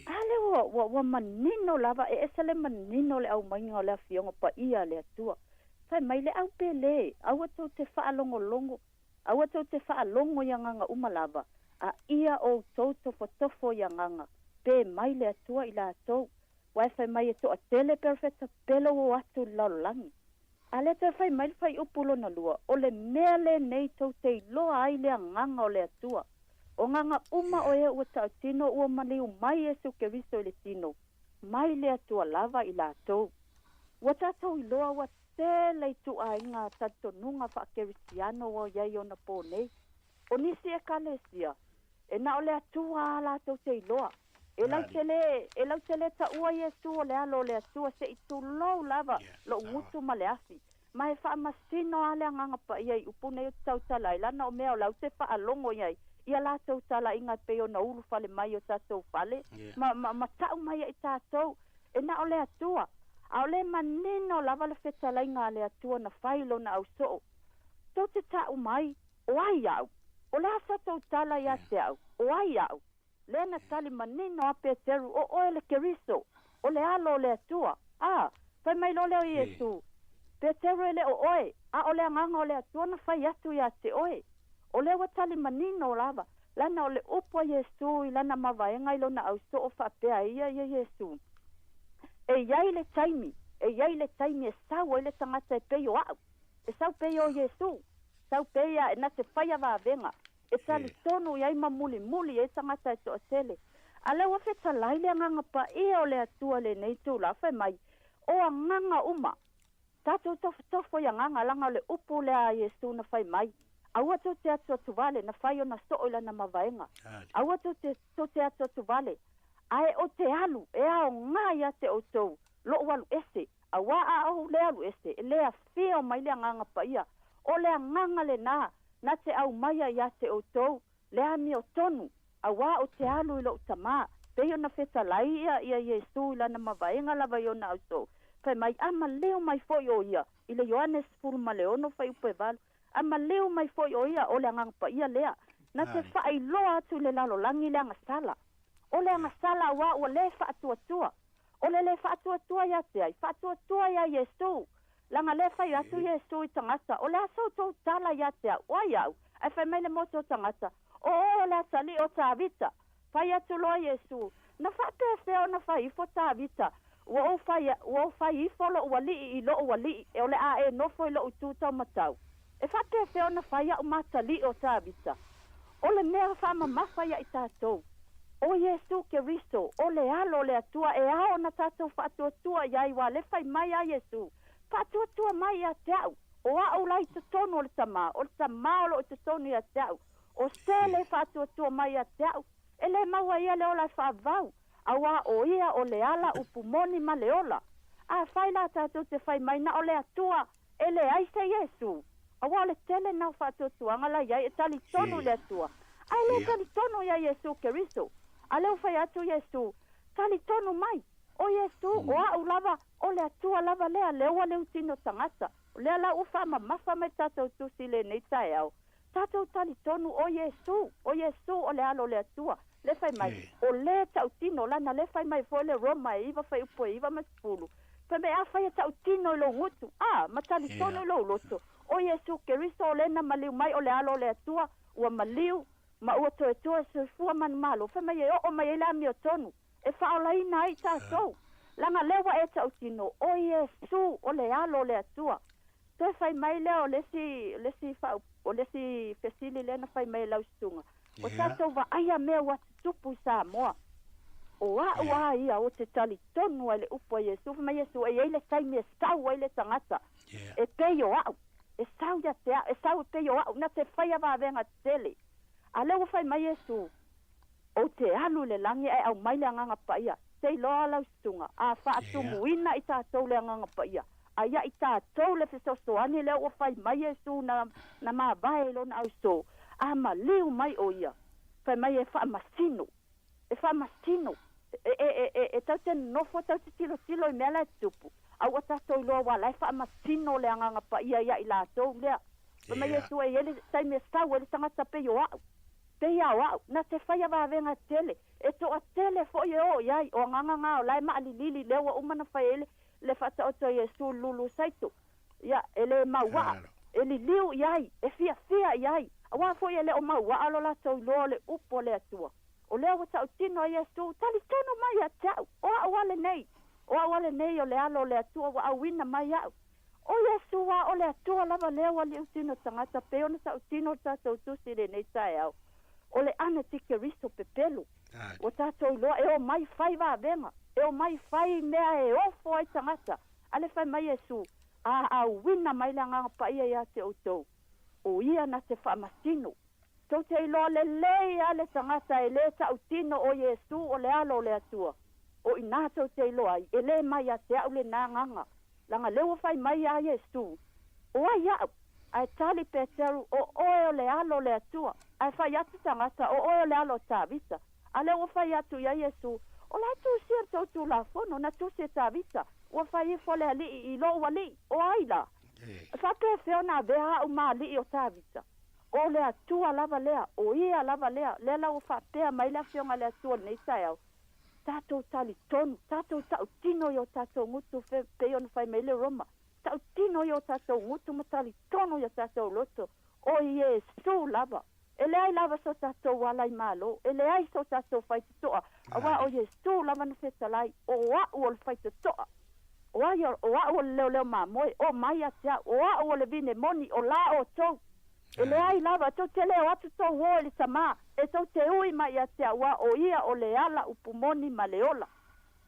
a lea ua, ua, ua manino lava, e ese le manino o le aumaiga o le Afioga Paia a le Atua. Fai mai le au pele, aua tou te faalogologo, aua tou te faalogo i agaga uma lava, a ia outou tofotofo i agaga, pe mai le Atua i latou. Ua e fai mai e toatele perofeta pele ua o atu i le lalolagi. A lea toe fai mai le fuaiupu lona lua, o le mea lenei tou te iloa ai le agaga o le Atua. O agaga uma o e ua tautino ua maliu mai Iesu Keriso i le tino, mai le Atua lava i latou. Ua tatou iloa ua tele ituaiga talitonuga faakerisiano ua i ai ona po nei. O nisi ekalesia, e na o le Atua a latou te iloa. E lautele, e lautele taua Iesu o le Alo o le Atua se i tulou lava lou gutu ma le afi. Ma e faamasino a le Agaga Paia i upu nei o te tautala ai, lana o mea o lau te faalogo i ai i a latou talaiga e pei ona ulu fale mai i o tatou fale, ma, ma, ma tau mai ai tatou, e na o le Atua. A o le manino lava le fetalaiga a le Atua na fai i lona ausoo. Tou te tau mai, O ai au? O le a sa tou tala ia te au, o ai au? Lea na tali manino a Peteru, O oe le Keriso, o le Alo o le Atua. A, fai mai loa lea o Iesu, Peteru e le o oe, a o le Agaga o le Atua na fai atu ia te oe. O lea ua tali manino lava, lana o le upu a Iesu i lana mavaega i lona ausoo faapea ia ia Iesu, E i ai le taimi, e i ai le taimi e sau ai le tagata e pei o a'u, e sau pei o Iesu, sau pei a e na te faia vavega, e talitonu i ai ma mulimuli i ai tagata e toatele. A lea ua fetalai le Agaga Paia o le Atua lenei tulaga, fai mai, O agaga uma, tatou tofotofo i agaga, laga o le upu lea a Iesu na fai mai, Aua tou te atuatu vale, na fai ona soo i lana mavaega. Aua tou te, tou te atuatu vale, ae ou te alu e aoga ia te outou lo'u alu ese, auā a ou le alu ese, e le afio mai le Agaga Paia. O le Agaga lenā na te aumaia ia te outou le amiotonu, auā ou te alu i lo'u Tamā. Pei ona fetalai ia ia Iesu i lana mavaega lava i ona ausoo, fai mai, A maleu mai foi o ia, i le Ioane 16 fuaiupu e 8, A maleu mai foi o ia, o le Agaga Paia lea, na te faailoa atu i le lalolagi le agasala. O le agasala auā ua le faatuatua. O le le faatuatua ia te ai? Faatuatua ia Iesu. Leaga lea fai atu Iesu i tagata, O le a sa outou tala ia te au? O ai au? Ae fai mai le motu o tagata, O oe o le atalii o Tavita. Fai atu loa Iesu, Na faapefea ona fai ifo Tavita? Ua ou fai, ua ou fai ifo lo'u alii i lo'u alii, e o le a e nofo i lo'u itu taumatau. E faapefea ona fai a'u matalii o Tavita? O le mea faamamafa ia i tatou, o Iesu Keriso, o le Alo o le Atua e ao ona tatou faatuatua i ai, ua le fai mai a Iesu, Faatuatua mai ia te au, o a'u la i totonu o le Tamā, o le Tamā o loo i totonu ia te au. O se le faatuatua mai ia te a'u, e lē maua e ia le ola e faavavau, auā o ia o le ala upu moni ma le ola. Afai la tatou te fai mai na o le Atua, e leai se Iesu, auā o le tele na o faatuatuaga la i ai e talitonu i le Atua, ae lē talitonu iā Iesu Keriso. A lea ua fai atu Iesu, Talitonu mai, o Iesu, o a'u lava, o le Atua lava lea, lea ua leutino tagata. O lea la ua faamamafa mai le tatou Tusi i lenei taeao. Tatou talitonu o Iesu, o Iesu o le Alo o le Atua, le fai mai, o le tautino, lana le fai mai foi le Roma e 9 fuaiupu e 9 ma 10, fai mai afai e tautino i lou gutu, a, ma talitonu i lou loto, o Iesu Keriso o le na maliu mai o le Alo o le Atua, ua maliu, ma ua toetoe soifua manumalo, fai mai e oo mai ai le amiotonu, e faaolaina ai tatou. Leaga lea ua e tautino, o Iesu o le Alo o le Atua. Toe fai mai lea o le isi, le isi faaupu, o le isi fesili lea na fai mai e lau susuga, o tatou vaaia mea ua tutupu i Samoa. O a'u a ia ou te talitonu ai i le upu a Iesu, fai mai Iesu, e i ai le taimi e sau ai le tagata e pei o a'u, e sau ia te a'u, e sau e pei o a'u, na te faia vavega tele. A lea ua fai mai Iesu, Ou te alu i le lagi ae aumai le Agaga Paia, te iloa lau susuga, a faatumuina i tatou le Agaga Paia, a ia i tatou le fesoasoani lea ua fai mai Iesu na, na mavae i lona ausō, a maliu mai o ia, fai mai e faamasino, e faamasino, e, e, e, e, e tau te nonofo tau te tilotilo i mea la e tutupu, a ua tatou iloa ua la e faamasino le Agaga Paia ia i latou lea. Fai mai Iesu, e i ai le taimi e sau ai le tagata pei o a'u. Pei a o a'u, na te faia vavega tele, e toatele foi e oo i ai, o agaga gā o la e maalilili, lea ua uma na fai ai le, le faataoto a Iesu i le lulu saito. Ia, e lē mauaa, e liliu i ai, e fiafia i ai, auā foi e le o mauaa lo latou iloa o le upu a le Atua. O lea ua tautino a Iesu, Talitonu mai ia te a'u, o a'u a lenei, o a'u a lenei o le Alo o le Atua ua auina mai a'u. O Iesu a o le Atua lava lea ua liutino tagata pei ona tautino le tatou Tusi i lenei taeao. O le Anatikeriso pepelu. Ua tatou iloa e omai fai vavega, e omai fai mea e ofo ai tagata. A le fai mai Iesu, A auina mai le Agaga Paia ia te outou, o ia na te faamasino. Tou te iloa lelei a le tagata e lē tautino o Iesu o le Alo o le Atua. O inā tou te iloa ai, e lē mai ia te a'u lenā agaga, laga lea ua fai mai iā Iesu, O ai a'u? Ae tali Peteru, O oe o le Alo o le Atua. Ae fai atu tagata, O oe o le alo o Tavita. A lea ua fai atu iā Iesu, O la e tusia le tou Tulafono, na tusi e Tavita, ua fai ifo le Alii i lou Alii, o ai la? E faapefea ona avea a'u ma Alii o Tavita? O le Atua lava lea, o Ia lava lea, lea la ua faapea mai le Afioga a le Atua i lenei taeao, tatou talitonu, tatou tautino i o tatou gutu fe, pei ona fai mai le Roma, tautino i o tatou gutu ma talitonu i o tatou loto, o Iesu lava. E leai lava so tatou ala i Malo, e leai so tatou faitotoa, auā o Iesu lava na fetalai, o a'u o le faitotoa. O ai, o a'u o le leoleo mamoe, o mai ia te a'u, o a'u o le vine moni, o la outou. E leai lava, tou te leo atu tou o i le Tamā, e tou te ui mai ia te a'u, a o ia o le ala upu moni ma le ola.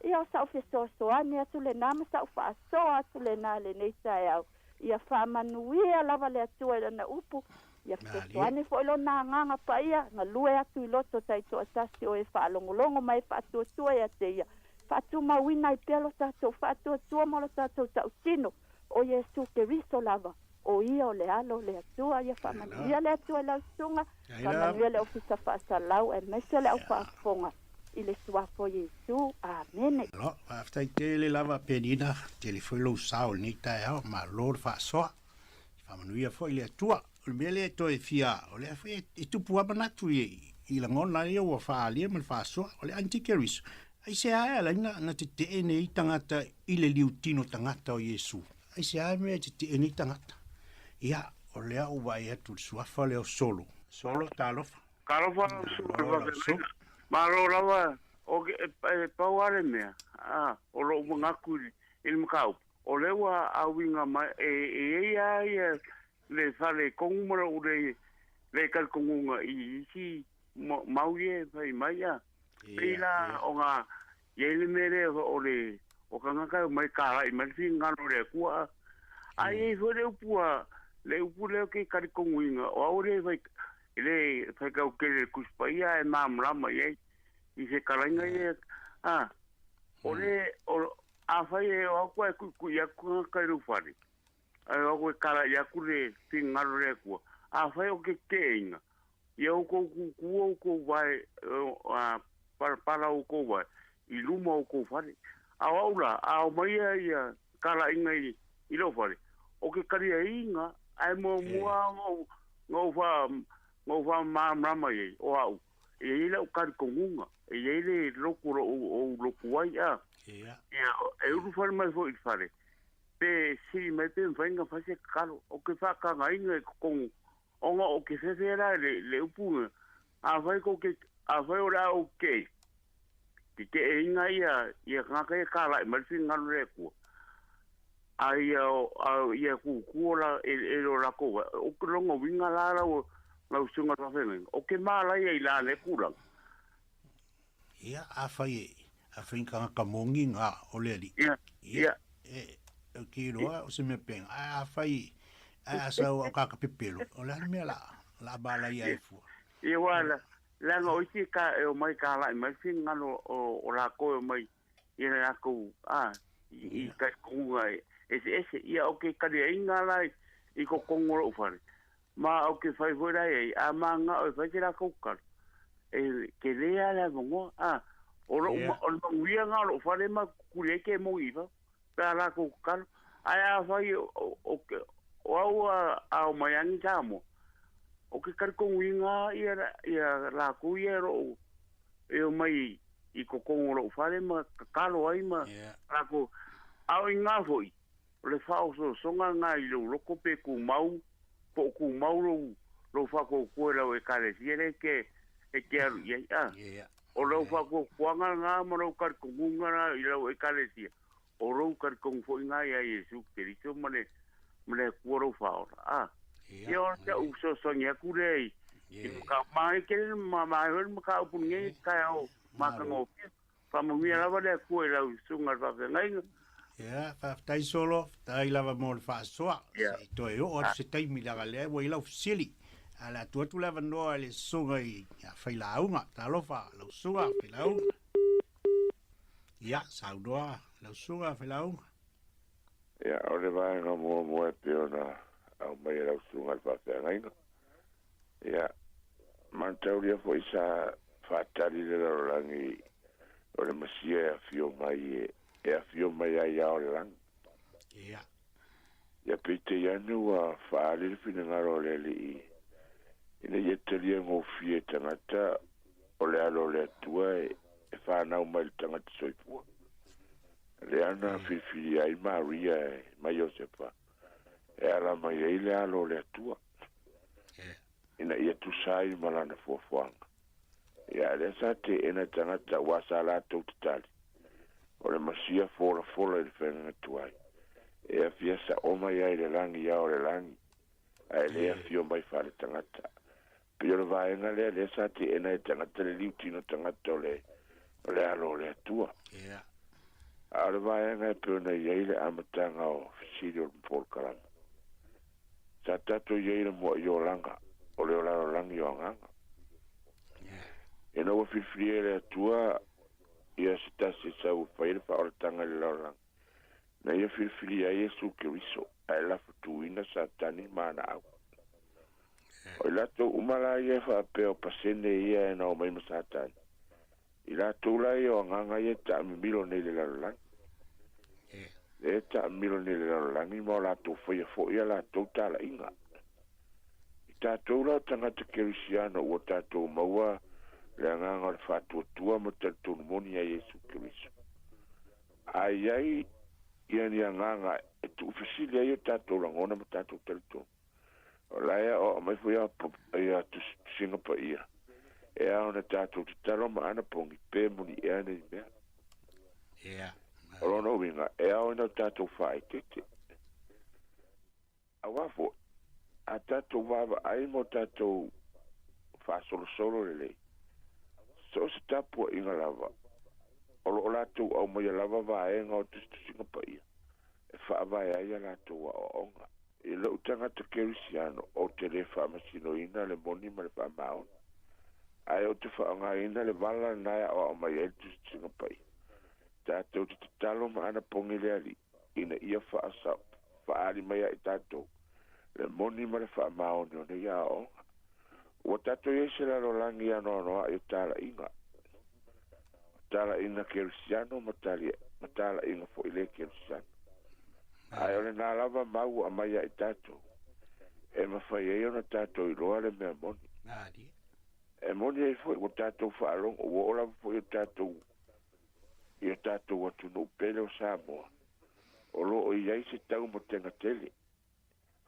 Ia o sa'u fesoasoani atu lenā ma sa'u faasoa atu lenā i lenei taeao. Ia faamanuia lava le Atua i Lana upu, ia fesoasoani foi Lona Agaga Paia, galue atu i loto taitoatasi o e faalogologo ma e faatuatua ia te Ia, faatumauina ai pea lo tatou faatuatua ma lo tatou tautino, o Iesu Keriso lava, o Ia o le Alo o le Atua. Ia faamanuia le Atua i lau susuga, faamanuia le Ofisa Faasalau aemaise le au faafofoga. I le Suafa o Iesu. Amene. Malo, faafetai tele lava Penina, tele foi lou sao i lenei taeao, malo le faasoa, faamanuia foi le Atua. O le mea lea e toe fia, o lea foi e tupu lava manatu i, i lagona ia ua faaalia ma le faasoa, o le antikeriso. Aisea e ala ai na, na tetee nei tagata i le liutino tagata o Iesu? Aisea e mea e tetee nei tagata? Ia, o lea ua vaai atu i le suafa lea o Solo. Solo, talofa. Talofa lau susuga i le faafeagaiga. Malo lava, o ke, e pau lava le mea, a, o lou manatu i le mataupu, o lea ua auiga mai, e i ai lava ia le fale tonu ma lou le le talitonuga i isi mau ia e fai mai a. Pei la ona i ai le mea lea o le o tagata e omai kala'i mai le finagalo o le Atua a. Ae i ai foi le upu a le upu lea ou te talitonuina o au e le fai e le faitautele i le Tusi Paia ae malamalama i ai i fetalaiga ia a. O le o afai e o atu ae tuitui atu tagata i lou fale ae o atu e kala'i atu le finagalo o le Atua, afai o ke te'eina Ia outou tutu outou vae, a palapala outou vae i luma o outou fale. A o au la, a aumaia ia talaiga i lou fale, o ke taliaiga, ae muamua ona ou faamalamalama i ai, o au, e i ai lau talitonuga, e i ai le lotu o lo o ou lotu ai, a. Ia, e ulufale mai foi i le fale, pe sili mai pe mafai ona fai se tatalo. O ke faatagaina i totonu Ona o ke fefe la le le upu na, afai kou ke, afai o le a ou keʻi, ke keʻeina ia, ia kanaka ia kalaʻi mai le finagalo le Atua, a ia, a ia kūkū o la, e, e lo lakou ai, o ke lona uiga la lau, lau susuga i le faafeagaiga, o ke mālaia i la lea tulaga. Ia, afai e, afai ni tagata moni nga o le alii. Ia, ia. E, ou te iloa o se mea pēnā. Ae afai, ae a sau au kāka pepelo, o le a le mea la, la mālaia ai fua. Ia, ua, la, leaga o isi ka, e omai kalaʻi mai le finagalo o, o lakou e omai i le lakou, a, i, i talitonuga eseese. Ia, o ke taliaiga la i, i totonu o loʻu fale, Ma o ke fai foi la i ai, a manao e fai se lakou tatalo, e tele lava le avanoa, a, o lou, o le manuia lena o lou fale ma kuli ai ke moni i fafo, pe a lakou tatalo. Ae afai o, o, o au a, a omai ane i Samoa, o ke talitonuina ia, ia lakou ia e loo, e omai i totonu o lou fale ma tatalo ai ma lakou, a o ina foi, O le faaosoosoga lena i lou loto pe tumau, po o tumau lou, lou faatuatua i lau Ekalesia lea e te, e te alu i ai. A, o lou faatuatuaga lena ma lou talitonuga lena i lau Ekalesia, o lou talitonu foi lena iā Iesu Keriso ma le, ma le Atua lou Faaola. A, ia o si au fesoasoani atu lea i, i mataupu. Manaia tele, manaia foi le mataupu lenei taeao matagofie. Faamanuia lava le Atua i lau susuga i le faafeagaiga. Ia, faafetai Solo, faafetai lava mo le faasoa. Se i toe oo atu se taimi leaga lea ua i lau fesili. Ae o le a tuu atu le avanoa i le susuga i a Failauga. Talofa, lau susuga Failauga. Ia, saunoa lau susuga Failauga. Ia, o le vaega muamua e pei ona aumai e lau susuga i le faafeagaiga. Ia, manataulia foi sa faatali le lalolagi o le Masia e afio mai e afio mai ai ia o le lagi. Ia. Ia peitai ane ua faaali le finagalo o le Alii ina ia talia gofie e tagata o le alo o le Atua e fanau mai le tagata soifua. Lea na filifilia ai Maria e ma Iosefa e ala mai ai le alo o le Atua. Ina ia tusa ai ma lana fuafuaga. Ia, a lea sa teena tagata aua sa latou tatali, o le Masia folafola i le faigaga tuai, e afia sa'o mai ai le lagi ia o le lagi, ae le afio mai faaletagata. Pei o le vaega lea, lea sa teena e tagata le liutino tagata o le, o le alo o le Atua. A o le vaega e pei ona i ai le amataga o fesili o le polokalame. Sa tatou i ai le mua'i olaga o le olalolagi o agaga. Ina ua filifilia e le Atua ia se tasi e sau e fai le faaolataga i le lalolagi, na ia filifilia ai Iesu Keriso, ae lafo tuina Satani ma ana au. O i latou uma la ia e faapea o pasene ia e na omai ma Satani, i latou la ia o agaga ia e taamimilo nei i le lalolagi. Lea e taamilo nei i le lalolagi ma o latou faia foi a latou talaiga. I tatou la o tagata kerisiano ua tatou maua le agaga o le faatuatua ma talitonu moni ia Iesu Keriso. A i ai ia ni agaga e tuufesili ai o tatou lagona ma tatou talitonu, o la e aoao mai foi ia Tusiga Paia, e ao ona tatou tatalo ma anapogi pe moni ea nei mea. O lona uiga, e ao ina o tatou faaeteete. Aua foi, a tatou vaavaai ma o tatou faasolosolo lelei. So o se tapuaʻiga lava, o loo latou aumaia lava vaega o tusitusiga paia e faavae ai a latou aoaoga. I lou tagata kerisiano, ou te lē faamasinoina le moni ma le faamaoni, ae ou te faaaogāina le vala lenā e aoao mai ai le tusitusiga paia. Tatou te tatalo ma anapogi le Alii ina ia faasao faaali mai ia i tatou le moni ma le faamaoni o nei aoaoga. Ua tatou i ai se lalolagi anoanoaʻi o talaiga, o talaiga kerisiano ma tali ma talaiga foi lē kerisiano. Ae o lenā lava mau ua aumai ia i tatou, e mafai ai ona tatou iloa le mea moni. E moni ai foi ua tatou faalogo, ua oo lava foi o tatou i o tatou atunuu pele o Samoa, o loo i ai se taumotega tele.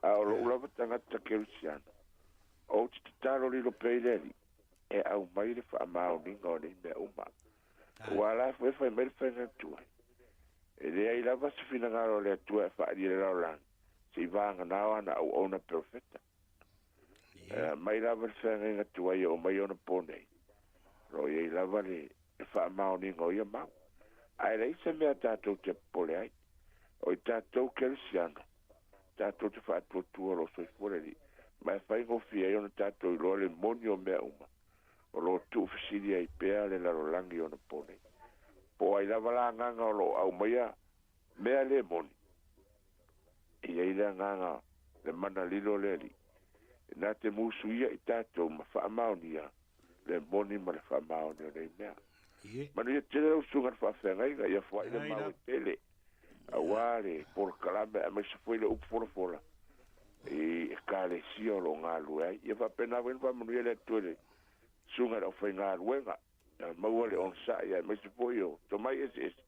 A o lou lava tagata kerisiano, ou te tatalo lilo pea i le Alii e aumai le faamaoniga o nei mea uma. Ua la foi e fai mai le faiga tuai, e leai lava se finagalo o le Atua e faaalia i le lalolagi, seʻi vagana o ana auauna perofeta. E mai lava le feagaiga tuai e oo mai ona po nei, o loo i ai lava le faamaoniga o ia mau. Ae leai se mea tatou te popole ai, o i tatou kerisiano, tatou te faatuatua o loo soifua le Alii, ma e faigofie ai ona tatou iloa le moni o mea uma, o loo tuufesili ai pea le lalolagi ona po nei. Po o ai lava la agaga o loo aumaia mea lē moni, e i ai le agaga le mana lilo o le Alii, na te musuia i tatou ma faamaonia le moni ma le faamaoni o nei mea. Manuia tele lau susuga i le faafeagaiga, ia foai le mau e tele auā le polokalame aemaise foi le upu folafola i ekalesia o loo galulue ai. Ia faapena foi ona faamanuia le Atua i le susuga i le aufaigaluega, ia maua le onosaʻi aemaise foi o tomai eseese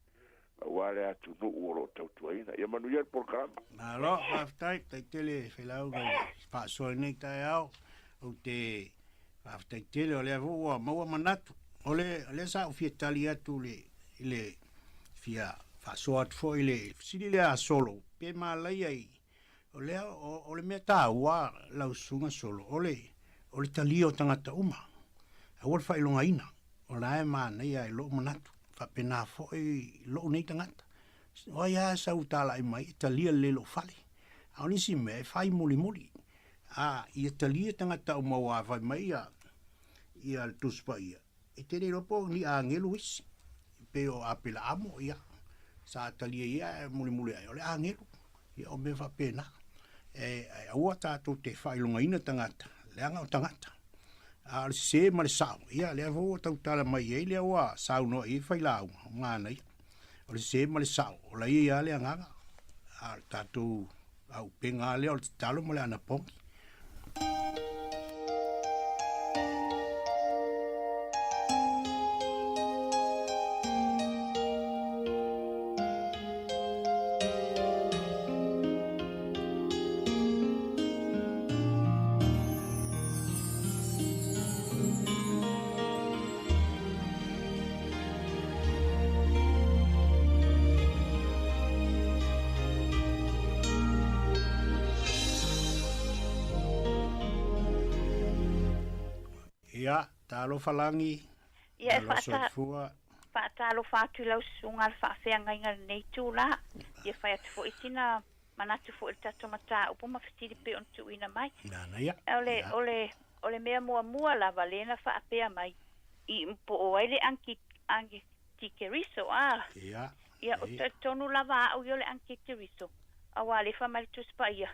auā le atunuu o loo tautuaina. Ia manuia le polokalame. Malo, faafetai, faafetai tele Failauga i le faasoa i lenei taeao. Ou te faafetai tele o lea foi ua maua manatu. O le, o lea sa ou fia tali atu le, i le fia faasoa atu foi i le fesili lea a Solo, pe malaia i, o lea, o, o le mea taua lau susuga Solo, o le, o le talia o tagata uma. Aua le faailogaina, o la e manaia i lou manatu. Faapena foi lou nei tagata. O ai lava sau talai mai, e talia lelei lou fale. A o nisi mea, e fai mulimuli. A ia talia tagata uma aua fai mai ia, ia le Tusi Paia, e te le iloa po o ni agelu isi, pei o Apelaamo, ia, sa talia ia ae mulimuli ae o le agelu. Ia o mea faapena. E, e aua tatou te faailogaina tagata, leaga o tagata. A o le sese ma le sao, ia lea foi ua tautala mai ai lea ua saunoa i ai failauga, o manaia. O le sese ma le sao, o la ia ia le agaga. A o le tatou auupega lava lea o le tatalo ma le anapogi. Ia, talofa lagi, Ia, e malo faata, soifua. faatalofa atu i lau susuga le faafeagaiga i lenei itula. Ia fai atu foi sina manatu foi i le tatou mataupu ma fesili pei ona tuuina mai. Nanaia. O le, Ia. o le, o le mea muamua lava lea na faapea mai i po o ai le anki, antikeriso, a. Ia. Ia, o talitonu lava au ia o le antikeriso, auā lea e fai mai le Tusi Paia,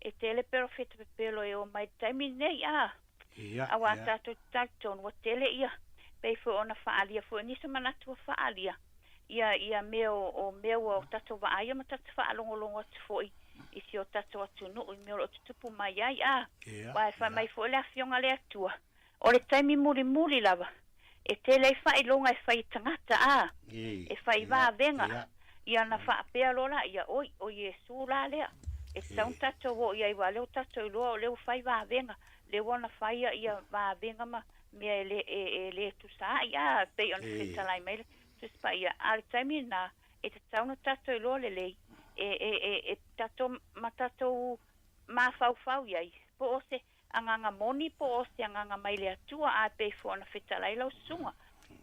e tele perofeta pepelo e o mai i le taimi lenei, a. Ia, Auā ia. tatou te talitonu ua tele ia, pei foi ona faaalia foi nisi o manatu ua faaalia, ia, ia mea o, o mea ua o tatou vaaia ma tatou faalogologo atu foi i si o tatou atunuu i mea o lo o tutupu mai ai, a. Ia, Aua e fai ia. mai foi le Afioga a le Atua, o le taimi mulimuli lava e tele ai faailoga e fai e tagata, a, Ei, e fai ia, vavega, ia. ia ona faapea loa laia, Oi, o Iesu la lea, e tatau ona tatou oo i ai, aua o lea ua tatou iloa o lea ua fai vavega, lea ua ona faia ia vavega ma mea e le, e, e le tusa ai, a, pei ona fetalai mai le Tusi Paia. A o le taimi lena, e tatau ona tatou iloa lelei, e, e, e, e tatou, ma tatou mafaufau i ai, po o se. Agaga moni po o se agaga mai le Atua a e pei foi ona fetalai lau susuga.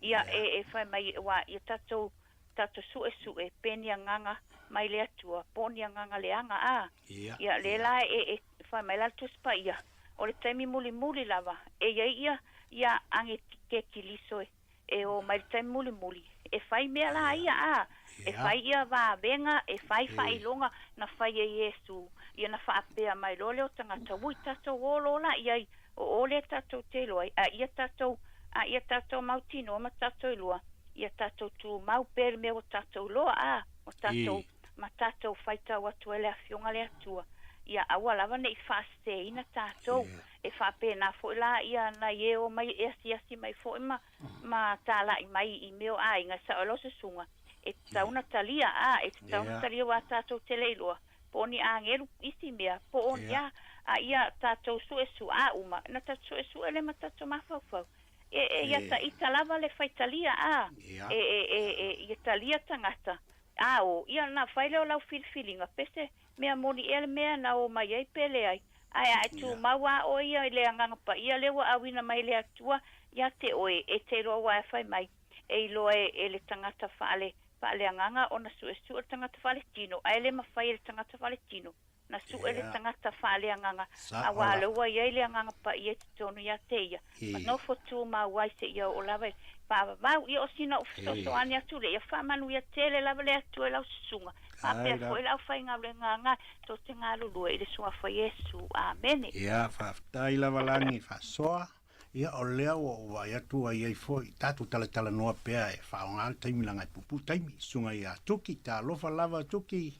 Ia, e, e fai mai, aua ia tatou, tatou suesue pe ni agaga mai le Atua, po o ni agaga leaga, a. Ia, lea la e, e fai mai la le Tusi Paia, o le taimi mulimuli lava, e i ai ia, ia age Kekiliso e, e o mai le taimi mulimuli, e fai mea la ia, a, e fai ia vavega, e fai faailoga na fai e Iesu, ia na faapea mai loa lea o tagata, ui, tatou o loa la i ai, o o lea tatou te iloa ai, a ia tatou, a ia tatou mautinoa ma tatou iloa, ia tatou tumau pea i le mea ua tatou iloa, a, ua tatou, ma tatou faitau atu ai le Afioga a le Atua, ia aua lava ne i faaseseina tatou. E faapena foi la ia nai e o mai e asiasi mai foi ma, ma talai mai i mea o aiga, e sao ai lau susuga, e tatau ona talia, a, e tatau ona talia aua tatou te le iloa po o ni agelu isi mea, po o ni a, a ia tatou suesue, a uma, na tatou suesue lea ma tatou mafaufau. E, e ia ita lava le faitalia, a, e, e, e, e, ia talia tagata, a o, ia ona fai lea o lau filifiliga, pe se mea moni ea le mea na o mai ai pe leai. Ae a e tumau a oe ia i le Agaga Paia lea ua auina mai e le Atua ia te oe, e te iloa aua e fai mai, e iloa e le tagata faale, faaleagaga ona suesue le tagata faaletino, ae le mafai e le tagata faaletino na sue le tagata faaleagaga, aua lea ua i ai le Agaga Paia i totonu ia te ia, ma nofo tumau ai seia oo lava i le faavavau. Ia o sina ou fesoasoani atu lea, ia faamanuia tele lava le Atua i lau susuga, faapea foi le aufaigaluega ga tou te galulue i le Suafa Iesu. Amene. Ia, faafetai lava Lagi faasoa. Ia, o lea ua ou vaai atu ua i ai foi tatou talatalanoa pea e faaaoga le taimi leaga e puupuu taimi. Susuga ia Tuki, talofa lava Tuki.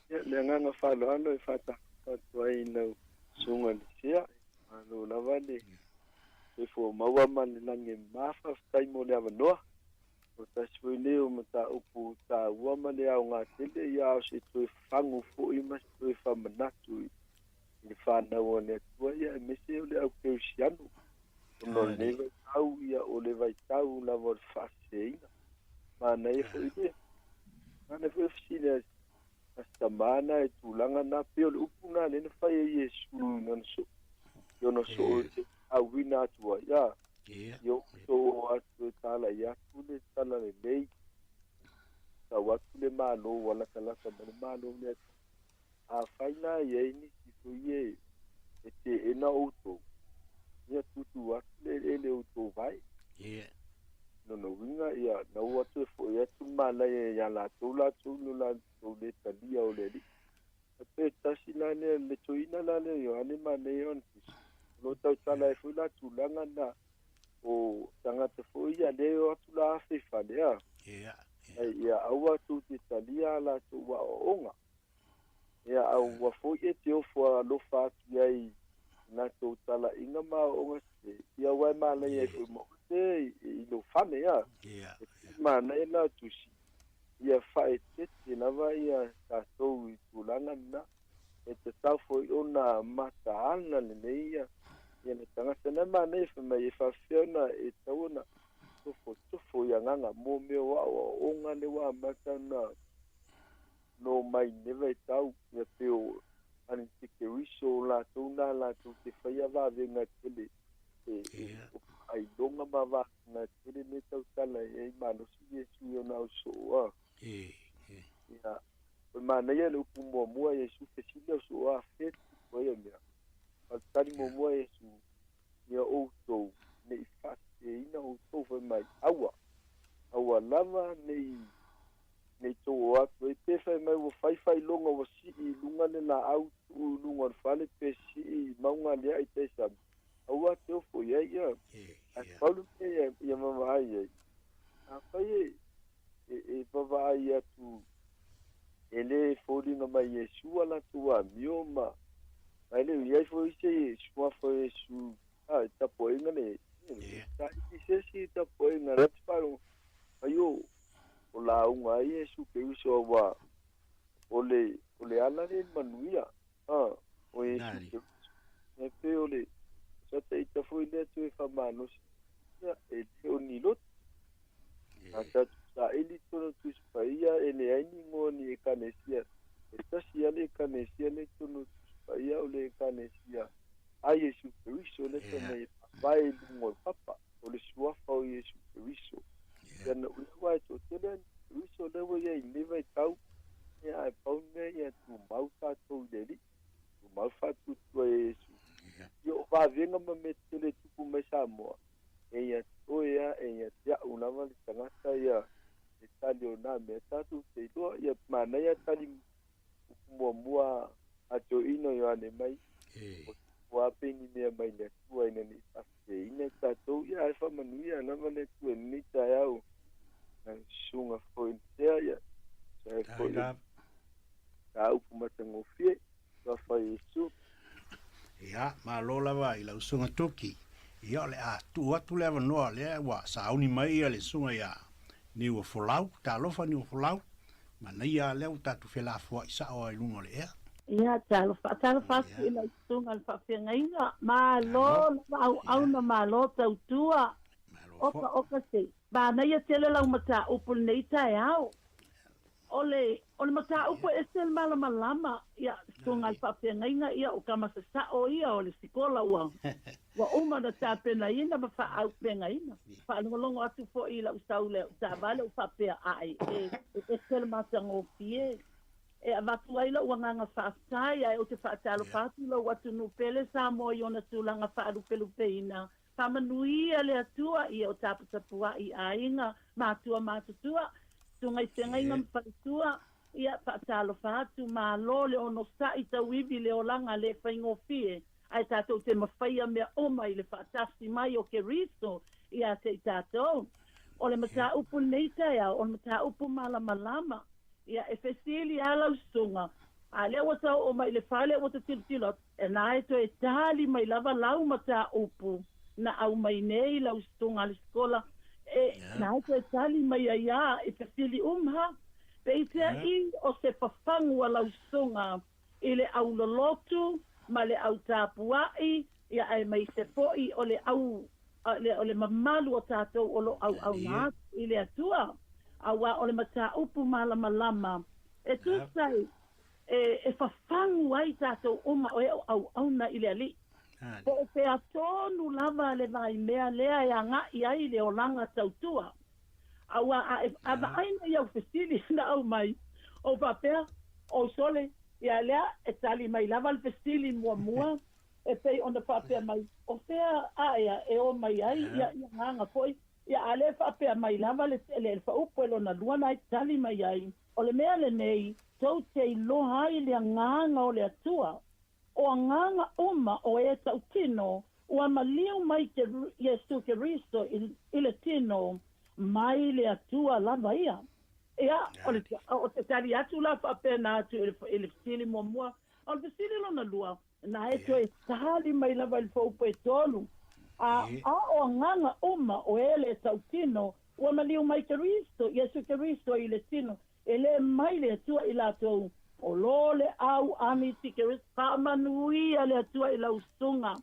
Ia, le agaga faaaloalo e faatalofa atu ai i lau Susuga Lisia, malo lava le soifua maua ma le lagi e mama, faafetai mo le avanoa. O tasi foi lenei o mataupu taua ma le aoga tele, ia a o se toe fagu foi ma se toe faamanatu i le fanau a le Atua, ia aemaise o le au kerisiano. Ona o lenei vaitau, ia o le vaitau lava o le faaseseina. Manaia foi le, manaia foi le fesili a a si tamā na i tulaga na, pei o le upu na lea na fai e Iesu i lana soo, i ona soo e auina atu ai, a, ia outou o atu e talai atu le talalelei, tau atu le Malo ua latalata mai le Malo o le Atua. Afai la e i ai nisi foi e e teena outou, ia tutu atu le eleele o outou vae. Lona uiga, ia, na ua toe foi atu le malaia ia latou latou i lo latou le talia o le Alii. A pe tasi la lea, le toeaina la lea o Ioane manaia ona tusi, o lo o tautala ai foi la tulaga na o tagata foi ia lea e o atu la afe i fale, a. Ai, ia aua tou te talia a latou aoaoga. Ia, a ua foi e te ofo alofa atu i ai i latou talaiga ma aoaoga sese, ia aua e mānaia ai foi ma oe te i lou fale, a. E manaia la tusi, ia faaeteete lava ia tatou i tulaga lena, e tatau foi ona mataala lelei ia ia le tagata. Na manaia fai mai e faafefea ona e tatau ona tofotofo i agaga mo mea o aoaoga lea ua amata ona no mai nei vaitau, ia pei o Antikeriso o latou na latou te faia vavega tele e o faailoga ma vavega tele nei tautala e ai malosi Iesu i ona au soo a. Ia, o le manaia le upu muamua Iesu fesili au soo a fe tupu ai ia mea. A o le tali muamua Iesu, ia outou nei faaseseina outou fai mai, aua, aua lava nei Nei tou o atu ai pe fai mai ua fai failoga ua sii i luga le laau tuu i luga o le fale pe sii i mauga lea i tai sami aua te ofo i ai ia ae pau le mea ia vavaai ai afai e vavaai atu e le foliga mai Iesu a latou amio ma e le o i ai foi se suafa o Iesu a i tapuaiga le i se isi tapuaiga la te faalogo mai o o lauga ai Iesu Keriso aua o le o le ala lea i le manuia a o Iesu Keriso. E pei o le sa taita foi lea toe faamalosi ia e le o ni lotu. A tatou saili i totonu o Tusi Paia e leai ni igoa o ni ekalesia. E tasi lava le ekalesia lea i totonu o Tusi Paia o le ekalesia. a Iesu Keriso lea fai mai e faavae i luga o le papa, o le suafa o Iesu Keriso. Ia na ule aua e toatele a Keriso lea ua i ai i lenei vaitau, ia ae pau le mea ia tumau tatou i le Alii, tumau le faatuatua ia Iesu. Ia o vavega ma mea tetele e tupu mai Samoa, e ia te oe lava, e ia te a'u lava le tagata ia e tali o na mea tatou te iloa. Ia manaia tali upu muamua a Toeaina o Ioane mai, o ua pei ni mea mai le Atua ina ne i faaseseina i tatou, ia ae faamanuia lava le Atua i lenei taeao lau susuga foi i le sea, ia tusa ai foi o ta upu matagofie, Suafa Iesu. Ia, malo lava i lau susuga Tuki. Ia, o le a tuu atu le avanoa lea ua sauni mai ia le susuga ia Niuafolau. Talofa Niuafolau. Manaia lea ua tatou felafoai sao lava i luga o le ea. Ia, talofa, talofa atu i lau susuga i le faafeagaiga. Malo lava auauna, malo tautua. Oka oka se. Manaia tele lau mataupu i lenei taeao. O le, o le mataupu e ese le malamalama, ia, susuga i le faafeagaiga, ia, o tama sasao ia o le sikola ua, ua uma ona tapenaina ma faaaupegaina. Faalogologo atu foi i lau sau i lau taavale ou faapea, Ae, e, e ese le matagofie. E avatu ai lou agaga faafetai ae ou te faatalofa atu i lou atunuu pele Samoa i ona tulaga faalupelupeina. Faamanuia le Atua ia o taputapuai i aiga, matua matutua, susuga i feagaiga ma faletua, ia faatalofa atu, malo le onosai tauivi le olaga le faigofie. Ae tatou te mafaia mea uma i le faatasi mai o Keriso ia te i tatou. O le mataupu i lenei taeao, o le mataupu malamalama. Ia, e fesili lava lau susuga, a lea ua ta oo mai i le fale ua ta tilotilo atu, e na e toe tali mai lava lau mataupu na aumai nei lau susuga a le sikola, e na e toe tali mai ai lava i fesili uma. Peiseai o se fafagu a lau susuga i le au lolotu ma le au tapua'i, ia aemaise foi o le au, o le mamalu o tatou o lo o auauna atu i le Atua, auā o le mataupu malamalama e tusa ai, e fafagu ai tatou uma o e o auauna i le Alii. Po o fea tonu lava le vaimea lea e aga'i ai le olaga tautua. Auā a e a vaai nei au fesili na aumai, ou faapea, Oi sole, ia lea e tali mai lava le fesili muamua e pei ona faapea mai, o fea aea e o mai ai ia ia agaga foi, ia a lea e faapea mai lava le le faaupu e lona lua na e tali mai ai, o le mea lenei, tou te iloa ai le agaga o le Atua. O agaga uma o e tautino ua maliu mai ke Iesu Keriso i le tino, mai le Atua lava ia. Ia, o le, o te tali atu la faapena atu i le, i le fesili muamua. A o le fesili lona lua, na e toe tali mai lava i le foupu e tolu. A, a o agaga uma o e le tautino ua maliu mai Keriso, Iesu Keriso i le tino, E le mai le Atua i latou, o lo le au anitikerist, faamanuia le Atua i lau susuga.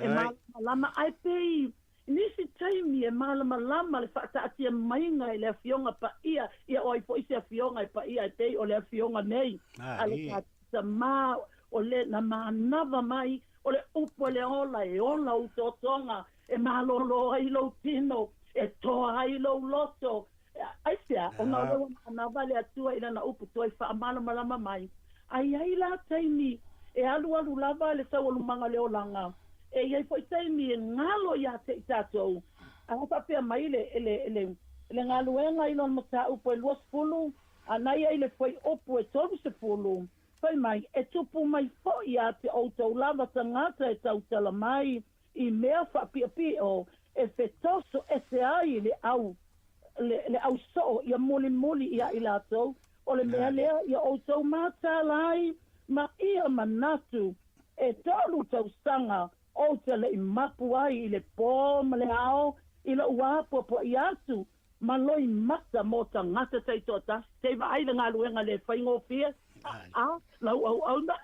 E malamalama, ae pei nisi taimi e malamalama le faataatia maiga i le Afioga Paia, ia o ai foi se Afioga e paia e pei o le Afioga nei a le tatou Tama, o le na manava mai, o le upu a le ola e ola ou totoga, e malolo ai lou tino, e toa ai lou loto, Aisea? Ona o lea ua manava le Atua i Lana upu toe faamalamalama mai. A i ai la taimi e alualu lava le taualumaga o le olaga, e i ai foi taimi e galo ia te i tatou. A faapea mai le, le, le, le galuega i lona mataupu e 20, a na ia i le fuaiupu e 30, fai mai, E tupu mai foi ia te outou lava tagata e tautala mai i mea faapiopio e fetoso ese ai le au, le, le au soo ia mulimuli ia i latou, o le mea lea ia outou mataala ai ma ia manatu, e tolu tausaga ou te le i mapu ai i le pō ma le ao i lou apoapoai atu ma loimata mo tagata taitoatasi. Sei vaai le galuega le faigofie, a, lau auauna,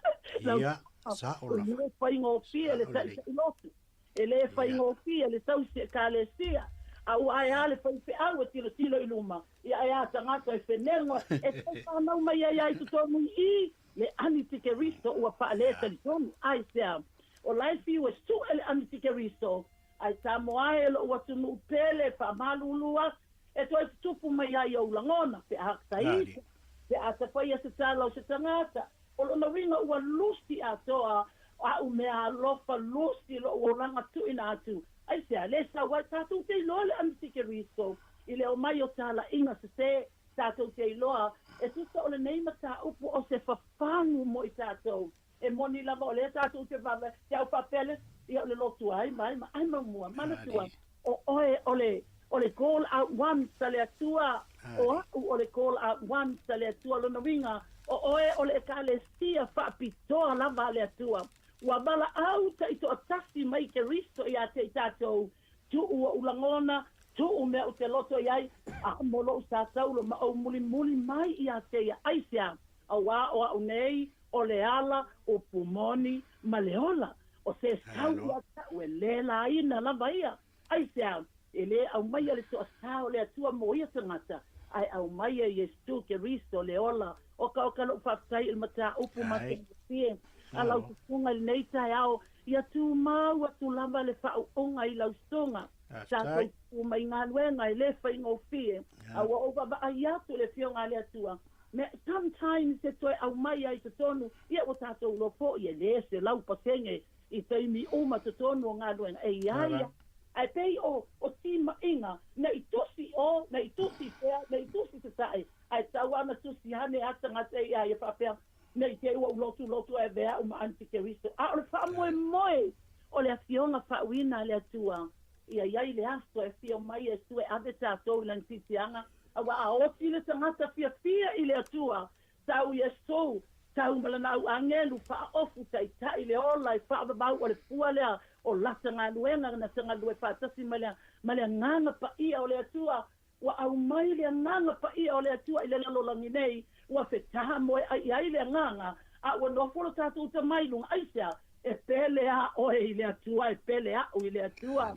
lau, Ia, sao lava. le faigofie le Sao lelei. taʻitaʻi lotu, e le faigofie le tausi ekalesia, a ua ae a le faifeau e tilotilo i luma, ia ae a tagata e fenego e tau fanau mai ai a i totonu i i le anitikeriso ua faaletalitonu. Aisea? O la e fiu e suʻe le Anitikeriso, ae Samoa e loʻu atunuu pele e faamalulu atu, e toe tutupu mai ai ou lagona, pe a taita, pe a tapaia se tala o se tagata, o lona uiga ua lusi atoa aʻu mea alofa, lusi loʻu olaga tuuina atu. Aisea le sau ai? Tatou te iloa le Anitikeriso i le omai o talaiga sesē. Tatou te iloa, e tusa o lenei mataupu o se fafagu mo i tatou. E moni lava o lea tatou te vaavaai, te au faapea le, ia o le lotu ai ma ai ma ai maumua, manatua, o oe o le, o le call out ones a le Atua, o a'u o le call out ones a le Atua, lona uiga, o oe o le Ekalesia faapitoa lava a le Atua. Ua valaau taitoatasi mai Keriso ia te i tatou, Tuu ou lagona, tuu mea ou te loto i ai, a mo lou sataulo ma ou mulimuli mai ia te ia. Aisea? Auā o a'u nei o le ala, upu moni, ma le ola. O se sau ia te a'u e lē lāina lava ia. Aisea? E lē aumaia le toasā o le Atua mo ia tagata, ae aumaia Iesu Keriso le ola. Okaoka lou faafetai i le mataupu matagofie a lau tufuga i lenei taeao. Ia tumau atu lava le faauuga i lau susuga. Tatou tupu mai galuega e le faigofie, a ua ou vaavaai atu i le Afioga a le Atua, mea, sometimes e toe aumai ai i totonu, ia ua tatou iloa foi e le 100% i taimi uma totonu o galuega e i ai a, ae pei o, o timaiga, ne i tusi o, ne i tusi fea, ne i tusi sasae, ae tau lava ona tusi ane a tagata i a ia faapea, Ne i te i ua ou lotulotu ae avea au ma Antikeriso. A o le faamoemoe o le Afioga faauuina a le Atua, ia i ai le aso e afio mai Iesu e ave tatou i lana siisiaga, aua a oti le tagata fiafia i le Atua, tau Iesu, tau ma lana au agelu faaofu taitai le ola e faavavau o le fua lea o lata galuega na tagalue faatasi ma le ma le Agaga Paia o le Atua. Ua aumai le Agaga Paia o le Atua i le lalolagi nei, ua fetamoe ai i ai le Agaga, a ua nofo lo tatou tama i luga. Aisea? E pele a oe i le Atua, e pele aʻu i le Atua.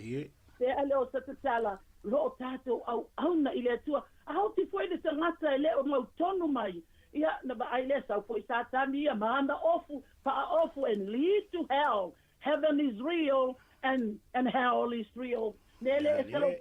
Pea lea o se tatala, lo o tatou auauna i le Atua. A oti foi le tagata e le o mautonu mai, ia, na vaai lea, sau foi Satani ia ma ana ofu, faaofu, and lead to hell. Heaven is real and and hell is real. Lele e se lau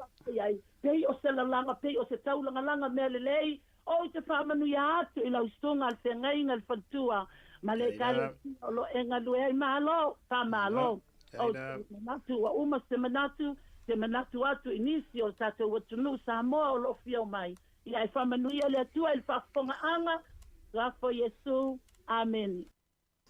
ai, pei o se lalaga, pei o se taulagalaga mea lelei, ou te faamanuia atu i lau susuga le feagaiga le faletua ma le Ekalesia o lo o e galue ai. Malo, faamalo. Ou te manatu ua uma se manatu, te manatu atu i nisi o le tatou atunuu Samoa o lo o fia omai. Ia e faamanuia le Atua i le faafofogaaga. Suafa o Iesu. Amene.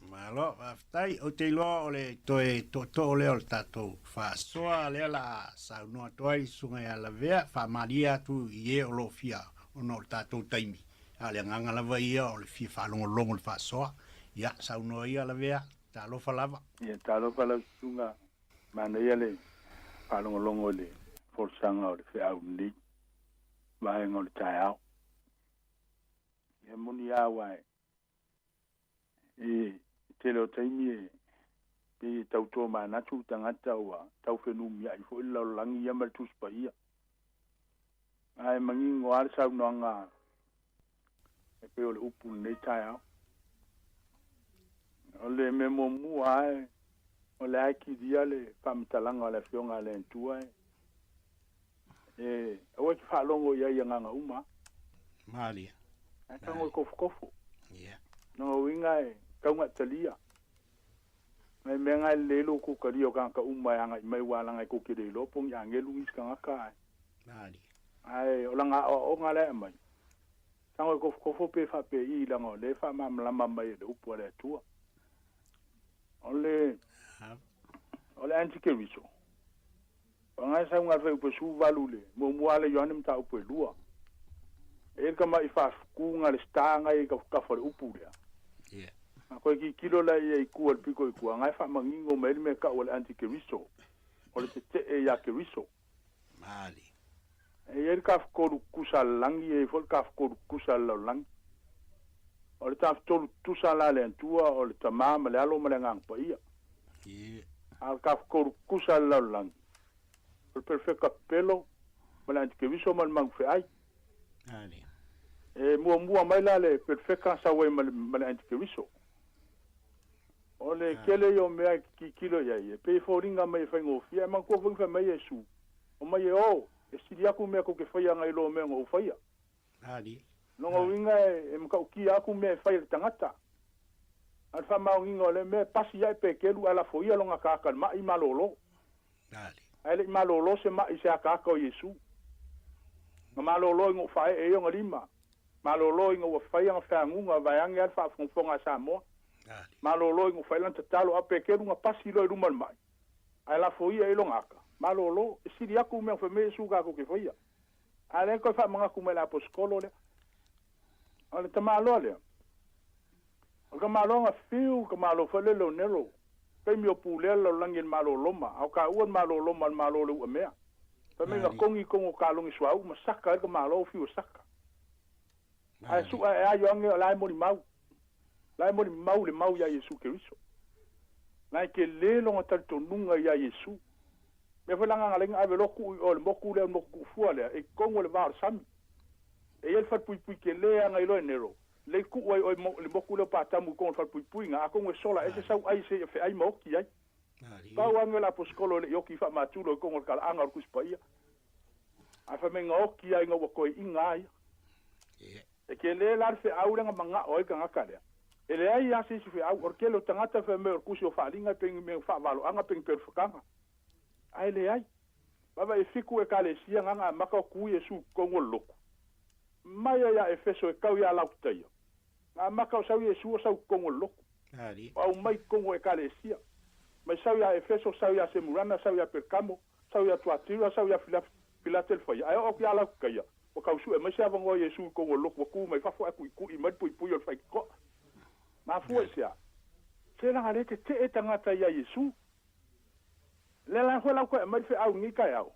Malo, faafetai. Ou te iloa o le toe tootoo lea o le tatou faasoa lea la a saunoa atu ai le Susuga ia Lavea, faamalie atu i e o lo o fia ona o le tatou taimi, a o le agaga lava ia o le fia faalogologo i le faasoa. Ia, saunoa ia Lavea, talofa lava. Ia, talofa lau Susuga, manaia le faalogologo i le folasaga o le feau lenei vaega o le taeao. Ia moni lava aua e I tele o taimi e pei e tau tomanatu le tagata ua tau fenumiai foi le lalolagi ia ma le Tusi Paia. Ae manino lava le saunoaga e pei o le upu i lenei taeao. O le mea muamua lava o lea e kilia le faamatalaga o le Afioga a le Atua e e aua e te faalogo i ai i agaga uma. Malie. Ae tago e kofokofo. Yeah. Lona uiga e tau na talia. Nai mea na e lelei lou kutalia o tagata uma e agai mai aua leaga e tou te le iloa po o ni agelu nisi tagata ae. Malie. Ae o lana aoaoga la e aumai, tago e kofokofo pe faapei leaga o lea e faamalamalama mai e le upu a le Atua. O le o le antikeriso, O ngai sau ngai fai su valu le muamua le Ioane mataupu e lua. E i le tama'i faafuku le star ngai i tafatafa o le upu lea. Yeah. A koe kikilo la ia i kua le piko i kua, ngai faamanino mai le mea ta'u o le antikeriso, o le tete'e iā Keriso. Maali. E i ai le tafatolu tutusa a le lagi, e i ai foi le tafatolu tutusa a le lalolagi. O le tafatolu tutusa la a le Atua, o le Tamā ma le Alo ma le Agaga Paia. Yeah. A o le tafatolu tutusa a le lalolagi, o le Perofeta pepelo, ma le Antikeriso ma le Magufeai. Maali. E muamua mai la le Perofeta sau ai ma le, ma le Antikeriso. O le tele ia o mea e tilotilo i ai, e pei e foliga mai e faigofie, ae manatua foi na fai mai Iesu, Omai e o, e sili aku mea tou te faia nai lo mea na ou faia. Lona uiga e matautia atu mea e fai e le tagata. A o le faamaoniga o lea mea, e pasi ae Peteru ae lafoia lona ataata i le ma'i malolo. Ae le i malolo se ma'i i se ataata o Iesu. Na malolo ina ua faaee ai ona lima. Malolo ina ua fai ana feaguga vaeane lava le faafogafoga a Samoa. Malolo ina ua fai lana tatalo, a o Peteru na pasi loa i luma o le ma'i, ae lafoia ai lona ata. Malolo, e sili atu mea na fai mai Iesu tatou te faia. A o lea na toe faamanatu mai e le Aposetolo lea. O le tamaloa lea, o le tamaloa na fiu le tamaloa foi lea Leonelo, taimi o pulea le lalolagi e le Malo o Roma, a o taua le Malo o Roma o le Malo o le uamea. Fai mai na togi tonu o kalone suauu ma saka ai le tamaloa o fiu e saka. Ae su'a e aio age o la e molimau. La e molimau le mau iā Iesu Keriso. La e tele lona talitonuga iā Iesu. Mea foi la agaga laiga ave loa tuu i o i le motu lea o le motu tuufua lea e i totonu o le va o le sami. E i ai le falepuipui tele aga i loa e Nero, lei tuu ai oe i le motu lea o Patamu i totonu o le falepuipuiga, atonu e sola ese sau ai seia feai ma oti ai. Pau age o le aposetolo e le i oti faamatulo i totonu o le talaaga o le Tusi Paia. Ae fai mai na oti ai ina ua toe iga a ia. E tele la le feau lea na manao ai le tagata lea. E leai lava se isi feau. O le tele o tagata e fai mai o le tusi o faaaliga e pei ni mea faavaloaga pei ni pelufakaga. Ae leai. Vaavaai e fitu ekalesia na na amata o tu Iesu i totonu o le lotu. Mai ai ia Efeso e tau ia Laotitaia. Na amata o sau Iesu o sau i totonu o le lotu. O aumai i totonu o ekalesia. Mai sau ia Efeso, sau ia Semurana, sau ia Perkamo, sau ia Tuatira, sau ia Filatelfaia, ae oo atu ia Lautikaia, ua tau sue mai se avanoa o Iesu i totonu o le lotu, ua tu mai fafo ae tuitui mai le puipui o le faitotoa. Mafua i se a? Se leaga le tetee tagata ia Iesu. Lea la foi la ua toe aumai le feau i lenei taeao,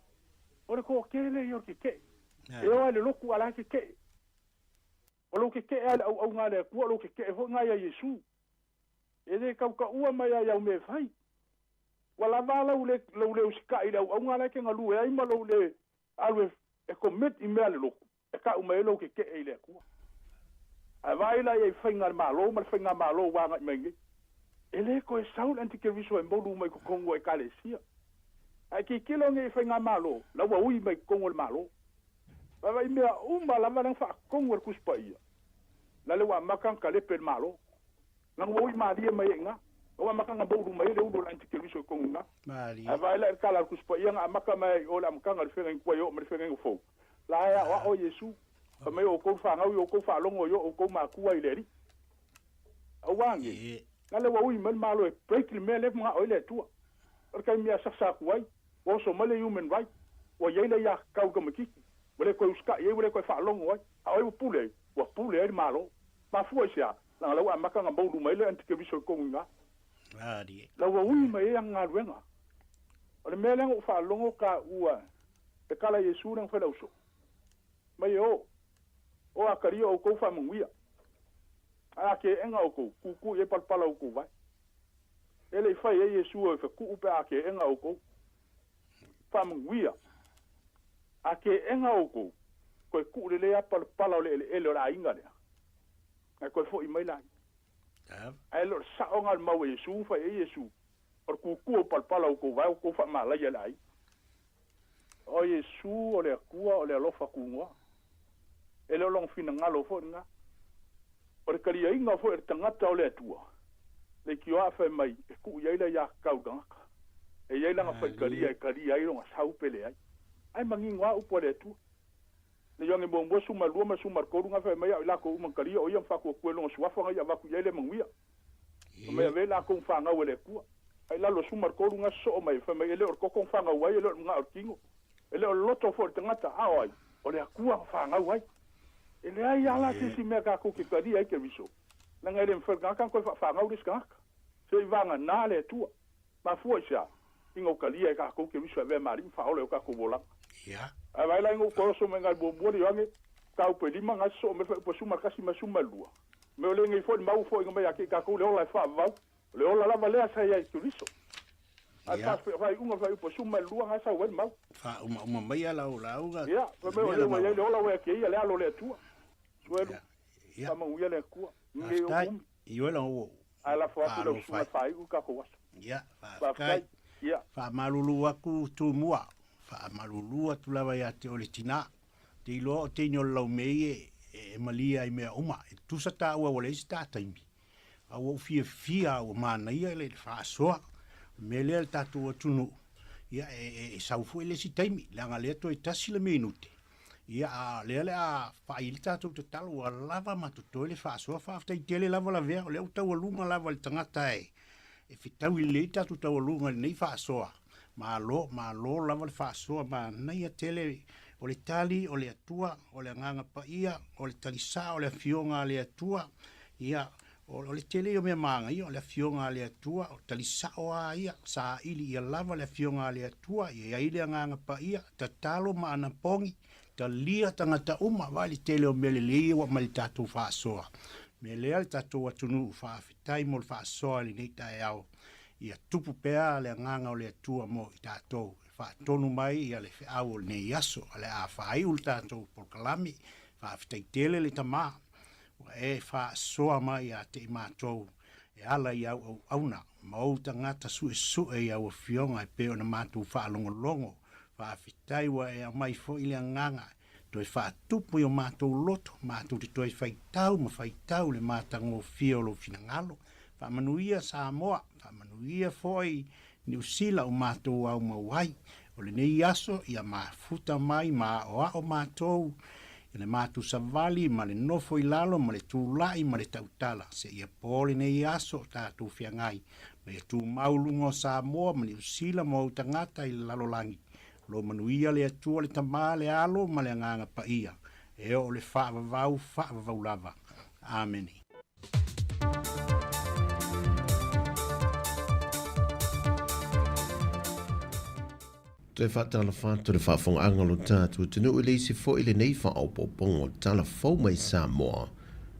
o le toatele ia o le tetee. E o lava i le lotu a o la e tetee. O lou tetee lava i le auauga a le Atua, o lou tetee foi lena ia Iesu. E le tautaua mai lava i au mea e fai. Ua lava lau le lou le usitai i le auauga la e te galue ai ma lou le alu e e commit i mea a le lotu e tau mai ai lou tetee i le Atua. Ae vaai la i ai i faiga a le Malo ma le faigamalo ua agai mai nei. E le toe sau le antikeriso e molu mai totonu o Ekalesia. Ae tilotilo nei i faigamalo, la ua ui mai totonu o le Malo. Vaavaai mea uma lava lea na faatonu e le Tusi Paia, la le ua amata ona talepe e le Malo. Leaga ua ui malie mai ai i ina. La ua amata ona moulu mai ai le ulu o le antikeriso i totonu i ina. Ae vaai la i le tala a le Tusi Paia na amata mai ai i o i le amataga i le feagaiga tuai e oo mai i le feagaiga fou. La e aoao Iesu, fai mai o outou le fanau i outou faalogo i o outou matua i le Alii. Aua nei, la le ua ui mai le Malo e break le mea lea e manao ai le Atua. O le taimi e asasa atu ai, ua oso mai le human right, ua i ai le aiatatau i le tamaitiiti, ua le toe usitai ai, ua le toe faalogo ai. A o ai ua pule ai? Ua pule ai le Malo. Mafua i se a? Leaga la ua amata ona moulu mai le antikeriso i totonu i ina. La ua ui mai ai ana galuega. O le mea lea na ou faalogo taua e tala Iesu lea na fai le ausoo mai e o, o atalia outou faamanuia. Ae a keega outou, kukui i ai palapala o outou vae. E le i fai ai Iesu e fetuu pe a keega outou. Faamanuia. A keega outou, toe tuu lelei lava palapala o le eleele o le aiga lea, ae toe foi mai laia. Ae le o le sao lena o le mau a Iesu na fai ai Iesu, o le kuku o palapala o outou vae ua outou faamalaia e le aiga. O Iesu o le Atua o le alofa tunoa. E le o lona finagalo foi lena. O le taliaina foi o le tagata o le Atua, leitioa a fai mai e tuu i ai le aiatatau i le tagata. E i ai lana faitalia e talia ai lona sau pe leai. Ae manino lava upu a le Atua. Le Ioane muamua 12 ma le 13 na fai mai a o i latou uma na talia o ia ma faatuatua i lona suafa na ia avatu i ai le manuia. Fai mai avea i latou na fanau e le Atua. Ae i lalo o 13 na sosoo mai, fai mai e le o le toto na fanau ai, e le o le manao o le tino, e le o le loto foi o le tagata, a o ai? O le Atua na fanau ai. E leai lava la se isi mea tatou te talia ai Keriso, leaga e le mafai e le tagata ona toe faafanau le isi tagata, se i vagana le Atua. Mafua i se a? Ina ua talia e tatou Keriso e avea ma Alii ma Faaola i o tatou olaga. Ae vaai la ina ua toe oso mai nai muamua le Ioane, mataupu e lima, na sosoo mai le fuaiupu e 11 ma le 12. Mea o lenei foi le mau foaiga mai ia te i tatou le ola e faavavau. O le ola lava lea sa i ai i Keriso. Ae faaiuga fuaiupu e 12 na sau ai le mau. Faaumauma mai a lau lauga. Ia, fai mai o lea ua i ai le ola ua ia te ia le alo o le Atua. Suelu, faamanuia le Atua. Faafetai. Ioe la ua Ae lafo atu i lau Malo susuga e fai. faaiu le tatou aso. Ia, Faafetai. faafetai. Ia. Faamalulu atu Tumua, faamalulu atu lava ia te oe le tina. Te iloa o teine o le laumei e, e malie ai i mea uma. E tusa taua ua leai se ta taimi. A ua ou fiafia a ua manaia le faasoa. O le mea lea le tatou atunuu, ia e, e, e sau foi le isi taimi, leaga lea toe tasi le minute. Ia, a o lea le a faaili tatou tatalo, ua lava ma totoe le faasoa. Faafetai tele lava Lavea, o lea ua taualuga lava le tagata e, e fetaui lelei le tatou taualuga i lenei faasoa. Malo, malo lava le faasoa, manaia tele o le tali o le Atua, o le Agaga Paia, o le tali sao o le Afioga a le Atua. Ia, o, o le tele ia o mea manaia, o le Afioga a le Atua, o tali sao lava ia, saili ia lava le Afioga a le Atua, ia i ai le Agaga Paia, tatalo ma anapogi, talia tagata uma, vaai le tele o mea lelei ia ua aumai i le tatou faasoa. O le mea lea le tatou atunuu, faafetai mo le faasoa i lenei taeao. Ia tupu pea le agaga o le Atua mo i tatou, e faatonu mai ia le feau o lenei aso, o le a faaiu le tatou polokalame. Faafetai tele le Tama, ua e faasoa mai ia te i matou e ala i au auauna ma ou tagata suesue i au afioga e pei ona matou faalogologo. Faafetai ua e aumai foi le agaga toe faatupu i o matou loto, matou te toe faitau ma faitau le matagofie o lou finagalo. Faamanuia Samoa, faamanuia foi Niu Sila o matou aumau ai. O lenei aso ia mafuta mai ma aoao matou i le matou savali ma le nofo i lalo ma le tulai ma le tautala seia po lenei aso o tatou feagai ma ia tumau luga o Samoa ma Niu Sila ma ou tagata i le lalolagi. Lo manuia le Atua le Tama le Alo ma le Agaga Paia e oo le faavavau faavavau lava. Amene. Toe faatalofa atu le faafogaaga o lo tatou atunuu i le isi foi lenei faaopoopoga o tala fou mai Samoa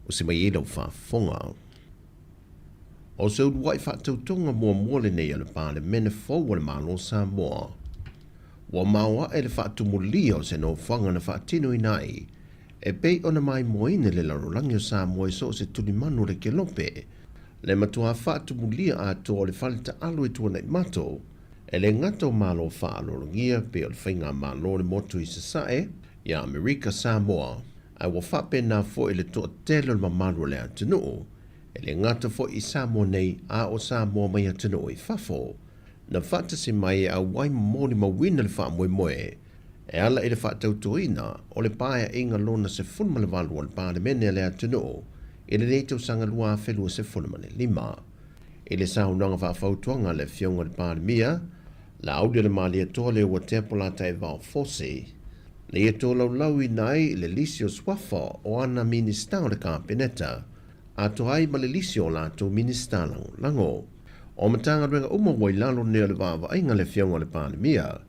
o se mai ai lau faafofoga. O se uluai faatautoga muamua lenei a le Palemene fou a le Malo o Samoa. Ua maoae le faatumulia o se nofoaga na faatinoina ai e pei ona maimoaina le lalolagi o Samoa i so o se tulimanu o le kelope, le matua faatumulia atoa o le fale taalu i Tuanaimato, e le gata o Malo faaaloalogia pei o le Faigamalo o le Motu i Sasae, ia Amerika Samoa, ae ua faapena foi le toatele o le mamalu o le atunuu, e le gata foi i Samoa nei a o Samoa mai atunuu i fafo, na faatasi mai e auai ma molimauina le faamoemoe e ala i le faatautoina o le Paeaiga lona 18 o le Palemene a le atunuu i lenei tausaga 2025. I le saunoaga faafautuaga a le Afioga i le Palemia, Laaulialemalietoa Leuatea Polataivao Fosi, na ia tolaulauina ai le lisi o suafa o ana Minisita o le Kapeneta, atoa ai ma le lisi o latou Minisita Lagolago. O Matagaluega uma ua i lalo nei o le vaavaaiga a le Afioga i le Palemia.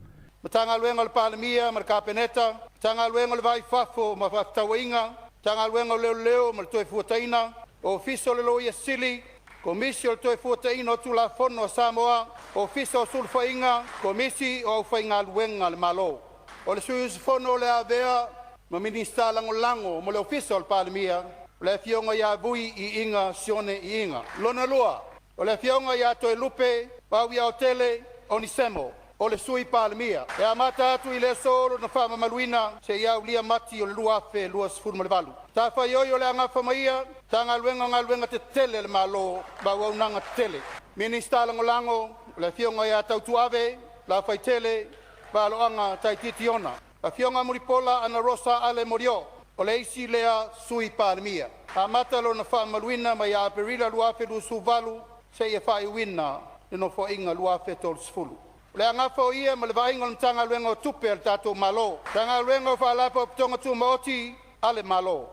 Matagaluega o le Palemia ma le Kapeneta, Matagaluega o le Va i Fafo ma Faafetauaiga, Matagaluega o Leoleo ma le Toefuataina, Ofisa o le Loia Sili, Komisi o le Toefuataina o Tulafono a Samoa, Ofisa o Sulufaiga, Komisi o Aufaigaluega a le Malo. O le sui usufono o le a avea ma Minisita Lagolago mo le Ofisa o le Palemia, o le Afioga ia Vui Iiga Sione Iiga. Lona lua, o le Afioga ia Toelupe Pauiaotele Onisemo, o le Sui Palemia, e amata atu i le aso lona faamamaluina seia aulia Mati o le 2028. Matafaioi o le a gafa ma ia, Matagaluega o Galuega Tetele a le Malo ma Auaunaga Tetele. Minisita Lagolago, o le Afioga ia Tautuave Lafaitele Valoaga Taititiona. Afioga Mulipola Anarosa Ale Molioo, o le isi lea Sui Palemia. Amata lona faamamaluina mai ia Aperila 2028 seia faaiuina le Nofoaiga 2030. O le a gafa o ia ma le vaaiga o le Matagaluega o Tupe a le tatou Malo, Matagaluega o Faalapotopotoga Tumaoti a le Malo.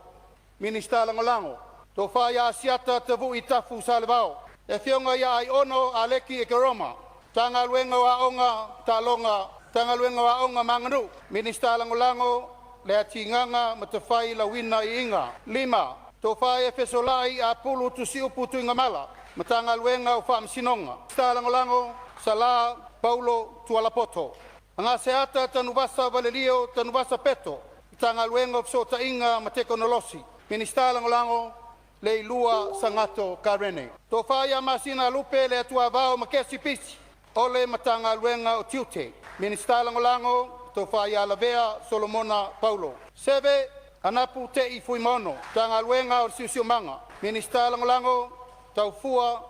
Minisita Lagolago, Tofa ia Asiata Tavui Tafu Salevao, le Afioga ia Aiono Aleki Ekeroma, Matagaluega o Aoga, Taaloga, Matagaluega o Aoga ma Aganuu, Minisita Lagolago, Leatigaga Matafai Lauina Iiga. 5. Tofa ia Fesolai Apulu Tusiupu Tuigamala, Matagaluega o Faamasinoga, Minisita Lagolago, Sala Paulo Tualapoto. Agaseata Tanuvasa Valelio Tanuvasa Peto, Matagaluega o Fesootaiga ma Tekonolosi, Minisita Lagolago, Leilua Sagato Karene. Tofa ia Masina Lupe le Atuavao Makesi Pisi o le Matagaluega o Tiute. Minisita Lagolago, Tofa ia Lavea Solomona Paulo. Seve Anapu Te'i Fuimaono, Matagaluega o le Siosiomaga. Minisita Lagolago, Taufua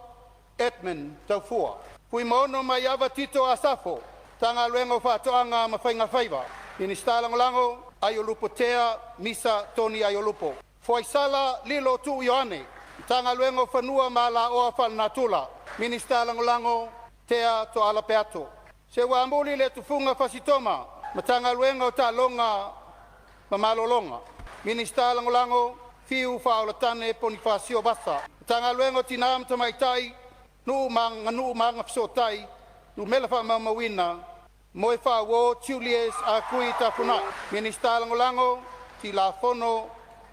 Edmund Taufua. Fuimaono Maiava Tito Asafo, Matagaluega o Faatoaga ma Faigafaiva. Minisita Lagolago, Aiolupotea Misa Tony Aiolupo. Foaisala Lilo Tuu Ioane, Matagaluega o Fanua ma Alaoa Faalenatura. Minisita Lagolago, Tea Toala Peato. Seuamuli le Tufuga Fasitoma, Matagaluega o Taaloga ma Malologa. Minisita Lagolago, Fiu Faaolatane Ponifasio Vasa. Matagaluega o Tinā ma Tamaitai, Nuu ma Aganuu ma Agafesootai, Numera Faamaumauina, Moefaauo Julius Akui Tafuna'i. Minisita Lagolago, Tilafono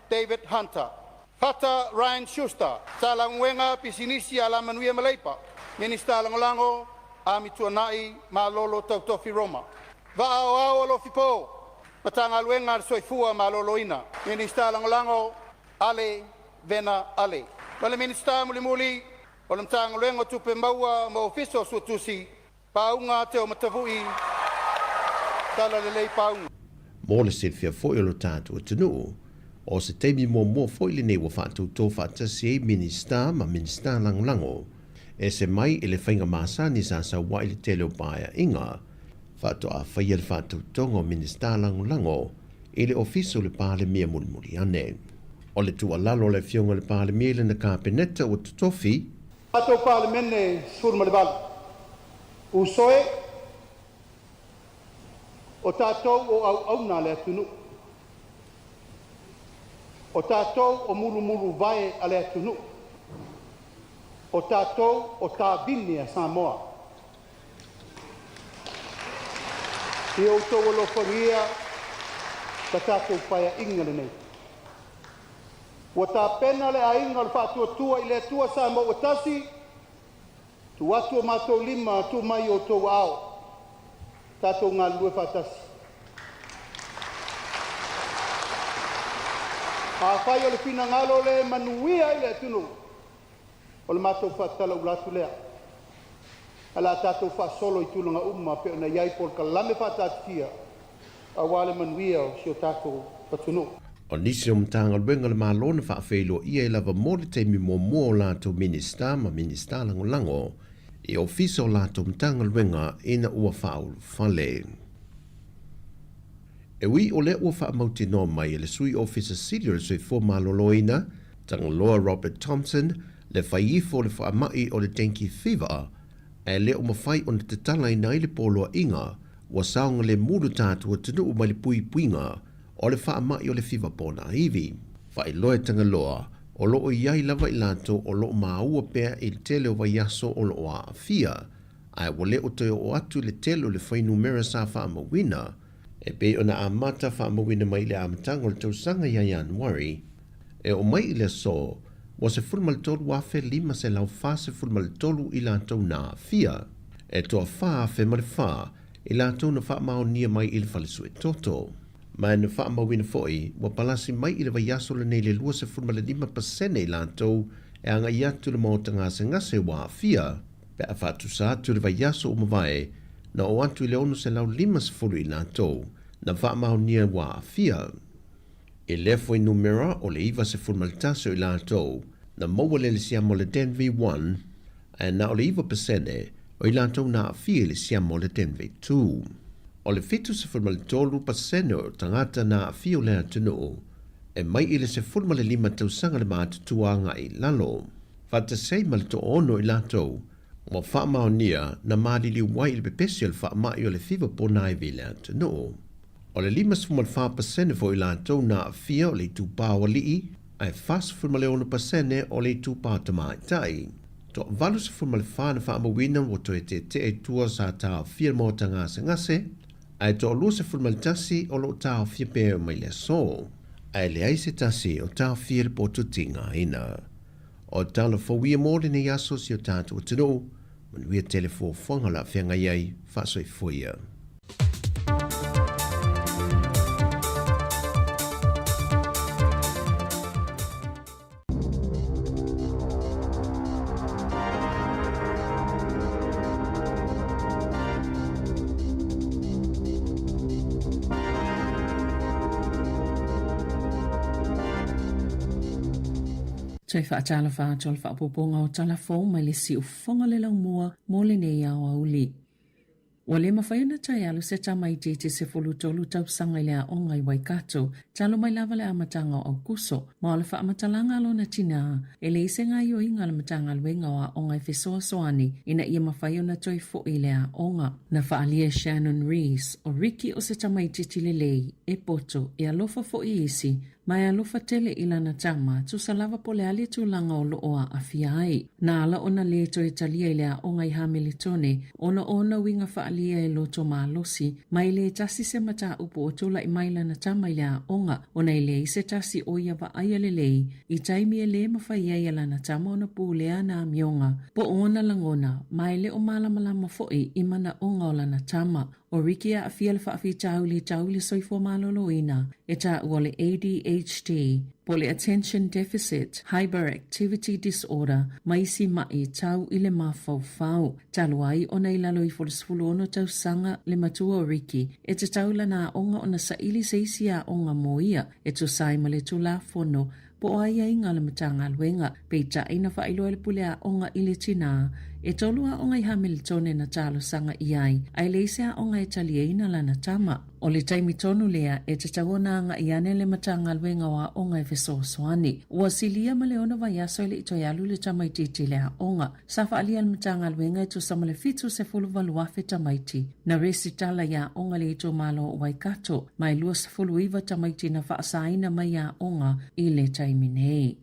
David Hunter. Fata Ryan Schuster, Matagaluega Pisinisi Alamanuia ma Leipa. Minisita Lagolago, Amituanai Malolo Tautofi Roma. Vaa Aoao Alofi Paul, Matagaluega a le Soifua Maloloina. Minisita Lagolago, Ale Vena Ale. Ma le Minisita mulimuli o le Matagaluega o Tupe Maua ma Ofisa o Suetusi, Pauga Teomatavui Talalelei Pauga. Mo le silafia foi o lo tatou atunuu, o se taimi muamua foi lenei ua faatoutou faatasi ai Minisita ma Minisita Lagolago ese mai i le faiga masani sa sau ai i le tele o paeaiga. Faatoa faia le faatautoga o Minisita Lagolago i le Ofisa o le Palemia mulimuli ane. O le tuualalo a le Afioga i le Palemia i lana Kapeneta ua totofi, Tatou Palemene 18, uso e, o tatou o auauna a le atunuu, o tatou o mulumuluvae a le atunuu, o tatou o tavine a Samoa. Ia outou alofagia la tatou paeaiga lenei. Ua tapena le aiga o le Faatuatua i le Atua Samoa ua tasi, tuu atu o matou lima, tuu mai i outou aao, tatou galulue faatasi. Afai o le finagalo le manuia ai le atunuu, o le matou faatalaula atu lea. Ae o le a tatou faasolo i tulaga uma pei ona i ai polokalame faataatitia aua le manuia o si o tatou atunuu. O nisi o Matagaluega a le Malo na faafeiloaia ai lava mo le taimi muamua o latou Minisita ma Minisita Lagolago i ofisa o latou Matagaluega ina ua faaulufale. E ui o lea ua faamautinoa mai e le Sui Ofisa Sili o le Soifua Maloloina, Tagaloa Robert Thomson, le fai ifo o le faamai o le dengue fever, ae le o mafai ona tatalaina ai le poloaiga ua saogalemu lo tatou atunuu mai le puipuiga o le faamai o le fiva ponaivi. Faailoa e Tagaloa, o lo o i ai lava i latou o lo o maua pea i le tele o vaiaso o lo o aafia, ae ua le o toe oo atu i le tele o le fuainumera sa faamauina, e pei ona amata faamauina mai i le amataga o le tausaga ia Ianuari, e oo mai i le aso, ua 13,543 i latou na aafia, e toa 4,004 i latou na faamaonia mai i le fale suetoto. Ma na faamauina foi, ua palasi mai i le vaiaso lenei le 25% i latou e agai atu i le maota gasegase ua aafia, pe a faatusa atu i le vaiaso ua mavae, na oo atu i le 650 i latou na faamaonia ua aafia. I lea fuainumera o le 91 o i latou na maua le le siama o le Denve 1, ae na o le 9% o i latou na aafia i le siama o le Denve 2. O le 73% o tagata na aafia o le atunuu e mai i le 15 tausaga le matutua agai i lalo. Faatasi ai ma le toaono i latou ua faamaonia na maliliu ai i le pepesi o le faamai o le fiva ponaivi i le atunuu. O le 54% foi i latou na aafia o le itupa o alii, ae 46% o le itupa o tamaitai. Toa 84 na faamauina ua toe teetea i tua sa taofia le maota gasegase, ae toa 21 o lo o taofia pea mai le aso. Ae leai se tasi o taofia le potu tigaina. O tala fou ia mo lenei aso si o tatou atunuu, manuia tele fuafuaga o le a feagai ai, faasoifua ia. Toe faatalofa atu o le faaopoopoga o tala fou mai le siufofoga o le laumua mo lenei aoauli. Ua le mafai ona toe alu se tamaitiiti 13 tausaga i le aoga i Waikato talu mai lava le amataga o Aokuso, ma o le faamatalaga a lona tinā, e leai se gaoioiga a le Matagaluega o Aoga e fesoasoani ina ia mafai ona toe fo'i i le aoga. Na faaalia e Shannon Rees, o Ricky o se tamaitiiti lelei, e poto, e alofa fo'i i isi, Ma e alofa tele i lana tama, tusa lava po o le a le tulaga o lo o aafia ai. Na ala ona lē toe talia i le aoga i Hameletone ona o ona uiga faaalia e loto malosi, ma e lē tasi se mataupu o tulai mai lana tama i le aoga ona e leai se tasi o ia vaaia lelei i taimi e lē mafai ai e lana tama ona pulea ana amioga po o ona lagona, ma e le o malamalama foi i manaoga o lana tama. ʻO Ricky e aafia le faafitauli tau i le soifua maloloina e taua o le ADHD, po o le Attention Deficit Hyperactivity Disorder ma isi maʻi tau i le mafaufau. Talu ai ona i lalo ifo o le 16 tausaga le matua o Ricky, e tatau i lana aoga ona saili se isi aoga mo ia e tusa ai ma le Tulafono po o aiaiga a le Matagaluega. Peitai na faailoa e le pule aoga i le tinā, e tolu aoga i Hamiltone na talosaga i ai, a e leai se aoga e taliaina lana tama. O le taimi tonu lea e tatau ona agai ane le Matagaluega o Aoga e fesoasoani. Ua silia ma le ono vaiaso e le i toe alu le tamaitiiti i le aoga. Sa faaalia e le Matagaluega e tusa ma le 78,000 tamaiti na resitala i aoga i le itumalo o Waikato, ma e 29 tamaiti na faasaina mai aoga i le taimi nei.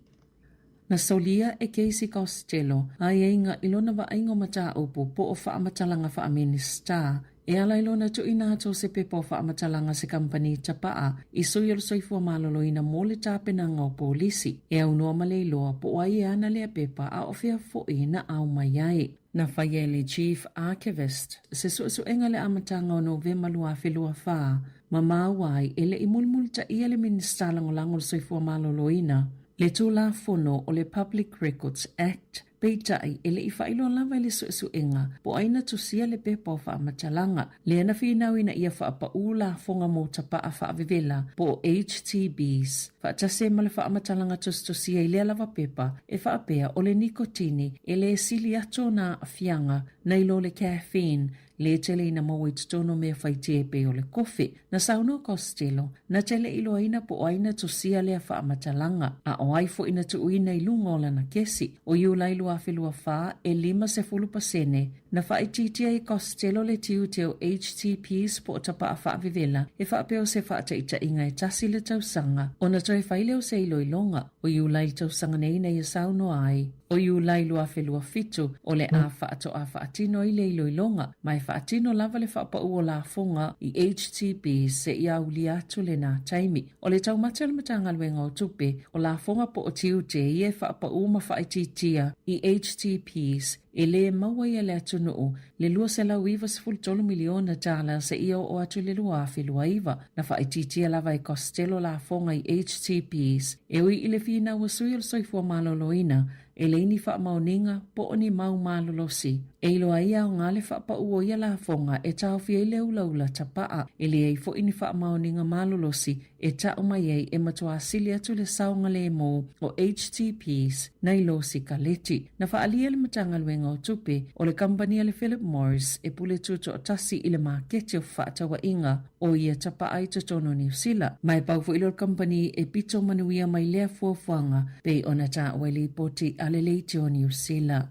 Na solia e Casey Costello aiaiga i lona vaaiga o mataupu po o faamatalaga faa-Minisita E ala i lona tuuina atu o se pepa o faamatalaga a se kamupani tapaa i sui o le soifua maloloina mo le tapenaga o polisi, e aunoa ma le iloa po o ai e ana lea pepa a o fea fo'i na ao mai ai. Na faia e le Chief Archivist se suesuega i le amataga o Novema 2024 ma maua ai e le i mulimulitaia le Minisita Lagolago o le Soifua Maloloina le Tulafono o le Public Records Act Peitai, e le i faailoa lava i le suesuega po o ai na tusia le pepa o faamatalaga, lea na finau ina ia faapaū lafoga mo tapaa faavevela po o HTBs, faatasi ai ma le faamatalaga tusitusia i lea lava pepa e faapea o le nikotini e le sili atu ona aafiaga nai lo le caffeine lē tele ina maua i totonu o mea faitia e pei o le kofe. Na saunoa Costello, na te le iloaina po o ai na tusia lea faamatalaga, a o ai foi na tuuina i luga o lana kesi. O Iulai 2024, e 50% na faaitiitia ai e Costello le tiute o HTPs po o tapaa faavevela e faapea o se faataitaiga e tasi le tausaga ona toe fai lea o se iloiloga. O Iulai le tausaga nei na ia saunoa ai. O Iulai 2027, o le a faatoa faatino ai le iloiloga, ma e faatino lava le faapau o lafoga i HTB seia aulia atu lena taimi. O le taumate o le Matagaluega o Tupe, o lafoga po o tiute ia e faapau ma faaitiitia i HTPs e lē maua ai e le atunuu le $293 miliona tala seia oo atu i le 2029. Na faaitiitia lava e Costello lafoga i HTPs e ui i le finau a sui o le soifua maloloina e leai ni faamaoniga po o ni mau malolosi e iloa ai e aoga le faapau o ia lafoga e taofi ai le ulaula tapaa. E leai foi ni faamaoniga malolosi e ta'u mai ai e matuā sili atu le saogalēmū o HTPs nai lo sikaleti. Na faaalia e le Matagaluega o Tupe o le kamupani a le Philip Morris e pule tutoatasi i le maketi o fefaatauaiga o ia tapaa i totonu o Niu Sila. Ma e pau foi lea o le kamupani e pito manuia mai lea fuafuaga pei ona taua i lipoti a le Leitio o Niu Sila.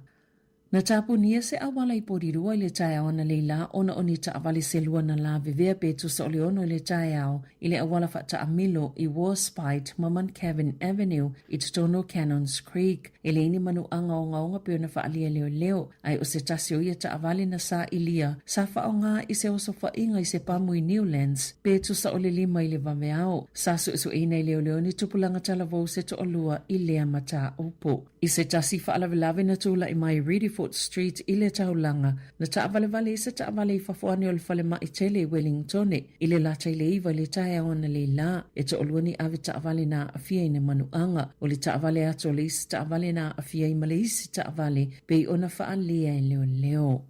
Na tapunia se auala i Porirua i le taeao analeila ona o ni taavale se lua na lavevea pe tusa o le ono i le taeao i le auala faataamilo i Warspite ma Monkevin Avenue i totonu o Cannons Creek. E leai ni manuaga ogaoga pei ona faaalia e leoleo, ae o se tasi o ia taavale na sailia sa faaaoga i se osofaiga i se pamu i Newlands pe tusa o le lima i le vaveao. Sa suesueina e leoleo ni tupulaga talavou se toalua i lea mataupu. I se tasi faalavelave na tulai mai Riddiford Street i le taulaga, na taavalevale ai se taavale i fafo ane o le falemai tele i Wellingtone i le lata i le iva i le taeao analeila. E toalua ni ave taavale na aafia i na manuaga. O le taavale atu o le isi taavale na aafia ai ma le isi taavale pei ona faaalia e leoleo.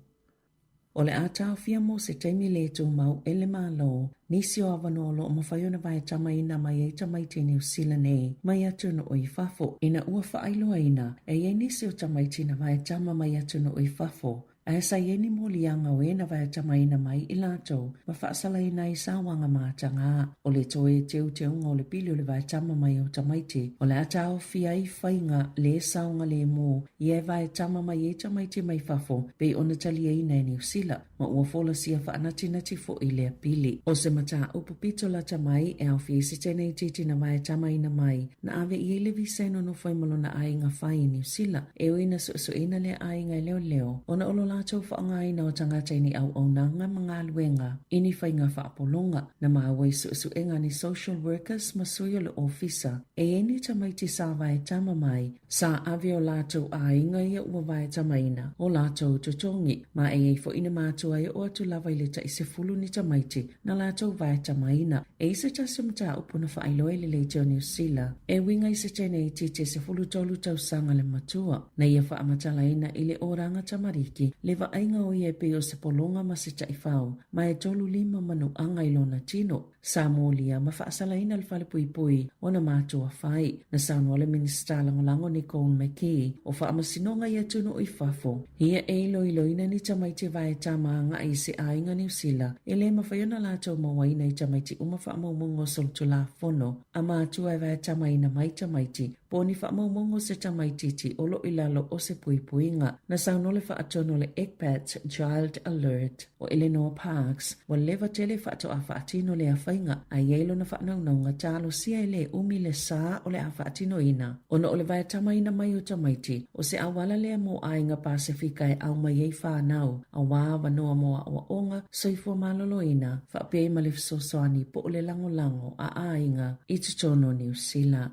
O le a taofia mo se taimi le tumau e le Malo nisi o avanoa o lo o mafai ona vaetamaina mai ai tamaiti i Niu Sila nei mai atunuu i fafo ina ua faailoaina e i ai nisi o tamaiti na vaetama mai atunuu i fafo ae sa i ai ni moliaga o e na vaetamaina mai i latou ma faasalaina ai sauaga mataga. O le toe teuteuga o le pili o le vaetama mai o tamaiti o le a taofia ai faiga le saogalemu ia e vaetama mai ai tamaiti mai fafo pei ona taliaina e Niu Sila, ma ua folasia faanatinati foʻi lea pili. O se mataupu pito lata mai e aofia ai se teine itiiti na vaetamaina mai, na ave i ai le visa e nonofo ai ma lona aiga fai i Niu Sila, e ui na suesueina lea aiga e leoleo ona o lo latou faaaogaina o tagata i ni auaunaga ma galuega i ni faiga faapologa. Na maua i suesuega a ni social workers ma sui o le ofisa e i ai ni tamaiti sa vaetama mai Sa ave o latou aiga ia ua vaetamaina o latou totogi, ma e i ai foʻi na matua e oo atu lava i le tai 10 ni tamaiti na latou vaetamaina. E i se tasi o mataupu na faailoa i le Leitio o Niu Sila e uiga i se teine itiiti e 13 tausaga le matua, na ia faamatalaina i le oraga tamariki le vaaiga o ia e pei o se pologa ma se taifau, ma e tolu lima manuaga i lona tino. Sa molia ma faasalaina le falepuipui ona matua fai. Na saunoa le Minisita Lagolago Nicole McKee o faamasinoga i atunuu i fafo, ia e iloiloina ni tamaiti vaetama agai i se aiga Niu Sila e le mafai ona latou mauaina i tamaiti uma faamaumauga o solitulafono a matua e vaetamaina mai tamaiti po o ni faamaumauga o se tamaitiiti o lo o i lalo o se puipuiga. Na saunoa le faatonu o le ECPAT Child Alert o Eleanor Parks, ua leva tele faatoa faatino lea faiga, a i ai lona faanaunauga talosia e le umi le sa o le a faatinoina. Ona o le vaetamaina mai o tamaiti, o se auala lea mo aiga Pasefika e ao mai ai fanau, auā avanoa mo aʻoaʻoga, soifua maloloina, faapea ai ma le fesoasoani po o le lagolago a aiga i totonu o Niu Sila.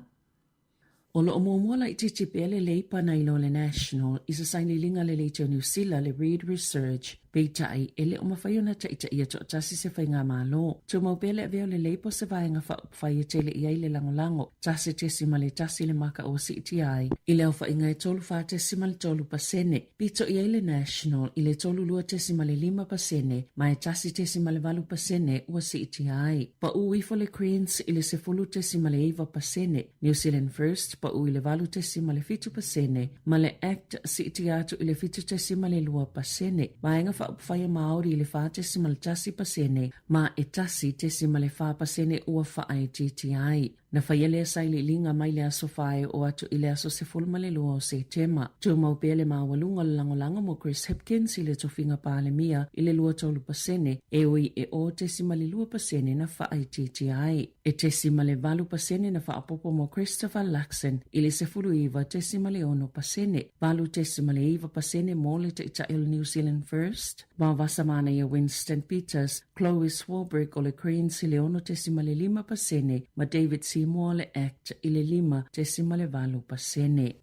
O lo o muamua laitiiti pea le Leipa nai lo le National i se sailiiliga a le Leitio Niu Sila le Reid Research, peitai e le o mafai ona taitaia toatasi se faigamalo. Tumau pea le avea o le Leipa o se vaega faaupufai e tele i ai le lagolago, 1.1 le maka ua siitia ai i le aofaiga e 34.3 pasene. Pito i ai le National i le 32.5 pasene ma e 1.8 pasene ua siitia ai. Paʻū ifo le Greens i le 10.9 pasene, New Zealand First paʻū i le 8.7 pasene ma le act siitia atu i le 7.2 pasene. Vaega Faaupufai a Māori i le 4.1 pasene ma e 1.4 pasene ua faaitiitia ai. Na faia lea sailiiliga mai le aso 4 e oo atu i le aso 12 o Setema. Tumau pea le maualuga o le lagolago mo Chris Hipkins i le tofiga Palemia i le 23 pasene, e ui e 0.2 pasene na faaitiitia ai. E 0.8 pasene na faaopoopo mo Christopher Luxon i le 19.6 pasene, 8.9 pasene mo le taitai o le New Zealand First, Vaovasa manaia Winston Peters, Chloe Swarbrick o le Greens i le 6.5 pasene ma David Seymour o le act i le 5.8 pasene.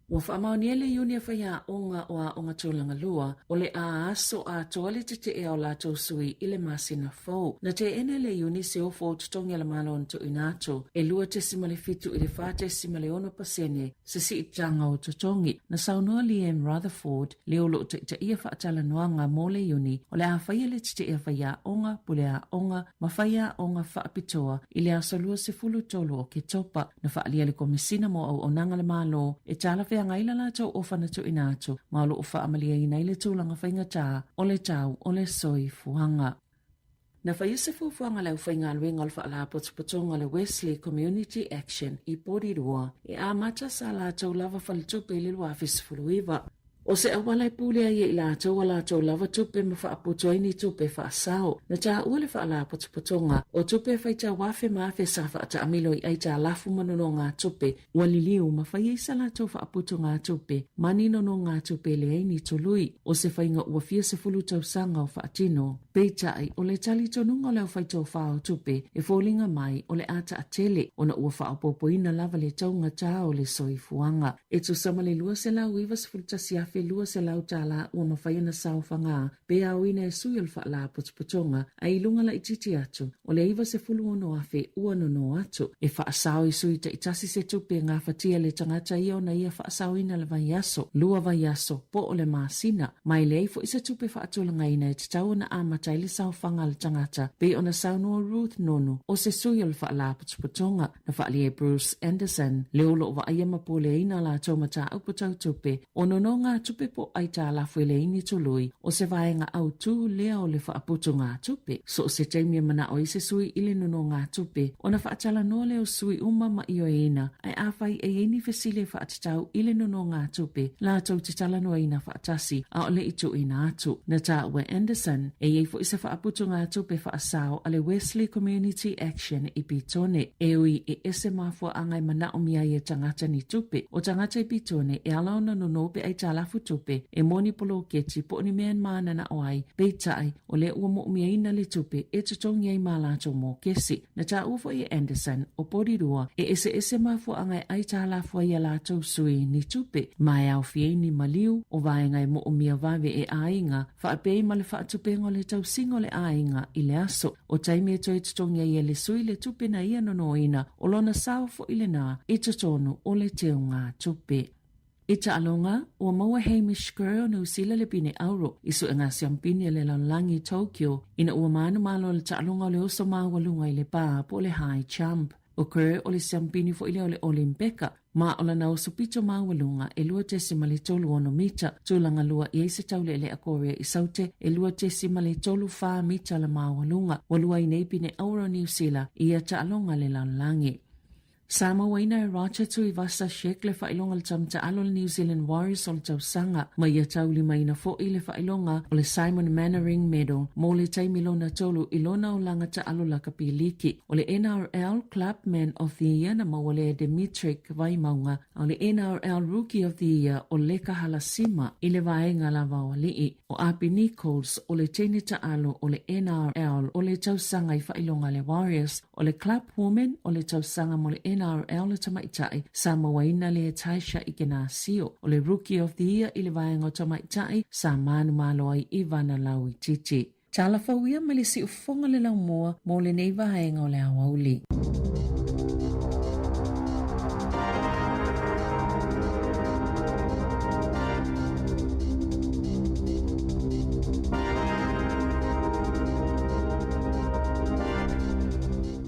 Ua faamaonia le Iuni a Faiaoga o Aoga Tulaga Lua o le a aso atoa le teteʻe o latou sui i le masina fou. Na teena e le Iuni se ofo o totogi a le Malo na tuuina atu e 2.7 i le 4.6 pasene se siitaga o totogi. Na saunoa Liam Rutherford, le o lo o taitaia faatalanoaga mo le Iuni, o le a faia le teteʻe a faiaoga, puleaoga ma faiaoga faapitoa i le aso 23 o Oketopa. Na faaalia le Komesina mo Auaunaga a le Malo e talafeagai la latou ofa na tuuina atu ma o lo o faamalieina ai le tulaga faigata o le tau o le soifuaga. Na faia se fuafuaga a le aufaigaluega o le Faalapotopotoga o le Wesley Community Action i Porirua e amata sa latou lava faletupe i le 2019. O se auala e pule ai e i latou a latou lava tupe ma faaputu ai ni tupe faasao. Na taua le Faalapotopotoga o tupe e faitau afe ma afe sa faataamilo i aitalafu ma nonogatupe ua liliu ma fai ai sa latou faaputugatupe ma ni nonogatupe e leai ni tului. O se faiga ua fia sefulu tausaga o faatino. Peitai, o le talitonuga o le aufaitofa o tupe e foliga mai o le a taatele ona ua faaopoopoina lava le taugatā o le soifuaga. E tusa ma le 291,000 $1,200 tala ua mafai ona saofaga pe aoina e sui o le Faalapotopotoga ae i luga laitiiti atu o le $96,000 ua nono atu. E faasao i sui taitasi se tupe e gafatia e le tagata ia ona ia faasaoina le vaiaso, lua vaiaso, po o le masina. Ma e leai foi se tupe faatulagaina e tatau ona amata ai le saofaga a le tagata, pei ona saunoa Ruth Nonu, o se sui o le Faalapotopotoga. Na faaalia e Bruce Anderson, le o lo o vaaia ma puleaina a latou mataupu tau tupe, o nonogatupe po o aitalafu e leai ni tului, o se vaega autū lea o le faaputugatupe. So o se taimi e manao ai se sui i le nonogatupe, ona faatalanoa lea o sui uma ma ioeina, ae afai e i ai ni fesili e faatatau i le nonogatupe, latou te talanoaina faatasi, a o le i tuuina atu. Na taua e Anderson, e i ai foi se faaputugatupe faasao a le Wesley Community Action i Petone, e ui e ese mafuaaga e manaomia ai e tagata ni tupe. O tagata i Petone e ala ona nono pe aitalafu tupe e moni poloketi po o ni mea e mananao ai, peitai, o lea ua moomiaina le tupe e totogi ai ma latou mokesi. Na taua foi e Anderson, o Porirua, e eseese mafuaaga e aitalafu ai a latou sui ni tupe, ma e aofia ai ni maliu, o vaega e moomia vave e aiga, faapea ai ma le faatupega o le tausiga o le aiga i le aso. O taimi e toe totogi ai e le sui le tupe na ia nonoina, o lona sao foi lena i totonu o le teugatupe. I taaloga, ua maua Hamish Kerr o Niu Sila le pine auro i suega siampini a le lalolagi i Tokyo ina ua manumalo le taaloga o le oso maualuga i le pā po o le high jump. ʻO Kerr o le siampini foi lea o le Olimpeka, ma o lana oso pito maualuga e 2.36 mita, tulaga lua i ai se taulealea Korea i Saute e 2.34 mita le maualuga. Ua lua ai nei pine auro o Niu Sila i ia taaloga a le lalolagi. Sa mauaina e Roger Tuivasa-Sheck le faailoga o le taumataalu o le New Zealand Warriors o le tausaga, ma ia taulimaina foi le faailoga o le Simon Mannering Medal mo le taimi lona tolu i lona olaga taalu lakapi liki. O le NRL Club Man of the Year na maua lea e Demitric Vaimauga, a o le NRL Rookie of the Year o Leka Halasima i le vaega lavaoalii. O Api Nichols o le teine taalu o le NRL o le tausaga i faailoga a le Warriors, O le Club Woman o le tausaga mo le NRL a Tamaitai, sa mauaina lea e Taisha Ikenasio. O le Rookie of the Year i le vaega o Tamaitai, sa manumalo ai Ivana Lauitiiti. Tala fou ia mai le siufofoga le laumua mo lenei vaega o le aoauli.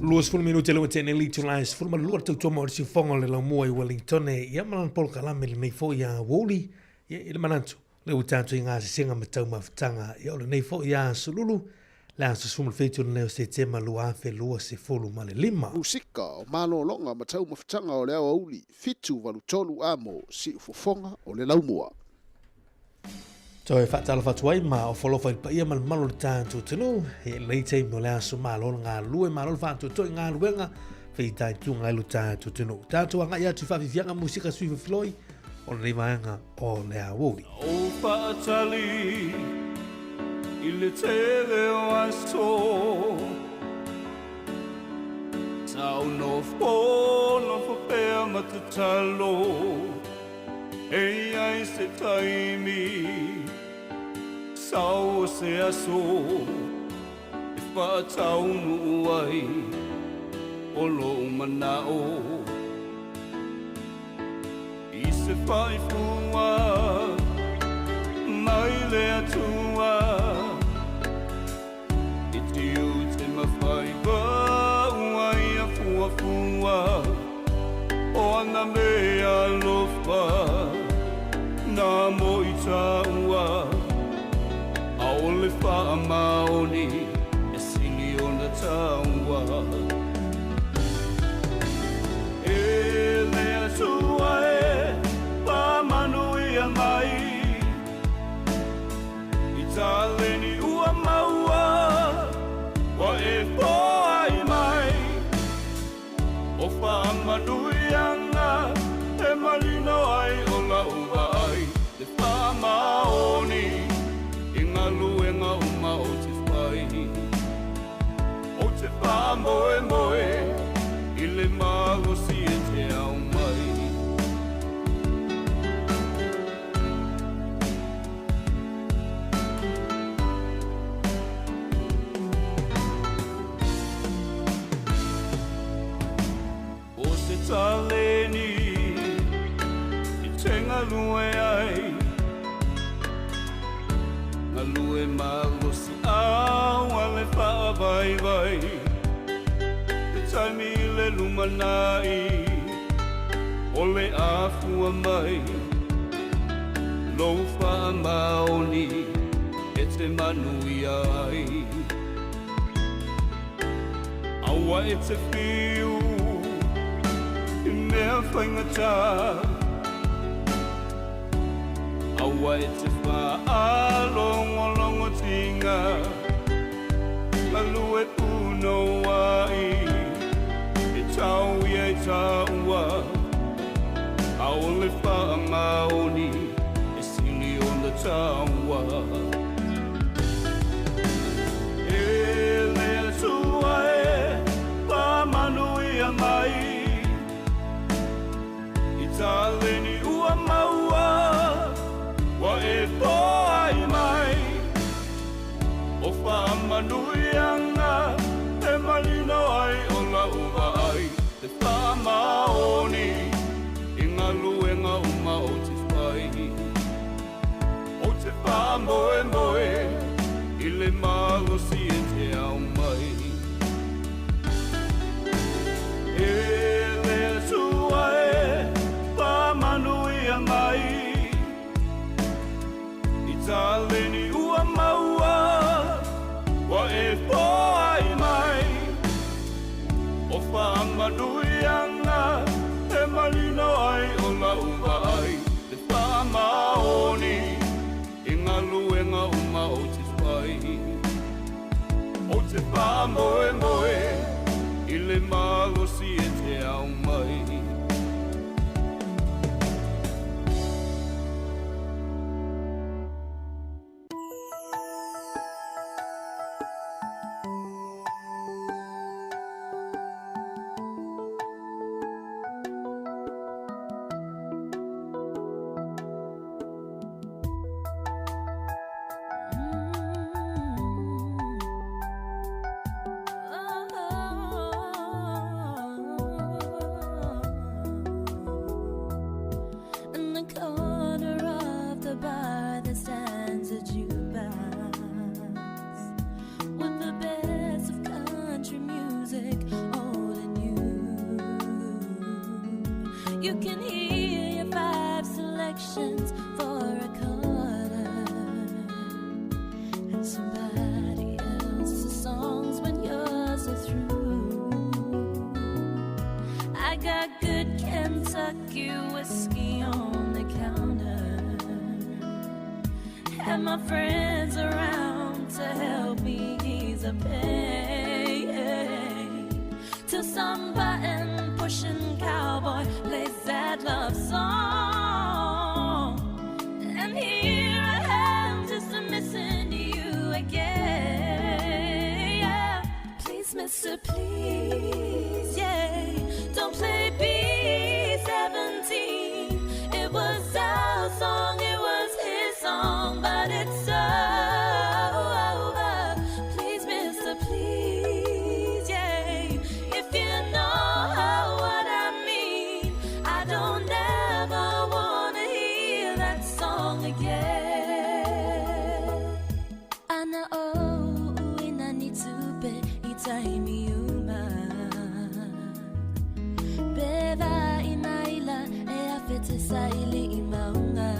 20 minute le tene li tula e 12 tautua mo le siufoga o le laumua i Wellington e ia ma lana polokalame lenei foi a Woli ia i le manatu le ua tatou i ngā sesenga ma taumafataga ia o lenei foi a Sululu le aso 17 lenei o Setema 2025. Musika o malologa ma taumafataga o le aoauli 783 amo siufofoga o le laumua. Toe faatalofa atu ai ma ofo alofa i le paia ma le mamalu o le tatou atunuu. E lenei taimi o le aso malo le galulue, malo le faatoatoa i galuega, feitaituga ai lo tatou atunuu. Tatou agai atu i faafiafiaga musika sui fefiloi o lenei vaega o le aoauli. O faatali i le tele o aso Sa ou nofo nofo pea ma tatalo E i ai se taimi Sau o se aso E faataunuu ai O lou manao I se faifua mai le Atua I tiute ma faiva ua ia fuafua O ana mea alofa na mo i tāua ʻAʻole faamaoni e sili ona taua E le Atua e faamanuia mai I taleni ua maua ua e foai mai O faamanuiaga e malino ai o lau vaai Le faamaoni i galuega uma ou te fai Ou te faamoemoe. taleni i te galue ai Galue malosi au a le faavaivai Te taimi i le lumanai o le afua mai Lou faamaoni e te manuia ai Aua e te fiu i mea faigata Aua e te faalogologotiga Galue punouai e tau ia i taua A o le faamaoni e sili ona taua E le Atua e faamanuia mai I taleni ua maua ua e foai mai O faamanuiaga e manino ai o lau vaai Te faamaoni i galuega uma ou te fai Ou te faamoemoe i le malosi e te aumai E le Atua e faamanuia mai I taleni ua maua ua e foai mai O faamanuiaga e manino ai o lau vaai Te faamaoni i galuega uma ou te fai Ou te faamoemoe i le malosi e te aumai In the corner of the bar there stands a jukebox with the best of country music, old and new. You can hear your five selections for a quarter and somebody else's songs when yours are through. I got good Kentucky whiskey on the counter, and my friends around to help me ease the pain. Till some button pushing cowboy plays that love song, and here I am just missing you again. Yeah. Please, mister, please, yeah. Don't play B-17. It was our song, it was his song, but it's over. Please, mister, please, yeah. If you know what I mean, I don't ever wanna hear that song again. Ana o uina ni tupe i taimi uma Pe vai maila e awhe te saili i maunga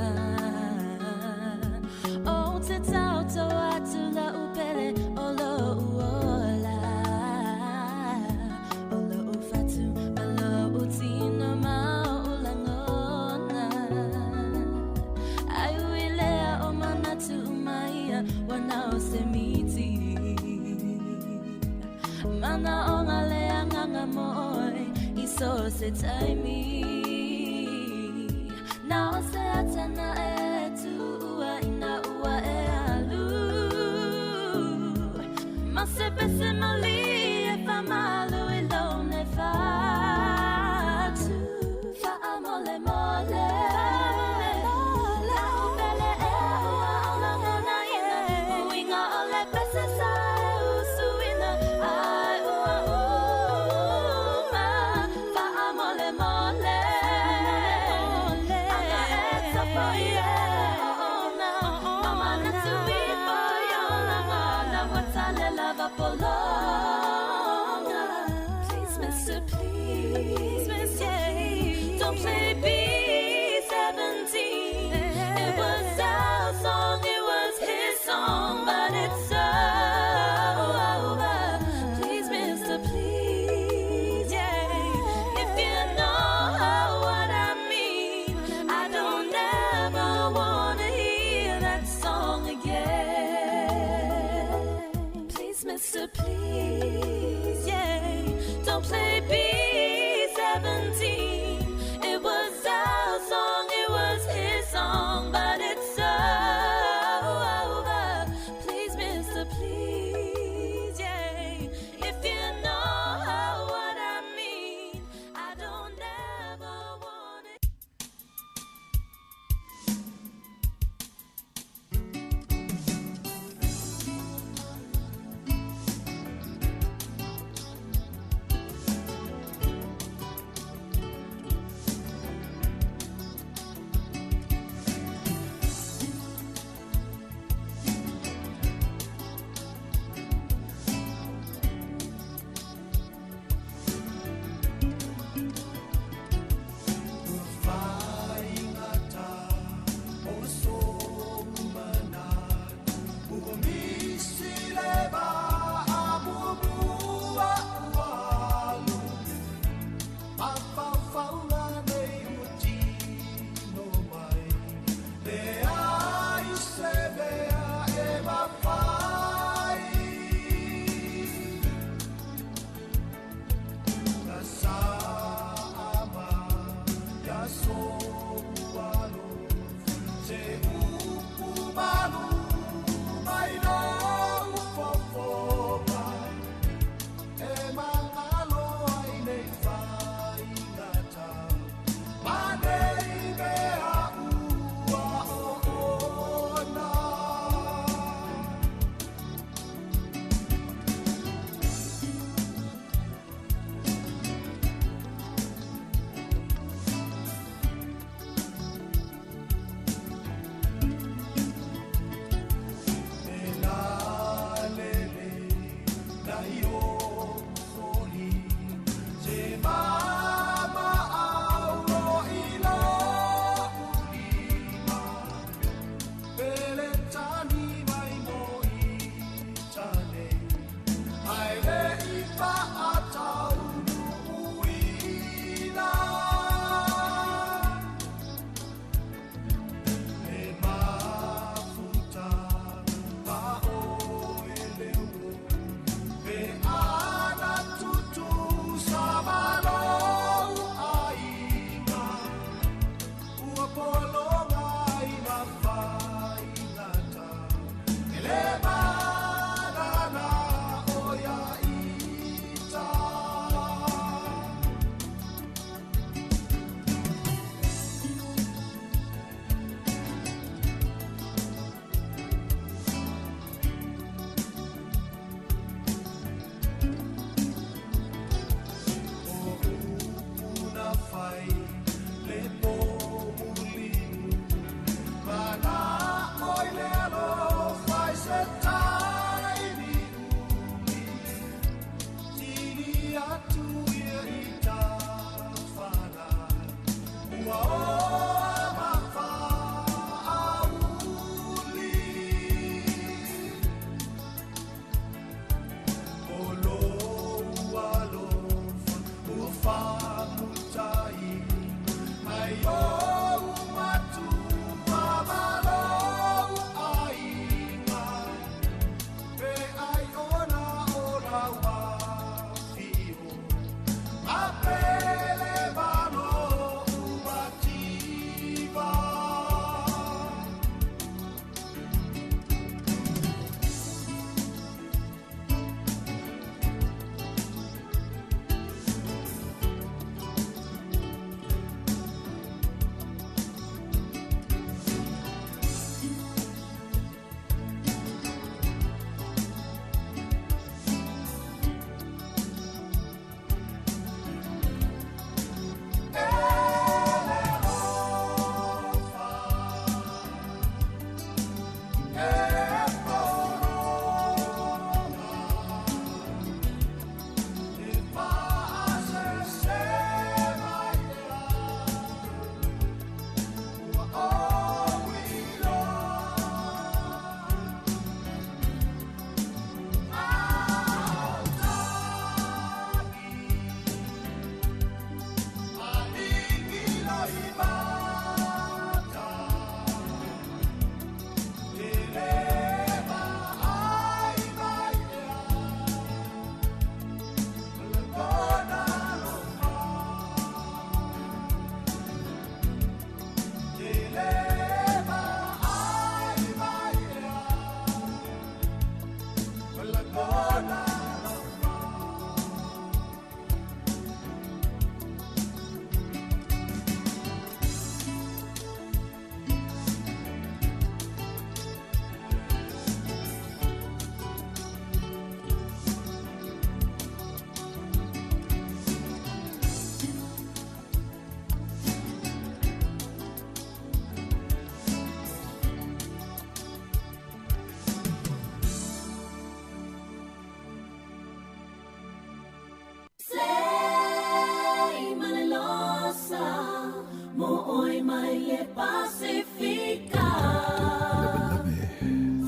O te tauto atu la upele o lo uola O lo ufatu ma lo utino ma o ulangona Ai uilea o manatu umaia wana o se miti Mana o ngā lea nganga mo oi i so se taimi Na o se atana e tuua ina ua e alu Ma se pese mali e whamalu i lone whatu Whaamole mole Lau pele e ua o langona ina Uinga o le pese sa e usuina Ai ua uma Whaamole mole Mr. Please, Mr. Please, don't play B-17. It was our song, it was his song, but it's over. Please, Mr. Please, yeah. If you know what I mean, I don't ever wanna hear that song again. Please, Mr. Please, yeah. Don't play B-17. It was Pasifika.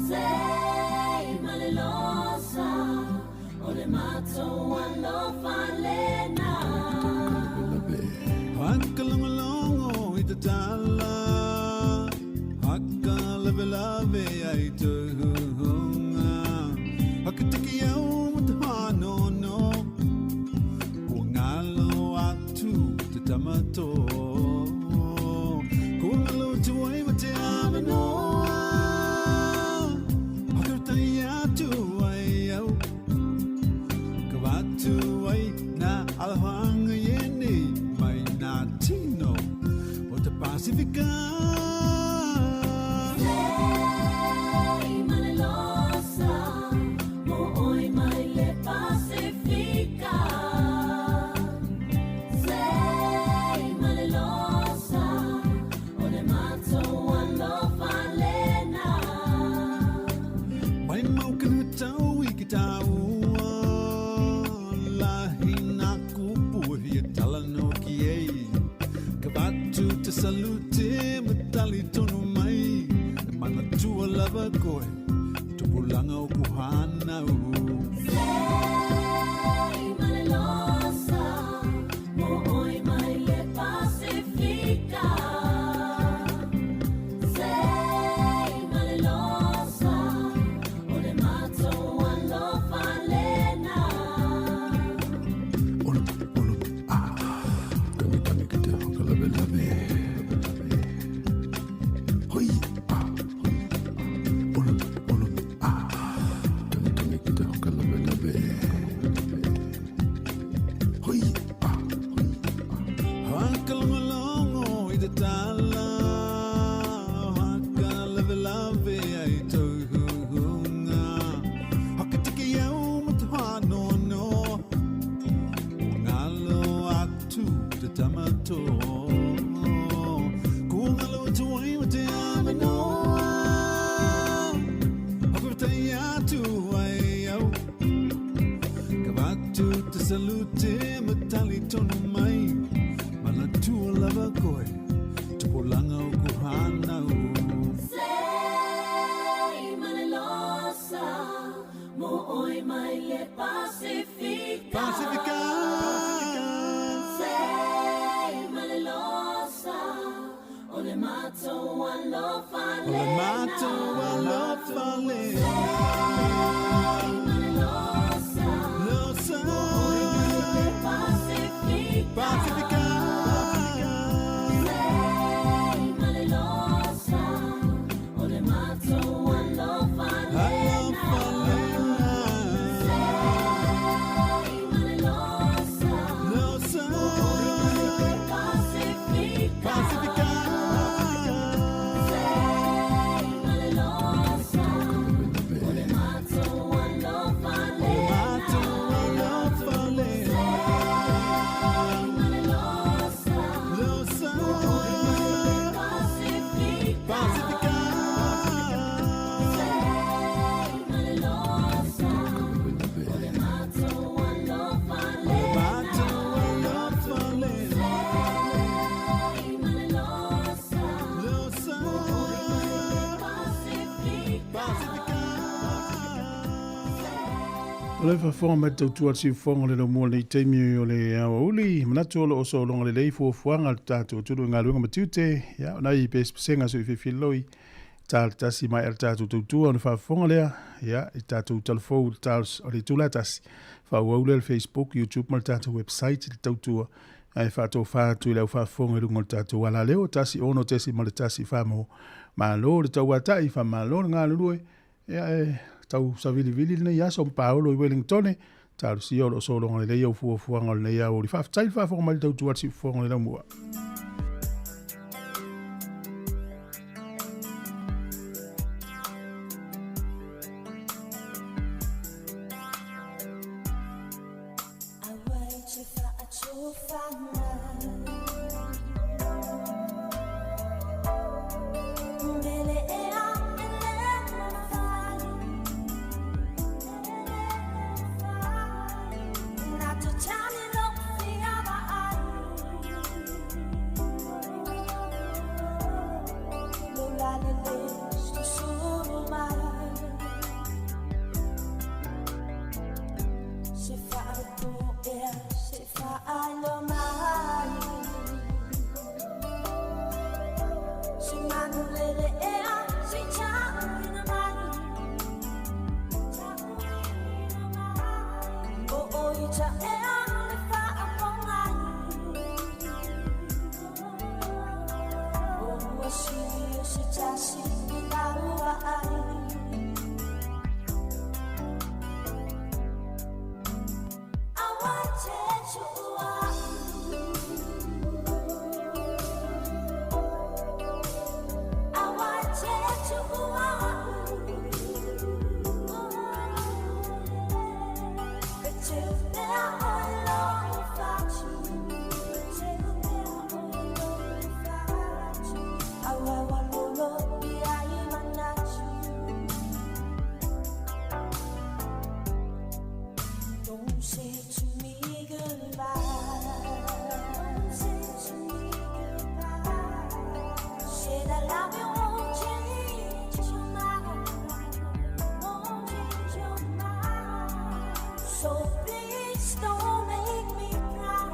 Sei ma le losa, o le matou alofa lena. Hakalongolongo i te tala, hakalawelawe ai te huhunga. Hakatiki au ma te hanono, kua ngalo atu te tamato. Kua ngalo atu ai ma te avanoa, hakarutai atu ai au. Ka watu ai nā alohaga i ēnei mai nā tino o te Pasifika. Sei ma le losa, mo oi mai le Pasifika. Sei ma le losa, o le matou alofa lena. Mai mau kanu tau i ki tāua, lahi nā kupu e hia tala no ki ei. Ka watu te salute ma tali tonu mai, e manatua lava koe, tupulaga o ku hānau. Sei ma le losa, mo oi mai le Pasifika. Sei ma le losa, o le matou alofa lena. Tangi ki te whakalawelawe. Hoi, ah, hoi, olo, olo, ah. Tangi tangi ki te whakalawelawe. Hoi, ah, hoi, Hakalongolongo i te tala, hakalawelawe ai tau huhunga. Hakatiki au ma te hanono, kua ngalo atu te tamato. Kua ngalo atu ai ma te avanoa, hakarutai atu ai au. Ka watu te salute ma tali tonu mai, manatua lava koe, tupulaga o ku hānau. Sei ma le losa, mo oi mai le Pasifika. Pasifika. Sei ma le losa, o le matou alofa O le matou alofa lena. Sei ma le losa, Losa. mo oi mai le Pasifika. Pasifika. Sei ma le losa, o le matou alofa lena. Alofa lena. Sei ma le losa, Losa. mo oi mai le Pasifika. Pasifika. Sei ma le losa, o le matou alofa O le lena. matou alofa lena. Sei ma le losa, Losa. mo oi mai le Pasifika. Pasifika. Sei ma le losa, o le matou alofa O le lena. matou alofa lena. Sei ma le losa, Losa. mo oi mai le Pasifika. Pasifika. O le faafofoga mai le tautua a le siufofoga o le laumua i lenei taimi o le aoauli, manatu o lo o sologa lelei fuafuaga a le tatou atunuu i galuega ma tiute, ia, o nai pesepesega soifefiloi tala tasi mai a le tatou tautua ona faafofoga lea, ia, i tatou talafou i le tala o le itula e tasi, faaauau lea i le Facebook, YouTube ma le tatou website i le tautua ae faatofa atu i le au faafofoga i luga o le tatou alaleo 16.1 Famo. Malo le tauatai, faamalo le galulue, ia e tau savilivili lenei aso ma paolo i Wellingtone, talosia o lo o sologa lelei au fuafuaga o lenei aoauli. Faafetai le faafofoga mai i le tautua a le siufofoga o le laumua. Faailoa mai Se manu lele ea Se tauina mai O o ita ea le faapogai O ua sili o se tasi i lau vaai Don't say to me goodbye. Don't say to me goodbye. Say that love you won't change your mind. Won't change your mind. So please don't make me cry.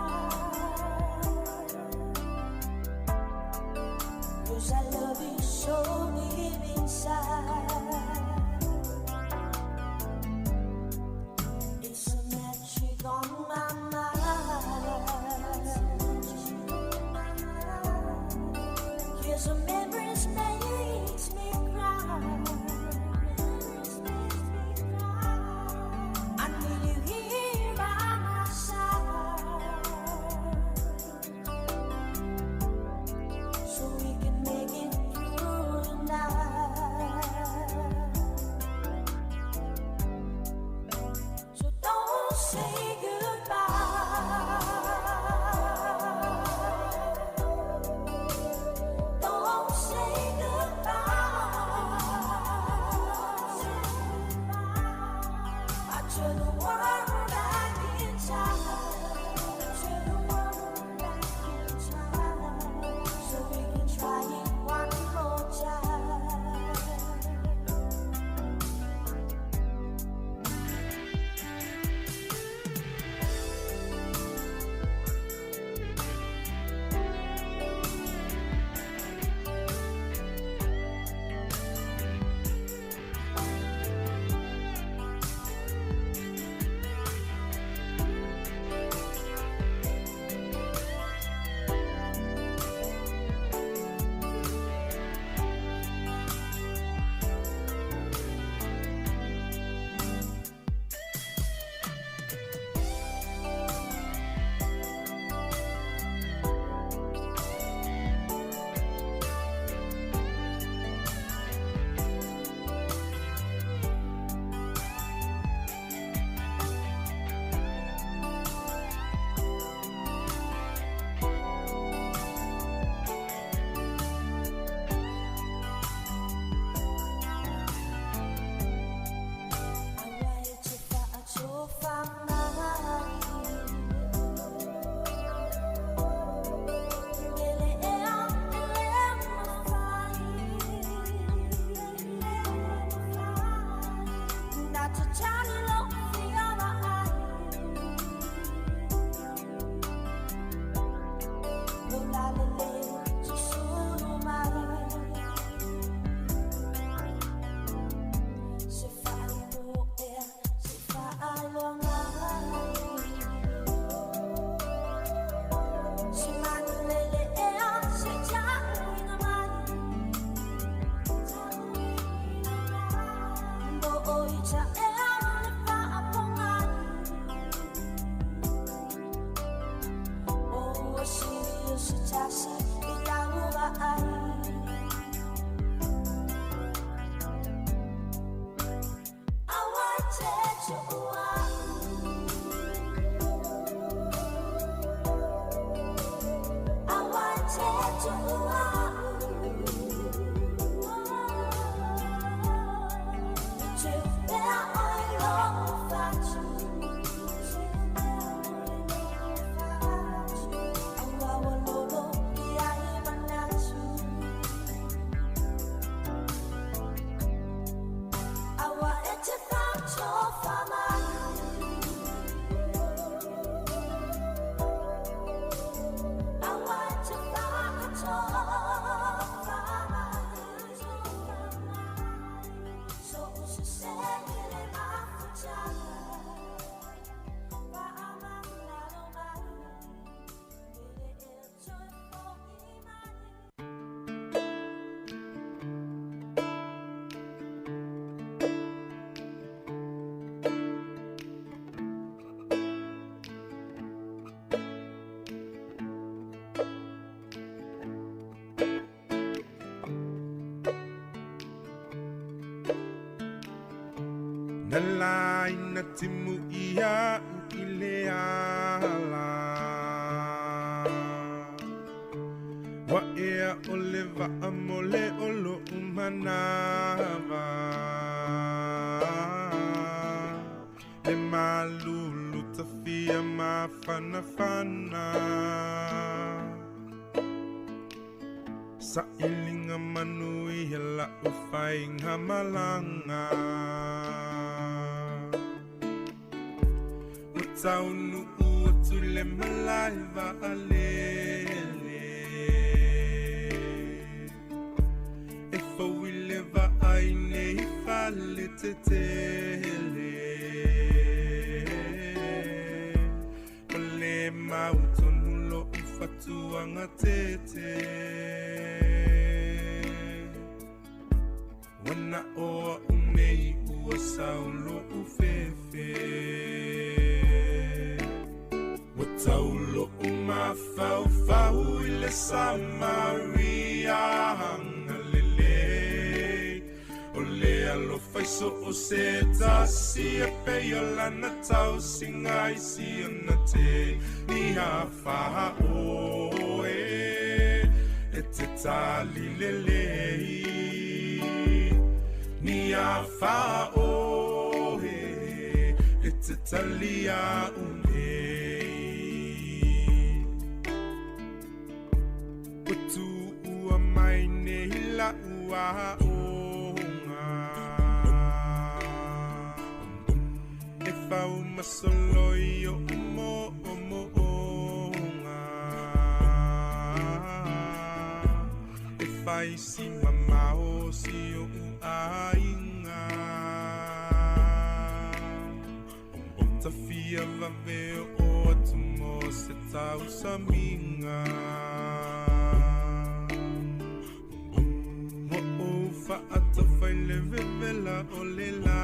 'Cause I love you so deep inside. It's a magic on my mind. Here's the memories makes me cry. I need you here by my side, so we can make it through the night. So don't say goodbye. Don't Na laina timu ia u i le ala. Wa ea o le waa mo le o lo umanawa. Le malulu tafia mafanafana. Sa ilinga manu i la ufainga malanga. O taunu ua tule malai vaalele. E fauile vaai nei fale tetele. O le mautonu lo ufatuanga tete. Wana oa unei ua saulo ufefe. Wa taulo umafaufau i le Samaria hangalele. O le alofa i so o se tasi e pei o lana tausiga i si ona te ni afa oe e te tali lelei. Ni afa oe e te talia unei. Ua tuua mai nei la ua onga. E fau masoloi o mo o mo onga. E fai si mamao si o uainga. Tafia vave o atu mo se tausaminga. Mo o faatafai le vevela o le la.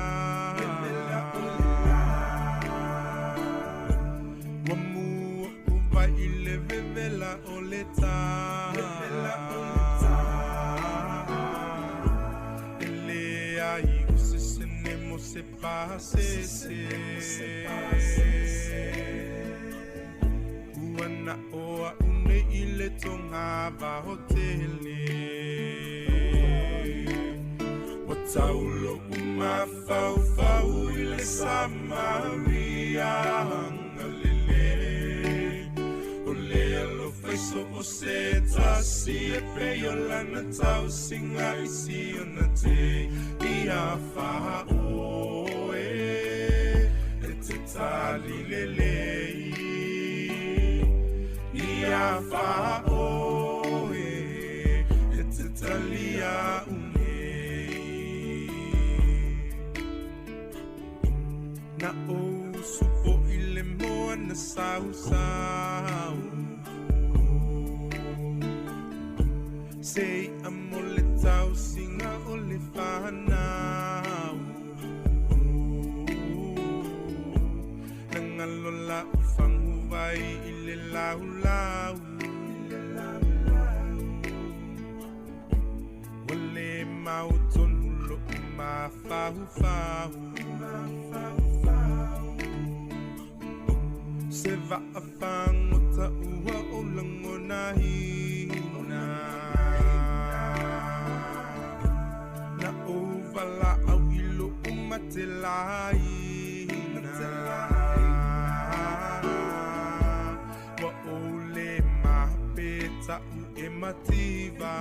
Wa mua uva i le vevela o le tā. E le ai o se sene mo se pase se. Ua na oa une i le tonga vaho tele. Wa taulo umafaufau i le Samaria hangalele. O le alofa i so o se tasi e pei o lana tausiga i si ona te i afa oe e te tali lelei. Ni afa oe e te talia unei. Na o supo i le moana sausau. Se amo le tausiga o le whanau. Nangalo la ufangu vai i le laulau. Wa le mautonu lo umafaufau. Se vaafagota ua o lagonaina. Na o valaau i lou matelaina. Ua ou le mapeta'u e mativa.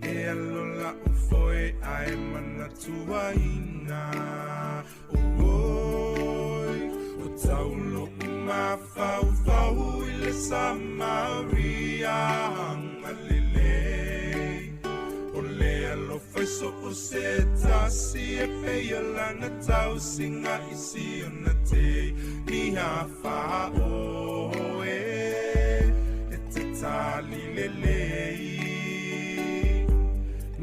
E alo la'u foe ae manatuaina. Oi, o taulo umafaufau i le Samaria hangalele. O le alofa i so o se tasi e pei o lana tausiga i si ona te ni afa oe e te tali lelei.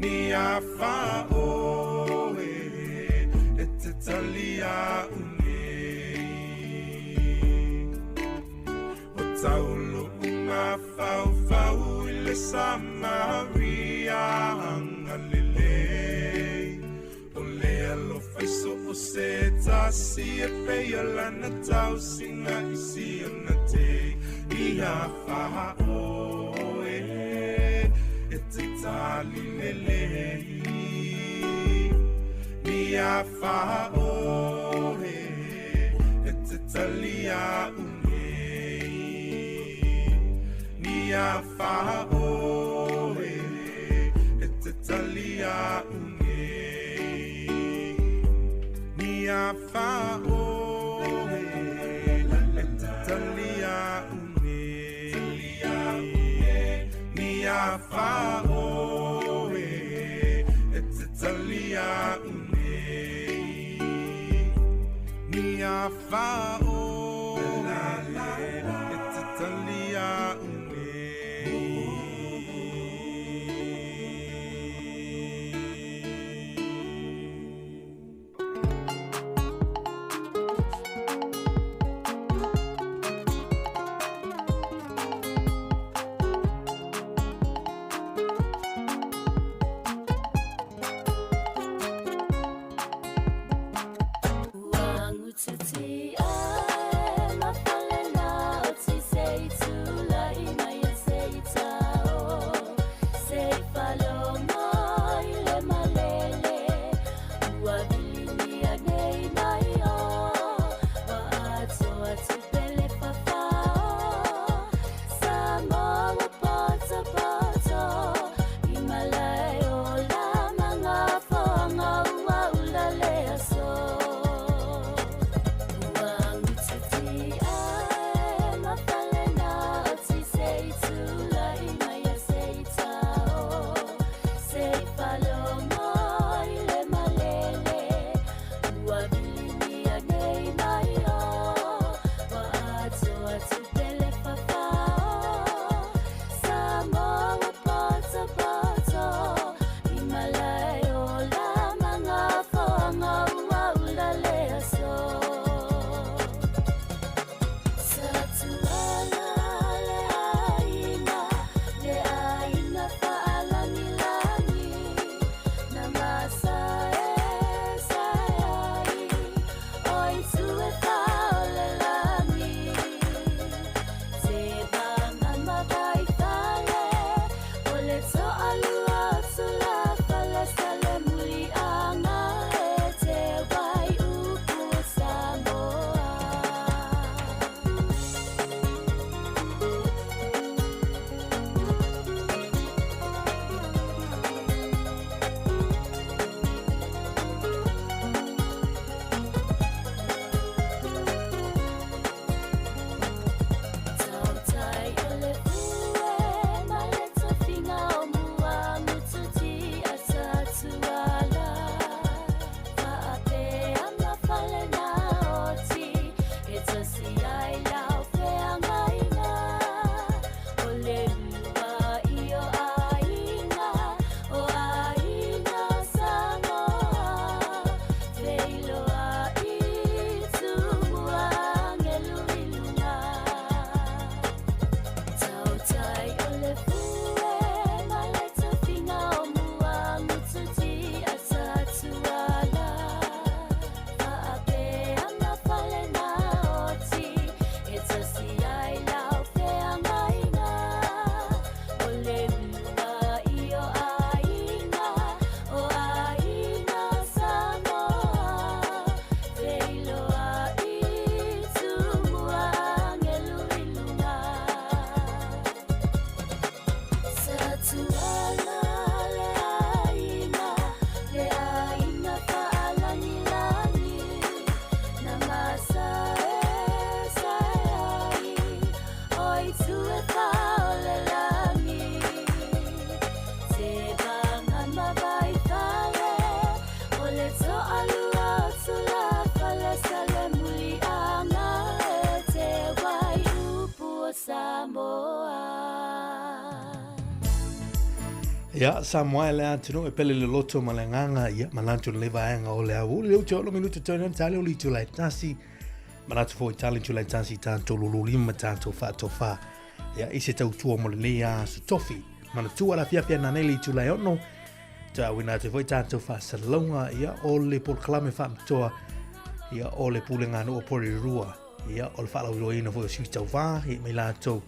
Ni afa oe e te talia unei. O taulo umafaufau i le Samaria hangalele. se tasi e pei o lana tausiga i siona te i a fāoe e te tali lelei ni a fāoe e te tali a unei ni a fāoe e te tali a unei ni a fāoe e te tali a unei ni a fāoe e te tali a unei ni a fāoe e te tali a unei. Ia, Samoa e le atunuu e pele le loto ma le agaga, ia, manatu le vaega o le aoauli le utu ono minuta tau nani tale o le itula e tasi, manatu foi tale itula e tasi tātou lulu lima tātou whaatofa. Ia, i se tautua mo lenei aso tofi. Manatua la fiafia nanei le itula e ono, Toe auina atu foi tātou faasalalauga ia o le polokalame faamatoa ia o le pulega nuu o Porirua ia o le faalauiloaina foi o sui tauvā ia mai latou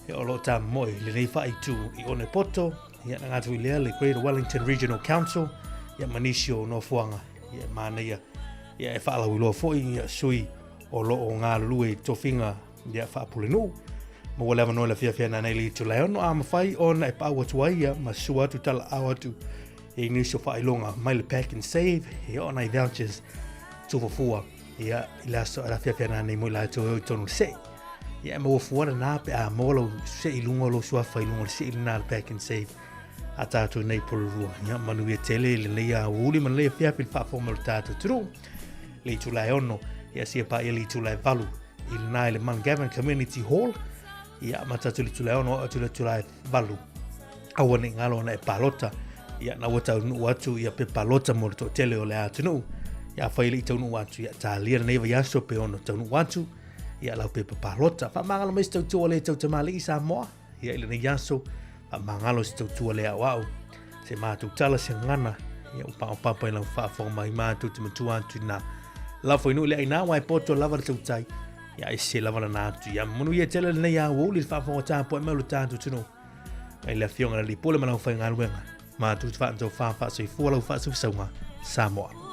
ia o lo o tāmomoe i lenei faaitu i Onepoto ia na ngātu i lea le Greater Wellington Regional Council ia ma nisi o nofoaga ia e manaia ia e faalauiloa foi ia sui o lo o galulue i tofiga ia faapulenuu maua le avanoa i le afiafi a nanei le itula e ono a mafai ona e paau atu ai ia ma sua atu talaau atu i nisi o faailoga mai le pack and save ia o nai vouchers tufafua ia i le aso le afiafi a nanei mo i latou e o i tonu le se'i ia e maua fua lena pe a maua lau se'i i luga o lou suafa i luga o le se'i lena le pack and save a tātou nei Porirua. Ia, manuia tele i lenei aoauli ma lenei afiafi i le faafofoga mai o le tātou atunuu. Le itula e ono, ia sia paia le itula e valu i lena i le Mungavin Community Hall. Ia, ma tātou le itula e ono, atu le itula e valu. Aua ne i ngalo ona e palota. Ia, na ua taunuu atu ia pe palota mo le toatele o le atunuu. Ia, afai e le i taunuu atu, ia, talia lenei vaiaso pe ono taunuu atu. Ia, lau pepa palota. Faamagalo mai se tautua le tau tamalii Samoa. Ia i lenei aso, faamagalo se tautua le aoao, se matou tala se gagana, ia ua paopapa i lau faafofoga mai matou te matua atu ina. Lau foi nuu le aina wa e poto lava le tautai, ia e se lava lana atu. Ia manuia tele lenei aoauli le faafofoga tapuai mai o le tatou atunuu. Mai le afioga i le Alii Pule ma lau faigaluega, matou te faatau fā faasoifua lau faasausauga, Samoa.